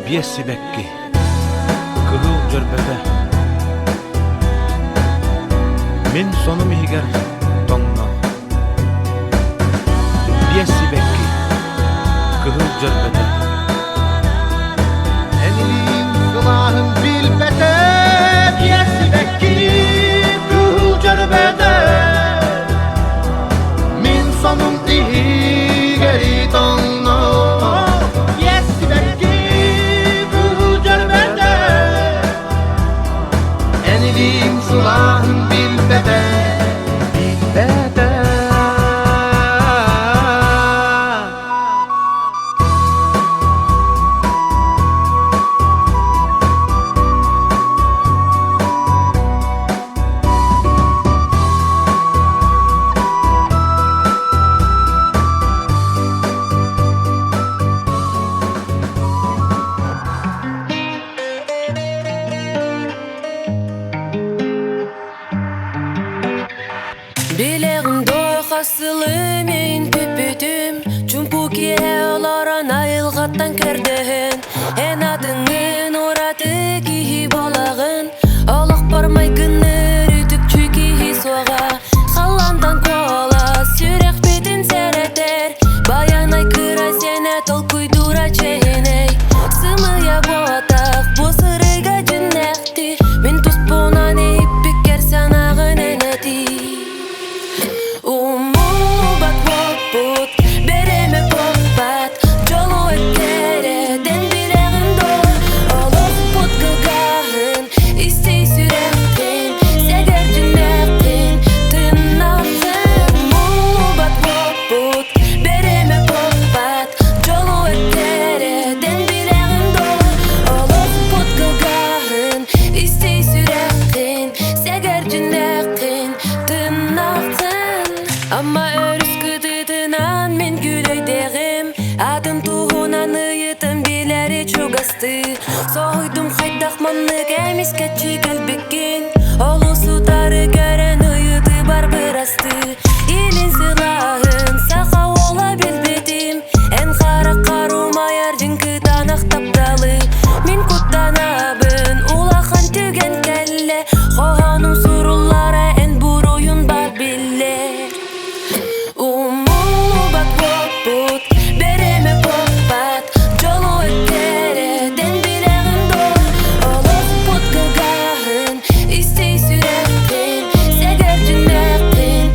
Биэс сибэкки, кыһыл дьөрбөтө. Мин сонум иһигэр тоҥно. Биэс сибэкки, кыһыл дьөрбөтө. Эн илииҥ сылааһын билбэтэ Биэс сибэкки кыһыл дьөрбөтө Мин сонум иһигэр тоҥно Биэс сибэкки кыһыл дьөрбөтө Эн илииҥ сылааһын билбэтэ билбэтэ Билэҕин дуо хасылы мин түппүтүм Чумпу киэһэ олорон айылҕаттан көрдөһөн Эн атыҥҥын ураты киһи буолаҕын Олохпор майгынныыр үтүкчү киһи суоҕа Халлаантан куолас сүрэхпитин сэрэтэр Байанай кыра сиэнэ толкуйдуура чэһинэй Сымыйа буотах бу сырыыга дьиннэхти Мин туспунан иһиппиккэр санааҕын эн этий Умуллубат уоппут, бэримэ куоппат Дьолу эккирэтэн билэҕин дуо Олохпут кылгаһын, истиий сүрэххин Сэгэр дьиҥнээххин, тыыннааххын Умуллубат уоппут, бэримэ куоппат Дьолу эккирэтэн билэҕин дуо Олохпут кылгаһын, истиий сүрэххин Сэгэр дьиҥнээххин, тыыннааххын Амма өрүс кытыытынан мин күүлэйдиэҕим Атын туһунан ыйытым билэри чугастыы Соһуйдум хайдах маннык эмискэччи кэлбиккин Олус утары көрөн ыйытыы бар бырастыы Илин сылааһын саха уола билбитим Эн хараххар умайар дьиҥ кытаанах тапталы Мин куттанабын улахан түгэн кэллэ Хоһоонум суруллара эн буруйун бар биллэр Умуллубат уоппут, бэримэ куоппат Дьолу эккирэтэн билэҕин дуо Олохпут кылгаһын, истиий сүрэххин Сэгэр дьиҥнээххин,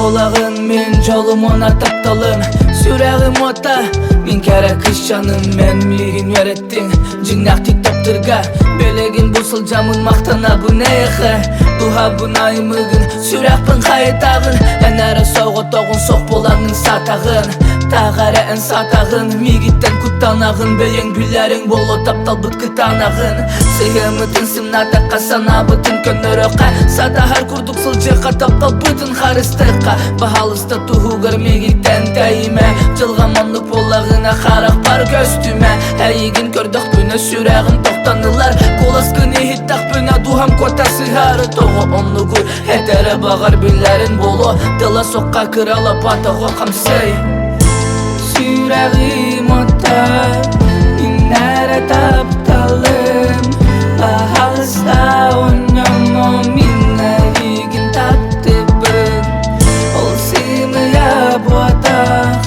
Буолаҕын мин дьолум уонна тапталым Сүрэҕим уота Мин кэрэ кыысчаным Эн миигин үөрэттиҥ Дьиҥнээхтик таптырга Билигин бу сылдьаммын махтанабын эйиэхэ Дууһабын аймыгын Сүрэхпин хайытаҕын Эн эрэ соҕотоҕун суох буолаҥҥын саатаҕын Таах эрэ эн саатаҕын Миигиттэн куттанаҕын Бэйэҥ билэриҥ буолуо тапталбыт кытаанаҕын Сыһыаммытын сымнатахха санаабытын көннөрүөххэ Сатаһар курдук сылдьыахха тапталбытын харыстыахха Баһаалыста туһугар миигиттэн тэйимэ Дьылҕам оннук буоллаҕына харахпар көстүмэ Эйигин көрдөхпүнэ сүрэҕим тохтон ылар Куоласкын иһиттэхпинэ дууһам куота сыһар Тоҕо оннугуй этэрэ баҕар билэрин буолуо Тыла сохха кыралапа тоҕо хамсай Сүрэҕим оттор иҥнэрэ тапталым Баһаалыста онньомо мин эйигин таптыыбын Ол сымыйа буотах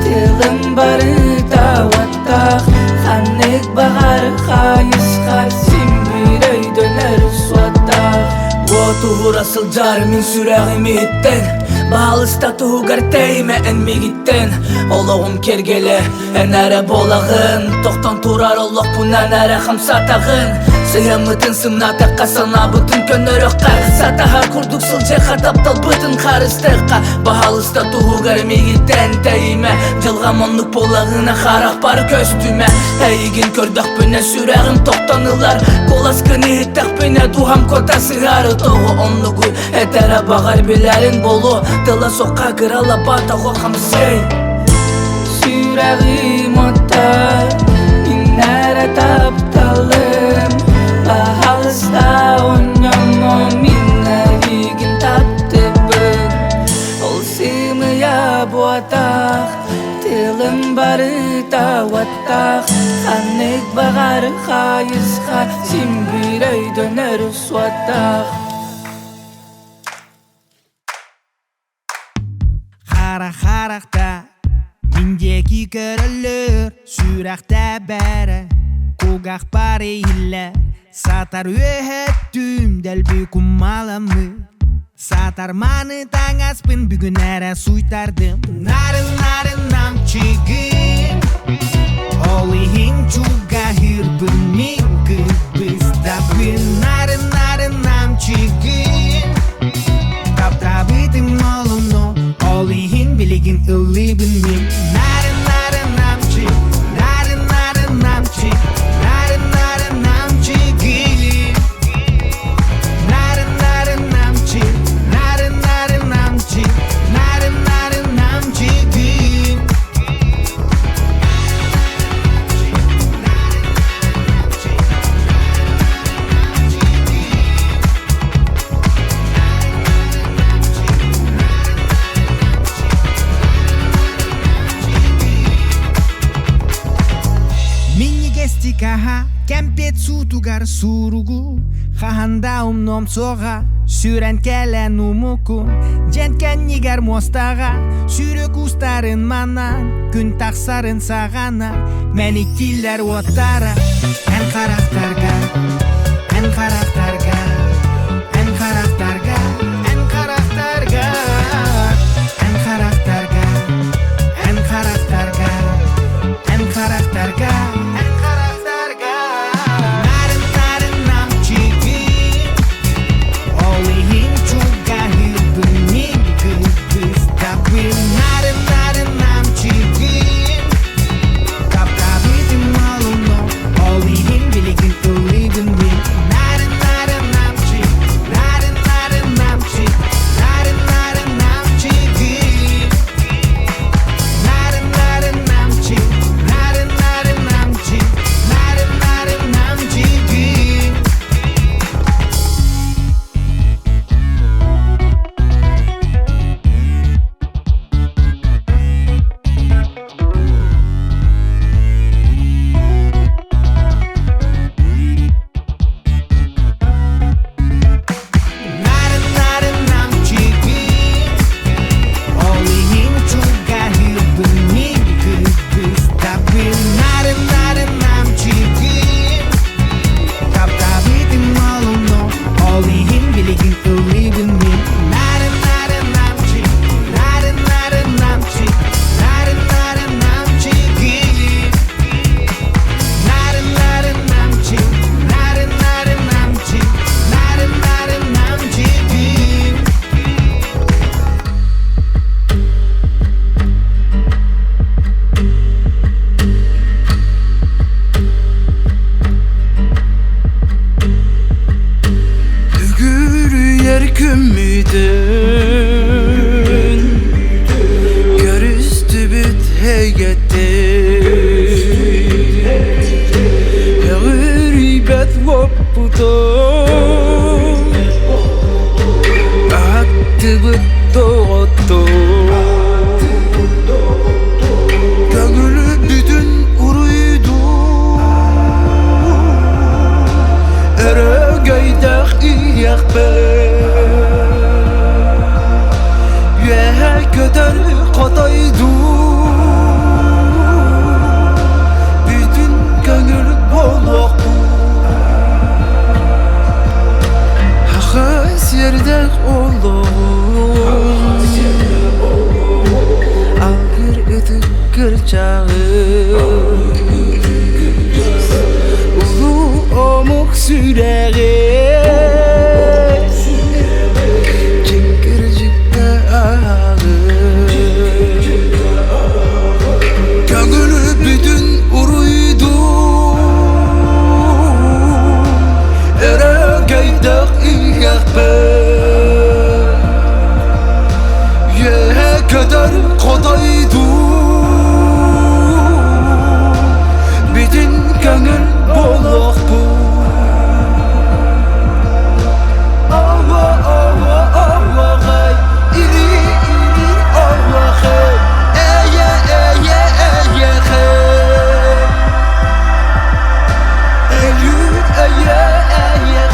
тылым барыта уоттаах Ханнык баҕар хайысха син биир өйдөнөр суоттаах Уотуһура сылдьар мин сүрэҕим иһиттэн Баалыста туһугар тэйимэ эн миигиттэн Олоҕум киэргэлэ эн эрэ буолаҕын Тохтон турар олохпун эн эрэ хамсатаҕын Сыһыаммытын сымнатахха санаабытын көннөрүөххэ Сатаһар курдук сылдьыахха тапталбытын харыстыахха Баһаалыста туһугар миигиттэн тэйимэ Дьылҕам оннук буолаҕына харахпар көстүмэ Эйигин көрдөхпүнэ сүрэҕим тохтон ылар Куоласкын иһиттэхпинэ дууһам куота сыһар Тоҕо оннугуй этэрэ баҕар билэрин буолуо Тыла сохха кыралапа тоҕо хамсай Сүрэҕим оттор иҥнэрэ тапталым Баһаалыста онньомо мин эйигин таптыыбын Ол сымыйа буотах тылым барыта уоттаах Ханнык баҕар хайысха син биир өйдөнөр суоттаах Хара харахта мин диэки көрөллөр сүрэхтэ бэрэ кулгаахпар иһиллэр сатар үөһэттүм дэлби кумаламмыт сатар маны таҥаспын бүгүн эрэ суйтардым нарын нарын намчыгын ол иһин чугаһыырбын мин кыбыстабын нарын нарын намчыгын Таптаабытым олуно, ол иһин билигин ыллыыбын мин. Нарын нарын намчы, нарын нарын намчы, нарын нарын намчы гили. Нарын нарын намчы, нарын нарын намчы, нарын нарын намчы гили. Минньигэстик аһа, кэмпиэт суутугар сууругу, хаһан да умнуом суоҕа, сүүрэн кэлэн умукун, дьэн кэннигэр муостаҕа, сүүрүк уустарын манан, күн тахсарын саҕана, мэниктииллэр уоттара, эн харахтарга, эн харахтарга, эн харахтарга, эн харахтарга, эн харахтарга, эн харахтарга, эн харахтарга, эн харахтарга. Нарын нарын намчыгын, ол иһин чугаһыыбын мин кыбыстабын. Нарын нарын намчыгын, таптаабытым олуно, ол иһин билигин ыллыыбын мин. Нарын нарын сүрэҕи Чиҥкирдьиккэ ааҕы Көҥүлү бүтүн уруйдуу Өрөгөйдөөх иһиэхпин Үөһэ көтөр хотойдуу Бүтүн көҥүл буолуохпун Ово, ово, ово, Или, или, ово, Эйе, эйе, эйе, Эйүр, эйе, эйе,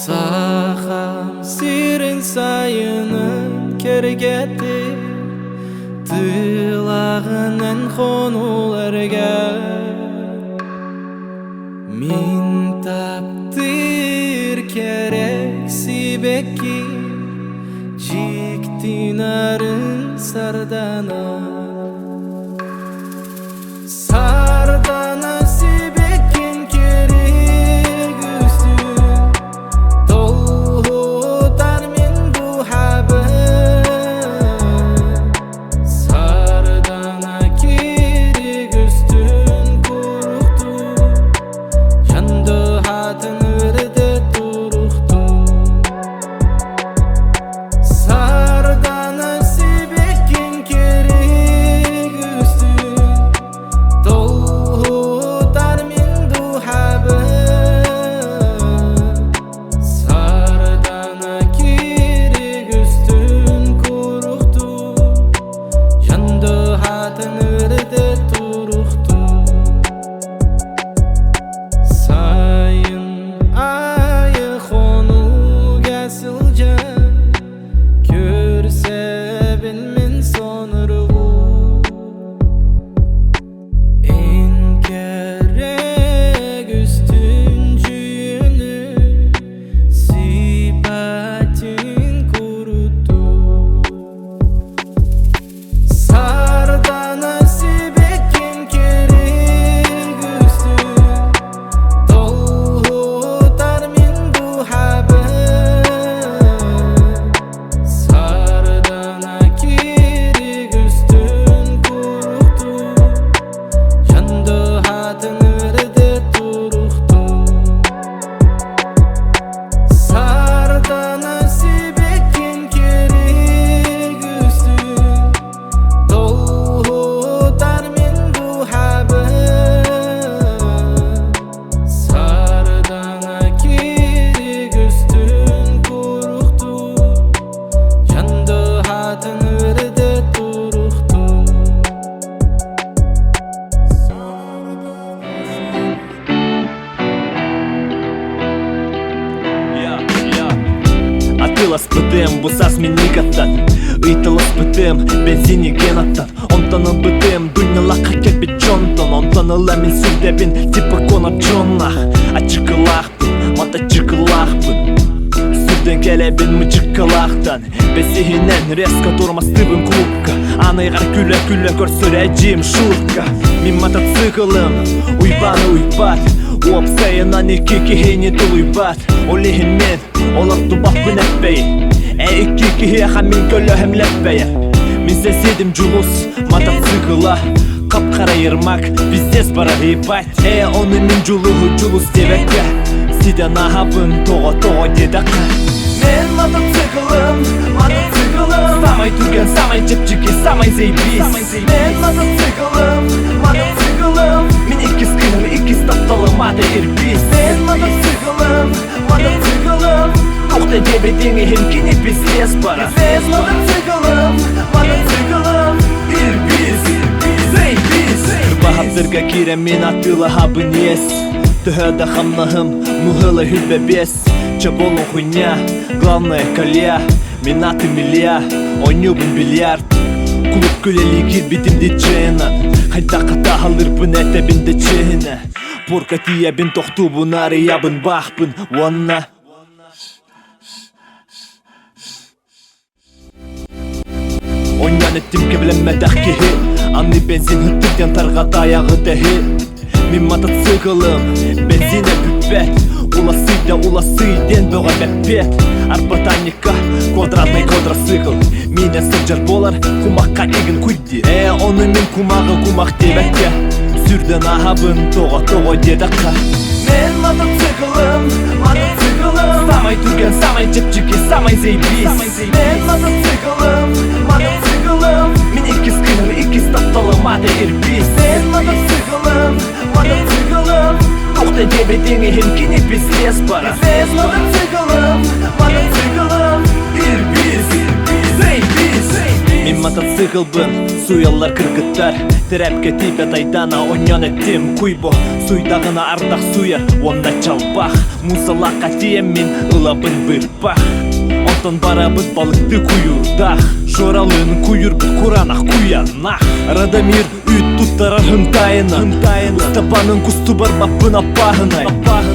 Сахам сирин сайынын кэргэтин Тыылаҕынан хонуларга Мин таптыыр кэрэ сибэкки Дьикти нарын сардана Сардана сибэккин кэрэ үстүн Толхутар мин дууһабын Сардана киирик үстүн куруктуу Жандыхатын үрдэ туруктуу Сардана сибэккин кэрэ үстүн Толхутар мин дууһабын Сардана киирик үстүн куруктуу Жандыхатын үрдэ туруктуу Сайын айы хонууга сылдьан Көрсөбүн мин сонургуу Эн кэрэ үстүн дьүһүнү Сипатын курутуу Сардана сибэккин кэрэ үстүн Толхутар мин дууһабын Сардана киирик үстүн куруктуу Жандыхатын үрдэ туруктуу Сардана сибэккин кэрэ үстүн Толхутар мин дууһабын Сардана киирик үстүн куруктуу Жандыхатын үрдэ туруктуу Атыыласпытым бу саас минигаттан Ыйталаспытым бензини генаттан Онтон ылбытым дуннялахха кэлбит дьонтон Онтон ыла мин сүрдэбин типа Конор Джоннах Ачыкылаахпын, моточыкылаахпын Сүрдэн кэлэбин мычыккалаахтан Бэсиһинэн резко тормозтыбын клубка Аныйгар күлэ-күлэ көрсөр эдьиим шутка Мин мотоциклым уйбааны уйбат Уопсайынан икки киһини тулуйбат Ол иһин мен олордубаппын эппэй Э икки киһиэхэ мин көлөһөм лэппэйэ Мин соседим Дьулус мотоцикла Хап-хара Ермак пиздец барар ебать Э ону мин Дьулуһу Дьулус диэбэккэ Ситэн аһабын тоҕо-тоҕо диэтэххэ Мен мотоциклым, мотоциклым Самай түргэн, самай чэпчэки, самай заебись Мен мотоциклым, мотоциклым Мин иккис кыһым, иккис тапталым аты Ирбис Мен мотоциклым, мотоциклым Туох да диэбитиҥ иһин кини пиздец барар Мен мотоциклым, мотоциклым Ирбис, заебись Баһаптырга киирэн мин атыылаһабын иэс Төһө да хамнаһым муһыла хүлбэ бес Чэ болун хуйня, главное колья Мин атым Илья, оонньуубун бильярд. Күлэлии киирбитим диджейынан Хайдахха таһалырбын этэбин да чиэһинэ Порка тиийэбин тохтуубун арыйабын баахпын уонна Онньон эттим кэбилэммэтэх киһи Аны бензин ыттыктан тарҕата айаҕы тэһи Мин мотоциклым бензинэ бүппэт Уласый да уласый диэн бөҕө бэппиэт Арбатанньыкка квадратный квадроцикл Миинэ сылдьар буолар кумахха игин куйди Ээ ону мин кумаҕы кумах диэбэккэ Сүрдэн ааһабын тоҕо-тоҕо диэтэххэ Мен мотоциклым, мотоциклым Самай түргэн, самай чэпчэки, самай заебись Мен мотоциклым, мотоциклым Мин иккис кыһым, иккис тапталым аты ирбис Мен мотоциклым, мотоциклым Тоқта диэбитиҥ иһин кини пиздец бара Мен мотоциклым, мотоциклым Ирбис, заебись Мин мотоциклбын суйаллар кыргыттар Тэрээпкэ тиийбэт айдаана онньон эттим куйбо Суйдаҕына ардах суйар уонна чалбах Муусалаахха тиийэммин ылабын бырпах Онтон барабыт балыкты куйуурдаах Шоралыын куйурбут кураанах куйанах Радомир үүт туттарар хынтайына Ыстапанын кустубар баппын аппааһынай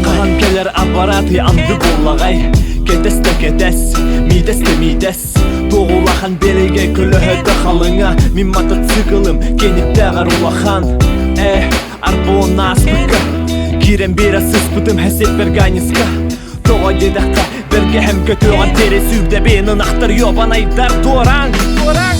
Хаһан кэлэр аппараты анды буоллаҕай Кэтэс да кэтэс, миитэс да миитэс Туох улахан биэрэгэ көлөһөтө халыҥа Мин мотоциклым кэнниттээҕэр улахан Э, арбуон ааспыкка Киирэн биэрэ сыспытым хэсиэппэрганиска Тоҕо диэтэххэ бэргэһэм көтүөҕэр диэри сүүрдэбин ынахтар ёбанайдар туораҥ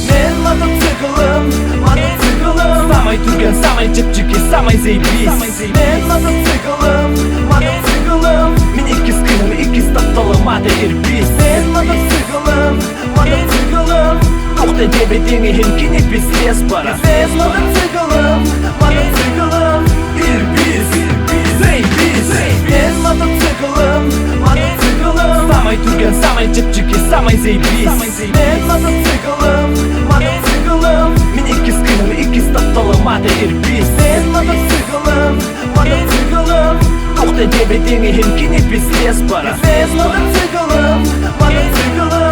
Мен мотоциклым, мотоциклым Самай түргэн, самай чэпчэки, самай заебись Мен мотоциклым, мотоциклым Мин иккис кыһым, иккис тапталым аты ирбис Мен мотоциклым, мотоциклым Тоқта диэбитиҥ иһин кини пиздец бара Мен мотоциклым, мотоциклым Ирбис, заебись Мен мотоциклым, мотоциклым Самай түргэн, самай чэпчэки, самай заебись Мен мотоциклым, мотоциклым Мин иккис кыһым, иккис тапталым аты ирбис Мен мотоциклым, мотоциклым Тоқта диэбитиҥ иһин кини пиздец бара Мен мотоциклым, мотоциклым.